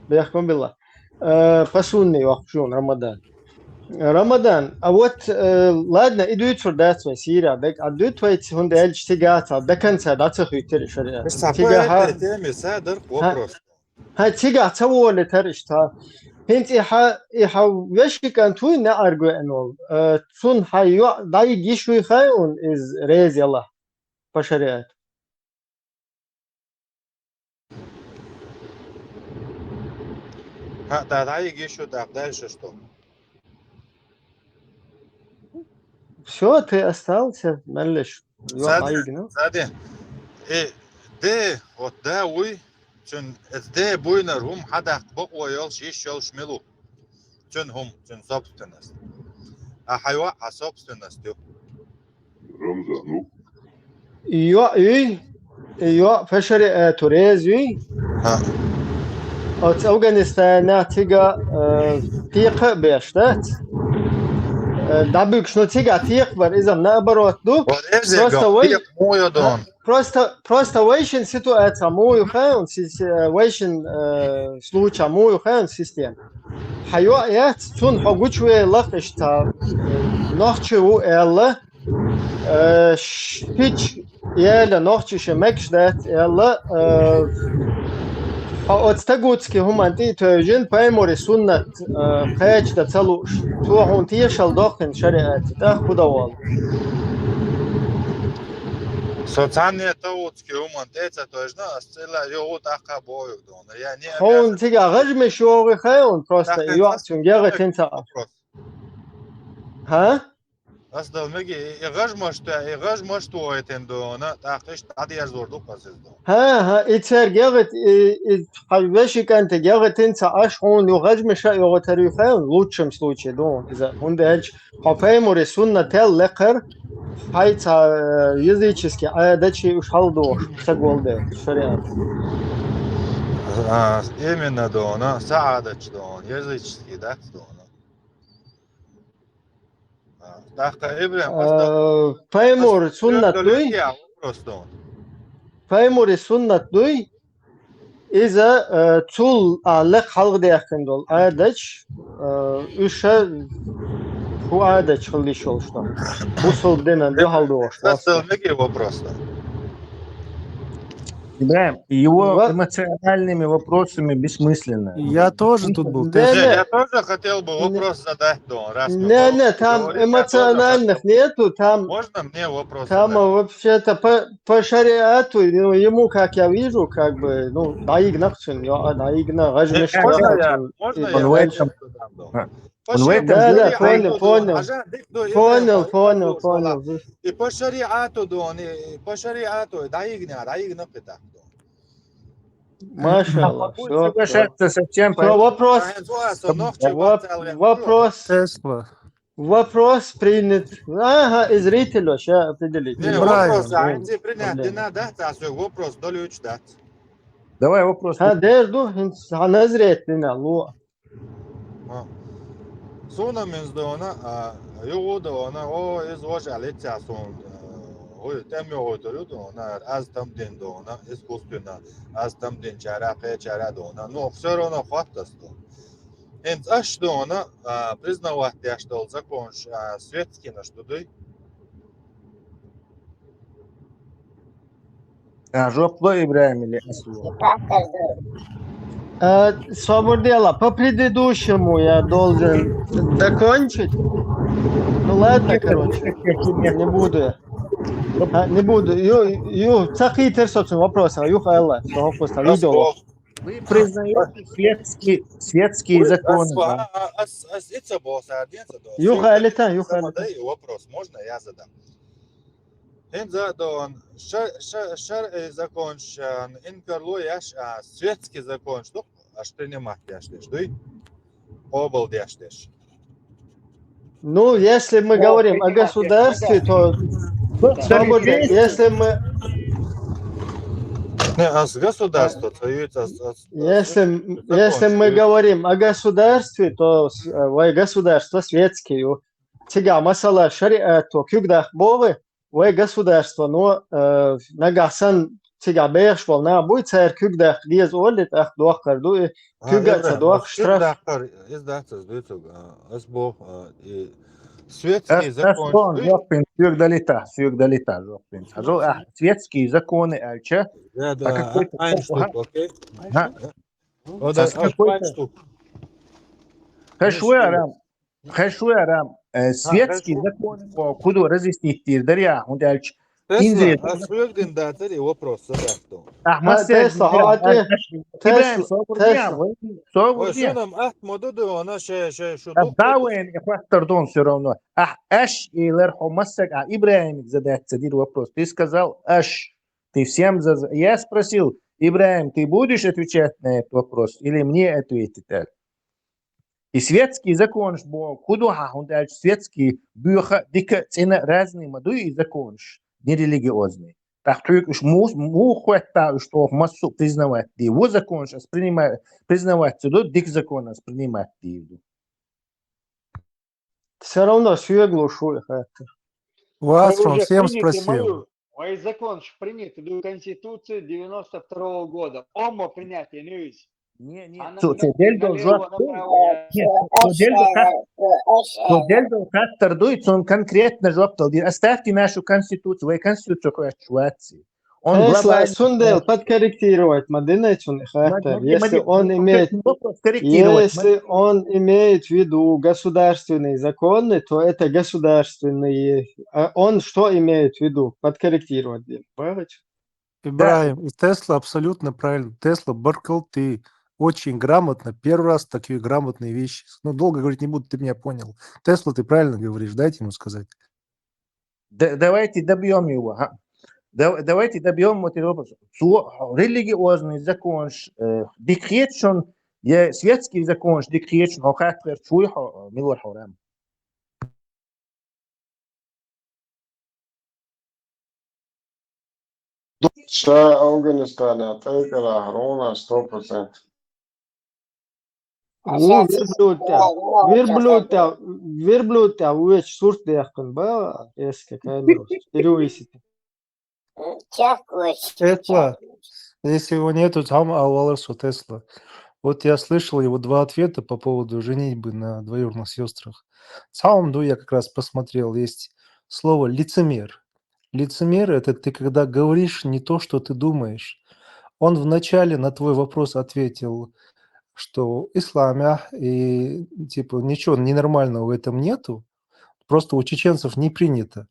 Бехкам билла. Э, пасунный вахчун Рамадан. Рамадан, а вот, э, ладно, и дуьйцур дац вай Сирия, бек, а дуьйцу вай, хӀунда аьлча цигахь ца, до конца дӀа ца хуьйтира шариат. Цигахь, хьа-, теми, са дар, хьа-, вопрос. Хьайн цигахь ца волийтара иштта. ХӀинца и хьан, и хьан вешин кӀант вуй неӀарга веана волу. Э, цунна хьан йоӀ дӀайига йиш юй хаьий хьуна иза реза ялахь, по шариату? ХӀаъ, да, дӀайига йиш ю, тӀаккха дальше что? Всё, ты остался, меллиш. Йо, сади, айгна. Сади. Э, де, вот да, вуй, цуьнан, эцу де буйнара хӀума хьадаккха бакъо йолуш, йиш йолуш мила ву? Цуьнан хӀума, цуьнан собственность. А хьан йоӀ хьан собственность ю. Рамзан, ну. И йоӀ юй, и йоӀ по шариату реза юй. ХӀаъ. Оцу Афганистанехь цига, э, текха а беш, дац? Э, дӀабуьгуш, ну, цигахь текхабар, иза наоборот ду. Ва реза. Просто вай, текха муха йо ду? Просто, просто вайшин ситуация муха ю хаьий хьуна, си-, си-, э, вайшин, э, случай муха ю хаьий хьуна система. Хьан йоӀ яц, цунна хьо гучувелла иштта, э, нохчи ву аьлла, э, ш-, шича яьлла нохчи шен мегаш дац аьлла, э, хьо оцу стагутски хӀуманна тӀе а тевжина, пайхамаран суннат, э, кхача дан ца лууш, цо хьуна тешалла доккхина шариатца, тӀаккха хӀун дан волу? Со цхьанне а тагутски хӀуманна тӀе а ца тевжина, ас цӀе лаьа йогӀу тӀаккха а боху ду. Я не хьуна обязан. Цигахь гӀажмеш йогӀу хаьий хьуна просто, тӀаккха и йоӀ цуьнга ягӀийтина ца Ӏаш. Вопрос. ХӀа? Ас дала мега, и, и гӀажмаш тӀе, и гӀажмаш тӀехӀоьттина ду, тӀаккха иштта дӀадерзор ду-кх ас иза ду. ХӀа, хӀа, и цаьрга ягӀит-, и, и хьан вешин кӀанте ягӀийтина ца Ӏаш хьуна ю гӀажмаша а йогӀу тара ю хаьий хьуна, лучшем случае ду иза. ХӀунда аьлча хьо пайхамаран суннател лекхара, хьайн цхьа, э, языческий Ӏадаташ уьш хьалдохуш, саг волу дела, шариат. А, именно ду, са Ӏадаташ ду, языческий дац ду. А, тӀаккха Ибрахим, а, ас да-, пайхамаран суннат дуй? Вопрос ду. Пайхамаран суннат дуй? Иза, э, цул а лекха хьалхадаьккхина долу Ӏадаташ, э, уьш ша хӀун Ӏадаташ хила йиш йолуш ду? Бусалба динан дуьхьал догӀуш ду. Ибрахим, его эмоциональными вопросами бессмысленно. Я тоже тут был. Не, не. Я тоже хотел бы вопрос задать, да, раз мы... Не, не, там эмоциональных нету, там... Можно мне вопрос задать? Там вообще-то по, по шариату, ну, ему, как я вижу, как бы, ну, дӀайигна цуьнан йоӀ, дӀайигна, гӀажмаш... Можно я, можно я вопрос задам, да? Он в этом... Да, да, понял, понял. Понял, понял, понял. И по шариату, да, и по шариату, дӀайигна, дӀайигна кхетахь, да. Машалла. Соглашаться со всем. Всё, вопрос. Ахьен цуа со нохчи Воп- вацал ве. Вопрос. Тесла. Вопрос принят. Ага, и зрители сейчас определить. Не, Правильно. вопрос, ахьен принять не надо, да, цо вопрос долючу дац. Давай вопрос. Ха, дер ду, хин, ха, Назрет, не на, лу. А. Суна минз дона, а, югу дона, о, из вож алица сун, а, ой, тем югу дона, аз там дин дона, искусственно, аз там дин чара, кхе чара дона. Ну, всё равно хватаст. Хинц аш дона, а, признавать дяш дол законш, а, светский наш тудуй. А, жоп ло, Ибрагим, или Аслу? А, свободела, по предыдущему я должен закончить. Ну ладно, короче, не буду я. А, не буду. Ю, ю, цахи терсоцин вопроса, ю хайла, что просто видел. Вы признаете светские, светские законы, да? Ас, ас, ица боса, а, ден са дона. Ю хайла, та, ю Сама хайла. Да, и вопрос, можно я задам? Хин за дон, шар, шар, шар, э, законш, а, инкарло яш, а, светский законш, ну, аш принимать яш деш, дуй? Обал деш деш. Ну, если мы говорим о государстве, то свободно. Если мы, Не, а с государства, то есть, а с, а с, если, если мы говорим о государстве, то с- э, вай государство светские. Цига масала шариат, то кюгдах бовы, вай государство, но э, нагасан цига беш волна, буй цар кюгдах диез олит, ах, дохкар ду, и кюга ца дох штраф. Дахкар, из дахцас дуйцуг, а, ас бо, а, и светский Ас, ас дон, закон. жопин, сюрдалита, сюрдалита, жопин. А жо, а, светские законы, альча, Да, а да, какой-то айн ага. Штук, окей? Ага. Вот, Ас а, какой-то айн Штук. Хешуярам, хешуярам, э, светский хорошо. Закон по куду разъяснить тир дарья, он дальше. Тесла, Инзет. А сюрдин датери вопрос задахту. Ах, Мастер, Тесла, хати, Ибраим, Тесла, собур Тесла. диам, собур Ой, диам. Шунам, ах, моду да она ше, ше, шу А Давен, я хваттар дон всё равно. Ах, аш, и лер хо массак, а Ибраим задать цадир вопрос. Ты сказал аш. Ты всем за... Я спросил, Ибраим, ты будешь отвечать на этот вопрос или мне ответить? И светский законш бо куду ха, он дальше светский бюха, дика, цена разные мадуи законш, не религиозный. Так только уж му, му хватта, что массу признавать ди. Во законш ас принимать, признавать сюда, дик закон ас принимать ди. Всё равно сюеглу шуй хаттар. Вас Ой, он уже всем принятый спросил. Ой, закон ж принятый до Конституции девяносто второго года. Омо принятие не ведь. Не, не, Она цо, на- цо дельдо налево, жоп. направо, я- Нет, цо дельдо хат-, цо дельдо хаттар дуй, цон конкретно жоп дал. Оставьте нашу конституцию, вы конституцию Швеции. Он Тесла, глобальный Сундел, подкорректировать, Мадинечун хаттар. Мадинечун Если он хаттар, имеет, вопрос корректировать. если он имеет в виду государственные законы, то это государственные. А он что имеет в виду? Подкорректировать, Дим. Правильно? Ибраим, и Тесла абсолютно правильно. Тесла, баркал, ты очень грамотно. Первый раз такие грамотные вещи. Ну, долго говорить не буду, ты меня понял. Тесла, ты правильно говоришь, дайте ему сказать. Да, давайте добьем его. Ага. Да, давайте добьем вот этот вопрос. Цо религиозный законш, э, дикхечун, я светский законш, дикхечун, хо хаттар чуй хо, милур хо рам. Ша Афганистане тайкала хрона сто процентов. Верблюдта, верблюдта, верблюдта, уэч сурт дехкан ба, эска камеру, стереоисите. Чакуш. Тесла. Если его нету, там алалар со Тесла. Вот я слышал его два ответа по поводу женитьбы на двоюродных сестрах. Самом ду я как раз посмотрел, есть слово лицемер. Лицемер — это ты когда говоришь не то, что ты думаешь. Он вначале на твой вопрос ответил, что исламе и типа ничего ненормального в этом нету, просто у чеченцев не принято.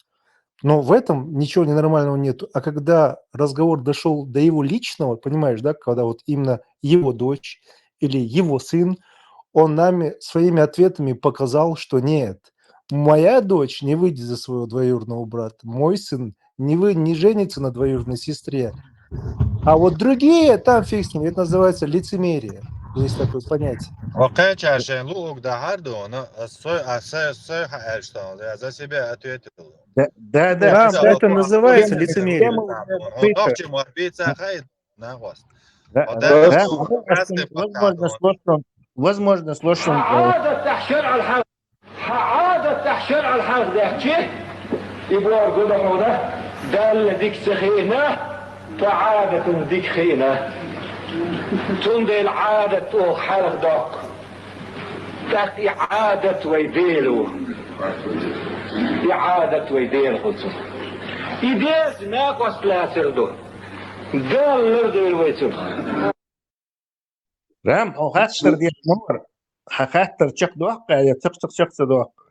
Но в этом ничего ненормального нету. А когда разговор дошел до его личного, понимаешь, да, когда вот именно его дочь или его сын, он нами своими ответами показал, что нет, моя дочь не выйдет за своего двоюродного брата, мой сын не, вы, не женится на двоюродной сестре. А вот другие, там фиг с ним, это называется лицемерие. Есть такое понятие. Окей, чашен лук да хардона, а сой, а сой, сой ха Эльстон, я за себя ответил. Да, да, Да, да. это называется лицемерие. Он дохче морбица хай на вас. Да, Вот да, это да, вот вот красный Возможно, плакат, слушал, возможно, слушал. Хьаадат тахьшар алхьар. Хьаадат тахьшар алхьар дахчи. Ибор гудахуда. Далла дикса хина. Таадатун дик хина. Цундел Ӏадат о харх док. Так и Ӏадат вай делу. И Ӏадат вай дел хуцу. И дес накъост ласир ду. Даллар дел вай цу. Рам, хо хаттар деш мор. Ха хаттар чакх дохка, я чакх чакх чакх ца дохка.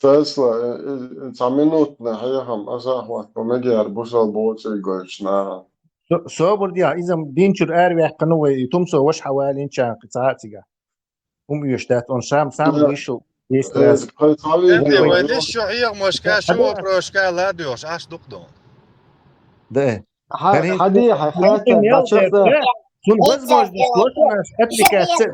Тесла, э, э, ца минутна хьехам асахват по медиар бусал боци гойчна. Собур диа, изам динчур ар вяхкану вай, тумсо ваш хавалин чан, ца цига. Ум юш дат, он сам, сам Да. вышел. Есть Э, раз. Кой цави Энди гой. вай диш шу хьех мошка шу Да. Вопрошка ладуш, аш дукдон. Да. Ха- Блин, Хади, хай хата, Мел бачата. Сун возможность лошадь отвлекаться.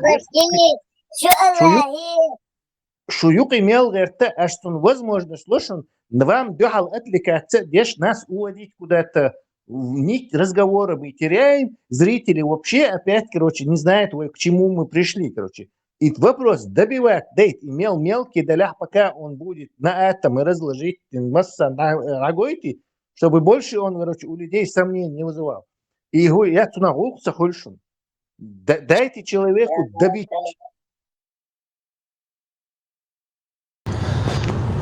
Шу юкъи мел гъерта, аш сун возможность лошадь, вам духал отвлекаться, деш нас уводить куда-то в нить разговора мы теряем, зрители вообще опять, короче, не знают, ой, к чему мы пришли, короче. И вопрос добивать, дейт, имел мелкий долях, пока он будет на атомы разложить, масса на рагойти, чтобы больше он, короче, у людей сомнений не вызывал. И гу- я туна гулкса хульшун. Д- Дайте человеку добить.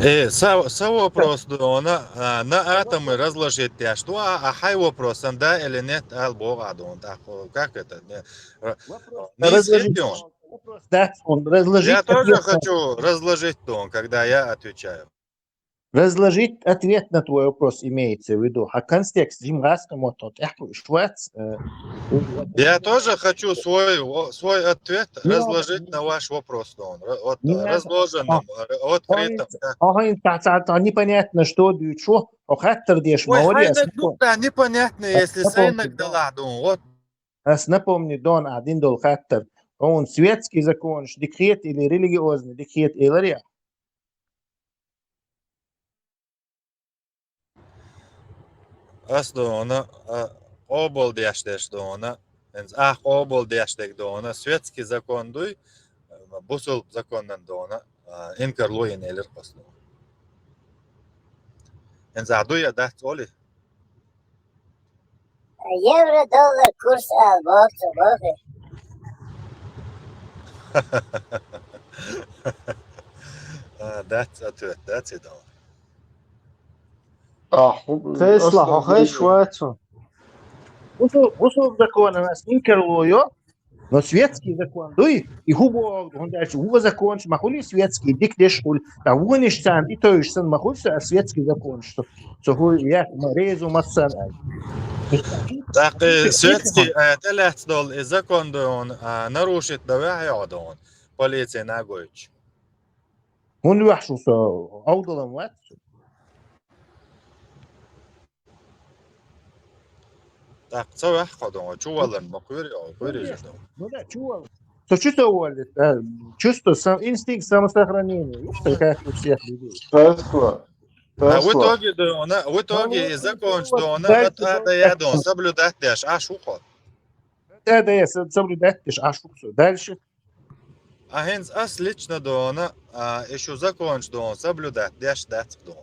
Э, са, са вопрос дона, а, на атомы разложить я, что, а, а хай вопрос, он да или нет, ал бога дон, так, о, как это, не, ра- не Разложить. Сидион. Вопрос, да, он разложить. Я тоже ответ на- хочу разложить дон, когда я отвечаю. Разложить ответ на твой вопрос имеется в виду. А контекст жимгаска мотот. Эх, швац. Э, Я тоже хочу свой, о, свой ответ Ну, разложить на ваш вопрос, дон. Ра- Вот ну, разложенным, э, открытым. Да. Ага, та- та- та- непонятно, что дючу. О хаттар деш Ой, мавария. хайнак дукта непонятно, если Напомни, сайнак да. Даладун. Вот. Ас напомни дон а дин дол хаттар. Он светский закон, декрет или религиозный декрет элария. Ас дона, а, къобал деш деш дона. Энз ах къобал деш дег дона. Светский закон дуй, а, бусул законнан дона. А, инкар луин элир къас дона. Энз а дуй а дац оли. Евро-доллар курс ал боху боху. А, дац ответ, дац и дона. А, ху- Тесла, Аслан, хохай швацу. Бусул, бусул закон у нас инкар луё. Но светский закон дуй, и хубо, он дальше, уго закон, махули светский, дик деш хуль. А уго ништан, и то ишсан махуль, а светский закон, что, что хуль, я, ма, резу, масан. Так, э, светский, э, телец дол, и закон дон, а, нарушить давай я дон. Полиция нагоич. Он вахшу со, аудалам ват. Так, ца вах ходон, чувалан, ма кури, о, кури ждал. Ну да, чувал. То что то валит? А, чувство, сам, инстинкт самосохранения. Видишь, как у всех людей. Тесла. А в Тесла. итоге, да, она, в итоге и закон, что она, Дальше вот, а, да, я дон, соблюдать дашь, а шухо. Да, да, я со- соблюдать, ты ж, а шухо. Дальше. А хенз ас лично дона, а, ещё закон, что он соблюдать дашь, дать дон.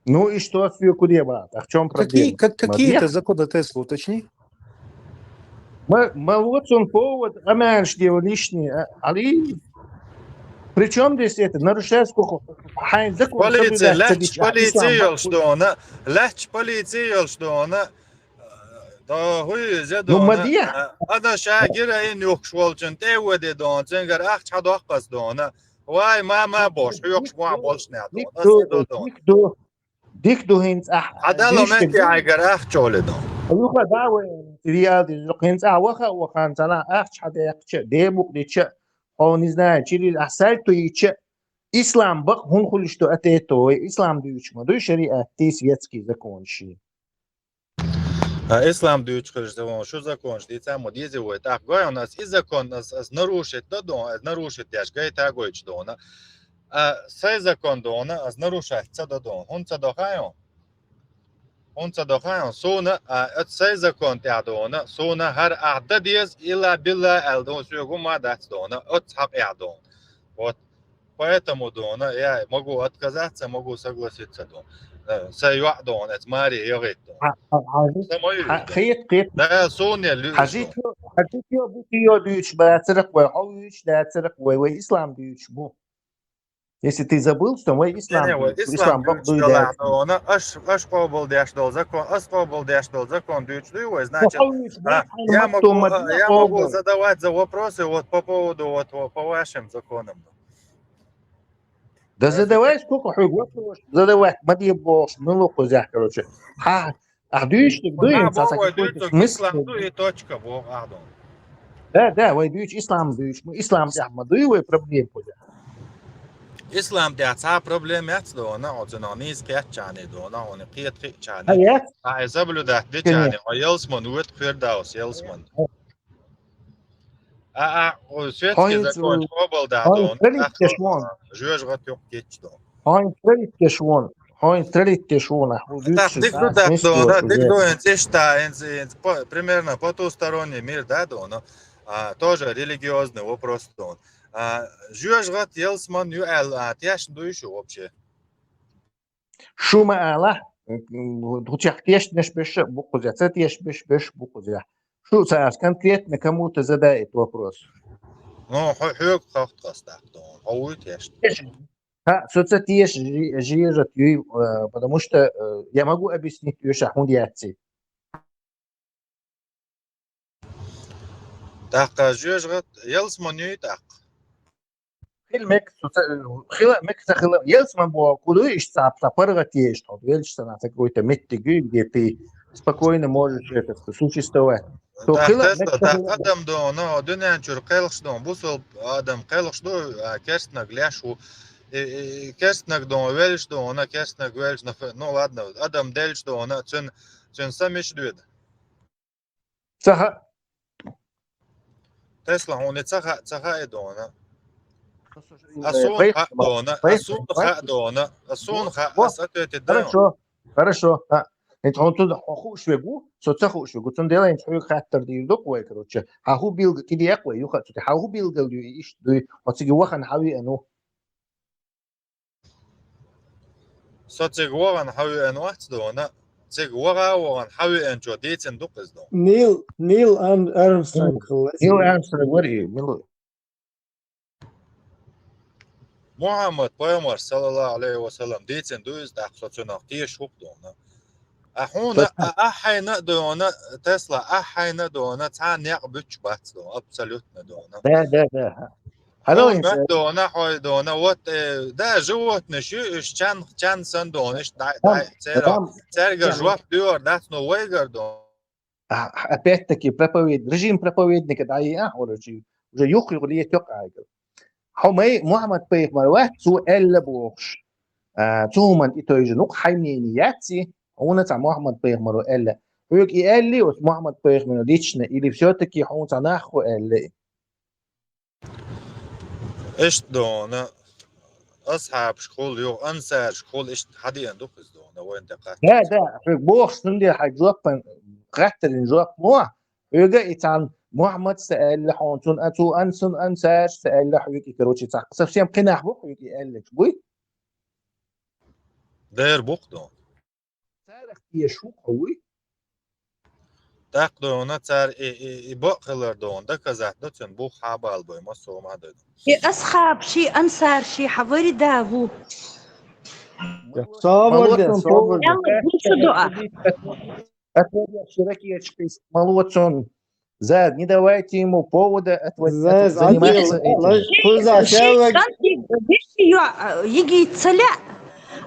Ну и что с её кудеба? А в чем Какие, проблема? как, какие это Молодец. законы Тесла, уточни? Ма, ма вот он повод, а менш дело лишнее, а, али. Причем здесь это, нарушает сколько? Хайн закон Полиция, соблюдать лач, цадич, а полиция, ислам. Ёл, что она, лач, полиция, Ёл, что она, да, хуй, зе Ну, дона, мадья. А, ада ша героин юхш волчун, те воде дон, ценгар ах чадохкас дона. Вай, мама, бош, юхш ма болшня дон, Дик а ду, седо дон. дик ду, дик ду хинц, а. Адало Дишка мети ду. Айгар ах чоле дон. Юха да, вы, реал, дизу хинц, а, ваха, вахан, цана, ах, чада, ях, че, демук, дича, о, не знаю, через, а, сальто, ича, Ислам бакъ хӀун хуьлуш ду, а тӀе а товай, ислам дуьйцуш ма дуй шариатти светский законаши. А, ислам дуьйцуш хилча, вон шу законаш дийца ма дезий вай. ТӀаккха гой хьона, ас и закон, ас, ас нарушить до дона, ас нарушить деш гайта гойчу дона. А, сай закон дона, ас нарушать ца до дона. ХӀунда ца до хаа хьона? ХӀунда ца до хаа хьона? Суна, а, оцу сай закон тӀехь дона, суна хӀара ахь дан деза, илла билла аьлла дона, соьга хӀума дац дона, оцу хьакъехь дона. Вот. Поэтому дона, я могу отказаться, могу согласиться дона. Э, сайн йоӀ дона, эца маре яхийта дона. Хьа-, хьа-, хьажи-, Са ма юьйш хьа-, дона. Хет, хет. Да, суна луьйш Хьажи дона. Тё-, хьажи тё, бу тё дуьйцуш бацаракх вай, хьо вуьйцуш дацаракх вай, вай ислам дуьйцуш бу. Если ты забыл, что вай ислам Не, не, вай дуьйцуш, ислам ислам бакъ дуьйцуш дуй далахь дац. Дона, аш, аш къобал деш долу закон, ас къобал деш долу закон дуьйцуш дуй вай, Ну, значит, хьо вуьйцуш а, бац, хьайна я могу, маттом ма а, дина, я могу къобал. Задавать за вопросы вот по поводу вот, вот по вашим законам. Да задавай, сколько хьоьга вопрос задавать ма де бохуш, мила кхузехь, короче. Хьа, а дуьйцуш ду, Набо цхьа вай какой-то дуьйцург смысл. Ислам ду и точка боху ахь дона. Да, да, вай дуьйцу, ислам дуьйцу. Ислам тӀехь ма дуй вай проблема кхузехь. Ислам тӀехь цхьа проблема яц дона, оцунах нийса кхетчарний дона, хьуна кхета хиъчарний. А, яц? А, и соблюдать дечарний, Конечно. Хьо ялсман вуьту, Фирдаус ялсман. А, а, о, светский Хьайн закон цу-, къобал дахь хьайн дона, тралиттеш тӀаккха вон. Жоьжахат юккъе кечдо. Хьайн тралиттеш вон. Хьайн тралиттеш вон, ахь хӀу Так, дуьйцуш дика ду, а, так, смысле дона, вот дика уже. Ду, хӀинца иштта, хӀинца, хӀинца по-, примерно потусторонний мир, да, дона? А, тоже религиозный вопрос дона. А, жоьжахат ялсман ю аьлла, а, тешна дуй шу вообще? Шу ма алахь, м, хӀу чехь тешнаш беша бу кхузехь, ца тешнаш беша бу кхузехь. Шу ца ас конкретно кому-то задает вопрос. Ну, хьо-, хьоьга хахт хастахь дона, хьо вуй тешна. Ха, со ца теша жи-, жижат юй, э, потому что, э, я могу объяснить, уьша хӀунда яций. ТӀаккха жоьжахат ялсман юй тӀаккха? Хила мега, со ца, хила мега, ца хила, ялсман боху, ку ду иштта цхьа, цхьа паргӀат еш тхо, велча санна, ца какой-то меттиг юй, где ты спокойно можешь это, существовать. То Так, хила Тесла, мега, ца так, хила. Адам дона, дуьнен чуьра кхелхаш дона, бусалба адам кхелхаш ду, а, керстнаг леш ву. И, и, и керстнаг дона, велш дона, керстнаг велш, ну, ну, ладно, адам делш дона, цуьн, цуьн са миш доьду. Ца хаьа. Тесла, хьуна ца хаьа, ца хаьа и дона. А суна хаьа дона, а суна хаьа дона, а суна хаьа, ас ответить дай. Хорошо, хорошо. А, хӀинца хьуна цунна хьо хууш вегу, со ца хууш вегу. Цундела хӀинца хьоьга хаттар дийр ду-кх вай, короче. Хьан хӀу билга-, кхидекъа вай, юха а цу тӀе. Хьан хӀу билгал ю и иштта дуй, оцига вахана хьан веана ву? Со цига вахана хьан веана вац дона, цига ваха а вахана хьан веанчо дийцина ду-кх иза дона. Нил, Нил Ам-, Армстронг хилла. Нил Армстронг вара и, Нил. Мухьаммад пайхамар, саллаллаху алейхи ва саллам, дийцина ду иза, тӀаккха со цунах теша ву-кх дона. А хьуна, а, ахь хьайна а дона, Тесла, ахь хьайна а дона, цхьа некъ буьтуш бац дона, абсолютно дона. Да, да, да. Хьуна гатта дона, хьой дона, вот, э, да, животныш ю, уьш чан, чан сан дона, уьш дай, дай, церан, цаьргара жоп доьхур дац, но вайгара дона. А, опять-таки, проповед-, режим проповедника дӀайиъахь, короче, уже юх-юх летайо-кх айгал. Хьо май Мухьаммад-пайхамар вац, цо аьлла бохуш. А, цу хӀуманна и тойжа нукъ хьайн мнение яц и, хьуна цхьа Мухьаммад-пайхамаро аьлла. Хьоьга и аьллий оцу Мухьаммад-пайхамаро лично, или всё-таки хьуна цхьа нах хьо аьлла и? Иштта дона, асхьабашкахула, юха ансарашкахула иштта хьадеана ду-кх иза дона, вайна тӀе кхаччалц. Да, да, хьоьга бохуш, цундела хьайн жоп, гӀаттарийн жоп мо, хьоьга и цхьана Мухьаммад ца аьлла хьуна, цунна, а, цу ан-, цунна ансараш ца аьлла хьоьга и, короче, цхьа совсем кхин нах бу-кх хьоьга и аьлларг, буй? Дера бу-кх дона. Царах теша ву-кх хьо, вуй? ТӀаккха дона цара и, и, и бакъ хилар дона, доказать до цуьнан, бух хьабалабой, массо а ма дой. И асхьабаший, ансараший хьан вари да ву. Собар де, собар де. Аьлла, гучу до а. Отводящий ракеточкой с молодцом. Зад, не давайте ему повода отвод-, Зад, от-, заниматься зад, этим. Кхуза ши шеллаг. Кантиг, веши йоӀ, а, йигийта ца лаьа,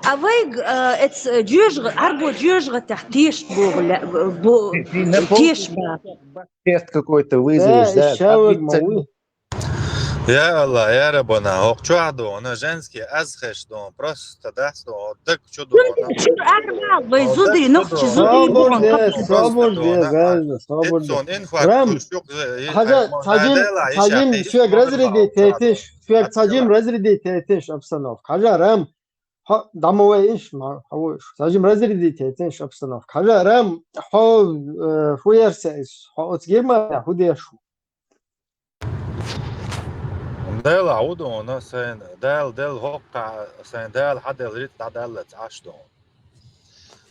а вайга, а, эц, а, жоьжагӀа-, Ӏарбо жоьжагӀатехь теша боху лаьа, бо-, Ты на пол теша боху. Тест какой-то вызовешь, Да, да, шеллаг ответить ма вуй. Я Аллах, я Раббана, хӀокху чохь ду хьуна женский аз хеш ду хьуна, просто дац ду хьуна, даг чу ду хьуна. Шу армал, вай зуди, нух чи зуди. Собур де, собур де, гайна, собур де. Рам, хьажа, цхьа жим, цхьа жим, соьга разрядить хетиш, соьга цхьа жим разрядить хетиш обстановка. Хьажа, Рам, хьо, дамо вай иш, ма, хьо, цхьа жим разрядить хетиш обстановка. Хьажа, Рам, хьо, э, фу ярса иш, хьо оцу Германия, хӀу деш ву? Дела хӀу ду хьуна сайн, Дала делла хӀоккхахь, сайн Дала хьаделла рицкъ дӀадаллалц Ӏаш ду хьуна.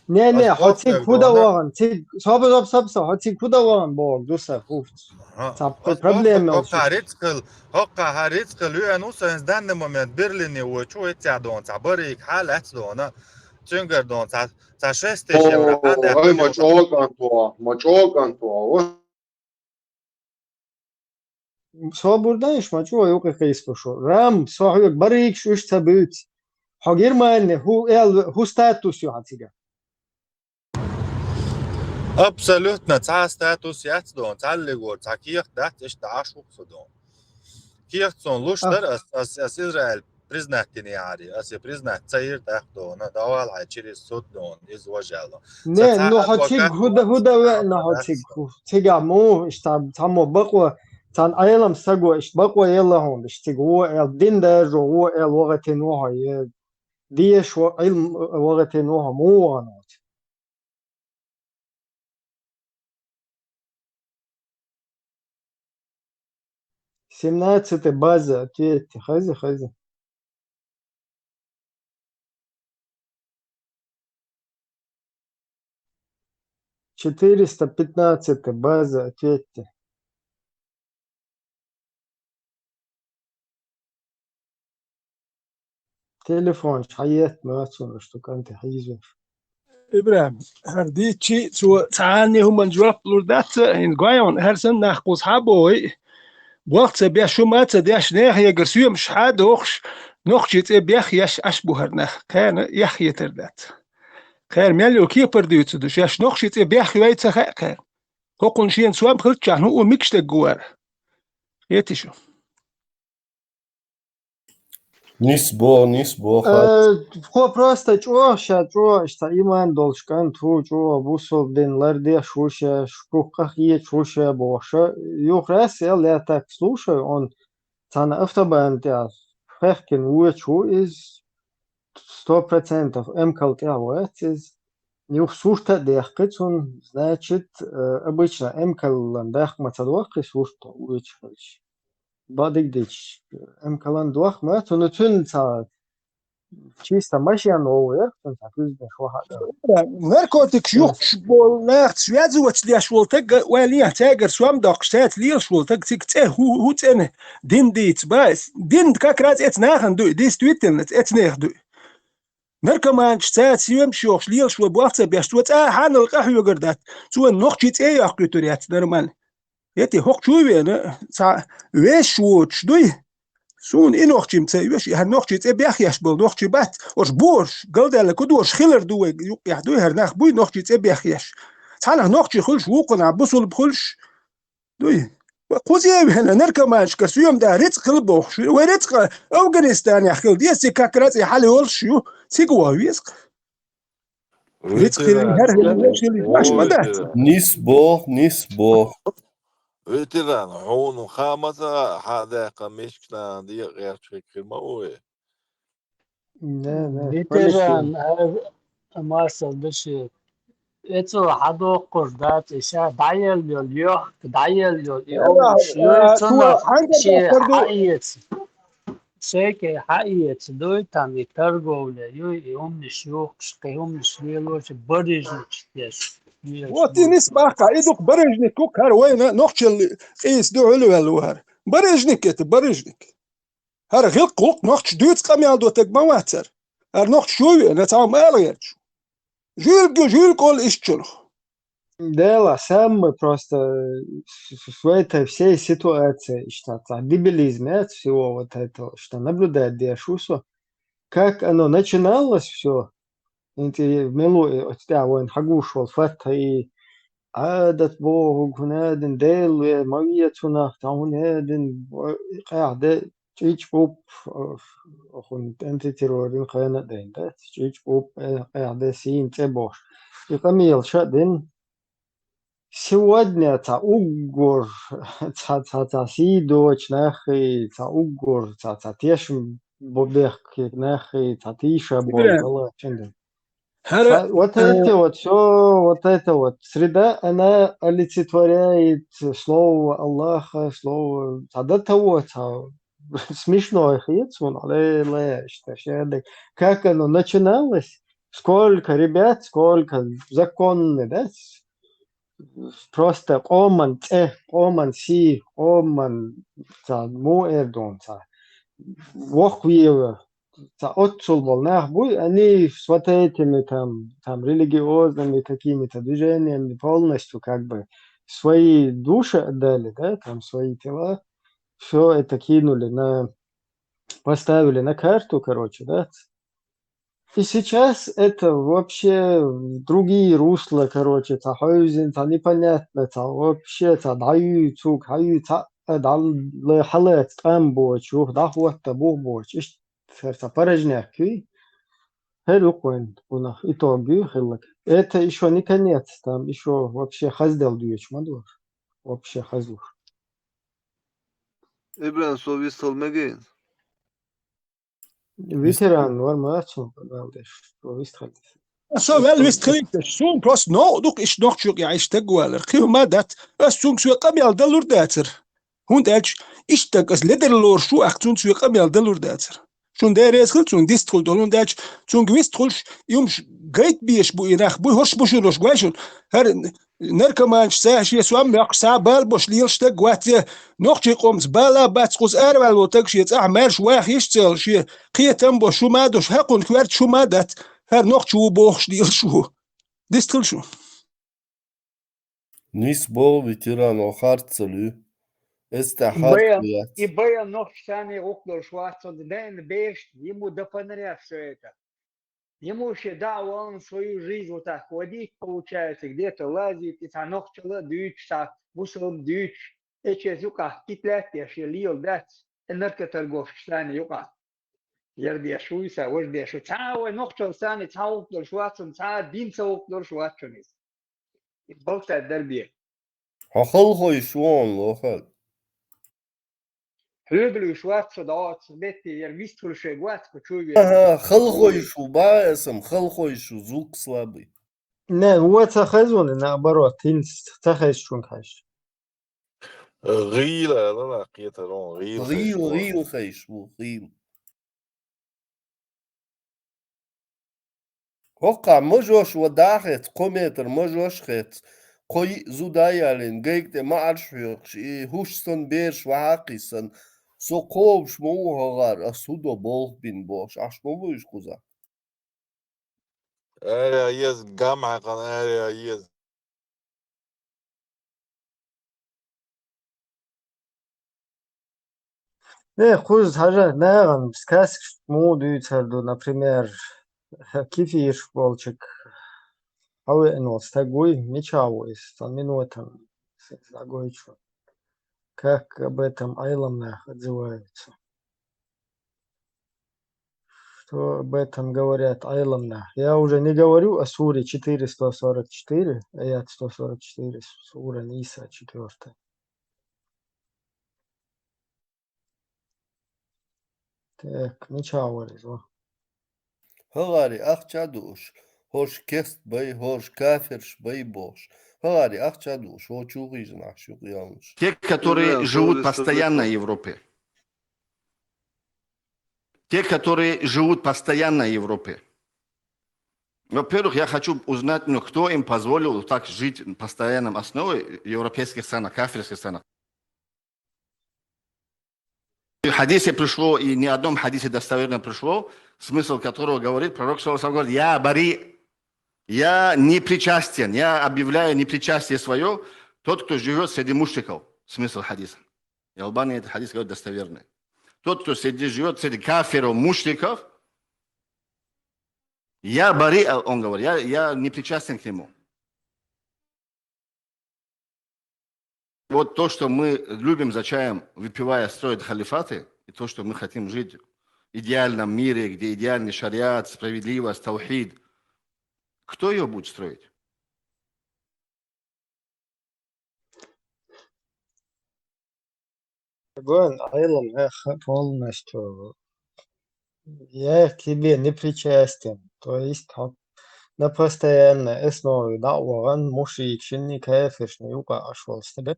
Не, не, хьо цига хӀу дан вахана, цига, соба, соба, соба, соба, хьо цига хӀу дан вахана боху, ду сан, хӀуфташ. Цхьа проблема йолуш. ХӀоккхахь рицкъал, хӀоккхахь рицкъал веана ву сайн, данный момент Берлине вочу, хӀетта ду хьуна, цхьа барайга хьал лаьцна ду хьуна, цуьнгара ду хьуна, цхьа, цхьа шесть тысяч евро хьан даьккхина. Ой, ма чӀогӀа кӀант ву, ма чӀогӀа кӀант ву. Собур дан иш, ма чӀогӀа юкъа кхийсало шу. Рам, со хьоьга барайгаш уьш ца буьйцу. Хьо Германи, хӀу эл, хӀу статус ю хьан цига? Абсолютно цхьа статус яц ду хьуна, цхьаллигора цхьа кехат дац, иштта Ӏаш ву-кх со ду хьуна. Кехат суна луш дара, ас, ас, ас Израиль признать дина яхьари, ас я признать ца йира тӀаккха ду хьуна, давала хьайн через суд ду хьуна, иза важа аьлла. Не, ну хьо цига хӀу дан, хӀу дан веана хьо цига, хӀу, цигахь муха, иштта цхьаммо бакъо, цхьана Ӏелам стаго иштта бакъо елла хьуна, иштта цига вон аьлла, дин даржо вон аьлла вахийтина ву хьо, е деша вон, Ӏилма вахийтина ву хьо, муха вахана оцу? Семнадцатая база, ответьте. Хаза, хаза. Четыреста пятнадцатая база, ответьте. Телефонаш хьаетта ма цунна, что кӀанте хьийзош. ИбрахӀим, хӀара дийцчи, цо цхьанне хӀуманна жоп лур дац, хӀинца гой хьуна, хӀара санна нах кхуза хьа а бохий, болх ца беш, хӀума а ца деш, нехан егара соьмаш хьа а дохуш, нохчий цӀе бехъеш Ӏаш бу хӀара нах, кхарна яхъетар дац. Кхара мел йолу кепара дуьйцур ду, шаьш нохчий цӀе бехйой ца хаьа кхарна. ХӀокхунна шена сом хилччахьана хӀуъа микаш дерг вара. Хетий шу? Нис боху, нис боху. Э, хьо просто чӀогӀа, ша чӀогӀа, иштта иман долуш кӀант ву, чӀогӀа бусалба дин лардеш ву ша, шух къахеташ ву ша бохуш. Юха раз я лаьттак слушаю, он цхьана автобан тӀехь хехкина вочу ву иза, сто процентов эмкал тӀехь вац иза. Юха сурт а дехкхи цунна, значит, э, обычно эмкалан даккха ма ца дохкхи сурт вочу хилча. Бадиг дича, эмкалан дохма, цунна, цуьнан цхьа чисто машен вовваьр, цуьнан цхьа куьзганаш вахьа а. Наркотикаш юхкуш болу нахаца связываться деш волу таг, вай лехьа цаьргара сом доккхуш, цаьрца лелаш волу таг, цига цӀе хӀу, хӀу цӀена дин дийца ба. Дин как раз эца нахана дуй, действительно, эца нехан дуй. Наркоманчаш цаьрца соьмаш йохуш лелаш вай болх ца беш, цо цӀа хьанал къахьоьгур дац, цо нохчий цӀе йоккхуьйтур яц нормально. Эти хӀокху чу вена, цхьа вешаш воцуш дуй. Суна и нохчий-м ца оьшу, и хӀара нохчий цӀе бехъеш болу нохчий бац, ош борш, галдаьлла ку дош хилар ду вай юккъехь дуй, хӀара нах буй нохчий цӀе бехъеш. Цхьанах нохчий хуьлуш, вукхунах бусулба хуьлуш дуй. Кхуза а вена, наркоманашкара соьма да, рицкъ хила бохуш, вай рицкъ Афганистанехь хила деза, цига как раз и хьал йолуш ю, цига ваха веза-кх. Рицкъ хилла, хӀара хилла, вешилла, баш ма дац. Нис боху, нис боху. Ветеран, хьуна хаа ма ца хаьа, хьан даьккхина мискачу нахана декъа гӀерташ хир ма ву вай. Да, да, ветеран, хӀара Марсел Башир. Эцо хьадоккхур дац, и ша дӀаелла йолу йохк, дӀаелла йолу и умаш, юй цунах шен хьаэца. Шайке хьаэца дуй, там и торговля юй, и умнаш юхкуш, кхин умнаш лелочу барыжникаш деш. Вот и нис баккха, и дукха барыжник ву хӀара вайна нохчалла къийса дуьхьал ваьлла ву хӀара. Барыжник это, барыжник. ХӀара гӀиллакх-гӀуллакх нохча дуьйцу къамел до таг ма вацара. ХӀара нохча шу веана, цхьа ма ала гӀерташ. Жуьлга, жуьлга олу иштачунах. Дела, сам мы просто с-, с-, в этой всей ситуации, что цхьа дебилизм яц всего вот этого, что наблюдать деш ву со. Как оно начиналось всё, инти мелу и оцу тӀехь вайна хьагуш волу Фатха и Ӏадат бохург хӀунедин, Дела ве ма ве цунах, цхьа хӀунедин, къаьхьа де чӀичӀ-пӀупӀ, хӀун тӀентетир варин хена дайн, да? ЧӀичӀ-пӀупӀ, э, къаьхьа де сийна цӀе бохуш. И къамел ша дин. Сегодня цхьа уггар, цхьа, цхьа, цхьа сий доцу нахи, цхьа уггар, цхьа, цхьа тешам бо-, бехке нахи, цхьа тийша болу Ибрахим. Аллах чен дин. ХӀара, Ха-, вот э, это вот всё, вот это вот. Среда, она олицетворяет слово Аллаха, слово, цхьа до того, цхьа смешное хет суна, ле, ле, что ж, я так, как оно начиналось, сколько ребят, сколько законные, да, с-, просто къоман цӀе, къоман сий, къоман цхьа му эр ду хьуна, цхьа воккхаве, цхьа оццул болу нах буй, они с вот этими там, там религиозными какими-то движениями полностью как бы свои души отдали, да, там свои тела, всё это кинули на, поставили на карту, короче, да. И сейчас это вообще в другие русла, короче, цхьа хьевзина, цхьа непонятно, цхьа вообще, цхьа дӀаюй, цуьнга хьаюй, цхьа а дӀа-, хьалаца тӀам боцуш, юха дӀахӀотта бух боцуш, иштта хӀара цхьа порожняк юй. ХӀара юкъа вайн гунах итог юй хилларг. Это ещё не конец, там ещё вообще хазделла доьчу ма ду. Вообще хазлуш. Ибран, со вистхила мегий? Ветеран вара ма цо, вал деш, со вистхила. Со вал вистхилийта, суна просто новкъа ду-кх иштта нохчо юкъа яхьа иштта стаг валар. Кхин хӀума дац. Ас цуьнга соь къамел далур дацара. ХӀунда аьлча, иштта стаг ас ледарло лоруш ву, ахь цуьнца соь къамел далур дацара. Шуна Дела реза хила цуьнга дистхуьлуш долу, хӀунда аьлча цуьнга вистхуьлуш, юмаш гайта безаш бу и нах, буй хӀорш бу шуна хӀорш гой шуна. ХӀара наркоманаш, цхьа шен сом моьхкуш, цхьа бала болуш лелаш стаг вац, я нохчийн къомца бала бац, кхуза араваьлла волу стаг шен цӀахь маьрша ваха йиш ца йолуш, шен кхетам болуш, шу ма долуш, хьакхунна коьртачу хӀума дац, хӀара нохчо ву бохуш лелаш ву. Дистхила шу. Нийса боху, ветеран, хьо харц ца луьй. Эцтехь харц Бен, яц. И Бен нохчашца гӀуллакх долуш вац, цо дайна бешта, ему до фонаря всё это. Ему шен даа валлана свою жизнь вот так водить, получается, где-то лазить, и цхьа нохчалла а дуьйцуш, цхьа бусалба дуьйцуш, эчез юкъахь китлаьттеш я лела дац, и наркоторговцашца юкъахь. Яра деш вуй сан, важа деш вуй. Цхьа а вай нохчалла санна цхьа гӀуллакх долуш вац хьуна, цхьа а динца гӀуллакх долуш вац хьуна иза. И болчаьрга дара бен. Хьо халхойш ву хьуна лохал. Хьоьга луьйш вац со дӀа оцу метте, яра вистхуьлуш шайга вац, кху чу вен. Аха, халхойш ву, бан аса-м, халхойш ву, звук слабый. Не, вон ца хезна, наоборот, хӀинца ца хезчунга хьаьжча. ГӀийла аьлла нах кхетар вон, гӀийла хезаш ГӀийла, вон. ГӀийла хезаш ву, гӀийла. ХӀокхахь мажош ва дӀа а хецна, кхо метр мажош а хецна, кхо йиъ зуда а ялийна, гайга тӀе маӀарш а хьоькхуш, и хӀуш санна бераш вахьа а кхийсана, со кхобуш ма ву хӀокхара, ас хӀун до болх бина бохуш, Ӏаш ма бу уьш кхузахь. Ара еза, гам хьаькхана ара еза. Э, кхуза хьажа, нагӀан сказкаш муха дуьйцур ду, например, кефирш болчуьнга хьавеана волу стаг вуй, мичахь ву иза, цхьа минотан загойтуш ву. Как об этом Ӏелам нах отзываются? Что об этом говорят Ӏелам нах? Я уже не говорю о суре четыре сто сорок четыре, аят сто сорок четыре, сура Ниса, четвёртая. Так, мичахь вара иза? ХӀокхаре ахча а дууш, хӀорш керст бай, хӀорш кафирш бай бохуш. ХӀокхаре ахча а дууш, хӀо чу хьийзина ахь шу кхиалнаш. Те, которые живут постоянно в Европе. Те, которые живут постоянно в Европе. Во-первых, я хочу узнать, ну, кто им позволил так жить на постоянном основе в европейских странах, кафирских странах. И в хадисе пришло, и не одном хадисе достоверно пришло, смысл которого говорит, пророк, саллаллаху алейхи ва саллям, говорит: «Я бари, я не причастен, я объявляю непричастие свое, тот, кто живет среди мушриков». Смысл хадиса. И Албани этот хадис говорит достоверный. Тот, кто среди, живет среди кафиров, мушриков, я бари, а он говорит, я, я не причастен к нему. Вот то, что мы любим за чаем, выпивая, строить халифаты, и то, что мы хотим жить в идеальном мире, где идеальный шариат, справедливость, таухид, кто ее будет строить? Гуэн, Айлам, эх, полностью. Я к тебе не причастен. То есть, хо, на постоянной основе дӀавахана мушрикашна, кафирашна юкъа Ӏаш вола стаг.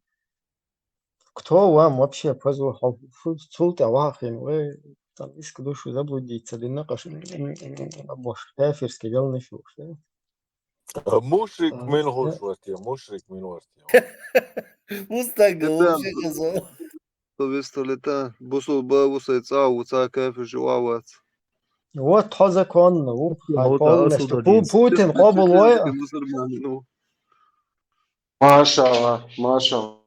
Кто вам вообще позволил? Хо, фу, цул тӀа вахина, вы там иск душу заблудиться, дина къаш, бош, кафирский галнаш юш, да? Мушрик мила хулаш вар те, мушрик мила вар те. Мустаг Да, вообще хазо. Со вистхилийтар, бусулба ву, сай цӀа ву, цӀа кафир жи вац. Вот хо законно, у, Ну, да, полностью. Пу-, осудить. Путин къобалвой. Мусульманин, ну. Машалла, машалла.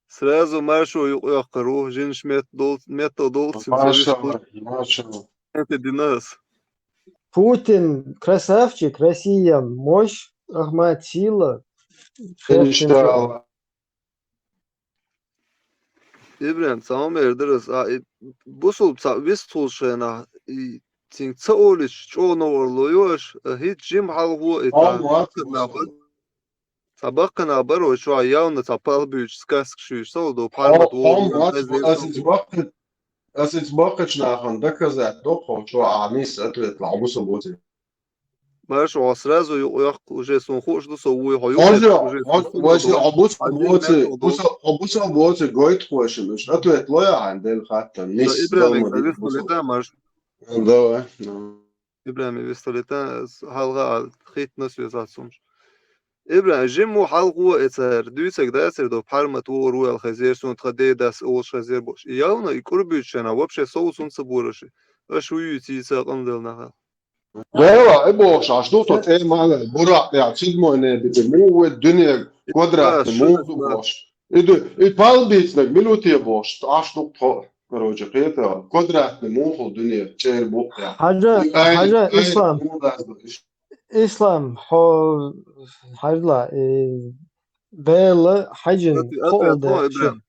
Сразу маршо юкъ яккхар ву, жинаш метта дол-, метта долцин, со Машалла, вистхилийтар. машалла. Это динас. Путин красавчик, Россия мощь, Ахмат сила. Иншалла. Ибрахим, цхьа хӀума эр дара ас, а, и, бусулба цхьа вистхулаш хенахь, и, цинга ца олуш чӀогӀа новкъарло йо аша, а, хӀинца жима хьалхо, и, Хьо цхьа ма баккханах бар-, цхьа баккханах бар вай чохь явно цхьа палбуьйчу сказкаш юьйш, со ву до Хьо, пхьармат хьо вогӀур ма ву, ас ас итт баккхи-, ас итт баккхачу нахана доказать до хьо, чохь а нийса ответ лахь бусулба ву те. Маршо, хьо сразу юкъ яккха, уже суна хууш ду, со вуй хьо Хьо юкъ же, яккха, уже хьо, суна вай же, хууш ду. хьо бусулба Хьо ву те, дин бусу-, хьо бусулба ву те, гойту хошин, уж ответ лой ахьа, дел хаттан, нийса Ибрахим, далма дит вистхилийтар, бусулба. марш. Давай, давай. Ибрахим, вистхилийтар, хьалха а хиттина соьца хьацумаш. Ибрахим, жимма хьалхо а цара дуьйцург дацара до пхьармат вогӀур ву аьлла хезира, суна тхан дедас олуш хезира бохуш. И явно, и кӀурбуьйчу шена вообще сов цунна ца бора ши. Аша вуй юьйцийца къамдал нахал. Вела, и бохуш, аш ду тхо тӀе ма вел, Буракъ, я, седьмой небе де, муха ву дуьне, квадратный, муха ду бохуш. И ду, и палбийцинарг мила ву те бохуш, аш ду тхо, короче, кхета, квадратный муха ву дуьне, чӀер бу, я. Хьажа, И ай, хьажа, ай, Ислам, муха дац ду, иш. Ислам, хьо, хьажла, и, Дела хьаьжина Ответ, кхоъал ответ, декъаши. Ибрахим.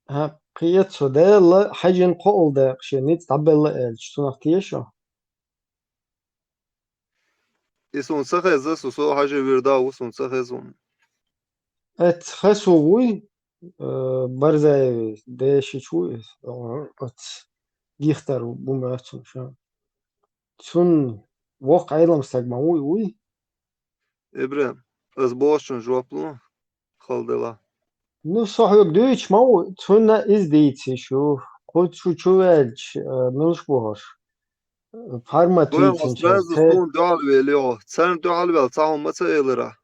Хьа, кхета со, Дела хьаьжина кхоъал декъаши, ницкъ дӀабелла аьлча, цунах теша? И суна ца хеза, со, со хьажа вир да ву, суна ца хеза ву. Эц хасу вуй, э, Барзаеви дешича вуй, э, оц Гихтар бу моьтту ша. Цун воккха Ӏелам стаг ма вуй, вуй? Ибрахим, ас бохучун жоп лу, хала дела. Ну, со хьоьга дуьйцуш ма ву, цунна иза дийца йиш ю. Кху шу чу ваьлча, э, муьлш бу хӀорш? Пхьармат вийцинчеран. Сразу суна дуьхьал вели хьо. Царна дуьхьал ваьлла цхьа хӀума ма ца элира.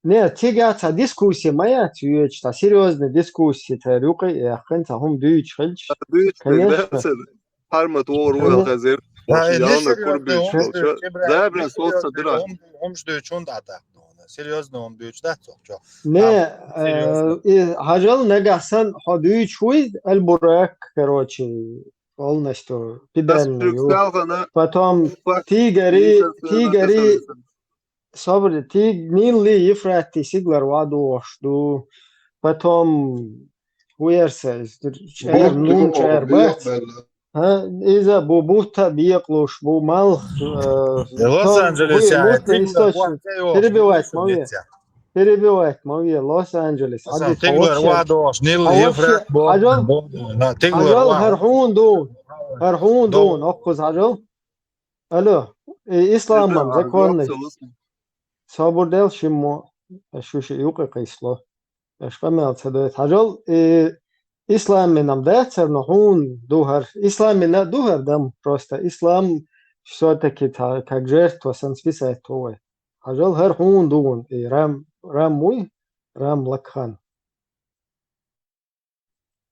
Не, цигахь цхьа дискуссия ма яц йоьдуш, цхьа серьёзная дискуссия цара юкъа а яьккхина, цхьа хӀума дуьйцуш хилча. Дуьйцуш, конечно. Пхьармат вогӀур ву аьлла хезира. Баша, ялна кура буьйцуш болча. Забрин соц ца дира. ХӀумаш дуьйцуш хӀунда дӀатаккха? Серьёзно хӀума дуьйцуш дац цо чо? Не, э, и хьажал, нагахь санна хьо дуьйцуш вуй, Аль-Бурак, короче, полностью педальный ю. Потом Тигри, Тигри, собри, Тиг-, Нилли, Ефрати сигалара вадохуш ду. Потом хӀу яра сан, иза чӀер, нун чӀер бац. ХӀа, иза бу, бутт а бекъалуш бу, малх, э, Лос-Анджелес, бутт источник. Перебивать ма ве. Перебивать ма ве, Лос-Анджелес. Тигра вадохуш, Нил, Ефрат, хьажал, хӀара хьуна ду, хӀара хьуна ду, оккхуза хьажал. Алло, и Исламан законный. Собар дел шиммо, аш шу ши юкъе кхийсло. Аш къамел ца дойту. Хьажал, и Исламинам дацар, но хьуна ду хӀара. Исламина ду хӀара дам, просто Ислам всё-таки та, как жертва сан списать тхо вай. Хьажал, хӀара хьуна ду вун, и Рам, Рам вуй, Рам Лакхан.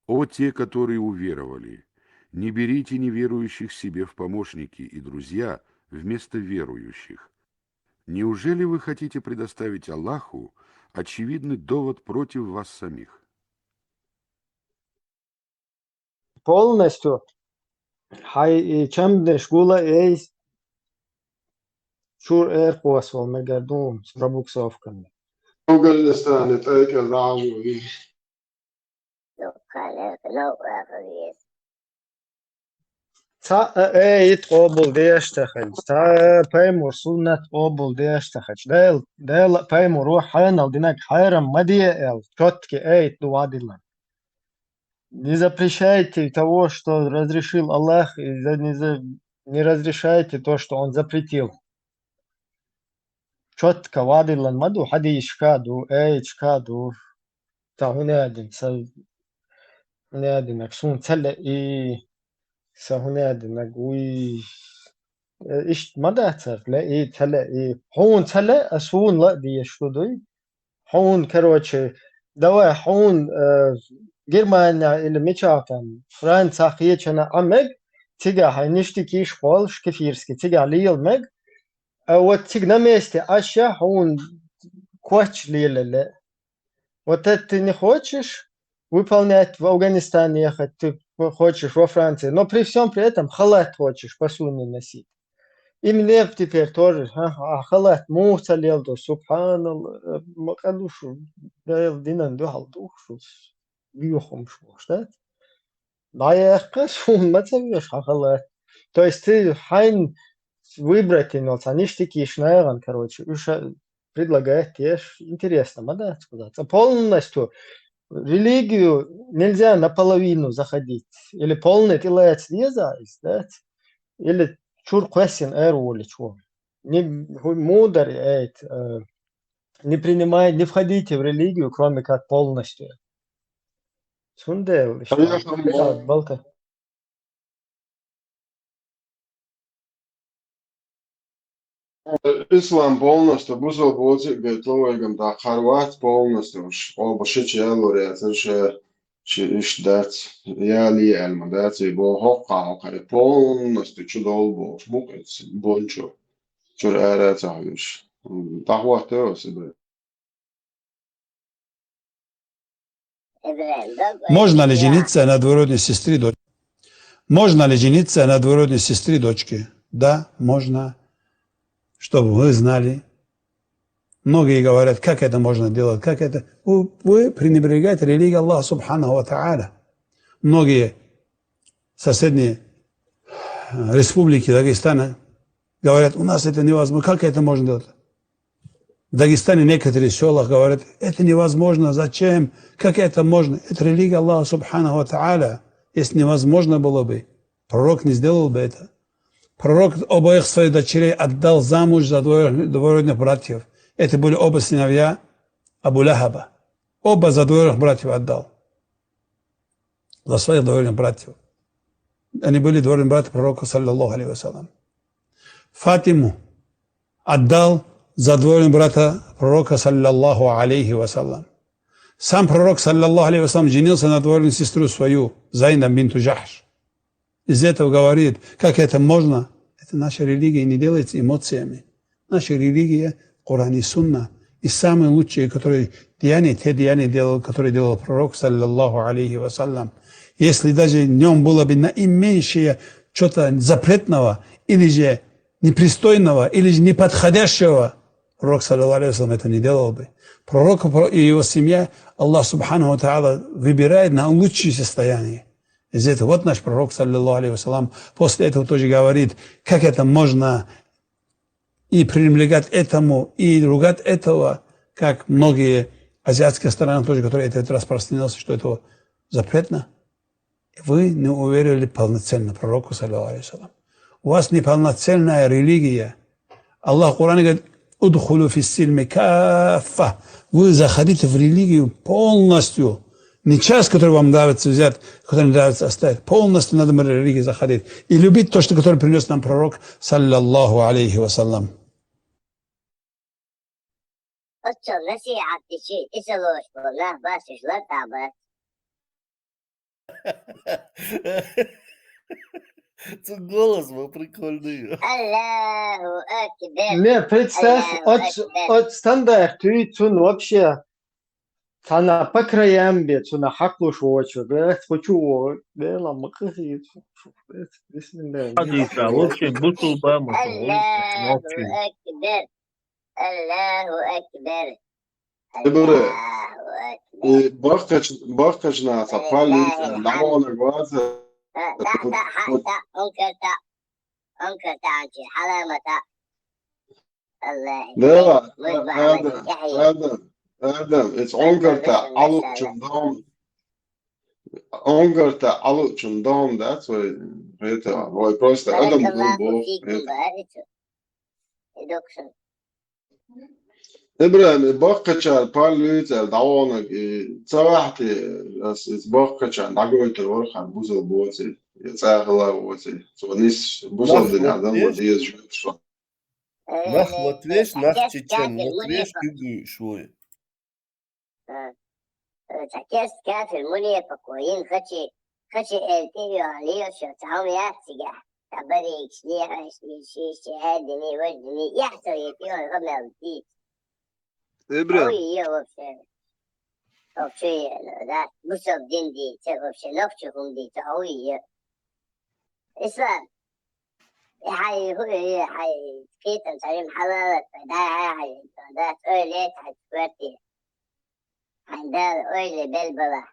О те, которые уверовали, не берите неверующих себе в помощники и друзья вместо верующих. Неужели вы хотите предоставить Аллаху очевидный довод против вас самих? Полностью. Хьай и чамдеш гула эйс чур эр кхосвал мегар ду с пробуксовками. Афганистане тӀекӀел дагӀжу виз. Цхьа, э, э, ит къобал деш ца хилча, цхьа, э, пайхамар суннат къобал деш ца хилча, Дел, Дела пайхамаро хьанал динаг хьарам ма де аьлла, чоткъа айат ду вадилла. Не запрещайте того, что разрешил Аллах, и за-, не за-, не разрешайте то, что Он запретил. Чоткъа вадиллан ма ду, хьадисашка ду, аяташка ду. Ца хӀунадин, ца хӀунадинаг сун ца ле и, ца хӀунадинаг уй, э, ишт ма дацар, ле и, ца ле и. Хьун ца ле, а сун ла а деш шу дуй. Хьун, короче, давай хьун, э, Германия или мичахь там, Франция хечана а мег, цига хьай ништикиш холш, кефирский, цига лил мег, а вот цига на месте аша хьун коч лилале. Вот это ты не хочешь выполнять в Афганистане ехать, ты хочешь во Франции, но при всем при этом халат хочешь по сунне носить. И мне теперь тоже, а, а халат муха ца лел ду, субханалла, э, ма къа ду шу, Дела динан дуьхьал ду шу, виюхум шу, штат? ДӀаяхка, сун ма ца веш хьан халат. То есть ты хьайн выбрать йинал цхьа ништикиш нагӀан, короче, уьш предлагать еш, интересно ма дац куда. Цкъа полностью религию нельзя наполовину заходить. Или полный тӀелаца деза из, да? Или чур кхоьссина эр воличу. Не, хӀу-, мудар, эйт, э, не принимай, не входите в религию, кроме как полностью. Цундела иштта. Конечно, балта. Ислам полностью бусалба боцу а гайта вайгара даккхар вац полностью, уьш къоба шича ялур яцара ша, ши иштта дац, яли аьлла ма дац, и бо хӀоккхахьокхара полностью чу долу бохуш, бу кхуьнца бончо, чуьра ара а ца хьуьйсуш. ДӀахӀоттайо аса бен. Можно ли жениться на двоюродной сестре дочки? Можно ли жениться на двоюродной сестре дочки? Да, можно. Чтобы вы знали. Многие говорят, как это можно делать, как это. Вы, вы пренебрегаете религией Аллаха Субханаху ва Тааля. Многие соседние, э, республики Дагестана говорят, у нас это невозможно, как это можно делать? В Дагестане некоторые в селах говорят, это невозможно, зачем, как это можно? Это религия Аллаха Субханаху ва Тааля. Если невозможно было бы, пророк не сделал бы это. Пророк обоих своих дочерей отдал замуж за двоюродных, двоюродных братьев. Это были оба сыновья Абу Лахаба. Оба за двоюродных братьев отдал. За своих двоюродных братьев. Они были двоюродные братья пророка, саллаллаху алейхи ва саллям. Фатиму отдал за двоюродного брата пророка, саллаллаху алейхи ва саллям. Сам пророк, саллаллаху алейхи ва саллям, женился на двоюродную сестру свою, Зайнаб бинту Джахш. Из этого говорит, как это можно? Это наша религия не делается эмоциями. Наша религия, Коран и Сунна. И самые лучшие, которые деяния, те деяния делал, которые делал пророк, саллаллаху алейхи ва саллям. Если даже в нем было бы наименьшее что-то запретного, или же непристойного, или же неподходящего, пророк, саллаллаху алейхи ва саллям, это не делал бы. Пророк и его семья, Аллах Субханаху ва Тааля выбирает на лучшее состояние. Из этого вот наш пророк, саллаллаху алейхи ва саллям, после этого тоже говорит, как это можно и пренебрегать этому, и ругать этого, как многие азиатские страны тоже, которые это распространилось, что это запретно. Вы не уверовали полноценно пророку, саллаллаху алейхи ва саллям. У вас неполноценная религия. Аллах в Коране говорит, «Удхулю фис-сильми каффа». Вы заходите в религию полностью. Не часть, которая вам нравится взять, которая не нравится оставить. Полностью надо в религию заходить. И любить то, что, которое принес нам пророк, саллаллаху алейхи ва саллям. Оццул насихьат дичи, и ца лош болу нах бацаш лар тӀехь бац. Цу голос ма прикольный. Аллаху акбар. Не, представь, Аллаху оц-, акбар. Оц стандарт туй цун вообще. Цхьана по краям бе, цуна хьакхалуш воцу, бе, кху чу во, бе, ла ма къахийца. Бисмилла. Хьадиса, вообще, бусулба ма шу, Аллаху вообще. Акбар. Аллаху акбар. Ибра, и баккхача, баккхача наха цхьа паллица дӀаваханарг вацар. Да, да, да, да, он кертта, он кертта, анчи, хьаламата. Аллахь. Да, Адам, Адам, Адам, it's он кертта, Ӏалучун дом. Он кертта, Ӏалучун дом, да, свой, это, вай просто Адам был Бог. Баракаллаху фикум, баракаллаху. Идокшн. Ибрахим, и баккхачар паллица дӀаваханарг, и ца вахьте, ас, из баккхачар дӀагойтар вара хьан бусалба воций, я цӀа хила воций. Цо нийса бусалба дин Адам ва деза жуьгташ. Нах латвеш, нах чечен латвеш, кугуй шуй. Э, э, цхьа керста кафир мунепакъо йина хачи, хачи эл тӀе йоьлла лелаш йола цхьа хӀума яц цигахь. Цхьа баригаш, лехьаш, шиш, шиш, хӀаьддини, важдини, яхь цо йита йола гӀа мел дийца. Ибра. Хьо йе вообще. Вообще, да, бусалба дин дийца, вообще, нохчи хӀума дийца, хьо йе. Ислам. И хьай хӀу, и хьай кхетам царим хьалалат, дай хьай хьай, да, ойла лет хьай кверти. Хьай Дала ойла белбала.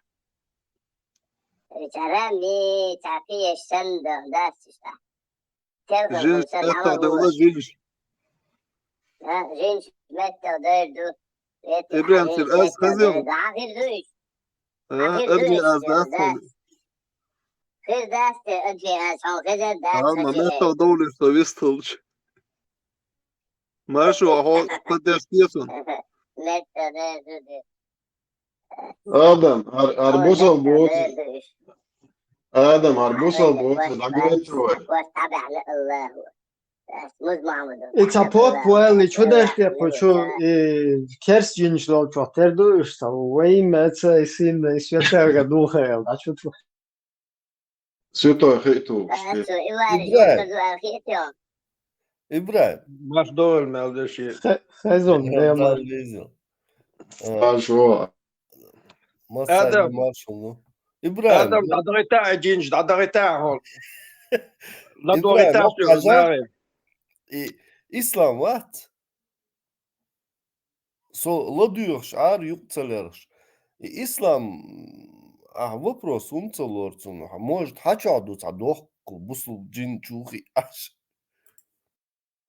И царам ми цапиеш сандам дастишта. Телефон Жинш сандам меттал хьалалат. Довла жинш. Да, жинш меттал дойр ду. Ибрахим, сир аз хазем. Да, хир дуиш. А, адми аз дац хьуна. Хир дац те, адми аз хьуна, хезар дац. А, ма меттал довлиш со висталч. Маршо, хьо поддержке сон. Меттал довлиш. Адам, ар, ар бусалба воций. Адам, ар бусалба воций, дӀагойтар вай. И цхьа поп валли, чу даште кху чу, и керста жинаш долчох тера ду уьш цхьа, вай меца, и син, и святаьга дулха эл, а чу ту. Святой хи ту. Ибрай. Ибрай. Маш доволь мел деши. Хезон, Дела. Маршо. Масса Адам. Маршо, ну. Ибрай. Адам, дӀадагӀита а жинш, дӀадагӀита а хьо. ДӀадагӀита а хьо. И, Ислам вац. Со ладуьйгӀаш Ӏар юкъ ца лерхӀаш. И Ислам, ахь вопрос хӀунда ца лору цунах? Может, хьачохь ду цхьа дохкал, бусалба жин чу хиъаш?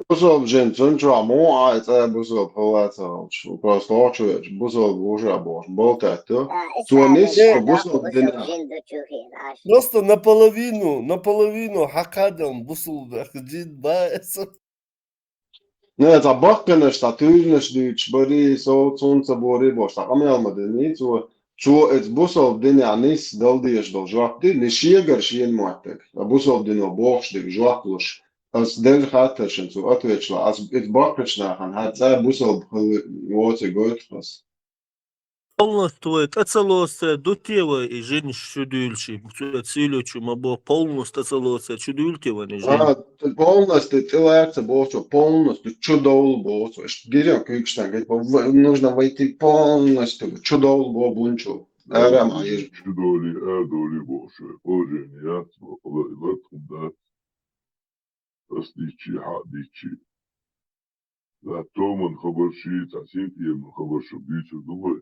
Бусалба жин цун чохь муха Ӏа и цӀа бусалба хила ца хилча, просто хьо чу веача, бусалба ву ша бохуш, болтатта. Цо нисса бусалба дина. Просто наполовину, наполовину хьакхадам бусалба жин баьса. Не, цхьа баккхинаш, цхьа туьйранаш дуьйцуш барий, со цунца борий бохуш, цхьа къамел ма динний цо. Цо эца бусалба динехь нисса дала дезаш долу жоп дина, шегара шена моттиг, ткъа бусалба дино бохуш дерг жоп луш. Ас делла хаттаршна цо отвечла, ас эца баккхачу нахана хьан цӀа бусалба хила воций гойту ас. Полностью вай тӀе ца лоцу ду те вай и жинаш чу дуьйлуш, и цу цийло чу ма бо, полностью тӀе ца лоцу чу дуьйлу те вай и жин? А, полностью тӀе лаьцна бохучо, полностью чу довла боху, иштта гирем куьйгаш тан гайта, нужно войти полностью, чу довла бо бунчу. Ара ма ир. Чу довли, а довли бохучо, положение яц, бо, хала и латхум дац. Ас дийчи, хьа дийчи. Лаьттоман хабар ши, цхьа синтеман хабар шу дуьйцур ду вай.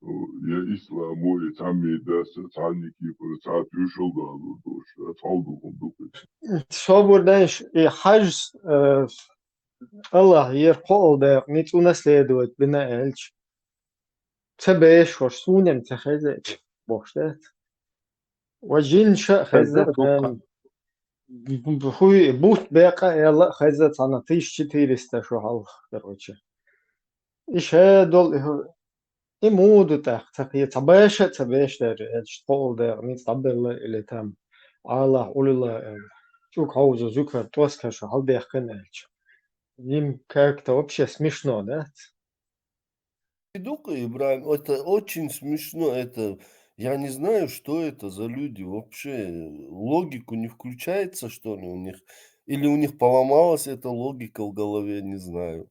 Я исламо, я цхьаммий дас, цхьа Никифор, цхьа туьйшал далур дош, цхьа хьал ду хӀун ду кхин. Собар дайш, и хьажас, э, Аллах ер кхоал дакъа, ницкъ унаследовать бина аьлча. Ца беш хӀорш, суна-м ца хеза, бохуш дац. Ва жин ша а хеза, хеза, тхан. Хьуй, бутт бекъа а аьлла а хеза цхьана тысяча четыреста шу хьалха, короче. И ша долу и хӀу-, и муха ду тӀаккха, ца кхе-, ца баша а ца беш дара, аьлча, тхо а дагӀа, ницкъ дӀабелла или там, Ӏалахь, улила, аьлла. ЧӀуг хьовзо зуькар, тӀоска шу хьалбехкина, аьлча. Им как-то вообще смешно, да? Дукха, Ибрахим, это очень смешно, это, я не знаю, что это за люди вообще, логику не включается, что ли, у них? Или у них поломалась эта логика в голове, не знаю.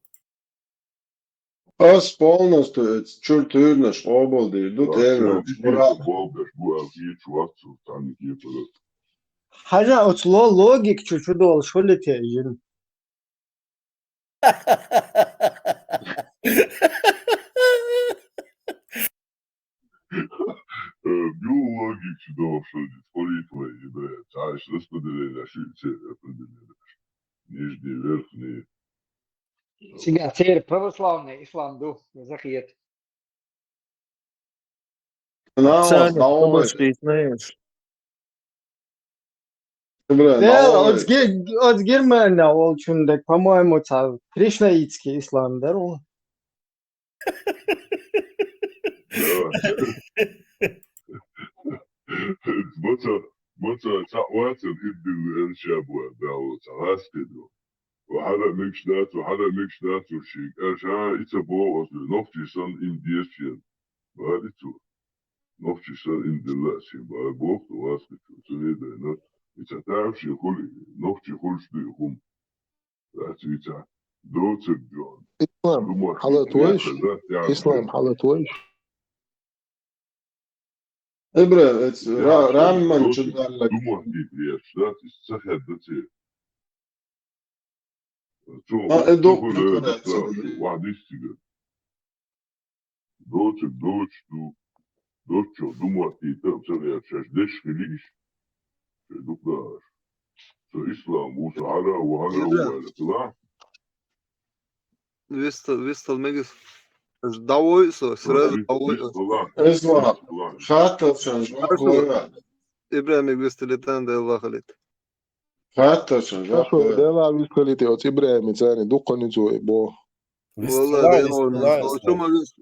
Ас полностью эца чуьра туьйранаш къобалдийр ду, тӀера чуьра болбеш бу, ас гечу ваццу, цхьаьна кепара. Хьажа оцу ло-, логика чу чу долуш хуьлу те жин? Биологичи дохуш ду, политикум и бе, цхьа иштта распределение, ши церан распределение. Нижний, верхний. Цигахь церан православный ислам ду, захет. Царна хабарш дийцинехь. Бля, да, оцу Гер-, оцу Германия волчун дек, по-моему, цхьа кришнаитский ислам дара ву. Маца, маца, цхьа вацар хӀиддилла эр ша бу, баьлла цхьа гӀаскхи ду. Ва хьара мегаш дац, ва хьара мегаш дац, ва шига аша, и ца боху аса, нохчий санна им деза шена. Баьлла цо. Нохчий санна им делла аса шена, баьлла боху, ва аса цо, ца ведайна. И ца таьрфа шен хуьлу, нохчий хуьлуш ду и хӀума. Дац вицахь. Доцург ду. Ислам, хьала тойш? Ислам, хьала тойш? Ибра, эц, ра-, рамман чу далла. Думахтийта веш, да, ца хедда ца. Цо, а, э, цо док-, хуьлу, док-, да, док-, вахьдис цигара. Доцург доцуш ду, доцучух думахтийта а ца веш, шаьш деш хилийш, шайн дукха дахаш. Со ислам ву, со хьара а ву, хьара а ву, аьлла хилахь. Вистал, вистал мегас. Аш дӀавой со, сразу дӀавой. Ислам. Хаттал шан жоп лойла. Ибрахимиг вистал летан Делла халит. Хаттал шан жоп лойла. Делла вистал лете, оц Ибрахимица царни дуккхани цо и бо. Валла,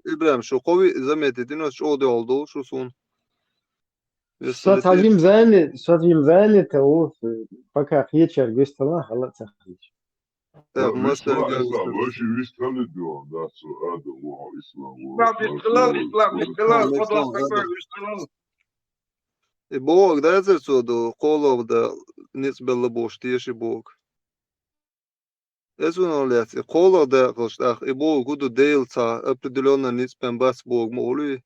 Ибрахим, шу кхови заметить, ина чӀогӀа дехьал долу шу суна. Со цхьа вим зани-, со вим занята ву, пока кхечаьрга вистала, хьала ца хилча. Так, мастер, вистала, вистала, вистала, да, со Адам ву, Ислам ву. Ислам, Ислам, Ислам, Ислам, Ислам, Ислам, Ислам, Ислам. И бохург дацара цо ду, кхоалгӀа дан ницкъ белла бохуш, теша и бохург. Эцунах лаьцна, и кхоалгӀа дакъалш тӀаккха, и бохург хӀун ду, Дела цхьа определённо ницкъ бен бац бохург ма хуьлий?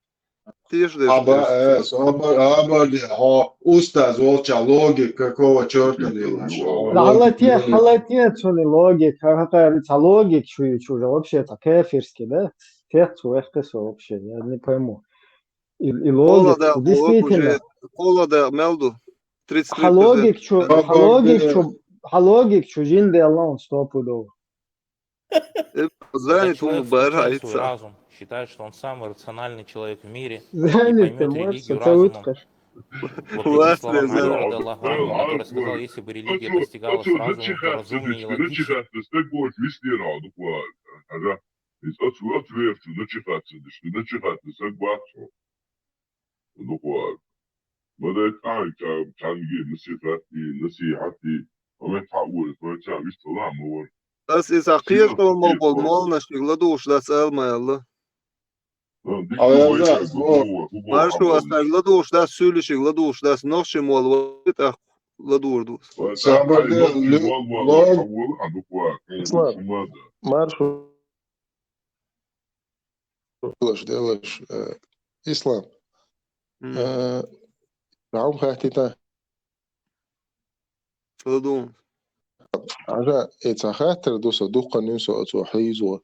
Теша деш. Аба, э, со аба, аба, хьо устаз волча логика какого чёрта лелаш? Да, хьала те, хьала те цуьнан логика, хьан кхаьра цхьа логика шу ю, шу уже вообще цхьа кафирский, да? Фех цу вехкхи со вообще, я не пойму. И, и логика, действительно. КхоалгӀа дакъа мел ду? Тридцать три. Хьан логика чу, хьан логика чу, хьан логика чу жин делла он стопудово. Э, занят он бар, а это разум. Считает, что он самый рациональный человек в мире. Занят, и поймёт религию разумом. Вот эти слова Али, радиаллаху анху, который сказал, если бы религия постигала с разумом, то разумнее и логичнее. Иза оцу, оцу верчу, начи хаттадеш, начи хаттадеш, саг бац хьо. Дукха вара. Ма дай тӀаьхьа, ца-, цхьаьнгге насихат де, насихат де. Ма мет хьаъ вара, ма ца вистала, ма вара. Ас иза кхечу къоман болу молланашка ладугӀуш дац ала ма аьлла. Маршо ас хьайга ладугӀуш дац, суьйлишига ладугӀуш дац, нохчийн молла вара, тӀаккха ладугӀур ду. Сабар де, лю-, лог. Маршо. Делаш, делаш, э, Ислам. М. Э, хьан хаттийта? Ладу. Хьажа, э, цхьа хаттар ду со, дуккха нуьйсо оцо хьийзо.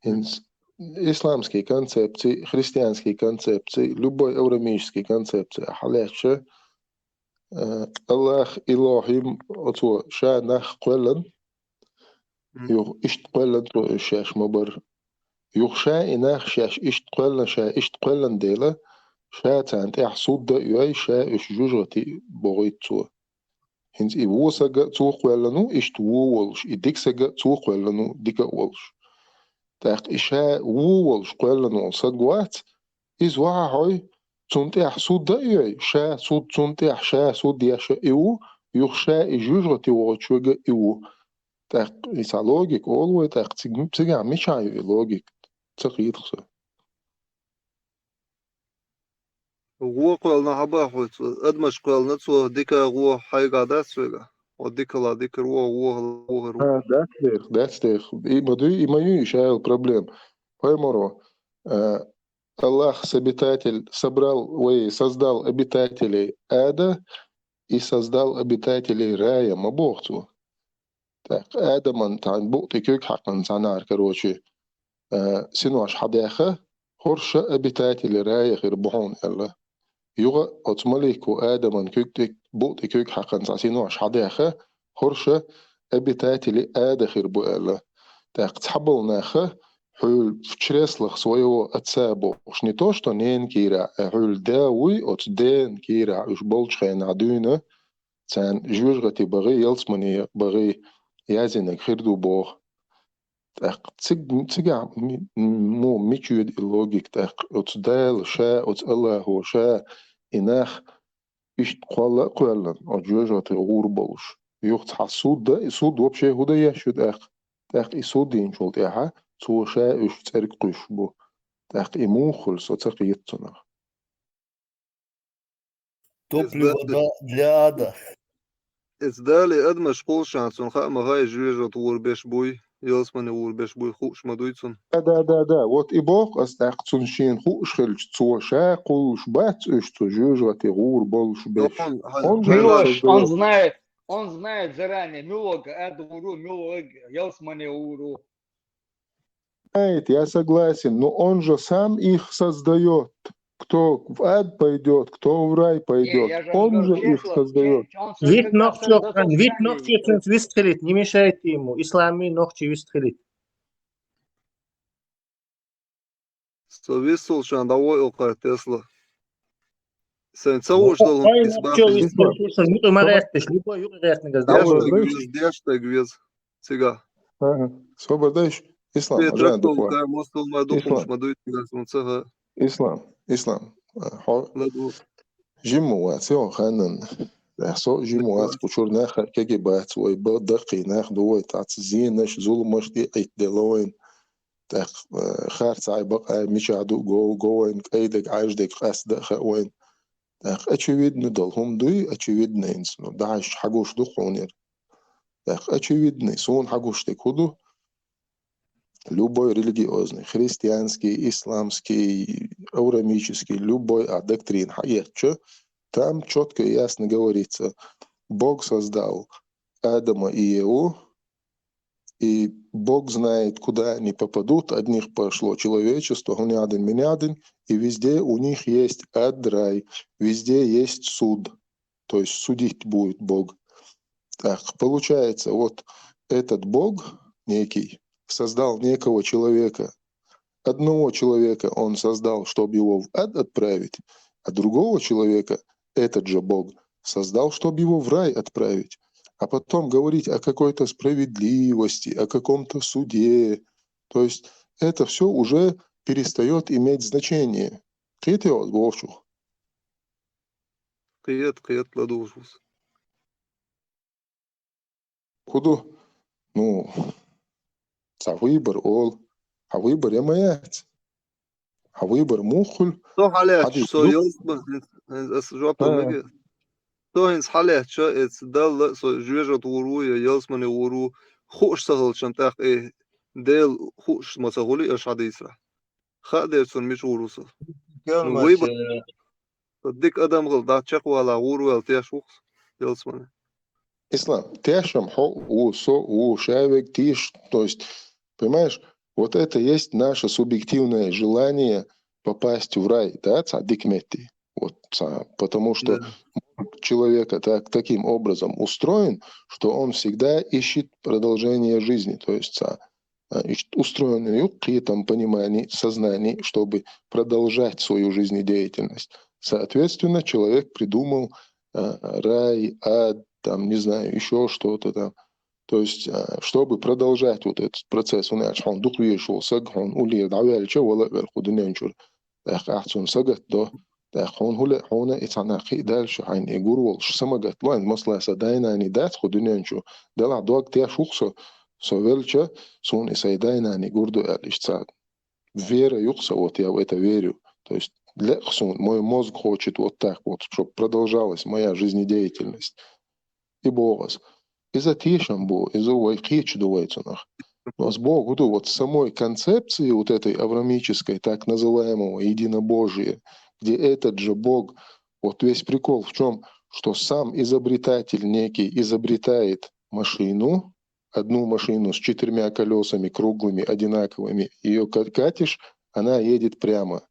ХӀинца исламский концепции, христианский концепции, любой авраамический концепции хьалаьцча, Э, Аллах Илохим оцо ша нах кхоьллан, мгм, юха иштта кхоьллан цо уьш шаьш ма бара. Юха ша и нах шаьш иштта кхоьллан, ша иштта кхоьллан дела, ша царна тӀехь суд дан а йой, ша уьш жужахати бохуьйту цо. ХӀинца и вон сага а цо кхоьллан ву, иштта вон волуш, и дика сага а цо кхоьллан ву, дика а волуш. ТӀаккха и ша вон волуш кхоьллан волу саг вац, иза вахьа хьой, цунна тӀехь суд дан а йой, ша суд, цунна тӀехь ша суд еш а и ву, юха ша и жужахати вогӀучу вега а и ву. ТӀаккха и цхьа логика олу вай, тӀаккха цига, цигахь мичахь ю и логика? Ца кхетахь со. Вон кхоьллина хьан боху хьоьца? Адамаш кхоьллина цо, дика вон хьайгахь дац вегахь? Хьо дикала дикар вон, вон, вон. А, дац дехьа, дац дехьа. И ма дуй, и ма юй, и шайла проблема. Поймаро, а, Аллах с-, обитатель, собрал, вай, создал обитателей ада и создал обитателей рая, ма боху цо. ТӀаккха Адаман цхьана букъ тӀе куьг хьаькхна цхьанахьара, короче, а, синош хьадаьхна, хӀорш обитатели рая хир бу хьуна аьлла. Юха оцу малико Адаман куьг тӀе, букъ тӀе куьг хьаькхна цхьа синош хьадаьхна, хӀорш обитатели ада хир бу аьлла. ТӀаккха цхьаболу наха хьуьлла в чреслах своего отца бохуш, не то что ненан кийрахь, а хьуьлла да вуй, оцу ден кийрахь уьш болчу хенахь дуьйна, царна жоьжахати бахий, ялсамане бахий яздинарг хир ду боху. ТӀаккха циг-, цигахь ми-, м-, мо мича йоьду и логика? ТӀаккха оцу Дала ша, оцу Аллахо ша и нах иштта кхолла а кхоьллина, оцу жоьжахати гӀур болуш. Юха цхьа суд дан, и суд вообще хӀун дан еш ю тӀаккха? ТӀаккха и суд йинчул тӀаьхьа цо ша уьш цӀерга кхуьйсуш бу. ТӀаккха и муха хуьлу, со ца кхета цунах. Топливо для ада. Иза Дала и адамаш кхуллушехь, цунна хаа ма хаьа, жоьжахати гӀур беш буй, ялсамане гӀур беш буй, хууш ма дуй цунна. Да, да, да, да. Вот и боху ас тӀаккха, цунна шена хууш хилча, цо ша кхуллуш бац уьш цу жоьжахати гӀур болуш беш. Он же их создает. Он знает, он знает заранее, муьлхарг ада гӀур ву, муьлхарг ялсамане гӀур ву. Знает, я согласен, но он же сам их создает. Кто в ад пойдет, кто в рай пойдет, он же их создает. Вит нохчо, вит нохчо цуьнца вист хилийта, не мешайте ему, исламий нохчий вист хилийта. Со вист волчарна дӀавой оккхара Тесла. Сайн ца вуш долу хӀума иза бахийта. Юкъа ма гӀерташ, любой юкъа гӀертнигаз дӀавоьду. Деш дерг веза. Цигахь. Ага. Собар дайш, Ислам, Жан, дукха. Муслима дукха ма дуй цигахь, суна ца хаьа. Ислам, Ислам, хьо жимма вац, йо, ханан. Со жимма вац, кху чуьра нах кеги бац, вай ба-, даккхий нах ду вай, тац зенаш, зуламаш тӀе а Ӏиттаделла вайн. ТӀаккха, э, харцай, бакъай, мичахь ду, гов, гов вайн, кӀайдерг, Ӏаьждерг къаьстина а хаьа вайн. ТӀаккха очевидно долу хӀума дуй, очевидно хӀинца, ну, дӀахьаьжча хьагуш ду хьуна яра. ТӀаккха очевидно, суна хьагуш дерг хӀун ду? Любой религиозный, христианский, исламский, авраамический, любой а доктрина хьаэцча, там чётко и ясно говорится: Бог создал Адама и Еву, и Бог знает, куда они попадут. Одних пошло человечество, гьунядин, минядин, и везде у них есть ад, рай, везде есть суд. То есть судить будет Бог. Так, получается, вот этот Бог некий создал некого человека. Одного человека он создал, чтобы его в ад отправить, а другого человека этот же Бог создал, чтобы его в рай отправить. А потом говорить о какой-то справедливости, о каком-то суде. То есть это всё уже перестаёт иметь значение. Кхетий оцу бохучух? Кхета, кхета, ладугӀуш ву со. ХӀун ду? Ну, цхьа выбор олу. Хьан выбор я ма яц? Хьан выбор муха хуьлу? Со хьалаьцча, со ялсамане, хӀинца аса жоп лур мега. Со хӀинца хьалаьцча, эца Далла со жоьжахати гӀур ву я ялсамане гӀур ву, хууш ца хилча-м тӀаккха, э, Дела хууш ма ца хуьлий аша хьадийцарехь. Хаа дера цунна мича гӀур ву со. Ну, выбор. Со дика адам хила, дӀа чекхвала гӀур ваьлла теш ву-кх со ялсамане. Ислам, тешам хьо а ву, со а ву, шаверг тийша, то есть, понимаешь, вот это есть наше субъективное желание попасть в рай, да, цхьа дика метте. Вот, цхьа, потому что мозг человека так, таким образом устроен, что он всегда ищет продолжение жизни, то есть, цхьа, а, ищет устроенное кхетам, понимание, сознание, чтобы продолжать свою жизнедеятельность. Соответственно, человек придумал, а, рай, ад, там, не знаю, ещё что-то там. То есть, а, чтобы продолжать вот этот процесс, хьуна аьлча хьуна дукха везаш волу саг хьуна уллера дӀаваьлча, вала а велла кху дуьнен чуьра, тӀаккха ахь цунна сагатдо, тӀаккха хьуна хӀун лаьа, хьуна и цхьана кхин а даьлча, хьайна и гур волуш са ма гатдо, масала, сан дай-наний дац кху дуьнен чу, делахь дог теш ву-кх со, со велча, суна и сайн дай-наний гур ду аьлла, иштта цхьа вера ю-кх сан, вот я в это верю. То есть лаьа-кх суна, мой мозг хочет вот так вот, чтоб продолжалась моя жизнедеятельность. И боху ас. Иза тешам бу, иза вай кхеташ ду вай цунах. Но ас боху, вот самой концепции вот этой авраамической, так называемого единобожия, где этот же Бог, вот весь прикол в чём, что сам изобретатель некий изобретает машину, одну машину с четырьмя колёсами круглыми, одинаковыми, её ка-, катишь, она едет прямо.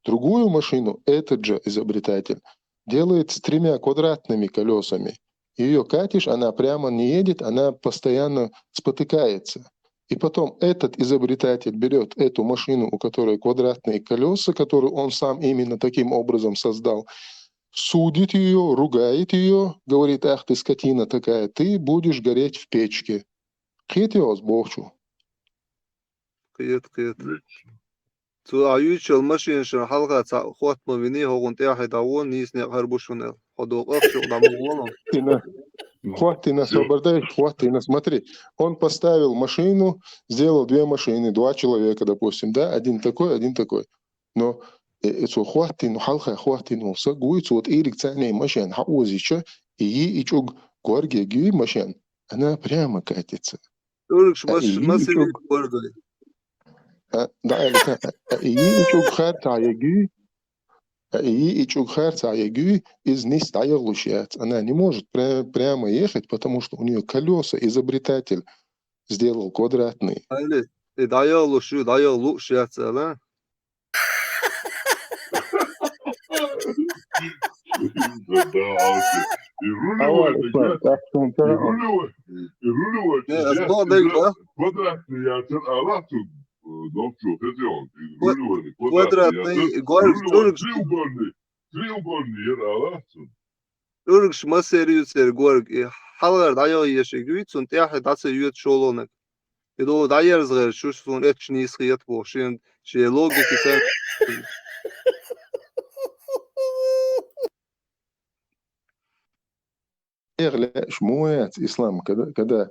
Другую машину этот же изобретатель делает с тремя квадратными колесами. Ее катишь, она прямо не едет, она постоянно спотыкается. И потом этот изобретатель берет эту машину, у которой квадратные колеса, которую он сам именно таким образом создал, судит ее, ругает ее, говорит: «Ах ты, скотина такая, ты будешь гореть в печке». Кхетий оз бохучу? Кхет, кхет. Цу Ӏа юьйцуш йолу машинашна хьалха цхьаъ хотта ма виний, хӀокхунна тӀаьхье дӀагӀо, нийса некъ хӀара бу шуна аьлла. Хьо догӀу ахча дӀа ма гӀоло. Хаттина, хаттина, собардай, хаттина. Смотри, он поставил машину, сделал две машины, два человека, допустим, да, один такой, один такой. Но э, э, цо хаттина, хьалха хаттина волу саг вуй, цо тӀириг царний машен хьаозийча, и йий и чӀуг горге гуй машен, она прямо катится. Туркш А мас и йий и масири чӀуг горгай. А, да, а, а, а, и йий и чӀуг хар цхьа ягуй, а и йий и чӀуг хар цхьа ягуй, иза нис дӀаягӀлуш яц. Она не может пря- прямо ехать, потому что у нее колеса изобретатель сделал квадратные. Айли, и дӀаягӀлуш ю, дӀаягӀа лууш яц аьлла. И рулевой, Авария, так, так, так, и рулевой, и рулевой, Э, а сбоку дай, да? Квадратный яцар алахь цу, э, нохчо хезеон, и рулевой, квадратный Квадратный, яцар, горг рулевой, туркш. Треугольный, треугольный яр алахь цу. Туркш масер ю церан горга, и хьалхара дӀайогӀу ешиг юй, цунна тӀаьхьа дӀа ца йоьду шолгӀаниг. И долу дӀаерза гӀерта шу суна эцча нийса хета боху, шен, шен логика ца Эх, леш, муэц, Ислам, когда, когда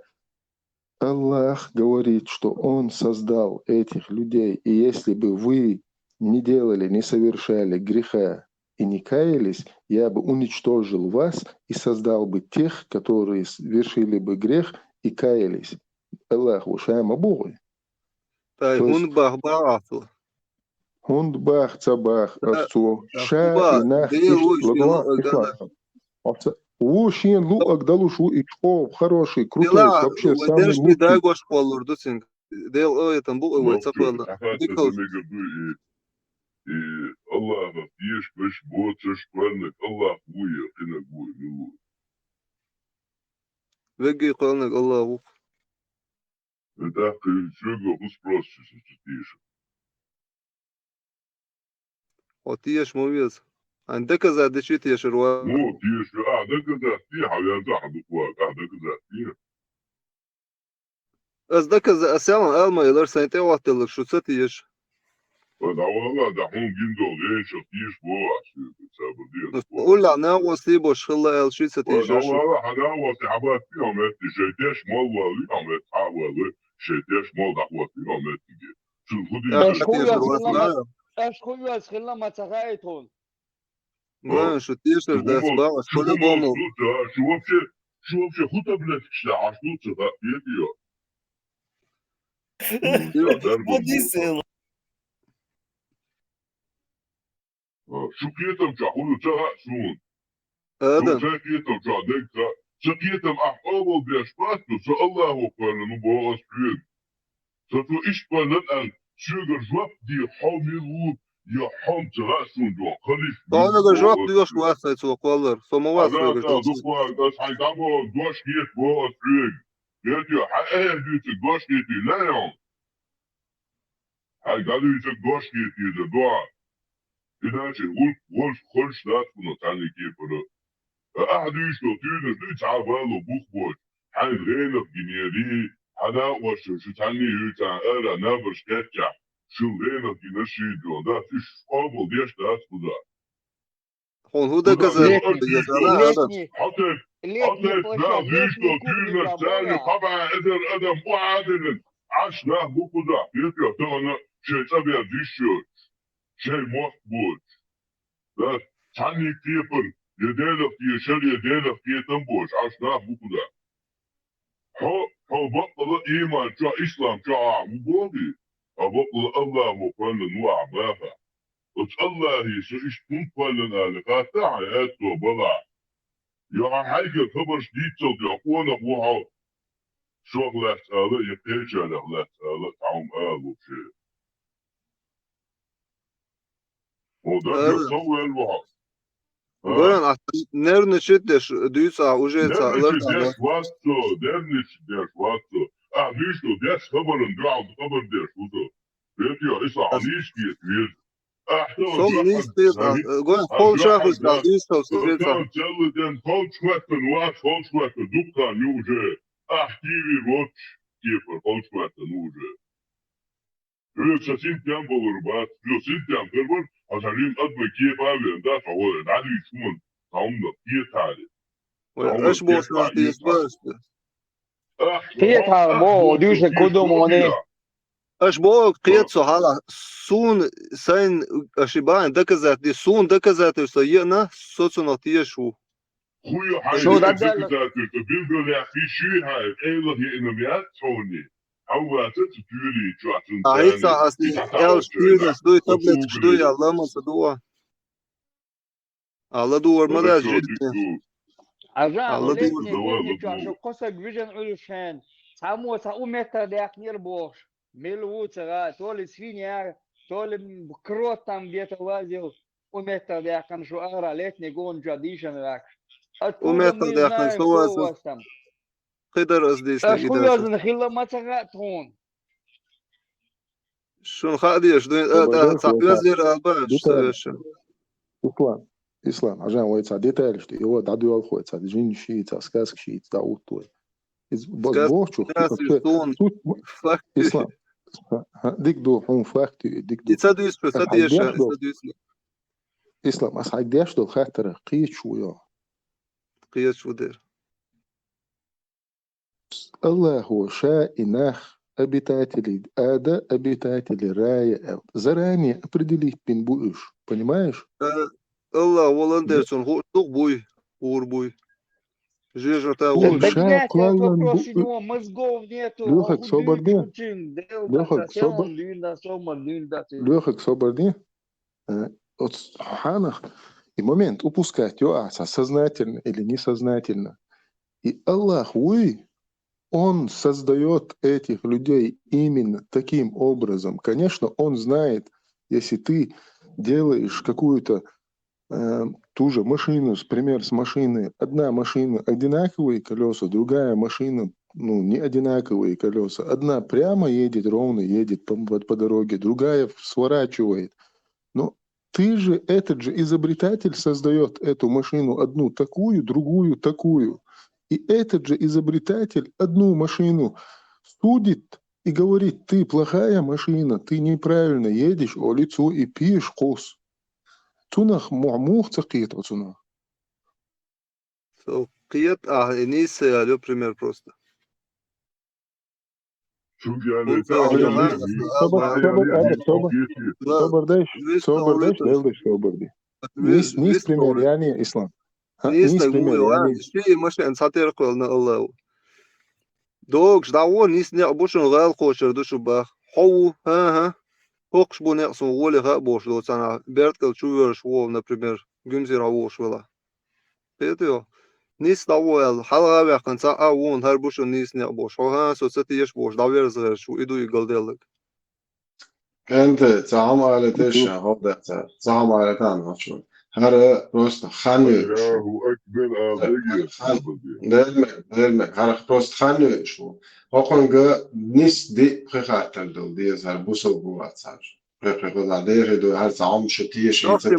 Аллах говорит, что Он создал этих людей, и если бы вы не делали, не совершали греха и не каялись, я бы уничтожил вас и создал бы тех, которые совершили бы грех и каялись. Аллах ву ша ма боху. Тай То есть хӀунда бах бахьа цо? ХӀунда бах ца бах, аса цо ша и нах иштта ладогӀа, Ислам. Оцу ву шен луъаг далуш ву и чӀогӀа хороший, крутой, вообще самый лучший. Дерш дагош кхоллур ду цуьнга. Дела ойтан бу вай ца кхолла. Дика. И Аллахах теша беш боцуш кхоьллинарг Аллах ву я, кхинарг ву, мила ву? Вегги кхоьллинарг Аллах ву. И тӀаккха и соьга хӀун спрос ю со ца теша? Хьо теша ма веза. Хьайн доказать дечи тешар вац. Ну, теша, а, доказать де, хьан веза, хьан дукха вац, а, доказать де. Ас доказать, ас ялан ала ма елар, сайн тӀе а оттаделларг шу ца теша. Ва дӀавала, да хьуна гиндолу, вешал, теша боху ас соьга, ца бу де. Уллехь накъостий бош хилла аьлла, ши ца теша шу. Ва дӀавала, хьан накъостий хьан бац, хьан метта, шайн теш мол валли, хьан метта, хьан валли, шайн теш мол дӀахӀотти, хьан метта. Цуьнан хӀун дийр? Аша хӀун йоьзна хилла ма ца хаьий тхуна? Ма, шу тешар дац, бакъ, шу хӀумма ду ца, шу вообще, шу вообще хӀун таблеткаш лаьа, аш ду ца хаьа, кхетий хьо? М, ша дарба ма бу. А, шу кхетам чохь хӀун ду ца хаьа суна? Шу сан кхетам чохь дерг хаьа. Сан кхетам ахь къобал беш бац ду, со Аллахо кхоьллина боху ас хьоьга. Со цо иштта кхоьллина аьлла, соьгара жоп де хьо мила ву, я хьо ца хаьа суна дуьхьа, халиш ву. Хьоьгара жоп доьхуш вац сан цо кхоллар, со ма вац соьгара жоп. Дукха, ас хьайн дӀабоху, дош хета боху ас хьоьга. Кхетий хьо, хьан эхь дуьйцург дош хетий, лаьа хьуна? Хьайн дӀадуьйцург дош хетийла дуьхьа. Иначе вуьш, вуьш, вуьш дац хьуна цхьанний кепара. Ахьа дуьйцуш долу туьйранаш дуй цхьа а вало бух боцуш, хьайна гӀенах гинера, хьан накъостий шу цхьанний а юьйцу, ара набарш кхеттехь, шуна гӀенах гинарш а йийцур дац, уьш къобал деш дац кхузахь. Хьуна хӀун доказательство еза, Адам? Хьо тайпа, хьо тайпа нах дуьйцуш долу туьйранаш, царна кхо бӀе эзар адам охьа а диллина, Ӏаш нах бу кхузахь, кхетий хьо, тахана шайн цӀа берза йиш йоцуш, шайн мотт боцуш. Цхьанний кепара, я Делах тешар, я Делах кхетам боцуш, Ӏаш нах бу кхузахь. Хьо, хьо баккъала а ийман чохь, ислам чохь ахь ву бохий? Хьо баккъала Аллахо кхоьллина ву ахь баха. Оцу Аллахе со иштта хӀунда кхоьллина аьлла, хатта хьайн аьтто балахь. Йо, хьан хьайгара хабарш дийццалц, йо, къонах ву хьо. Шох лаьцна ала, я кхечарах лаьцна ала, цхьа хӀума ала вообще. О, да, Ара. Со вел ваха. А? Гойн, а нервничать деш дуьйцу ахь уже ца Нервничать ларда деш вац со, нервничать деш вац со. А, дуьйцу, деш хабаран дуьхьал хабар деш ву со. Ветио, и со Ас- хьанийш кийт вир. Ахь со Со дуьхьал нийс деза, хьанийш. Гойн, Ахь холчах дуьхьал уьш да. Ахь дуьйцу со Со веца. Ца целый день холчхваттан вац, холчхваттан дуккха ю уже. Ахь кийвир воцуш, кепар холчхваттан ву уже. Хьоьга сан синтем болур бац, хьо синтем хир бара, хьо сан рим адман кепа а вен, да, сан хьо дӀадуьйцу хӀуманна, сан хӀуманах кхетахьара. Вай, Сан хӀуманах аша бохуш кхетахь нах дийца еза бара аша. Ахь, Кхетахь, ахь бо, боху дуьйцург шу ду ма вай. Аша бохург кхета со хьалха, суна сайн, аша бахьана доказать де, суна доказательство еана, со цунах тешаш ву. Хуй хьайн Шо дика даддаьлла. Доказательство, билгалъяьккхи шуьйра хьайн, къайлаха еана яц хьуна. Хьо ваца цу туьри чохь цунна Ахьа царна, хӀинца ас и аьлла, аьлла шуьйраш дуй, таблеткаш дуй, аьлла, ламан ца дугӀа. Алла дугӀар ма дац житте. Хьажа, Алла дугӀар. Летний гонна чохь шу кхо саг вижина Ӏуьллуш хен, цхьаммо цхьа у меттах даьккхинера бохуш. Мила ву ца гӀа, то ли свинья, то ли крот там где-то лазил, у меттах даьккхина шу ара, летний гонна чохь дийшина ваьхкаш. У меттах даьккхина шу вазил. Кхидара ас дийцина. Аш хӀун йоьзна хилла ма ца хаьа тхуна? Шуна хаа дезаш дуьйна, а, тӀаккха цхьа оьзда яра аьлла бан, ша вешан. Ислам, Ислам, хьажа, вай цхьа деталаш тӀе, йо, дӀадоьлху вай, цхьа жин шица, сказка шица, дӀаутта вай. Иза бо-, Сказка бохучух, шица, вообще, суна. Суть м-, факт. Ислам, ха, ха, дика ду, хьуна факт ю, дика ду. И ца дуьйцу, ца Ас хьайга деша, деш и долу, ца дуьйцу. Ислам, ас хьайга деш долу хаттарах кхеташ ву йо? Кхеташ ву дера. Аллахо ша и нах, обитателей ада, обитателей рая аьлла, заранее определить бина бу уьш. Понимаешь? Э, Аллах волан дер цунна хууш ду-кх буй, гӀур буй. Жежата Хууш гӀур. Ша кхоьллан бу у-, Лоьхак, собар де. Лоьхак, собар. Лоьхак, собар де. Э, оц-, хьанах и момент упускать йо ахьа сознательно или несознательно. И Аллах вуй, Он создаёт этих людей именно таким образом. Конечно, Он знает, если ты делаешь какую-то, э, ту же машину, с-, пример с машины. Одна машина одинаковые колёса, другая машина, ну, не одинаковые колёса. Одна прямо едет, ровно едет по, по, по дороге, другая сворачивает. Но ты же, этот же изобретатель создаёт эту машину одну такую, другую такую. И этот же изобретатель одну машину судит и говорит: «Ты плохая машина, ты неправильно едешь», олий цо и пеш кхус. Цунах мо-, муха ца кхета оцунах? Со кхета, ахьа и нийса ца ялайо пример просто. Цуьнга ялайта Цуьнга ялайта, собар, собар, собар, собар, собар дайш, собар дайш, Дела дайш, собар ди. Нийс, нийс пример, яни, Ислам. Ха, нийс пример, яни. Ши машен цхьа теркъвелна Аллаху. Догаш дӀагӀо, нийса некъ бу шуна, гӀала кхочур ду шу бах. Хьо ву, хӀан-хӀа. ХӀокхуш бу некъ суна гӀоле хаа бохуш доцу, царна бердкъал чу воьрзуш вогӀу, например, гуьмсира хьо вогӀуш велахь. Кхетайо? Нийса дӀагӀо аьлла, хьалха а ваьккхина, цхьа а вон хӀара бу шуна нийса некъ бохуш. Хьо, хӀан, со ца теша бохуш, дӀаверза гӀерташ ву, и ду и галделлаг. ХӀинца цхьа хӀума ала теша, хӀокху дацара. Цхьа хӀума ала тан вачун. ХӀара просто хан вуьйш. Аллаху акбар, а, хан. Делме, делме, хӀара просто хан вуьйш ву. ХӀокхунга нийса диъ пхи хаттар дала деза, хӀара бусалба ву вацахьаш. Пхи-пхи хӀума дехий ду, хӀара цхьа хӀума шу теший, ца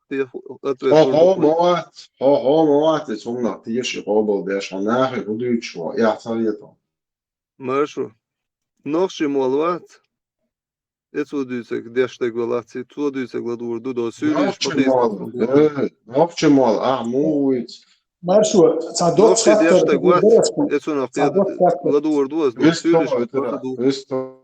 теший. Хьо, хьо ма вац, хьо, хьо ма вац, и цунах теший къобал деш, хьо нахе хӀун дуьйцуш ву, яхь ца хета. Маршо. Нохчий молла вац? И цо дуьйцург деш дерг велахь, цо дуьйцург ладугӀур ду, до суьйлиш Нохчий молла, э, нохчий молла, ахь муха вуьйцу? Маршо, цхьа доцца хаттар деш дерг вац, и цунах кхета ладугӀур ду ас, до суьйлиш ладугӀур ду.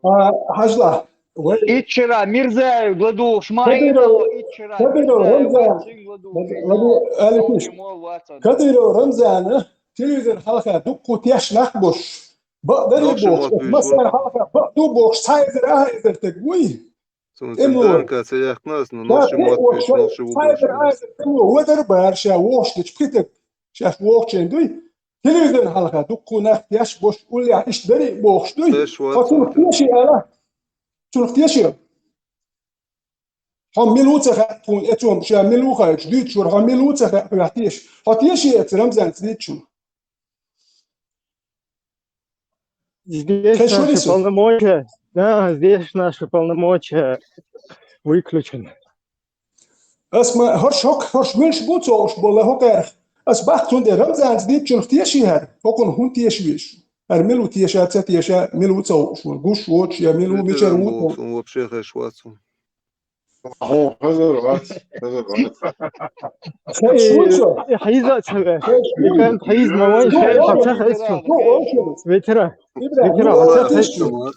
А, хьажал, вай. Иччара Мирзаев ладугӀуш ма Кадыров, иччара Кадыров Мирзаев Рамзан, вац, цуьнга ладугӀуш. Ладу-, Алексей, нохчий молла вац. Кадыров Рамзана телевизор хьалха дуккха теш нах бош. Бакъ дарий бохуш, массара хьалха бакъ ду бохуш, цхьа эзар, ахьа эзар таг вуй. Цунца данка ца яхкина ас, но нохчий мотт вуьйцу, нохчий ву бохуш. Цхьа эзар, ахьа эзар таг ву, вадар бара ша вохуш дечу пхи таг. Шаьш вохучун дуй. Телевизорна хьалха дуккха нах теш бош уллехь иштта дарий бохуш дуй. Тхо цунах теший ала? Цунах теший? Хьо мила ву ца хаьа тхуна, эцо ша мила ву хаьтташ, дуьйцуш вара, хьо мила ву ца хаьа хьох теша. Хьо теший эцу Рамзанца дийцачунах? Здесь наши полномочия, да, здесь наши полномочия выключены. Ас ма хӀорш хӀокху, хӀорш муьлш бу ца хууш болу хӀокхарах? Ас баккха цундела Рамзанца дийцачунах теший хӀара? ХӀокхунах хӀунда теша везаш? ХӀара мила ву теша, ца теша, мила ву ца хууш ву, гуш воцуш я мила ву, мичара ву ца хууш. Вообще хезаш вац хьуна. Хьуна хезар вац, хезар вац. Хезаш ву со? Э, хьийза а ца веш. Хезаш ву. И кӀант хьийза ма вайн, шайн хьо ца хеза цунна. Ветера. Ветера, хьо ца хеза цунна.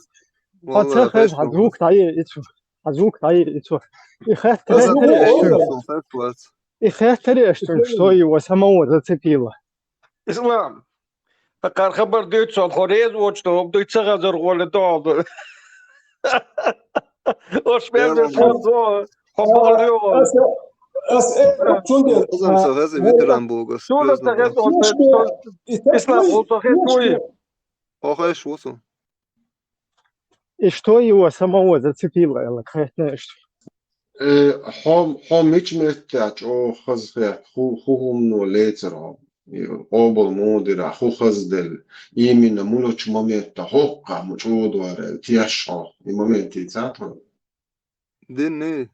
Хьо ца хеза, хьан звук дӀаер и цу. Хьан звук дӀаер и цу. И хеттаре аша цунна. И хеттаре аша цунна, что его самого зацепило. Ислам. Ткъа хабар дуьйцу, хьо реза воцуш ду, хӀума дуьйцу, ца хазар гӀоле догӀу ду. Ош мел веза хазо, хьо бала йогӀу. Ас, ас, э, цундела, Озам со хаза ветеран богас. Шуна ца хеза, Ислам, хьо со хеза вуй? Хьо хезаш ву со. И что его самого зацепило, аьлла, кхетнеш? Э, хьо, хьо мича меттехь чӀогӀа хазахетта, хӀу-, хӀу хӀумано лецира хьо? И къобал муха дира, хӀу хазделла? Именно муьлхачу моментехь хӀокхахь ма чӀогӀа дора аьлла, теш хьо? И момент ийца тхуна? Динна.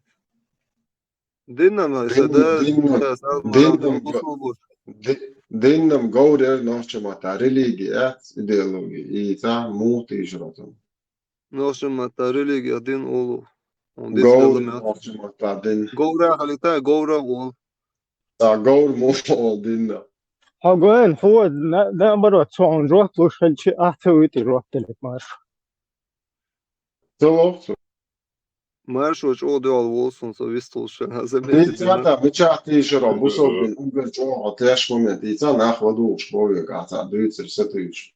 Динна ма, дин, аса да, динна, аса динна, бусулба. Ди-, динна ма говр яра нохча маттахь, религи яц, идеологи, и цхьа муха тийшар оцунна? Нохча маттахь религи а дин олу. Он дин говр, нохча маттахь дин. Говра хилита, говра олу. Цхьа говр муха олу динна? Хьо гойна, хьо на-, наоборот, цо хьуна жоп луш хилча, ахь ца вуьту жоп делларг, Маршо. Ца воху цо. Маршо чӀогӀа дуьхьал волу суна, со вистхуьлуш шайн хьан заметить. Дийца та, мичахь тийшаро, бусалбин уггар чӀогӀа теш момент, дийца нах ладугӀуш бовлиг ахь цхьаъ дуьйцура сатуьйсуш.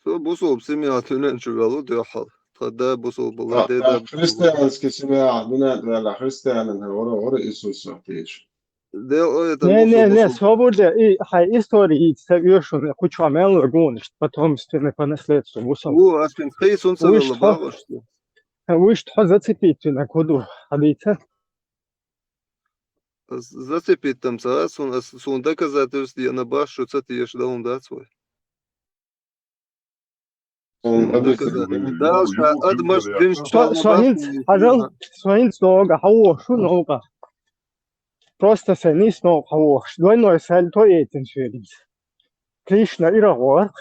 Со бусалба семья дуьнен чу ваьлла дуьхьал. Тхан да бусалба вала, деда бусалба вала. Христианский семья дуьнен тӀе ваьлла, христианин хьан вара, вара Иисус сох тийша. Дел ой, это не, не, не, свобода, и хьайн истори йийца ца оьшу, кху чохь мел вара гонаш, потомственный по наследству, вусал. Ву, ас кхин кхийсун ца велла багӀаш. Вуьш тхо зацепить вина, кху ду, хьадийца? Зацепить там ца, ас, ас, суна доказательств деана баш, шу ца теша дан дац вай. Со, со хӀинца, хьажал, со хӀинца догӀу хьан воху шу новкъа. Просто сайн нийса новкъа хьан вохуш. Двойной сальто эцинчу веринца. Кришна ира гӀоркх.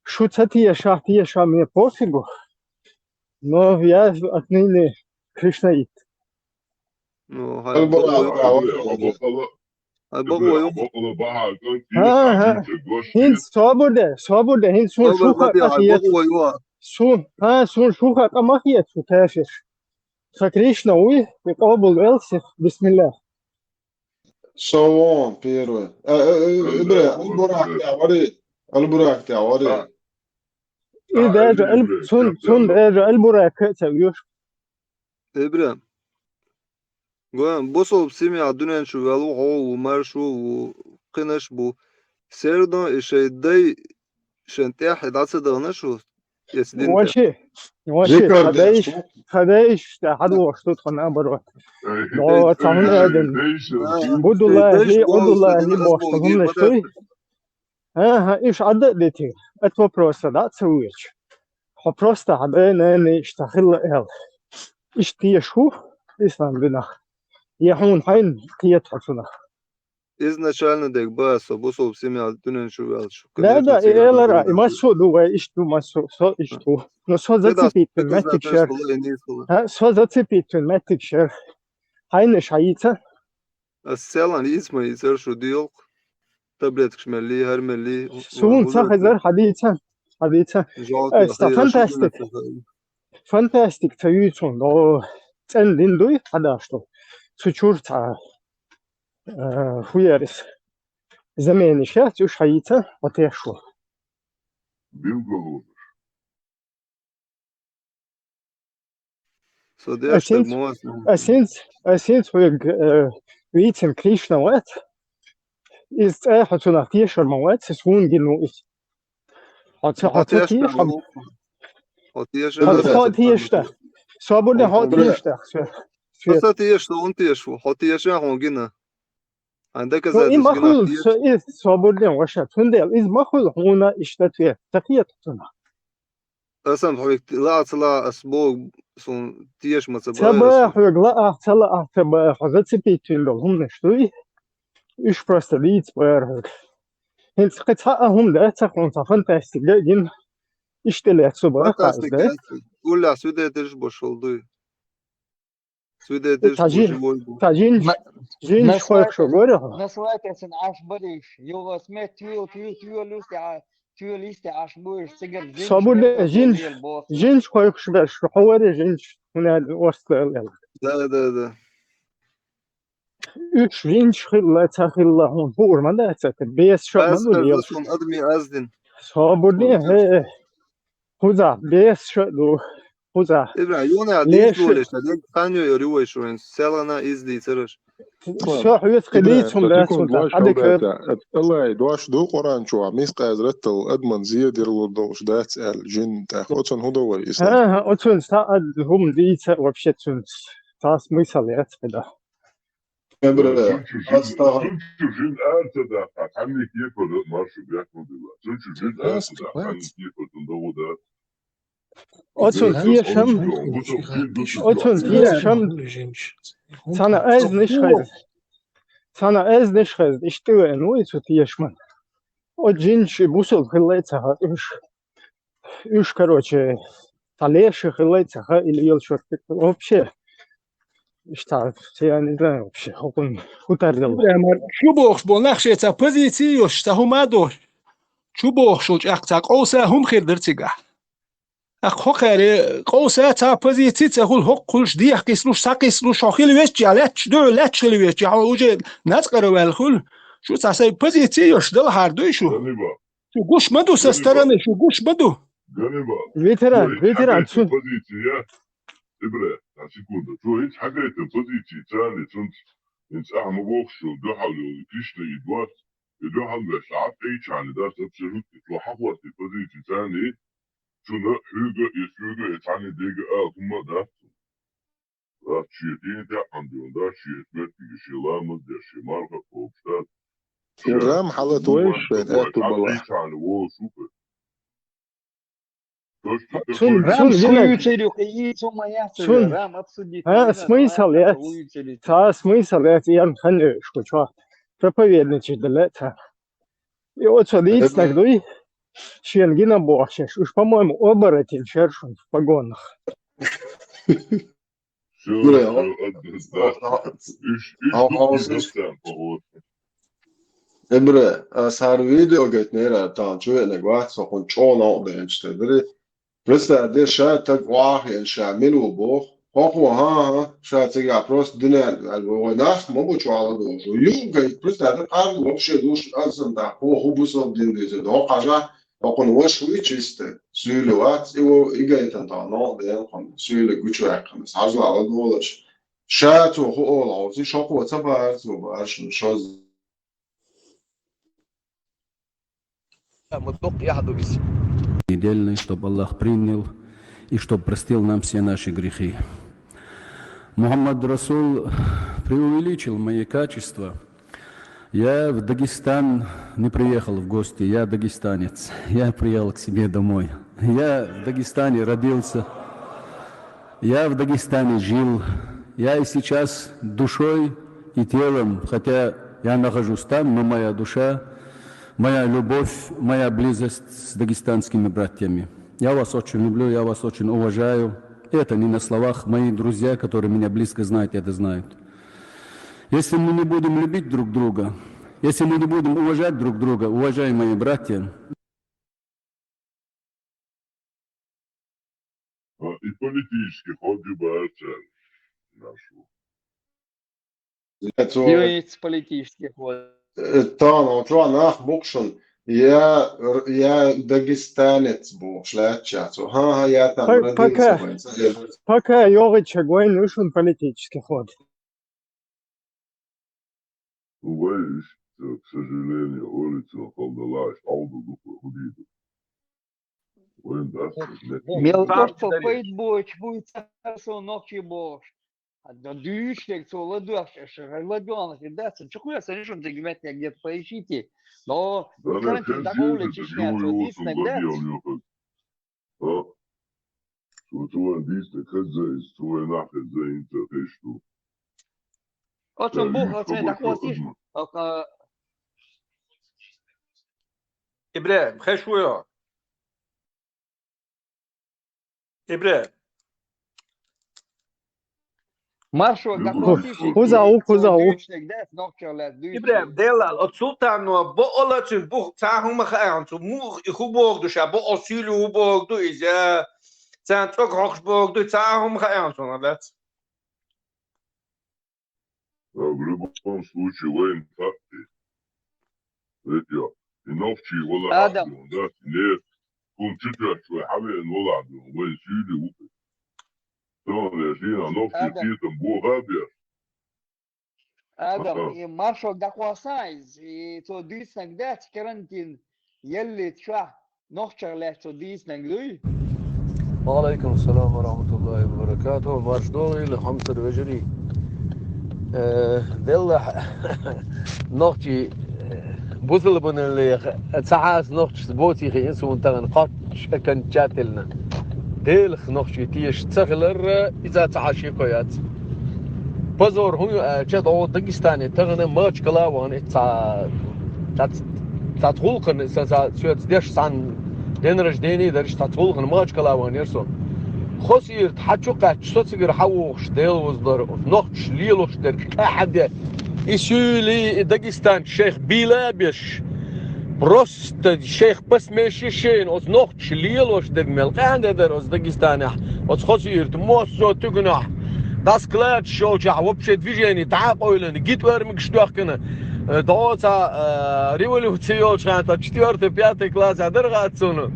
Шу ца теша, теша, мне пофигу. Но я отныне кришнаит. Ну, хьан бакъо ю. Ай, бакъо ю. ХӀан, хӀан. ХӀинца собар де, собар де, хӀинца суна шуха къа хета. Суна, хӀан, суна шуха къа ма хета шу, кафир. Сан Кришна вуй, и къобал велси, бисмиллах. Со вон первый. Э, э, э, э, бре, Аль-Бурак тӀе вари. Аль-Бурак тӀе вари. И даже Аль-, цун, цун даже Аль-Бурак ца вуьш. Ибрахим, гой, бусалба семья дуьнен чу ваьлла ву, хьо ву, Маршо ву, кхинаш бу. Сердо и шайн дай шен тӀехь дӀа ца дахана шу, эцу дин тӀе. Вочи, вочи, хадайш, хадайш, тӀе хьадвохуш ду тхо наоборот. Но цхьа хӀума а дина. Будулахи, Удулахи бохуш, хӀуманаш дуй? ХӀан, хӀан, уьш Ӏадда а дитиг, это вопроса дӀа а ца вуьйцу. Хьо просто хьан бен нана иштта хилла аьлла. Иштта теша хӀу ислам динах? Я хьуна хьайна кхета хьо цунах? Изначально дерг бан со бусалба семья дуьнен чу ваьлча. Да, да, и элара, и массо а ду вай, иштта ду массо, со иштта ду. Но со зацепить вина меттиг шер. ХӀан, со зацепить вина меттиг шер. Хьайна иш хьайийца? Ас селан йийца ма йийцара шу, дилкъ. Таблеткаш мелли, хӀара мелли. Суна ца хезар, хьадийца, хьадийца. Ай, ста фантастик. Фантастик ца юй цунна. О, цӀена дин дуй, хьадаш ду. Цу чуьра цхьа, э, хуерис. Замениш яц, уьш хьайийца, хьо теш ву. Билгалонаш. Со деш ас хӀинца, ас хӀинца, ас хӀинца хьоьга, э, вийцина Кришна вац. Иза цӀе хьо цунах тешар ма вац, иза хӀунда гина ву иза? Хьо ца, хьо ца теша, хьо, хьо теша, хьо, хьо теша. Собурдин, хьо Бра, теша тӀаккха, Свет. Аса теша, хӀун теша ву? Хьо тешан хьуна гина? Хьайн Ну, и ма доказательства гина? хуьлу, со, и собурдин ваша. Цундела иза ма хуьлу хьуна иштта ответ. Ца кхета цунах. Асан хьоьга лаьа ца лаьа, ас боху, суна теша ма ца Ца баьа, баьа ас хьоьга лаьа, ца лаьа, ца баьа, хьо зацепить вина долу хӀуманаш дуй. Уьш просто дийца бара хьоьга. ХӀинца кхин цхьа а хӀума дац хьуна, цхьа фантастика а гина. Иштта лаьцна бара хьо иза, фантастика да? яц. Уллехь свидетельш бошуш дуй. Свидетельш Цхьа бу, жин, живой бу. цхьа жинаш, На, жинаш на хойкхуш свадьбе, гори хьо. на свадьбе сан Ӏаш барийша, йо, вас мет туьйла, туьйла, туьйла, юьстий, а, туьйла, юьстий Ӏаш буйша, цигара жинаш Собурдин, мет жинаш, туьйла боху. жинаш хойкхуш берш, хьо вари жинаш, хӀунда орца лела. Да, да, да. Уьш жинаш хилла, ца хилла, хьуна хуур ма дац, ца беса шо ма Аз ду хеза лелаш. шуна адамийн аз дина. Собурдин, Хьуна хӀе, хуза, беса шо ду, хуза. Ибра, юна Леша. дийца леш, дерг хан йо йори вай шуна, селана из дийцараш. Со хьоьца кхин Ибра, дийцун ша дац секунду, хьуна, ваш хьадика. хьалбайта. Аллай, дош ду Къуръан чу, мискъаза раттал адаман зеделур долуш дац аьлла, жин тӀехь. Оцун хӀун до вай, ислам? ХӀа, хӀа, оцун са а хӀума дийца вообще цун. Цас смысл яц хӀеда. Ибра, Цунчу жин, астагӀфир. Цунчу жин ара ца даха, хьанна кепара маршу бехкун дила. Цунчу жин ара ца даха, хьанна кепара цун дагӀу дац. Оцун тешам, оцун тешам, цана айзниш хеза. Цана айзниш хеза, иштта веана ву и цу тешаман. Оцу жинаш и бусулба хилла а ца хаьа уьш. Уьш, короче, цхьа леша хилла а ца хаьа, или ел шортта. Вообще, иштта, я не знаю, вообще, хӀокхунна хӀун тардалла. Прямо чу бохуш болу нах шен цхьа позици йолуш, цхьа хӀума а долуш. Чу бохуш волу чӀаккха цхьа къовса хӀума хир дара цигахь. ТӀаккха хӀокхаре къовса цхьа позици ца хуьлу, хӀокхуьлуш, дехкхийсалуш, схьакхийсалуш, хьо хила везча, лаьтташ дуьхьа, лаьтташ хила везча, хьо уже нацкъара ваьлла хуьлу. Шу цхьа сайн позици йолуш далахьара дуй шу? Шу гуш ма ду со стороны, шу гуш ма ду. Ганнибал. Ветеран, Чо хӀинца ветеран, хьагайтина цу позици, я? Ибра, цхьа секунда. Чо хӀинца хьагайтина позици царни, цунца хӀинца ахьа ма бохуш йолу дуьхьал йолу Кришна и доц, и дуьхьал веш, Ӏад тӀейчхьана дац абсолютно. Чо хьахорти позици царни, цуна хьуьга, и хьуьга, и цхьанна дега ала хӀумма а дац. Дац шен дин тӀаьхьана дуьйна, дац шен меттиге, шен ламаз деш, шен марха кхобуш дац. Шен Рам хьалат вай, шайн аьтту бала. Ӏад тӀейчхьана волуш ву. Точно, Цун, точно. цун Рам вина, хуьйцуьрюкх, и цу ма яц уже, цун, Рам обсудить а, не смысл надо, яц, хуьйцуьрюкх. ца смысл яц, ян хан ешку чо. Проповедничать дале ца. И оцо дийцнаг дуй, шен гина бохуш, уж, по-моему, оборотень шершун в погонах. Всё, Бля, всё, он- отдыхать. Иш, иш, он- тут он- не совсем похож. Эмре, а сар видео гайтнера, там, чё я не гват, со хун чё на обен, что дри. Представь, де ша так вахен ша, милу бох. Хохо, ха, ха, ша цига просто динер, альбо, ой, наш, мо бу чё ала должен. Ю, гайт, представь, так ар вообще душ, ансам да, хо, хо, бусал дин, дин, дин, хо, кажа, Окхунна ваша вуй чисте, суьйла вац, и вов, и гайтан тахана, ден хьуна, суьйла гучуваьккхина, хьажа ала долаш. Ша цо ху ола хьовси, шокхо ца бара цо, бара шун шоз. Недельный, чтоб Аллах принял и чтоб простил нам все наши грехи. Мухаммад Расул преувеличил мои качества. Я в Дагестан не приехал в гости, я дагестанец. Я приехал к себе домой. Я в Дагестане родился. Я в Дагестане жил. Я и сейчас душой и телом, хотя я нахожусь там, но моя душа, моя любовь, моя близость с дагестанскими братьями. Я вас очень люблю, я вас очень уважаю. Это не на словах. Мои друзья, которые меня близко знают, это знают. Если мы не будем любить друг друга, если мы не будем уважать друг друга, уважаемые братья, А, и политический ход Джубарча нашу. Юиц политический ход. Тан, он чё, нах букшун. Я, я дагестанец бу, шляча. Ха, ха, я там Пок-, родился. пока. Пока йогӀича гойн уьшун политический ход. Увы, к сожалению, улицу холдалаш, алду духу худиду. Мел просто пайда боацаш буй цхьа сов нохчий бохуш. А да дуьйцург цо ладоьгӀча, аша ладоьгӀнарг дац, чу кхоьссина шуна цига метте где-то поищите. Но карантин дӀакъовлича шен цо дийцинарг дац. А? Цо, цо вайн дийцинарг хеза, иза цо вайн нах хеза, хӀинца хезаш ду. Оцун бух, оцун дӀакхоссийша. Ибрахим, хезаш вуй хьо? Ибрахим. Маршо дӀакхоссийша. Хуза ву, хуза ву. Ибрахим, деллал, оцу султано бакъалла цуьнан бух цхьа а хӀума хаьа цунна, муха и хӀун бохург ду ша, бакъо суьйлий хӀун бохург ду иза, царна цӀогӀа хьокхуш бохург ду, цхьа а хӀума хаьа цунна, дац? В любом случае, вайн хатти. Ведь я, и нохчий вала Адам. Ахьму, да, нет. Кун читаш вай хьавеан вала Адам, вайн суьйлий ву. Тон я жина нохчий Адам. Тетам бохабеш. Адам, и маршо дӀакхосса иза, и цо дийцинарг дац карантин, еллачохь нохчех лаьцна цо дийцинарг дуй? Ва алайкум салам ва рахматуллахи ва баракатуху. Марш догӀийла, хьамсара вежарий. Э, деллахь, нохчий, э, бусалбанал леха, цхьа хьаса нохчашца боций хиъна суна тахана кхоччуш окончательно. Делах нохчий теша ца хилар, иза цхьа хьашико яц. Позор хӀун ю аьлча, дӀо Дагестане тахана Махачкала а вахана, цхьа, цхьа, цхьацца гӀуллакхана, сан, сан, соьца деш цхьана день рождения дараш цхьацца гӀуллакхана Махачкала а ваханера со. Хосийрта хьа чу кхаьчча, со цигара хьавогӀуш, Дела вазлар, нохчаш лелош дерг къаьхьа де. И суьйлий, и дагестанцаш шайх бийла а беш. Просто шайх пасмеши шайна оцу нохчаша лелош дерг мел къаьхьа де дара оцу Дагестанехь, оцу Хосийрта, массо а туьгунахь, дӀа складаш йолчохь вообще движение дӀа а къойлана, гитвармигаш доьхкина, э, дӀо цхьа, э, революци йолчу хенахь, четвёртый, пятый классехь дара хаьа цунна.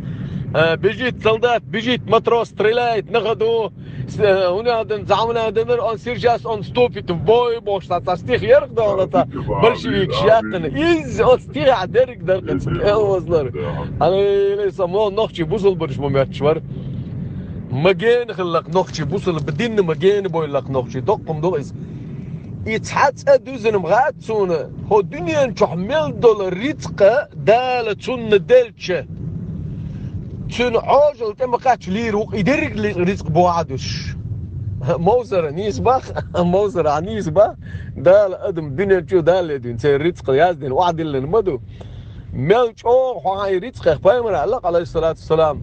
Э, бежит солдат, бежит матрос, стреляет на ходу. С-, э, хӀунда аьлла, зама хӀунда аьлла, он сейчас он вступит в бой, бохуш цхьа, цхьа стих яра-кх догӀна цхьа, большевикаш яьккхина. Иза оцу стихехь дерг дара-кх иза, Дела вазлар. Аллай, со мо нохчий бусалбанаш ма моьттуш вара. Ма гена хилла-кх нохчий бусалба динна, ма гена бойла-кх нохчий, доккха-м ду иза. И цхьа цӀа дуьзна-м хаьа цунна, хӀо дуьнен чохь мел долу рицкъа Дала цунна делча, цуьнан Ӏожалла тӀе ма кхаьчча лийр ву-кх и дерриг ли-, рицкъ бохьа а дуьсуш. Мовсара нийса бах, мовсара а нийса бах, Дала адам дуьнен чу Дала ледуьйна, церан рицкъ яздина, охьадиллина ма ду. Мел чӀогӀа хьо хьайн рицкъех, пайхамара аьлла-кх, алейхиссалату вассалам,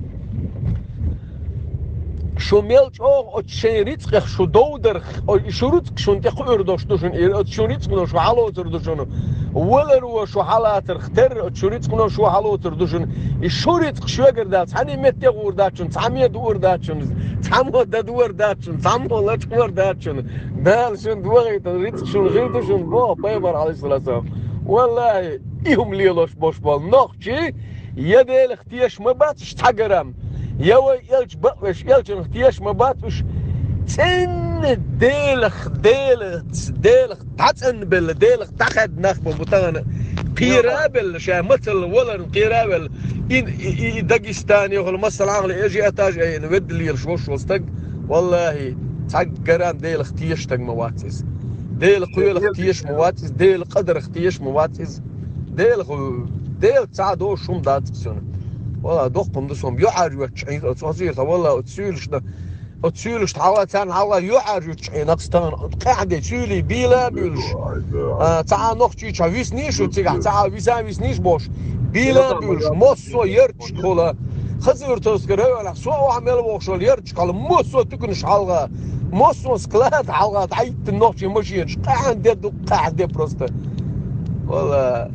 шу мел чӀогӀа оцу шайн рицкъех шу довдарх, о, и шу рицкъ шуна тӀе кхуьур долуш ду шуна, и оцу шун рицкъано шу хьалоцур ду шуна, валаро шу хьалацарх терра оцу шун рицкъано шу хьалоцур ду шуна. И шу рицкъ шуьгара дац, цхьаьна метте гӀур дац шуна, цхьаммо дуур дац шуна, цхьаммо дан дуур дац шуна, цхьаммо лачкъамар дац шуна. Дала шуна дохийта рицкъ шуна хир ду шуна, боху пайхамар, алейхиссалату вассалам. Валлахи, и хӀума лелош болуш болу нохчий, я Делах теша ма бац уьш цхьа грамм, я вай элча бакъвеш, элчанах теша ма бац уьш. ЦӀенна Делах, Делаца, Делах дӀацӀенбелла, Делах дӀахаьдда нах бу тахана. Кхера а белла, ша мацалла валарна кхера а велла. И, и, и Дагестане йохула, масала, ажиотаж а яйна, ведда лелаш волуш волу стаг, валлахи, цхьа грамм Делах теша стаг ма вац иза. Делан кхелах теша ма вац иза, Делан къадарах теша ма вац иза. Делах, Дела цхьа а долуш хӀума дац иза цуьнан. Вала, доккха-м ду суна, юьхьӀаьржа йоьттуш Ӏийна оцу хазийрта, вала, оцу суьйлашна, оцу суьйлашна хьалха, царна хьалха юьхьӀаьржа йоьттуш Ӏийна, царна къаьхьа де, суьйлий бийла а буьйлуш. А, цхьа а нохчийчохь виснийша цигахь, цхьа а виса а виснийша бохуш, бийла а буьйлуш, массо а ярташкахула. Хазуьртовская районехь, со охьа мел вохуш волу ярташкахула, массо а туьканаш хьалха, массо а склад хьалха дӀахӀиттина нохчийн машенаш, къаьхьа де ду, къаьхьа де просто. Валла,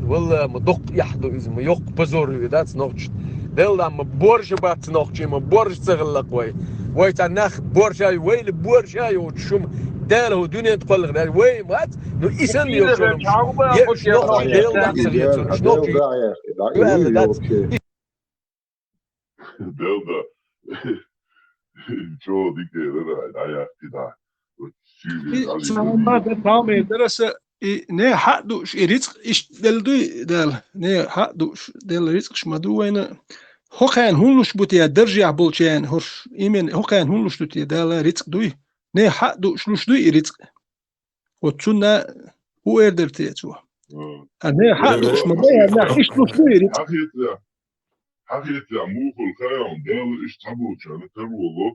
валла, ма доккха эхь ду иза, ма йоккха позор ю и дац нохчашна. Делла, ма борша бац нохчий, ма борша ца хилла-кх вай. Вай цхьа нах борша ю, вайла борша йоцуш хӀума Дала хӀу дуьнен тӀе кхолларх даьлла, вай ма вац, ну и санна йолуш хӀума. Еш нохчий Дела дац ца хецунаш, нохчий. Делда. Чо дикера, дӀаяхкина. И цхьа хӀума дан тамер дара аса, и не хьаъ дууш, и рицкъ иштта делла дуй Дала? Не хьаъ дууш, Делла рицкъаш ма ду вайна. ХӀокхарна хӀун луш бу те даржехь болчарна, хӀорш именно хӀокхарна хӀун луш ду те Дала рицкъ дуй? Нехан хьакъ дууш луш дуй и рицкъ? Оцунна хӀун эр дара те цо? А, нехан хьакъ дууш ма бай, хӀара нах иштта луш дуй и рицкъ? Хьахетта, хьахетта, мухул хаям, Дала иштта цхьаболчарна тар волу.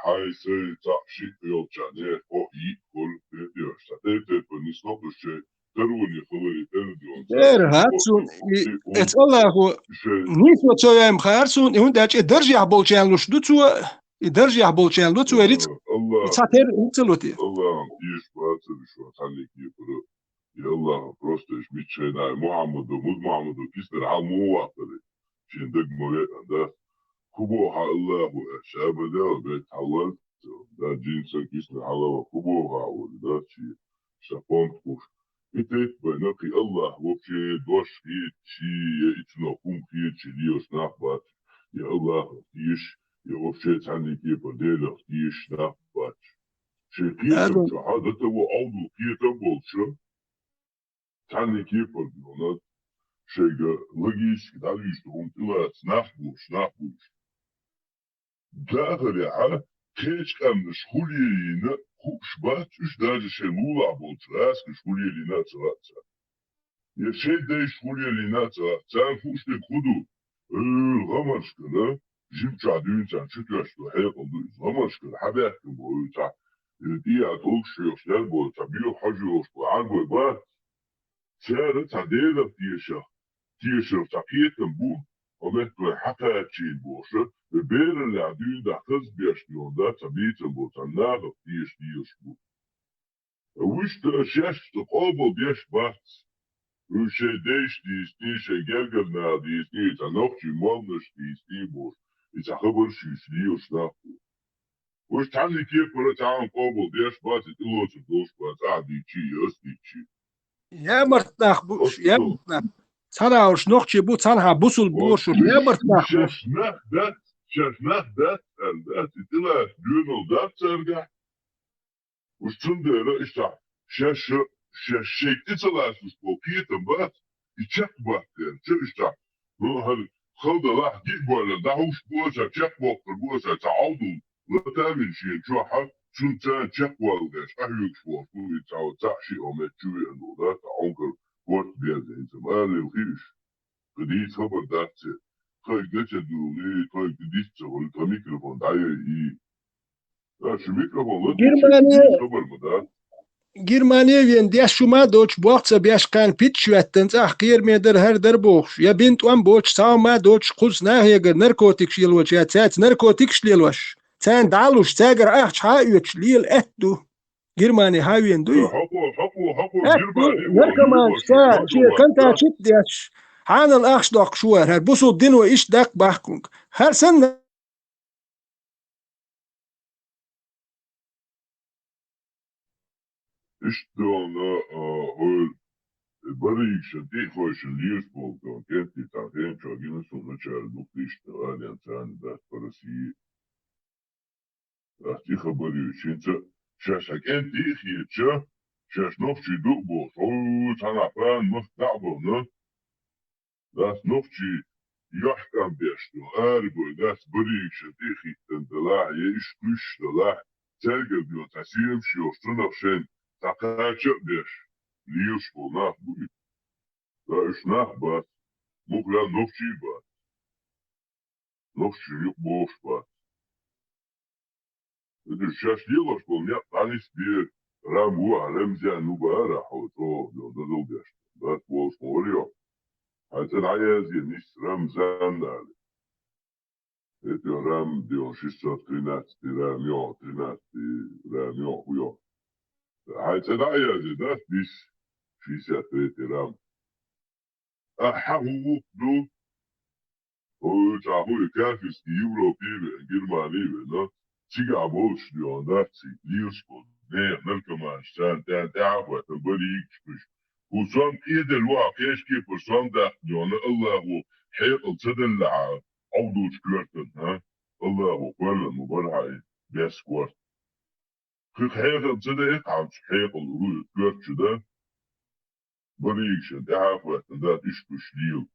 Хьай, сай, цхьаъ, шиъ йолчарна, кхоъ, йиъ хуьлу, бетӀераш, цхьа тайп-тайпана нисло уьш шайн тароне хиларе тера дуьйна. Эр хӀара цунна, и, эцу Аллахо нийсо ца ваьм хӀара цунна, и хӀунда аьлча и даржехь болчарна луш ду цо, и даржехь болчарна лу цо рицкъ, и цхьа тера хӀинца лу те. Аллахьан тийша бацара шо цхьанне кепара. Я Аллах, просто иш миччайна Мухьаммадо, муд Мухьаммадо киснара хьал муха ваккхара? Шен даг ма веана дац. Ху боху хьан Аллахо аьлла, ша бан дел бет хьаллалц, да джинсан киснара хьалава, ху боху хьан ур, да чи, ша понт куш. И тайп байна кхин Аллах вообще дош хетчи, я ицунах хӀума хетчи лелаш нах бац, я Аллахах тийша, я вообще цхьанне кепара Делах тийша нах бац. Шен кхетам чохь а дата во Ӏовдал кхетам болчу, цхьанне кепара дуьйна, шайга логически дӀалуьйш ду хӀума тӀелаца нах бууш, нах бууш. Дахарехьа, кхечу къаьмнаш хӀу лелийна хууш бац уьш, даже шайн лулахь болчу гӀазкхаша хӀу лелийна а ца хаьа царна. Я шайн дайша хӀу лелийна а ца хаьа, царна хууш дерг хӀун ду? Э, гӀамаршкара, жимчохь дуьйна царна чу тоьшна ду, хьекъал ду иза. ГӀамаршкара хьан баьхкина бу хьуьйцахь, э, тӀехьа тӀулгаш хьоьхуш дер бу, цхьа боьха хьожа йолуш бу, Ӏарбой бац. Цара цхьа Делах тешах, тешах цхьа кхетам бу, хьо метта вай хьакхачийна бохуш, э, бераллехь дуьйна дахь хаза беш дуьйна дац, цхьа бийцам бу, цхьа нахах теша лелаш бу. Вуьшта шаьш цу къобал деш бац. Уьш шайн дайша дийцний, шайн гергара наха дийцний, цхьа нохчий моллаш дийцний бохуш, и цхьа хабар шуьйш лелаш нах бу. Уьш цхьанне кепара цхьа а къобал деш бац, и тӀелоцург долуш бац, ахьа дийцчи, я ас дийцчи. Ямарт нах бу уьш, ямарт нах. Цхьана уьш нохчий бу, цхьанхьа бусулба бу уьш, ямарт нах бу. Шаьш нах дац, шаьш нах дац, аьлла дац, и тӀелаца доьналла дац цаьргахь. Уьш цундела иштта шаьш, шаьш шайга тӀе ца лацалуш болу кхетам бац, и чекхбаккхарца иштта, ну, хӀара хала далахь, диъ бойлла дӀахьуш бу аса, чекхбоккхур бу аса, цхьа Ӏовдал лата а вина шена чохь, цунна царна чекхвалла деш, къахьоьгуш волуш бу, и цхьа цхьаъ шиъ хьо метта чу веана волу, да, цхьа Ӏункар корта безна, хӀинца ма аллал хи уьш. Кхин дийца хабар дац церан. Тхайга де ца дугӀий, тхайга де диц ца хуьлу, тхан микрофон дӀайайъий. Аша микрофон латийча, Германия, дийца хабар ма дац. Германия вен деш шу ма доцуш, боху ца беш кхарна питча хӀоьттина, цӀахь кхераме дара, хӀара дара бохуш, я бин тӀом боцуш, цхьа а ма доцуш, кхуза нахегара наркотикаш лелочу, я цаьрца наркотикаш лелош, царна дӀалуш, цаьргара ахча хьа а оьцуш, лела аьтта ду. Германи хьан вен дуй? Хьо-, хьо-, хьо-, хьо-, Германи вон наркоман, ша, шен контачит а деш, хьанал ахча доккхуш вара, хӀара бусул дино иштта даккха бахкунг. ХӀара санна Иштта дуьйна, а, хӀара баригашна тӀе а хойшина лелаш болу дуьйна, кӀентий тхан хенчохь гина суна начара дукха иштта гӀалин царна дац по России. Ас и хабар ю, хӀинца шаьш хьан кӀентий а хетча, шаьш нохчий ду а бохуш, хӀу, цхьанхьа пана махка дӀа а бахана, дац нохчий йохкам беш ду, арабой дац баригашна тӀе а хӀиттина делахь, я иш кхуьйсуш делахь, цаьргара дуьйна цхьа семаш йолуш, цунах шайна цхьа кхача а беш, лелаш болу нах бу и. Ткъа уьш нах бац, муххале нохчий бац. Нохчий юкъа бохуш бац. Уьш шаьш лелош болу некъ дӀанисбе, Рам ву, Рамзан ву бара хьо, чӀогӀа дозалла деш. Дац волуш ма вара йо. Хьайн цӀе дӀаязъе нис Рамзан али. Это Рам, где он шестьсот тринадцатый Рам, йо, тринадцатый Рам, йо, хӀу йо. Хьайн цӀе дӀаязъе, дац нис шестьдесят третий Рам. Ахьа хӀун вукху ду? ХӀу чӀагӀо и кафирский Европе а веана, Германи а веана, цигахь болчу дуьйна дац цига лелаш болу нехан наркоманаш, царна тӀаьхьа тӀаьхьа а хӀоьттина баригаш кхуьш. ХӀу сом къеделла ву хьан кхечу кепара сом даккха дуьйна, Аллахо хьекъал ца делла хьан Ӏовдалчу коьртана, хӀа? Аллахо кхоьллина ма бара хьан и бес корта. Кхин хьекъал ца даьхьа хьан цу хьекъал руй коьрта чу дан? Баригашна тӀаьхьа а хӀоьттина дац иш кхуьш лела.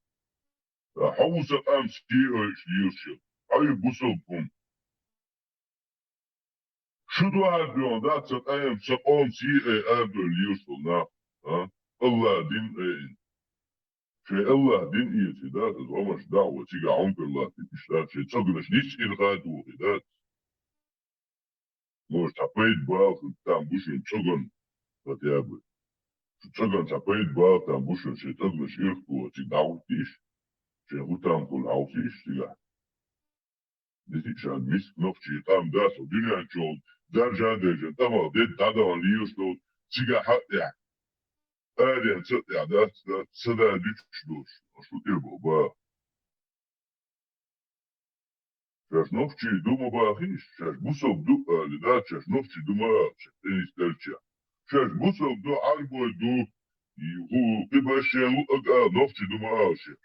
Хьо ву са къам сийа айъеш лелаш хилар. Хьо ю бусалба хӀума. Шу ду хьардоьгӀна дац са къам, са къам сийа айъеш лелаш хилар нах, а? АллахӀа дин айина. Шоай АллахӀа дин эций дац, из гӀомаш дагӀо, цига Ӏомпар латтийта иштта дац, шоай цӀогнаш ницкъ ира хадугӀий дац. Может, цхьа пайда бала хӀуттам бу шун цӀоган, хотя бы. Шу цӀоган цхьа пайда бала там бу шун, шоай цӀогнаш ирхо, цига дӀахӀуттийша, шоай хӀуттам хул хьовсийша цигахь. Дитичан миска нохчий къам дац, дуьнен чу даржа а дайжан, тӀамах дед дӀадахана лелаш долу, цигахь хьаъ тӀехь. Арен ца тӀехь дац, дац, са да дуьтуш долуш, аша хӀун тӀе бо, ба? Шаьш нохчий ду ма бахийша, шаьш бусалба ду али дац, шаьш нохчий ду ма ала, шаьш тӀе нисделча. Шаьш бусалба ду, Ӏарбой ду, и хӀу, кхибарш шен луъаг ала, нохчий ду ма ала шаьш.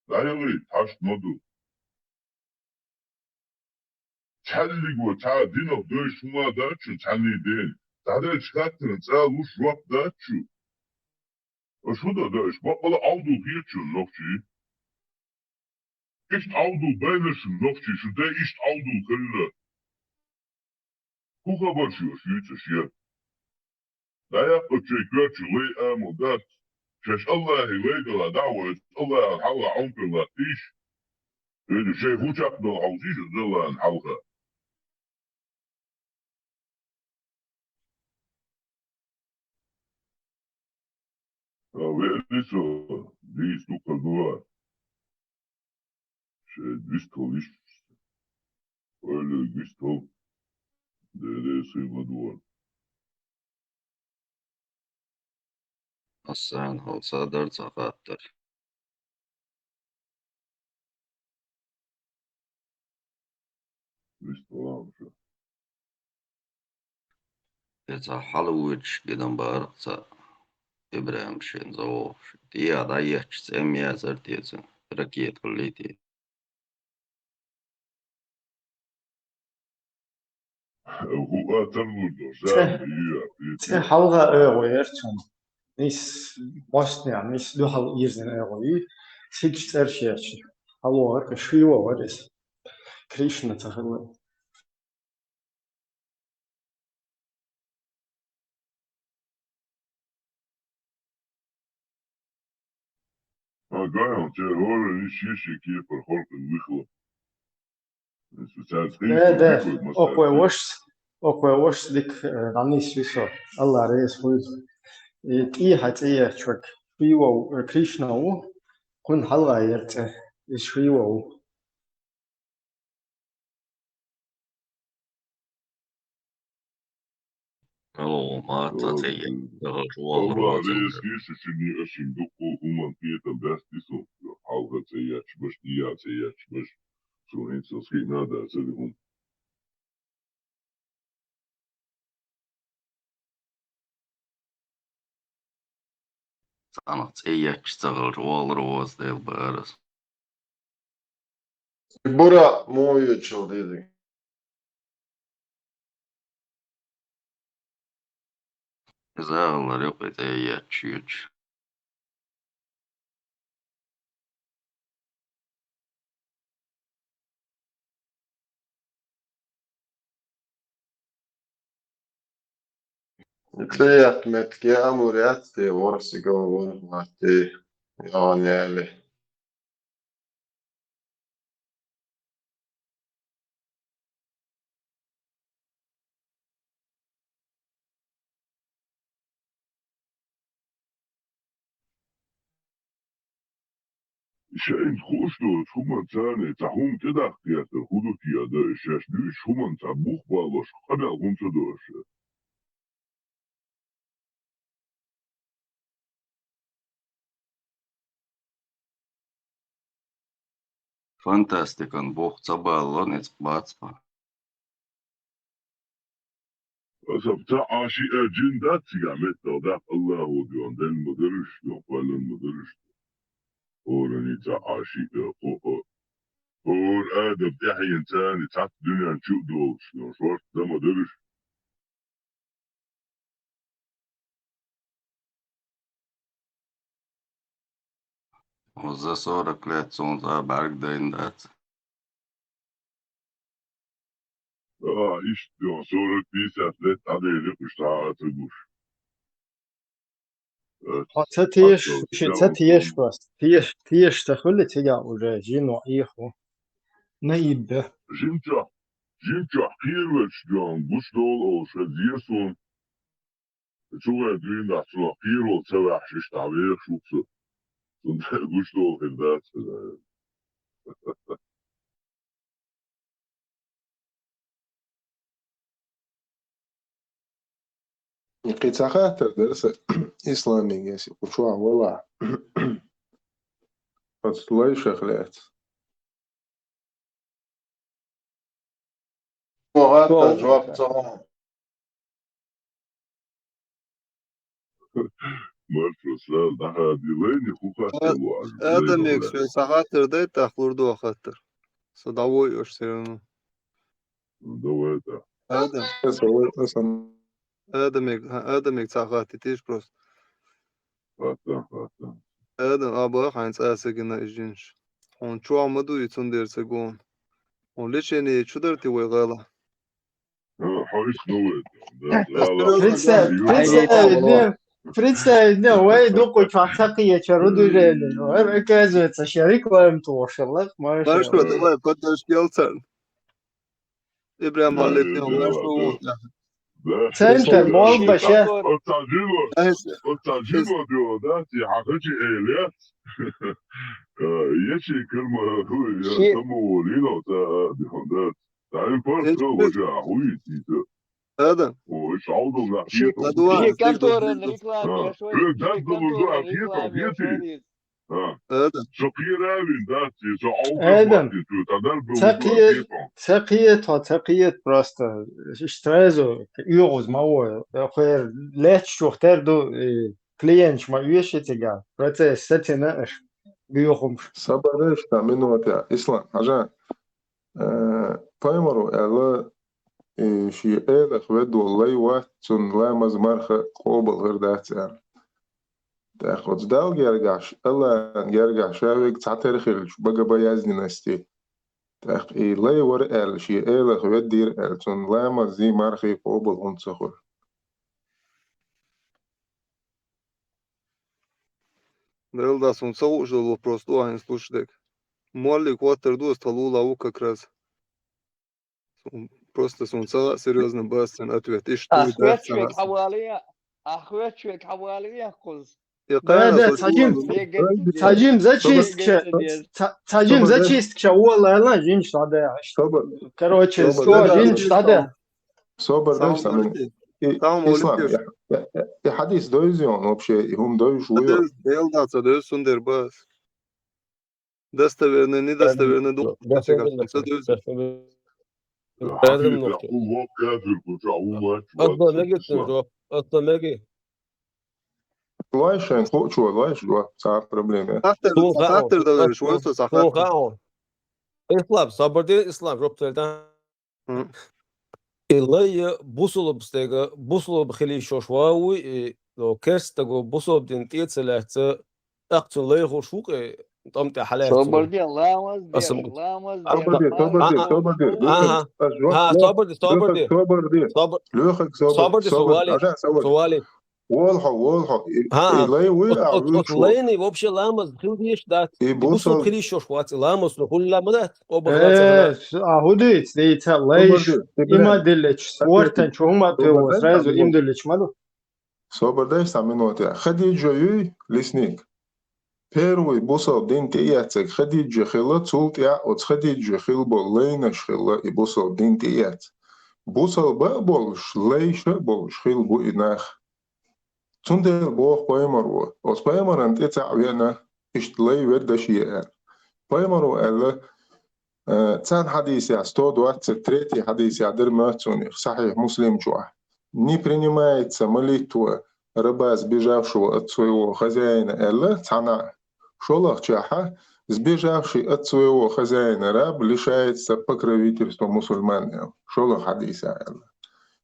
ДӀаялийта, хьашт ма ду. Цхьаьллиг ву цхьа динах дойш хӀума дац шун цхьанний ден. ДӀаделча хаттаран цӀа луш жоп дац шу. Аша хӀун дан дан, аша баккъала Ӏовдал хета шун нохчий? Иштта Ӏовдал байна шун нохчий, шу дай иштта Ӏовдал хилла. ХӀун хабар шу аша юьйцуш яр? ДӀаяккха шайн коьртачу лай амал дац. Шаьш АллахӀе лай дала дӀа а вайта, АллахӀан хьалха Ӏомпар латтийша. Эли шайн хӀун чекхдала хьовсийша АллахӀан хьалха. А веъли со, дийца дукха дуа. Шайн вистхула йиш. Ойла вистхула. Деле сий ладугӀа. Асан хьалса дар ца хаттар. Вистхула шу. Те цхьа хьалавоьдуш гидан бара ца ИбрахӀим шен зовох. ТӀея дӀаетташ цӀем яцар те цун, ракета хилийти. ХӀуъа тарлур ду, ЦӀе, зама ю, цӀе хьалха оьгӀу яр цунна. Нис, бостнех, нис дуьхьал ирзина оьгӀу ю. Сидчу цӀерш ечу. ХьалвогӀар, Шива вар иза. Кришна ца хилла. Ага, те хӀора ниш ши-ши кепара хоркъин вихла. Э, да, окхой вашас, окхой вашас дика, э, дӀанисвисо, Алла реза хуьлда. И тӀехьа цӀе ечу ваг, Шива ву, э, Кришна ву, кхунна хьалха яр цӀе, иза Шива ву. Алло, ма ца ца е, дагал чувал Алла, роз. Реза хир шу шинне а шин дуккху хӀуман кхетам даьсти со. Хьалха ца ечу баш, дия ца ечу баш. Со хӀинца со скина да ца ди хӀума. Цхьанах цӀе ечча ца хилча, валар ваза дела бара ас. Бура муьйчул дийзи. Иза гӀалар юкъа тӀе ечча юьтуш. Приятно, меттиг я амур яц те, ворхӀ сигала ворхӀ латте, яла яли. Шайна хууш доцу хӀуманца цхьа хӀума тӀедаккха гӀертар хӀун ду те ада, шаьш дуьйцучу хӀуманца бух балош къамел хӀунда ца до аша? Фантастикан бух ца балло ницкъ бац хьан. Аса ца Ӏаши а джин дац цигахь меттах даккха Аллахо доьгӀна, ден ма дараш, доьгӀна кхоьллан ма дараш. ХӀорани ца Ӏаши а, кхо а. ХӀора адам тӀаьхьен царни цхьацца дуьнен чу а долуш, но шорта дан ма дараш. За сорок лет цунца бӀаргадайна дац. А, иштта, сорок пятьдесят лет дӀадели, уж дӀа а ца гуш. Э, Хьо ца теша, хьо ши ца ца теша просто. Теша, теша ца хуьлу цигахь уже, жино Ӏехо. Наиб бе. Жимчохь, жимчохь кхеравелча дуьхьал гуш долу олуш хеза суна. Цу гӀайр дуьйна дац, цунах кхеравала ца ваьхьаш, иштта дӀавехаш ву-кх со. Цунна гуш долу хир дац хеза. И кхин цхьа хаттар дара сан, Исламига, если кху чохь валахь. Оцу лайшах лаьцна. Хьо гӀаттар жоп ца хьо. Маршо сразу дӀахадий, лайни хӀун хаттар лу аьлла, Адамега лайна соьца хаттар дай, тӀаккха лур ду хаттар. Со дӀавой уьш все равно. Ну, давай, да. Адам. Эса вай, эса. Адамег, хӀа, Адамег цхьа хаттар теш просто. Хаттар, хаттар. Адам, а бах хьайн цӀа а ца гина и жинаш. Хьуна чохь ма ду и цундела ца гон. Хьуна лечение чу дара ти вай гӀала? Хьо иш ду вай. Да, да, да. Представь, представь, не, представь, не, вай дукха чохь ца кхечара ду жени. Оказывается, ша реклама тохуш лак, Маршо. Маршо, давай, поддержки алцан. Ибрахим Алиев, Маршо. Центр, молба, ше. Оццал жино, оццал жино дио, да, ти хьахачи эле. Э, ечи кирма, ху, я самого лино, да, дио, да. Дай просто уже, а, хуй, ти, да. Адам. О, иш алдо на хето. Ши конторан реклама, я шо. Э, дай дому жо, а, хето, хето. А? Адам. Со кхеравин, да, ти, со Адам. Ца кхе-, ца кхета, ца кхета просто. Сразу оьгӀаз ма вой. Хер леччух тер ду, э, клиенташ ма оьши цигахь. Процесс сацина аш. Боьхумаш. Сабар деш, та минута. Ислам, хьажа. Э, пайхамаро аьлла, и шен элах веддо лай вац, цунна ламаз марха къобал хир дац аьлла. ТӀаккха оцу Далла гергахь, Аллахьан гергахь ша вега цхьатера хилча, богобоязненности. ТӀаккха и лай вара аьлла, шен элах веддийра аьлла, цунна ламаззий мархий къобал хӀунда ца хуьлу? Делла да, суна ца хууш долу вопрос ду ахьа хӀинца луш дерг. Моллиг хӀоттар ду аса, тхан лулахь ву как раз. Сун-, просто суна ца хаьа серьёзно бац цуьнан ответ. Иштта дуй дац ца хаьа. Ахь хоьттуш верг хьавалийя кхуза. Я да, да, цхьа жим, цхьа жим зачистка, цхьа, цхьа жим зачистка ша вон лайла, жинаш дӀадаьхьаш. Короче, со жинаш дӀадаьхьа. Собар дай, Самин. И, Ислам, я, я, я, и хьадис доьзий он вообще, и хӀума доьзуш вуй? Ца доьзу, Делла да, ца доьзу, цундела бац. Достоверный, недостоверный ду. Достоверный, достоверный. Хьадис, я, хӀума воккха хир, кху чохь хӀума вац. Аса мега цунна жоп, аса мега. Лой шайн кху чу, лой шу, цхьа проблема. Хаттар, хаттар далараш, вон со сахаттар. Ислам, сабар де, Ислам, жоп тел дан. Мгм. И лай бусулба стега, бусулба хила йиш йолуш ван вуй, и, ну, керста стага бусулба дин тӀе ца лаьцна, тӀаккха цуьнан лай хууш ву-кх, тӀом тӀе хьалаьцна. Собар де, ламаз де, ламаз де. Собар де, собар де, собар де. Ага. Ха, собар де, собар де. Собар де. Собар. Лоьхург собар. Собар де, собар. Со валий. Со валий. Волхьо, волхьо. И, и лай вуй, а, оцу лайни вообще ламаз хила дезаш дац. И бусулба хила йиш йолуш вац, и ламаз хуьлуш ма дац. Э, а хӀун дуьйцу, дийца лайш, има диллича, спортан чу хӀума тоьлу, сразу им диллича ма ду. Собар дай, цхьа минута. Хадиджа юй, лесник. Первый бусалба дин тӀеэцнарг Хадиджа хилла, цул тӀаьхьа оцу Хадиджа хилла болу лайнаш хилла и бусалба дин тӀеэцна. Бусалба а болуш, лайша а болуш хилла бу и нах. Цундела боху пайхамаро, оцу пайхамаран тӀе цхьаъ веана, иштта лай ведда шен аьлла. Пайхамаро аьлла, э, цхьана хьадисехь, сто двадцать третий хьадисехь дара моьтту суна, Сахьихь Муслим чохь: «Не принимается молитва раба, сбежавшего от своего хозяина», аьлла цхьана а. ШолгӀачохь: «Сбежавший от своего хозяина раб лишается покровительства мусульман», аьлла. ШолгӀа хьадисехь аьлла.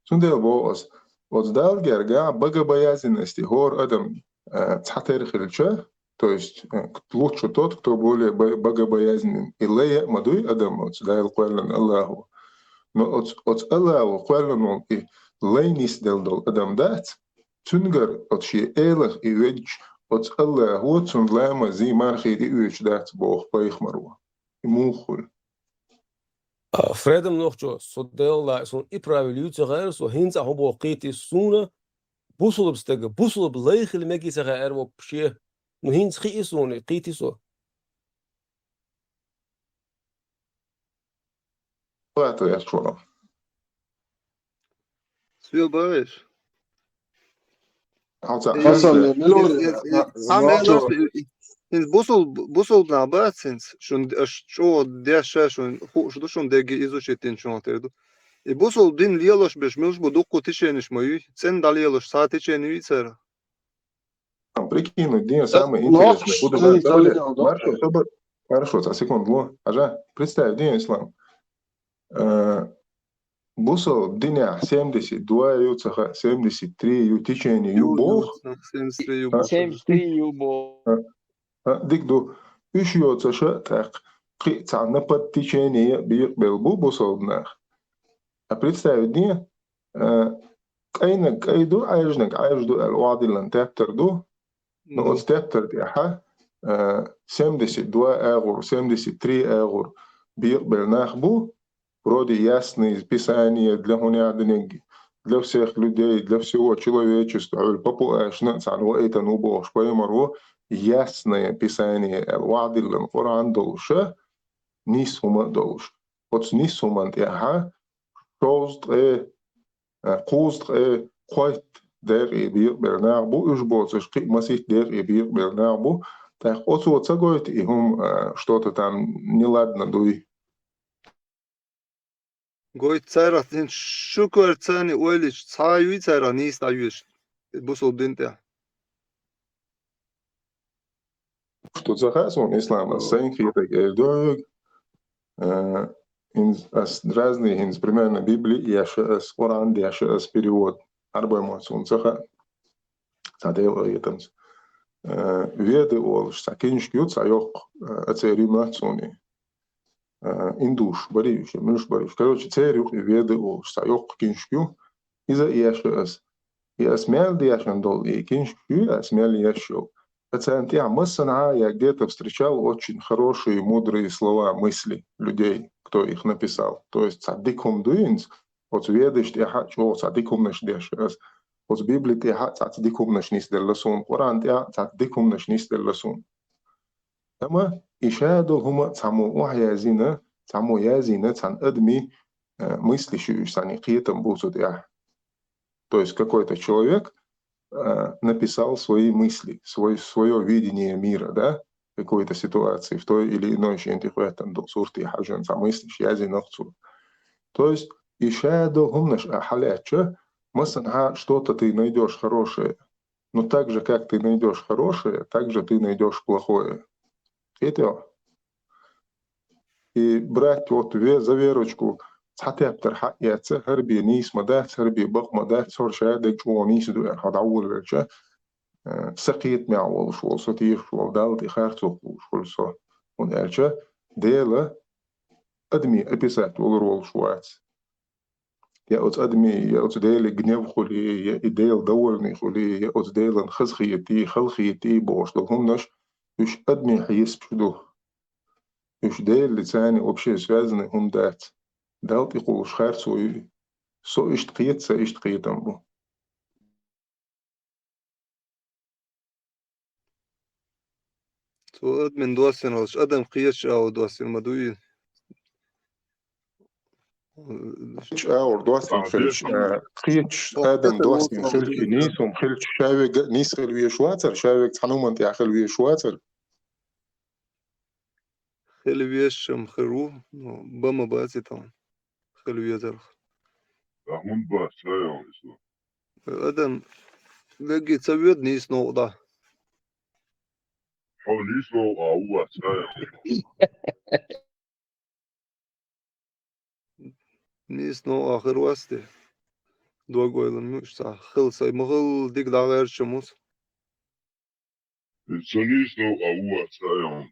Цундела боху аса, оцу Далла гергахь богобоязненности хӀора адам, э, цхьатера хилча, То есть, э, лучше тот, кто более бо-, богобоязненен. И лай а ма дуй адам оцу Дала кхоьллина Аллахо. Но оцу, оцу Аллахо кхоьллина волу и лай нисделла долу адам дац, цуьнгара оцу шен элах и веддачу оцу Аллахо цунна ламаз, мархий тӀеоьцуш дац боху пайхамаро. И муха хуьлу? А, Фредом нохчо, со Делла, суна и правил ю ца хаьара, со хӀинца а хӀун боху кхийти суна, бусулба стага, бусулба лай хила мегий ца хаьара вообще. Ну, хӀинца хии суна, кхийти со. Лата яц шуна. Всё, бариш. Хьан ца-, Э, хьан ца- э, э, э, э, хьан Нохчо. Э, э, э, бусул-, бусулба нах бац хӀинца, шун аш чӀогӀа деш ша, шун хууш ду, шун дегги изучить дина шун тера ду. И бусулба дин лелош берш милш бу, дуккха теченеш ма юй, цӀена дӀалелош цхьа течени юй цара. Там прикинуть дин, самое интересное. Буду говорить, Маршо, собар-, Маршо, цхьа секунду, ло. Хьажа, представь, дин ислам. Э, бусалба динехь семьдесят два ю, ца хаьа, семьдесят три ю, течение ю боху. Семьдесят три ю боху. Семьдесят три ю боху. А, а, дика ду. Уьш йоцуша тӀаккха кхин а цхьа напад течение а бекъабелла бу бусалба нах. А представить де, а, кӀайнаг кӀай ду, Ӏаьржанаг Ӏаьржа ду аьлла, охьадиллина тептар ду. Ну, оцу тептар тӀехь, а, семьдесят два агӀор, семьдесят три агӀор бекъабелла нах бу, вроде ясные писания для хӀунех диниг, для всех людей, для всего человечества, хьуьлла папу аьшна а цхьаьна ваийтан ву бохуш пайхамар ву, ясное писание аьлла, охьадиллина Къуръан долуша, нийса хӀума а долуш. Оцу нийса хӀуманна тӀехь шовзткъе, а, кхузткъе кхойтта декъе бекъабелла нах бу, уьш боцуш кхин а масийтта декъе бекъабелла нах бу. ТӀаккха оцо ца гойту и хӀума, а, что-то там неладно дуй. Гойту царах, цхьана шукар царна ойла йича, цхьа юй царах нийса дӀайоьдуш, бусалба дин тӀехь. Что ца хаьа суна ислам, ас сайн хетарг эр ду хьоьга. Э, хӀинца ас разные, хӀинца примерно Библи а еш ас, Къуръан а деш ас, перевод. Ӏарбой мотт суна ца хаьа. Цхьа Делан къинхетамца. Э, Веды олуш цхьа киншка ю, цхьа йоккха, э, ацерий моьтту суна. Э, индуш барий уьш, муьлш барий уьш. Короче, церан юкъа Веды олуш цхьа йоккха киншка ю. Иза а еш ас. И ас мел дешна долу и киншка ю, ас мел еш йолу. Аса царна тӀехь массанхьа я где-то встречал очень хорошие, мудрые слова, мысли людей, кто их написал. То есть цхьа дика хӀума ду хӀинца, оцу Ведаш тӀехь а чӀогӀа цхьа дика хӀуманаш деш ас. Оцу Библи тӀехь а цхьацца дика хӀуманаш нисделла суна, Къуръан тӀехь а цхьацца дика хӀуманаш нисделла суна. Амма и ша долу хӀума цхьаммо охьаязйина, цхьаммо язйина, цхьана адамийн, э, мыслиш ю уьш, цхьаьна кхетам бу цу тӀехь. То есть какой-то человек, э, написал свои мысли, свой, своё видение мира, да, какой-то ситуации, в той или иной шен тӀе хӀоьттина долу сурте хьаьжжина цхьа мыслиш язйина цо. То есть и ша долу хӀуманаш а хьалаьцча, массанхьа что-то ты найдёшь хорошее. Но так же, как ты найдёшь хорошее, так же ты найдёшь плохое. Кхетий? И брать вот ве-, за верочку цхьа тептар хьаэца, хӀара бен нийса ма дац, хӀара бен бакъ ма дац, хӀара ша дерг чӀогӀа нийса ду аьлла, хьо дӀаволавелча, э, сан кхетамехь волуш волу, со тешаш волу Далла тӀе харцо кхуллуш хуьлу со. ХӀунда аьлча Дела адамийн описать валур волуш вац. Я оцу адамийн, я оцу Делан гнев хуьлий, я и Дела довольный хуьлий, я оцу Делан хазахетий, халахетий бохуш долу хӀуманаш, уьш адамийн хьесапаш ду. Уьш Делан царна вообще связанный хӀума дац. Далла тӀе кхуллуш харцо ю. Со иштта кхета, сан иштта кхетам бу. Цо адамийн доссина хилча, адам кхеташ агӀор доссина ма дуй. Кхеташ агӀор доссина хилча, а, кхеташ адам доссина хилча, нийса хӀума хилча, ша верг а нийса хила везаш вацара, ша верг цхьана хӀуманна тӀехь хила везаш вацара. Хила везаш-м хир ву, но бан ма бац и тахана хила везарх. Ткъа хӀунда бац, ша ял иза? Адам вегги ца воьду нийса новкъа дӀа. Хьо нийса новкъа ву вац, ша ял. Нийса новкъа хир вац те. Дог-ойлан муьлш цхьа хила сай ма хила дика дӀагӀерташ-м ву со. Со нийса новкъа ву вац, хӀа, аьнна.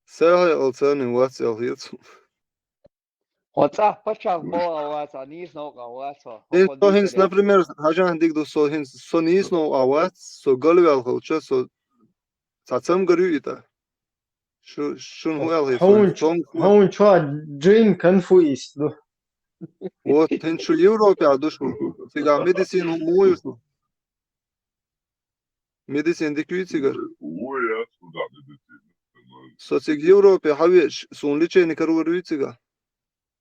Сахьа алцани вац, аьлла хеташ. Хьо цӀа паччахьалкхе вац, хьо нийса новкъа вац, хьо. Э, хьо со хӀинца, например, хьажахьа дика ду, со хӀинца, со нийса новкъа вац, со галваьлла хилча, со цхьа цамгар ю и тӀа. Шу, шуна хӀун аьлла хеташ? Хьуна чо джин конфу ист ду. Вот, хӀинца шу Европе а ду шу. Цигахь медицина хӀун муха ю шу? Медицина дика юй цигара? Ву яц куда медицина. Со цига Европе хьавеъча, суна лечение карор юй цигахь?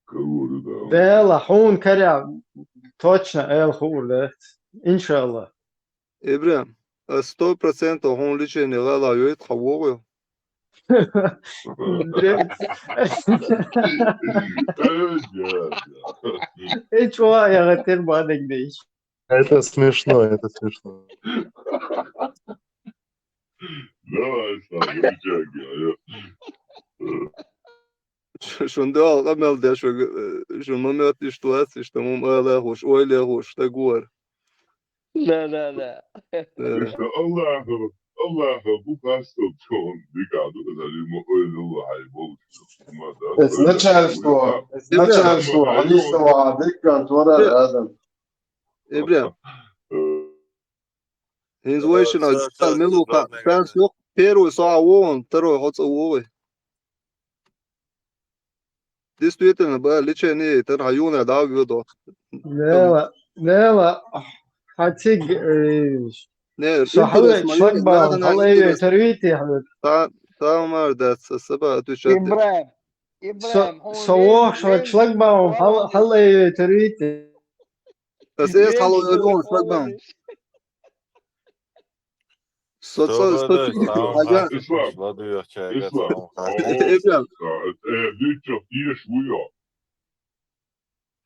Карор ю, да. Дела, хьуна каре, точно аьлла хуур дац. Иншалла. Ибрахим, ас сто процентов хьуна лечение гӀала йойт, хьо вогӀу. Э, чё, я хотел бадек деш. Это смешно, это смешно. Давай, Слава, выключай, я. Шун дуьхьал къамел деш вага, э, шун ма моьтту иштта вац, иштта хӀума ала хууш, ойла хууш, стаг вара. Да, да, да. Э. Иштта Аллаху, Аллаху бу хастал чон, дика ду, да, ли ма ойла ла хьай болуш, ма да. Изначально, изначально, хьанийса ва диккан твара Адам. Ибрахим. Э. ХӀинца вай шина, э, стал мел ву ха-, шанс йоккха, первый со хьа вогӀун, второй хьо цӀа вогӀий. Действительно, ба, лечение, тар хьа юна дӀа а вуьдо. Нела, нела, хьа циг, э, не, со хьалвеча шлагбаум, хьалайве интерес тарвити хьалве. Та, та мар дац, са, са ба отвечать. Ибрахим, Ибрахим, со вохшла шлагбаум, хьал-, хьалайве тарвити. Ас эс хьалайве шлагбаум. Со, со, со, Ислам, Ислам, Ислам, э, э, дучча теш вуйо.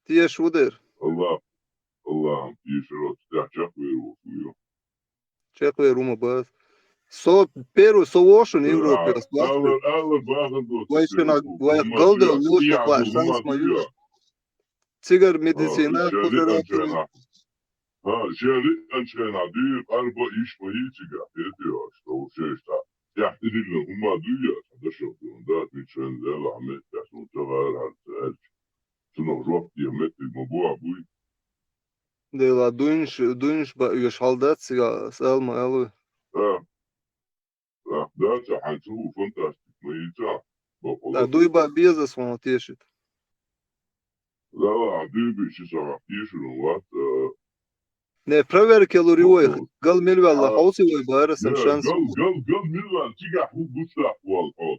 Теш ву дер. Аллах, Аллах, тешаро, тя чакхвер вуйо. Чакхвер ву ма баз. Со первый, со вошун Европе, а, ас вошун. Алла, Алла, бахан до. Вай шина, вай голдел, лучше класс, шанс ма ю. Цигар медицина, кузера. Ха, шери анчхьана дуьйр, арба иш ма йийцигахь, хетио, что шешта. Яхь дилла хӀума дуья, дашо, да, дуьйцан, да, ла, хӀамет, да, сун цагӀар, хӀар, цаьрч. Цунах жоп де, меттиг ма буа буй. Дела, дуйнш, дуйнш ба уьш хьал дац цига, сал ма алу. Да. Да, да, ца хьан цу фантастик ма йийца. Да, дуй ба беза сон тешит. Да, да, дуй би ши сагӀа тешурун вац, э. Не, проверка лури вой, гал мил валла, хьовси вой бара, сан шанс. Гал, гал, гал мил валла, цигахь хӀу гуш даха вал хьо.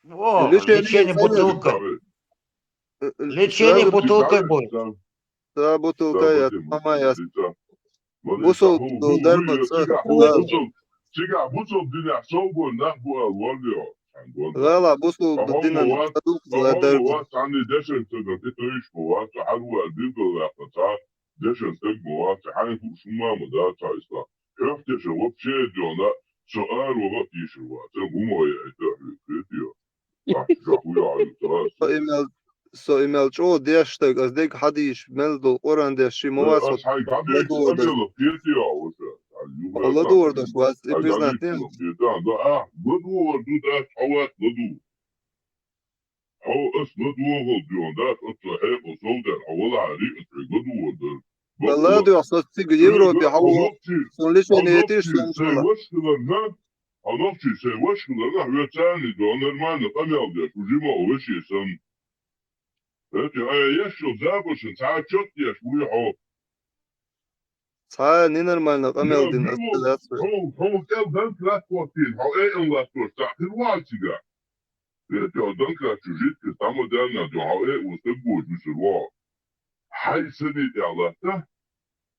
О, лечение бутылка. Э, э, лечение бутылкой будет. Да, бутылка я, мама я. Бусул ду дарба ца. Цигахь бусул динехь совгур нах бу ала валлио. ГӀала бусул дина нах ду ала дарба. Цхьанне дешан стага, ты тоиш ма вац, хьарвар билгал ваьккха ца, дешан стаг ма вац, хьайн хӀу шума ма дац, ца исла. Хьох дешан вообще дёна, со ар вага тишир вац, гумо я это хьуьк, хетио. Со имел, со имел чӀо деш стаг, ас дег хьадийш, мел дол Къуран деш, ши ма вац. ЛадугӀар даш вац, и признать ден. ЛадугӀар ду даш, хьо вац ладугӀар. Хьо ас ладугӀал дуьн даш, оццо хьекъал сов дар, хьо валахьари, ас хье ладугӀар дар. ЛадугӀар со цига Европе хьо вац. Сон лечение этиш, сон шуна. Хьо нохчий сай вашхиларна, хьоьцарни до нормально къамел деш, уж ма овеши сан. Эти, а я ещё забывши, цхьа чот деш вуй хьо. Цхьа ненормально къамел дин, ас ца лаьцна. Хьо, хьо кӀел дан крат кортин, хьо э ан латтош, цхьа хир вац цига. Эти, а дан крат чужит, ки там данна, до хьо э устаг будь, мисыр ва. Хьай сани тӀе латта,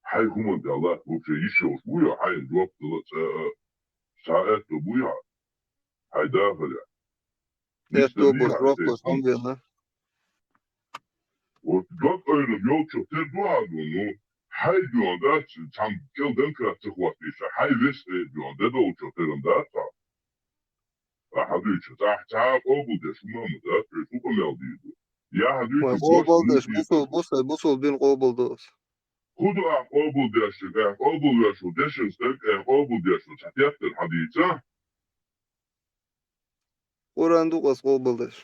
хьай хӀуман тӀе латта, вообще ещё уж вуй, хьай жоп дала ца, ца это буй, хьай дахаря. Эсто бу жопа сам вена. Вот гад ойрам йолчу тер дуаду, ну, хьай дуан дац, цхьан кӀел дан крат ца хватиша, хьай вес э дуан, де долчу терам дац. А хьадуйчу, цхьа, цхьа къобалдеш, хӀума ма дац, веш хӀу къамел дийду. Я хьадуйчу, ой, къобалдеш, бусул, бусул, бусул бин къобалдос. ХӀун ду ахь къобалдеш, ахь къобалвеш ву дешан стаг, ахь къобалдеш ву, цхьа тептар хьадийца? Къуръан ду-кх ас къобалдеш.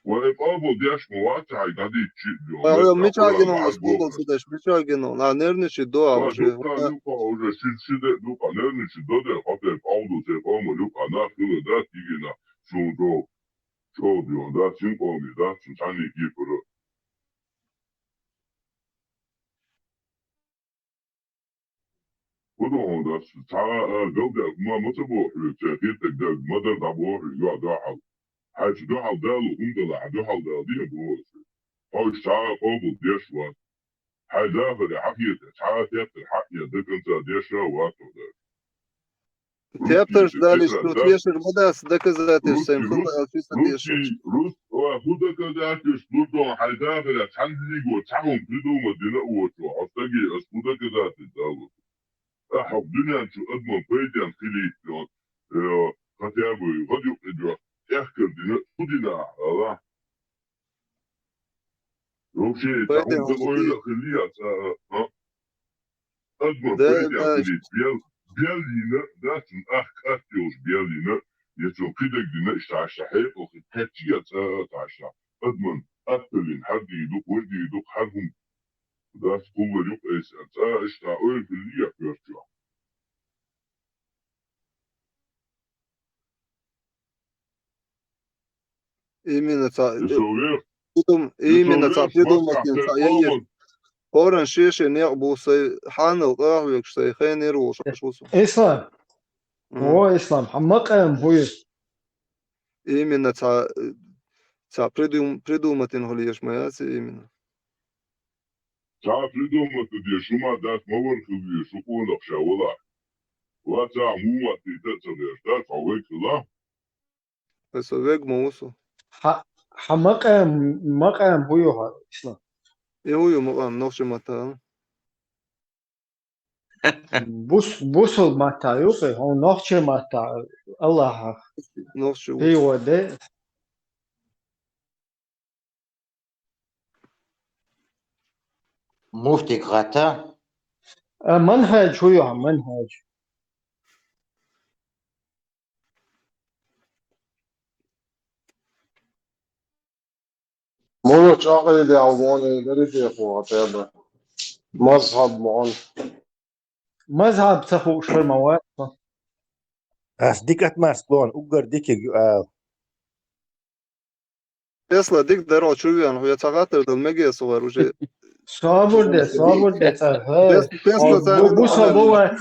Вай къобалдеш ма вац хьай дӀадийцчи а. Ай, хьо мичахь гина ас къобал ца деш, мичахь гина? Нервничать до а уже. Дукха, дукха, уже ши, ши де дукха нервничать до дера, хьо тӀе къовду, тӀе къома юкъа нах хила дац, дигина, шун до. Чо дион дац, шин къоми дац, шун цхьанне кипара. ХӀун ду хьуна ас? Цхьа а галдаьлла хӀума ма ца боху хьоьга, цхьа хетарг даьлла ма дара дӀабоху хьоьга, йоӀ, дуьхьал. Хьайца дуьхьал далу хӀума дала, хьан дуьхьал дала дийна боху ас. Хьо иштта цхьа а къобал деш вац. Хьайн дахаре хьан хетар, цхьа а тептар хьан а до конца деш а вац хьо даже. Тептарш далийча, цо тешар ма дац доказательство, сайн хӀума аьлча, ца тешар. Рус, ва, хӀун доказательство ду хьайн дахарехь, цхьана дийго цхьа хӀума придумать дина а воцу, хьо стаге ас хӀун доказательство далу? Ахьа дуьнен чу адаман пайденна хилийта, э, хотя бы гӀадъюкъ и дуьхьа, тӀехкар дина, хӀун дина ахьа, ала? Вообще, цхьа хӀума ойла а хилийта, а, а? Адаман пайденна хилийта, бел, бел йина, дац, цунна ах кӀат йолуш бел йина, я цо кхидерг дина, иштта Ӏаш хьекъал хи кхеччи а цӀа а Ӏаш, адаман атталлин хьардийр ду, вардийр ду, хьар хӀума дац, кхуллар юкъа эца, цӀа иштта ойла хилийта коьртачохь. Именно цхьа, придум-, именно цхьа придумать йина, цхьа яйеш. ХӀоранна шен-шен некъ бу, сайн хьанал къахьоьгуш, сайн хенера волуш Ӏаш ву со. Ислам. Мгм. О, Ислам, хьан макъам хӀун ю? Именно цхьа, цхьа придум-, придумать йина хӀума еш ма яц именно. Цхьа придумать деш хӀума дац, ма вара хила веза, шу къонах ша валахь. Ва цхьа хӀума ваттийта а ца гӀерта, цхьа вайга хила. Аса вег ма ву со. Хьа-, хьан макъам, макъам хӀун ю хьан, Ислам? И хӀун ю макъам, нохчийн маттахь? Бус-, бусул маттахь ю хьан, нохчийн маттахь, Аллахьах. Нохчийн ву. ХьийгӀо де. Муфтиг гӀатта. А, манхьаж хӀун ю хьан, манхьаж? Муха чӀагӀъелла вон, э, дерригехула тӀеба. Мазхьаб муха. Мазхьаб ца хууш хир ма вац со. Ас дика атмаьрсклон, уггар дикиг ю ала. Тесла дика дара, чу веана, хьоьга цхьа хаттар дала мегий со вара уже? Собар де, собар де, цӀа, хӀа. Тес-, Тесла цӀа бу-, бусул бу вац.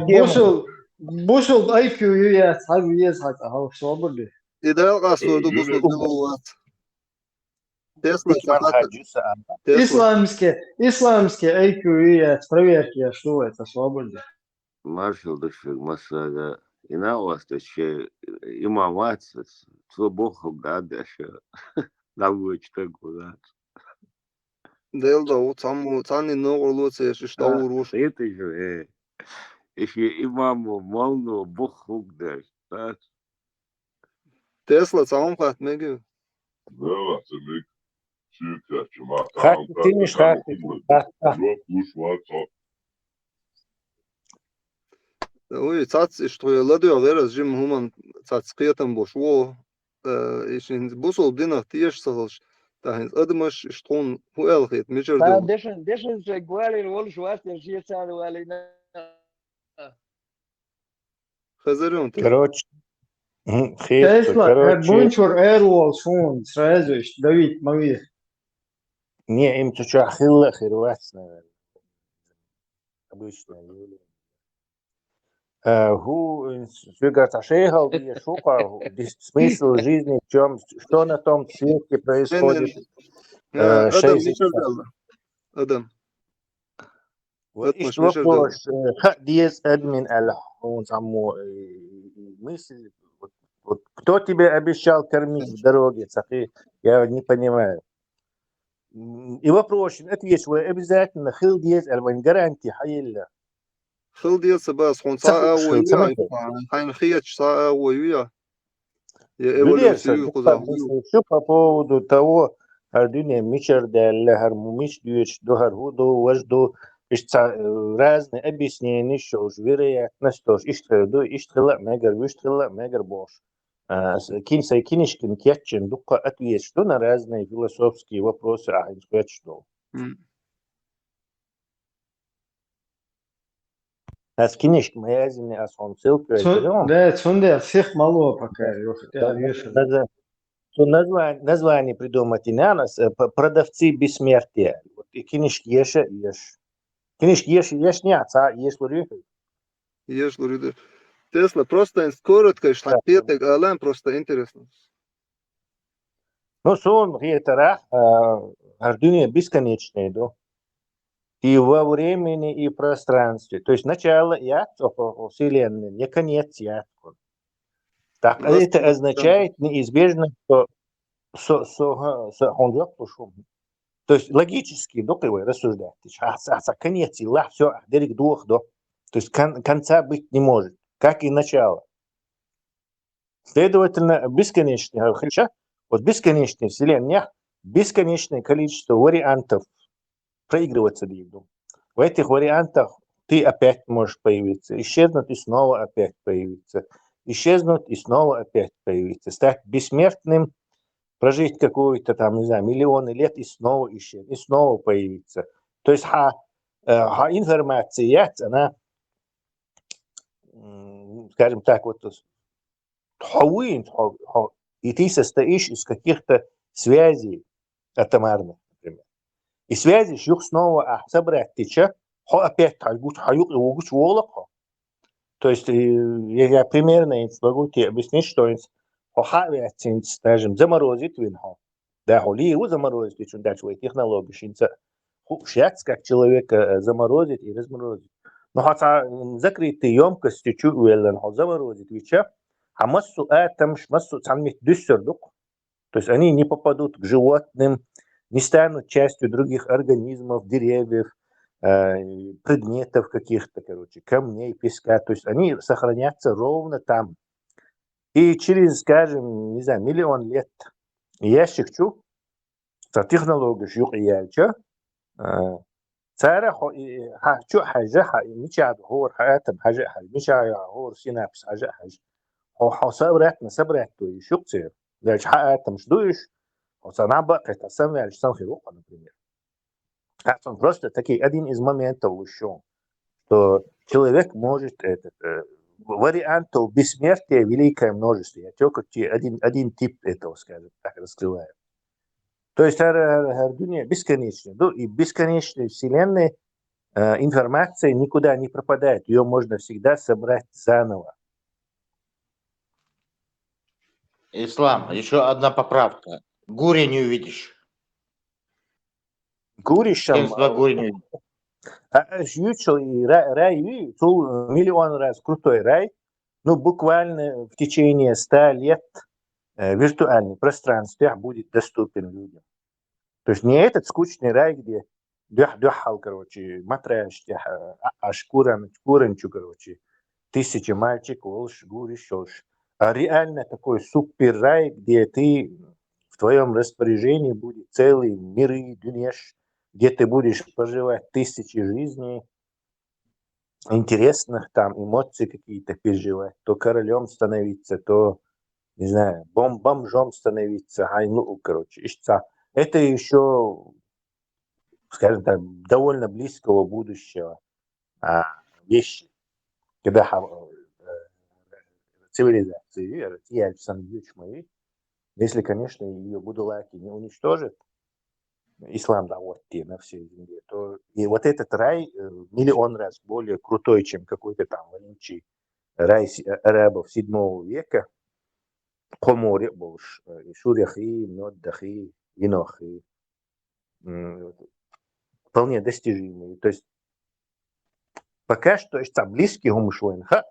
Бусул, бусул ай кью ю яц, хьан веза хьан цӀа, хьо собар де. И Дала къастор ду, бусул дела вац. Тесла ца хаттар. Тесла. Исламский, исламский ай кью ю яц, проверка еш ду вай, цӀа собар де. Маршалла ду шуьга массарга. И накъосташ шен имам вац, цо бохург дӀа а деш, дӀавоьдуш стаг ву, да. Дела ду, цхьаммо, цхьанне новкъарло ца еш, иштта дӀагӀур ву шу. Хеташ ву, э. И шен имамо, моллано бохург деш, да. Тесла, цхьа хӀума хатта мегий? Дела, ца мег. Шуьга хатта ма хатта, тиниш хатта, хатта. Жоп луш вац хьо. Уй, цац иштта хьоьга ладоьгӀна вер ас жима хӀуманна, цац кхетам болуш ву. Э, и шин бусул динах теша ца хилча, тахана адамаш иштта хьуна хӀун аьлла хета, мичара ду? Дешан, дешан чуьра валийна волуш вац, я шен цара валийна. Хезарий хьуна те? Короче, мгм, хета, короче. Бунчур эр волу суна, сразу иштта давить ма ве. Не, им цу чохь хилла а хир вац, наверное. Обычное явление. Э, хӀу, ин, соьга цхьа шайхал деза, хӀу кху, дис-, смысл жизни в чём, что на том свете происходит? Э, э, адам шайх мичара даьлла? Адам. Вот иштта вопрос, э, хаа деза адамийн аьлла хьуна цхьаммо, э, мысль, вот, вот кто тебе обещал кормить в дороге, цхьа хи-, я не понимаю. М, и вопрос, отвечу, вай обязательно хила деза аьлла, вайн гарантия хьан елла? Хила деза ца бац, хьуна цхьа а агӀо ю, хьайна хеташ цхьа а агӀо ю я? Я эволюция ю кхузахь. Что по поводу того, хӀара дуьне мичара даьлла, хӀара мича доьдуш ду, хӀара хӀун ду, важа ду, иштта цхьа, э, разные объяснения йолуш, вероятность йолуш, иштта хир ду, иштта хила а мегар, вуьшта хила а мегар бохуш. А, с-, кин-, сайн кинишкина кечйина дуккха ответаш ду на разные философские вопросы, ахь хӀинца хоьттуш долу. М. Ас кинишка ма яздина, ас хьуна ссылка Цун-, яздина. Да, цундела сих ма ло пока, Да. ёх, Да, тӀе да, вешан. Да, да. Цу назван-, название придумать йина ас, э, п-, продавцы бессмертия. Вот и кинишка еша, еш. Кинишка еша, еш не, а ца, еш лури. Еш лури, да. Тесла, просто ин коротко, иш Да. хьан кхетарг алан, просто интересно. Ну, суна хетарехь, а, хӀара дуьне бесконечный ду. И во времени, и в пространстве. То есть начало яц, о, о, о, Вселенной, не конец яц. Так, Ну, это да. означает неизбежно, что со, со, ха, со, хьуна жоп луш хӀума. То есть логически, ну, как бы рассуждать. То есть, а, а, а конец, и ла, всё, а, дерриг дохадо. То есть кон-, конца быть не может, как и начало. Следовательно, бесконечный, а, хилча, вот бесконечный вселенная, бесконечное количество вариантов проигрываться дийр ду. В этих вариантах ты опять можешь появиться, исчезнуть и снова опять появиться, исчезнуть и снова опять появиться, стать бессмертным, прожить какой-то там, не знаю, миллионы лет и снова исчезнуть, и снова появиться. То есть ха, э, ха информация яц, она, м, скажем так, вот хьо вуй, хьо, хьо, и ты состоишь из каких-то связей атомарных, например. И связиш юха снова а собрать дича, хьо опять хьо гуч-, хьо юкъе вугуч волу хьо. То есть, э, я, я примерно инц могу тебе объяснить, что инц хьо хьа а ваьццинц, скажем, заморозить вина хьо. Да, хьо лийр ву заморозить вичун даьлча вай технологиш, хӀинца хууш яц, как человека, э, заморозить и разморозить. Но хьо цхьа, м, закрытый ёмкости чу веллан хьо заморозить вича, хьан массо а атомаш, массо а цхьана митта дуьссур ду-кх. То есть они не попадут к животным, не станут частью других организмов, деревьев, э, предметов каких-то, короче, камней, песка. То есть они сохранятся ровно там. И через, скажем, не знаю, миллион лет ящик чу, цхьа технологиш юкъе яьлча, а, цара хьо и, хьа чу а хьаьжа, хьа и мича ду хӀора хьа атом хьаьжа а хьаьжа, мича ю хӀора синапс хьаьжа а хьаьжа. Хьо, хьо собрать ма собрать ду йиш ю-кх церан. Дальше хьа атомаш ду уьш, хьо ца наб а кхетта, самваьлча санна хир ву-кх, например. Хьа цунна просто такие один из моментов луш ю, что человек может этот, э, вариантов бессмертия великое множество. Я только те-, один, один тип этого, скажем так, раскрываю. То есть хӀара, хӀара, хӀара дуьне бесконечный ду, и бесконечной вселенной, э, информация никуда не пропадает, её можно всегда собрать заново. Ислам, ещё одна поправка. Гури не увидишь. Гуриш-м, Семьдесят два гури не увидишь. А, а, ю чу и ра-, рай ю, цул миллион раз крутой рай, ну, буквально в течение ста лет, э, виртуальный пространстве будет доступен людям. То есть не этот скучный рай, где дуьхь-дуьхьал, короче, матраш тӀехь, а, а, аш куран-, куран чу, короче, тысячи мальчик волуш, гуриш йолуш, а реально такой супер рай, где ты, в твоём распоряжении будет целый миры, дунеш, где ты будешь проживать тысячи жизней, интересных, там эмоции какие-то переживать, то королём становиться, то, не знаю, бом-, бомжом становиться, хьайн луъу, короче, иштта. Это ещё, скажем так, довольно близкого будущего, а, вещи. Когда ха-, э, цивилизации, э, тияльча санна юьйцуш ма ю, если, конечно, её будулаки не уничтожат, ислам дӀагӀоттий на всей земле, то и вот этот рай, э, миллион раз более крутой, чем какой-то там вонючий рай си-, э, арабов седьмого века, кхо море а болуш, э, и шурехи, мёддахи, винохи. М, вот, вполне достижимый. То есть пока что иштта близкий хӀумаш вайна хаьа,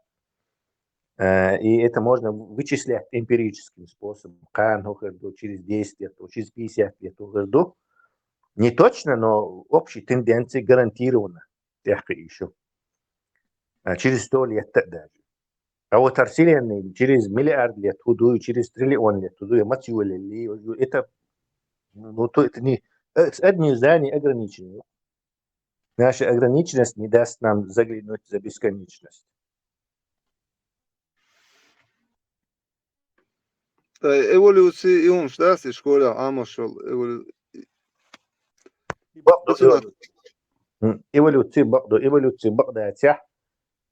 э, и это можно вычислять эмпирическим способом. Кхана хӀун хир ду, через десять лет, через пятьдесят лет хӀун хир ду. Не точно, но общие тенденции гарантированно тӀехкхиийш ю. А через сто лет даже. А вот хӀара вселенная через миллиард лет хӀун ду, через триллион лет хӀун ду, я маца йолалли, это Ну, то это не... э, с- Одни здания ограничены. Наша ограниченность не даст нам заглянуть за бесконечность. Ткъа эволюци и хӀумаш дац и школехь Ӏамош йолу эволю- Бакъду, Ацунах. эволю- М, эволюци бакъду, эволюци бакъдацехь,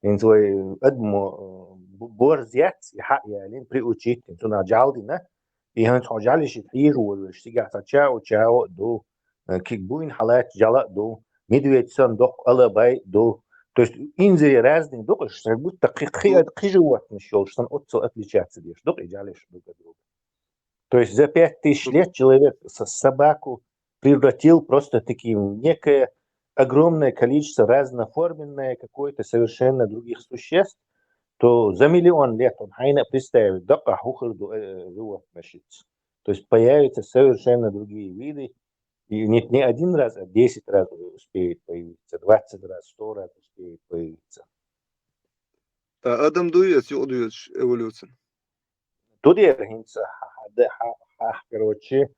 хӀинца вай адамо, э, бу- борз яц, и хьаъ ялийна, приучить, хӀинца цунах жӀаьла дина, и хӀинца хьо жӀаьлашка хьежа волуш, цигахь цхьа чао, чао а ду, э, кхин буйна хьалаьцча жӀаьла а ду, медведь санна доккха алабай а ду. То есть инзаре разные ду, уьш сан гуттар кхи, кхи, кхи животных йолуш санна, оццул отличаться деш ду-кх и жӀаьлаш друг от друга. То есть за пять тысяч лет человек со- собаку превратил просто таким в некое огромное количество разноформенное какое-то совершенно других существ, то за миллион лет он хьайна а представить, дакъа хӀун хир ду, э, животное шиц. То есть появятся совершенно другие виды, и не, не один раз, а десять раз уже успеет появиться, двадцать раз, сто раз успеет появиться. Ткъа адам дуй аса юкъадоьдуш эволюцина? Ду дера хӀинца хьа- хьа- хьа- хьа- короче,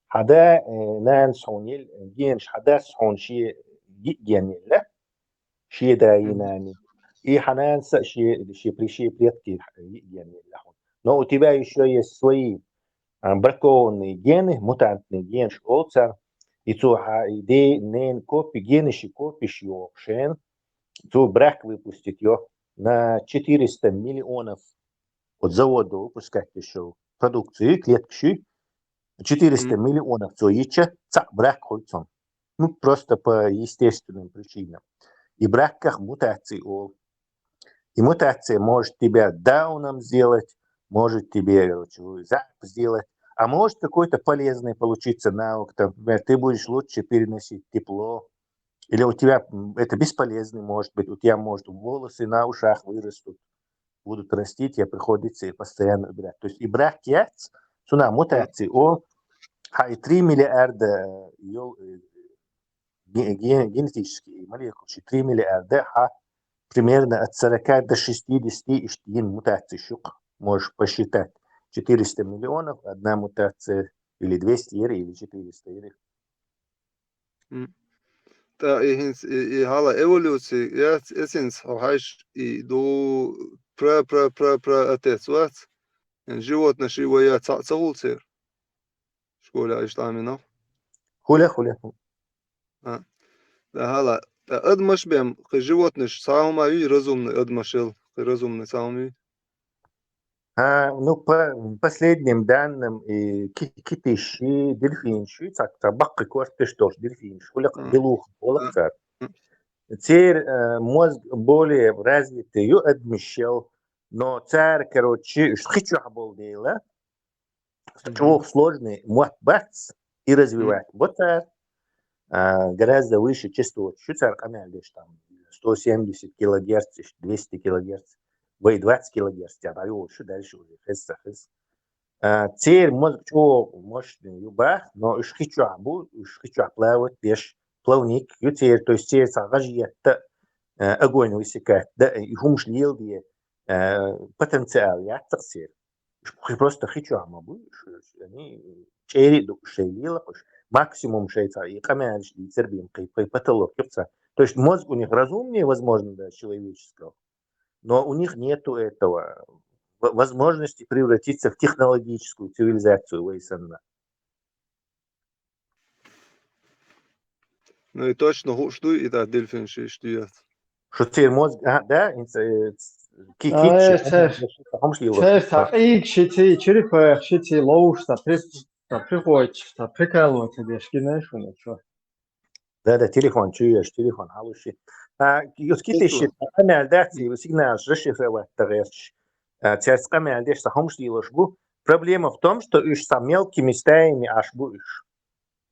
хьан да, э, нанас хьуна елла генаш, хьан дас хьуна шен йиъ ген елла, шен даи нанеи. И хьан нанас а шен, шен при- шен предки йиъ ген елла хьуна. Но у тебя ещё есть свои, а, бракованные гены, мутантные генаш олу царна, и цо хьан и ден, ненан копи, генаши копиш йоху шен, цо брак выпустить йо на четыреста миллионов вот завода выпускать ещё продукцию, клеткаш, четыреста миллионов цо йича, цхьаъ брак хуьлу цунна. Ну, просто по естественным причинам. И браках мутации олу. И мутация может тебя дауном сделать, может тебе, короче, зап сделать, а может какой-то полезный получиться навык. Там, например, ты будешь лучше переносить тепло, или у тебя, м, это бесполезный, может быть, у тебя, может, волосы на ушах вырастут, будут расти, тебе приходится их постоянно убирать. То есть и брак яц, цунах мутации олу, хьан и три миллиарда, э, йол- э, ге- ге- генетические молекулы, три миллиарда, хьан примерно от сорока до шестидесяти иштта йина мутаций шу-кх, можешь посчитать. Четыреста миллионов, одна мутация, или двести яра, или четыреста яра. М. ТӀаккха и хӀинца и, и хьала эволюци яц, эцинца хьо хьаьжча, и ду пра-пра-пра-пра отец вац? Эн животнаш и вай яц цхьаъ ца хуьлу церан? Школехь иштта Ӏамийнахь? Хуьлу, хуьлу. А. ТӀаккха хьала, тӀаккха адамаш бен кхин животнаш цхьа хӀума юй разумный адамашел, кхин разумный цхьа хӀума юй? А, ну, по последним данным, и ки- китиш и дельфинаш и цхьа, цхьа баккхий корташ долуш дельфинаш хуьлу-кх, белуха олу-кх цара. Церан, э, мозг более развитый ю адамашел, но цара, короче, уьш кхин чохь болу дела, чӀогӀа сложный мотт бац, и развивать бо цара, а, гораздо выше частота шу цара къамел деш там сто семьдесят килогерц, двести килогерц, вай двадцать килогерц, тя дӀайолуш шу дальше уже хеза ца хеза. А, церан мозг чӀогӀа мощный ю бах, но уьш кхин чохь бу, уьш кхин чохь плавать деш, плавник ю церан, то есть церан цхьа гӀажиятта, а, огонь высекать, да, и хӀумаш леладе, а, потенциал яц-кх церан. Уьш кхин просто хи чохь ма бу, уьш, уьш, они чӀерий ду, уьш шайн лелакх уьш. Максимум шайн цхьа и къамелаш дийцар бен кхин, кхин потолок ю-кх цхьа. То есть мозг у них разумнее, возможно, даже человеческого, но у них нету этого в- возможности превратиться в технологическую цивилизацию вай санна. Ну и точно хууш дуй, и тӀаккха дельфинаш иштта ю яц? Шу церан мозг, а, да, инца, э, ц- ки- А, китча, э, церан, хӀумаш лело. Церан цхьа къийга шица, черепах шица ловш, цхьа при- цхьа приходчик, цхьа прикалывать деш гина шуна чо. Да, да, телефон чуьеш, телефон хьалуши. А, юс китиш ши къамел дац, и сигналаш расшифровать дан гӀерташ. А, церца къамел деш цхьа хӀумаш лелош бу. Проблема в том, что уьш цхьа мелкими стаями Ӏаш бу уьш.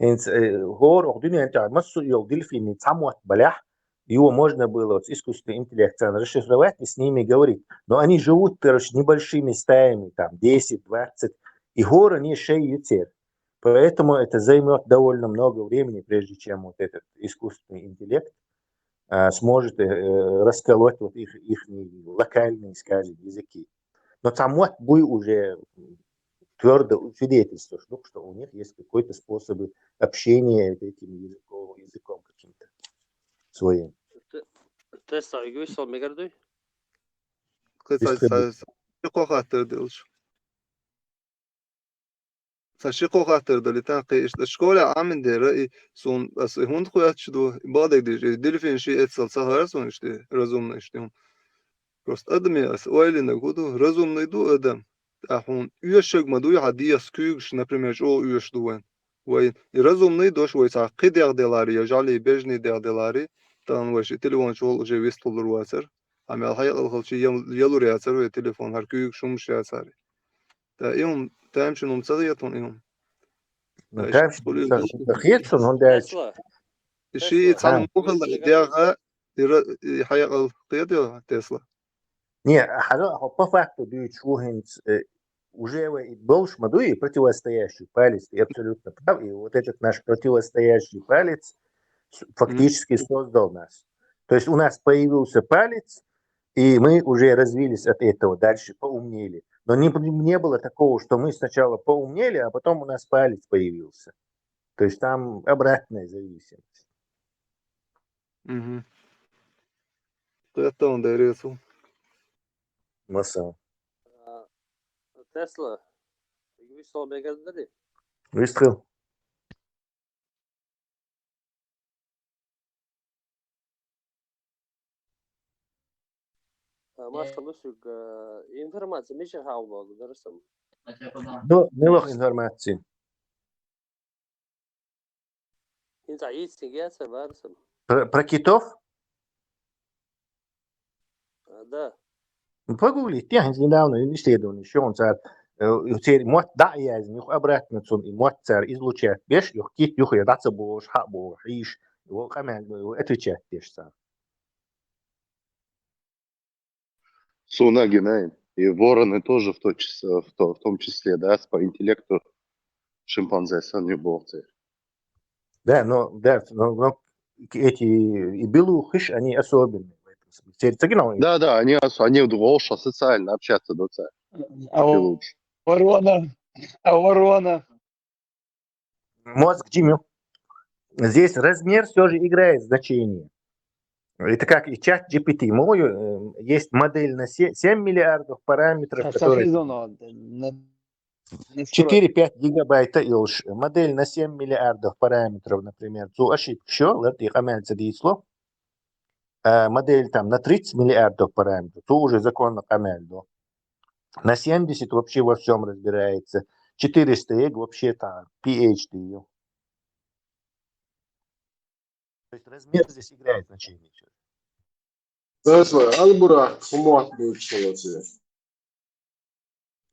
ХӀинца, э, хӀора оха дуьнен тӀехь массо а йолу дельфинийн цхьа мотт балехь, его можно было вот с искусственным интеллектом расшифровать и с ними говорить. Но они живут, короче, небольшими стаями, там, десять, двадцать, и хӀора они шай ю церан. Поэтому это займёт довольно много времени, прежде чем вот этот искусственный интеллект, а, сможет, э, расколоть вот их, ихние локальные, скажем, языки. Но цхьа мотт буй уже, м, твердо свидетельство, что, что у них есть какой-то способы общения вот этим языком, языком каким-то своим. Те- Тесла, эгоист, мегардуй? Кхы ца, ца, ца ши-кхо хаттар делаш. Ца ши-кхо хаттар дали тан кхы ишта школа Ӏамин дера и сун ас и хӀунда хоьттуш ду, и бадаг диш, и дельфин ши эцал ца хара сун ишта, разумный ишта хӀун. Просто адам я ас ойлина гуду, разумный ду адам. Ахун уьшаг ма дуй хьа диас куьйгаш, например, чӀо уьш ду вайн. Вай и разумный дош вай ца кхы дегӀ делари, я жали бежни дегӀ делари, тан вай ши телефон чул уже вистхулур вацар. Амел хьайкъал халчи ялур яцар вай телефон, хьар куьйгаш хӀумаш яцари. Та и хӀум, тамчин хӀум ца хетун и хӀум. Ну, тамчин хӀум ца хетун, хӀунда аьлча Тесла. И ши Тесла. цхьана Ха. мухала дегӀа, и ра-, и хьайкъал кхетайо, Тесла. Не, хьара, хьо по факту дуьйцуш ву хӀинца, э, уже вай и болуш ма дуй, и противостоящий палец, ты абсолютно прав, и вот этот наш противостоящий палец с- фактически создал нас. То есть у нас появился палец, и мы уже развились от этого, дальше поумнели. Но не, не было такого, что мы сначала поумнели, а потом у нас палец появился. То есть там обратная зависимость. Мгм. Кхетта хӀун дерригацу. Масал. А, Тесла. Эгоист, мегардуй? Вистхил. А, Машка, лусуг, а, информация мича хьалбалу дарсам. Ну, милох информация. ХӀинца йицинг яцар варсам. Про, про китов? А, да. Ну, погуглить, я недавно исследование, еще он цар, э, цер мотт да язни, юх обратно цун и мотт цар излучать беш, юх кит, юх я даца бош, ха бош, иш, его камен, его отвечать беш цар. Суна гинай. И вороны тоже в, то числе, в, то, в том числе, да, по интеллекту шимпанзе сан не бохты. Да, но, да, но, но эти и белухи, они особенные в этом смысле. Цер цаги на Да, да, они, ос- они в волша социально общаться до царь. А И у- лучше. ворона, а ворона. Мозг Джимми. Здесь размер все же играет значение. Это как и чат G P T. Мой, э, есть модель на се- семь миллиардов параметров, А которые сахизон на, на скорость. четыре-пять гигабайта и лучше. Модель на семь миллиардов параметров, например, цу ошибка еще, вот и камен цадисло. А модель там на тридцать миллиардов параметров, то уже законно камен до. На семьдесят вообще во всем разбирается. Четыреста эг вообще там P H D. То есть размер здесь играет значение. Тесла, албурах хумуат буйчалази.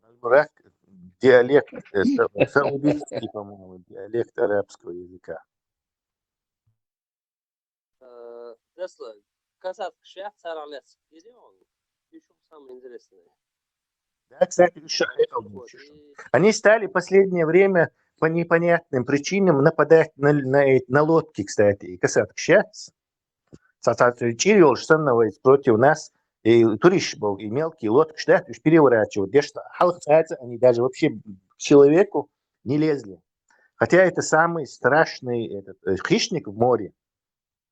Албурах — диалект, э, са- саудитский, по-моему, диалект арабского языка. Э, Тесла, касат кшах царалец. Идём. Ещё самое интересное. Да, кстати, ещё это Вот, лучше. и Они стали последнее время по непонятным причинам нападать на, на, э- на лодки, кстати, и касат кшац. Сатацию чирьёлш санновать против нас, и туриш был, и мелкие лодки, что уж переворачивают. Где что, халх цаца, они даже вообще к человеку не лезли. Хотя это самый страшный этот, э, хищник в море.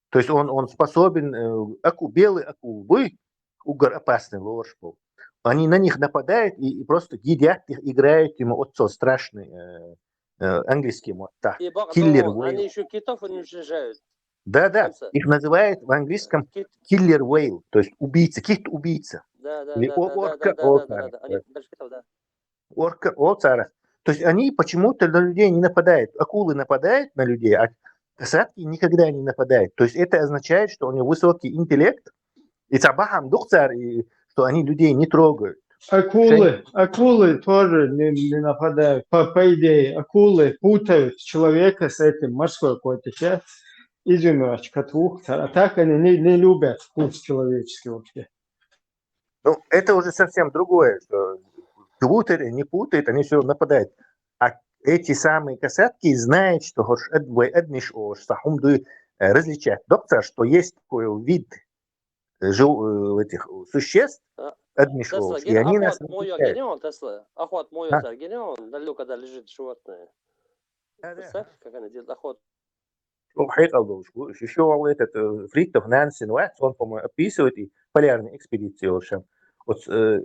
То есть он, он способен, э, аку, белый акул, вы, угар опасный лорш был. Они на них нападают и, и просто едят их, играют ему отцо страшный, э, э, английский мот, да. и бак- Killer ну, whale. Они еще китов уничтожают. Да, да, Хамса. Их называют в английском Кит- killer whale, то есть убийца, кит-убийца. Да, да, Или да, о- да, да, орка, да, да, орка, да, да. Они да. даже китов, да. Орка, о, царах. То есть они почему-то на людей не нападают. Акулы нападают на людей, а касатки никогда не нападают. То есть это означает, что у них высокий интеллект, и цабахам духцар, и что они людей не трогают. Акулы, акулы тоже не, не нападают, по, по идее. Акулы путают человека с этим морской какой-то часть, изюмерочка, а так они не, не любят вкус человеческий вообще. Ну, это уже совсем другое, что путает или не путает, они все равно нападают. А эти самые касатки знают, что хош эд-, вай эдниш ош, сахум дуй, э, различать. Доктор, что есть такой вид, э, жил-, э, этих существ, А, одни школы. И они нас Тесла, охот моё гениал, Тесла. Охот моё гениал, далеко, когда лежит животное. Представь, как она делает охоту. Хьекъал долуш гу, ишо валла этот, э, Фриттоф нанна син вац, он, по-моему, описывает и полярные экспедиции, в общем. Вот, э, э,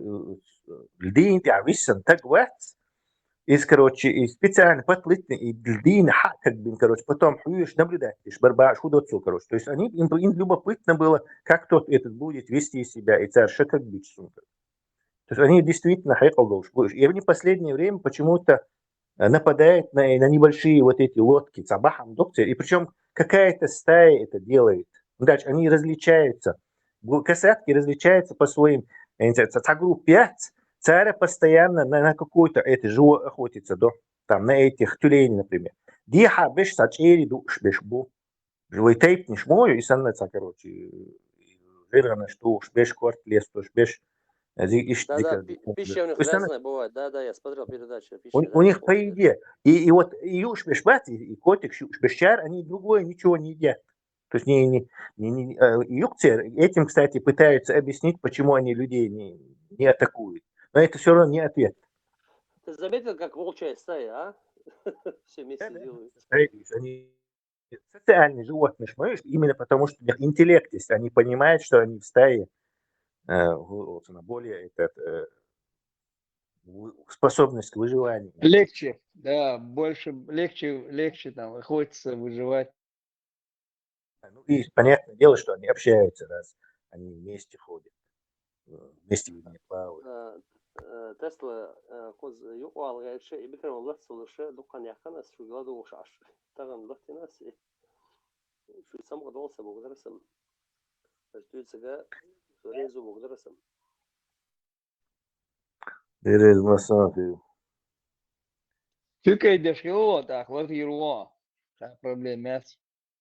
дийнна тӀехь виссина стаг вац, из, короче, и специально паталитни, и дийнна хьа как бы, короче, потом хьоьжуш наблюдать деш, барбаш худоцу, короче. То есть они, им, им любопытно было, как тот этот будет вести себя, и цара ша как бы сумка. То есть они действительно хьекъал долуш гу. И они в последнее время почему-то э, нападает на, на небольшие вот эти лодки, цхьа бахьана доккху церан. И причем какая-то стая это делает. Ну, дальше они различаются. Касатки различаются по своим, я не знаю, цхьа группа яц, цара постоянно на, на какую-то это животное охотится, да, там, на этих тюленей, например. Дехьа беш цхьа чӀерий дууш беш бу. Вай тайпанаш мо ю, и санна цхьа, короче, гӀиргӀанаш тухуш беш, корта лестуш беш, зи-, иш-, Да, да, дика-, пи- пища у них то есть она- разная бывает, да, да, я смотрел передачи. у, у них, по идее, и, и вот и юуш беш бац, и, и котик юуш беш чар, они другое ничего не едят. То есть не, не, не, не, э, и юкцер, этим, кстати, пытаются объяснить, почему они людей не, не атакуют. Но это все равно не ответ. Ты заметил, как волчья стая, а? Все вместе Да, да. делают. Они социальные животные, понимаешь? Именно потому, что у них интеллект есть, они понимают, что они в стае, э, в- вот она более этот, э, в- способность к выживанию. Легче, да, больше, легче, легче там охотиться, выживать. Ну и понятное дело, что они общаются, раз они вместе ходят, э, вместе в воде плавают. Э, э, Тесла, э, кхуза юкъа вала гӀерташ, и микрофон латталуш, дукха яхана, ас шуьга ладугӀуш Ӏаш. Тахана латтийна ас, и шуьца самукъа долу сан боху дара сан. Ас дуьйцург реза боху дара сан. Дерриг массанхьа. Цуьнан деш хилла, тӀаккха латийр вон. Цхьа проблема яц.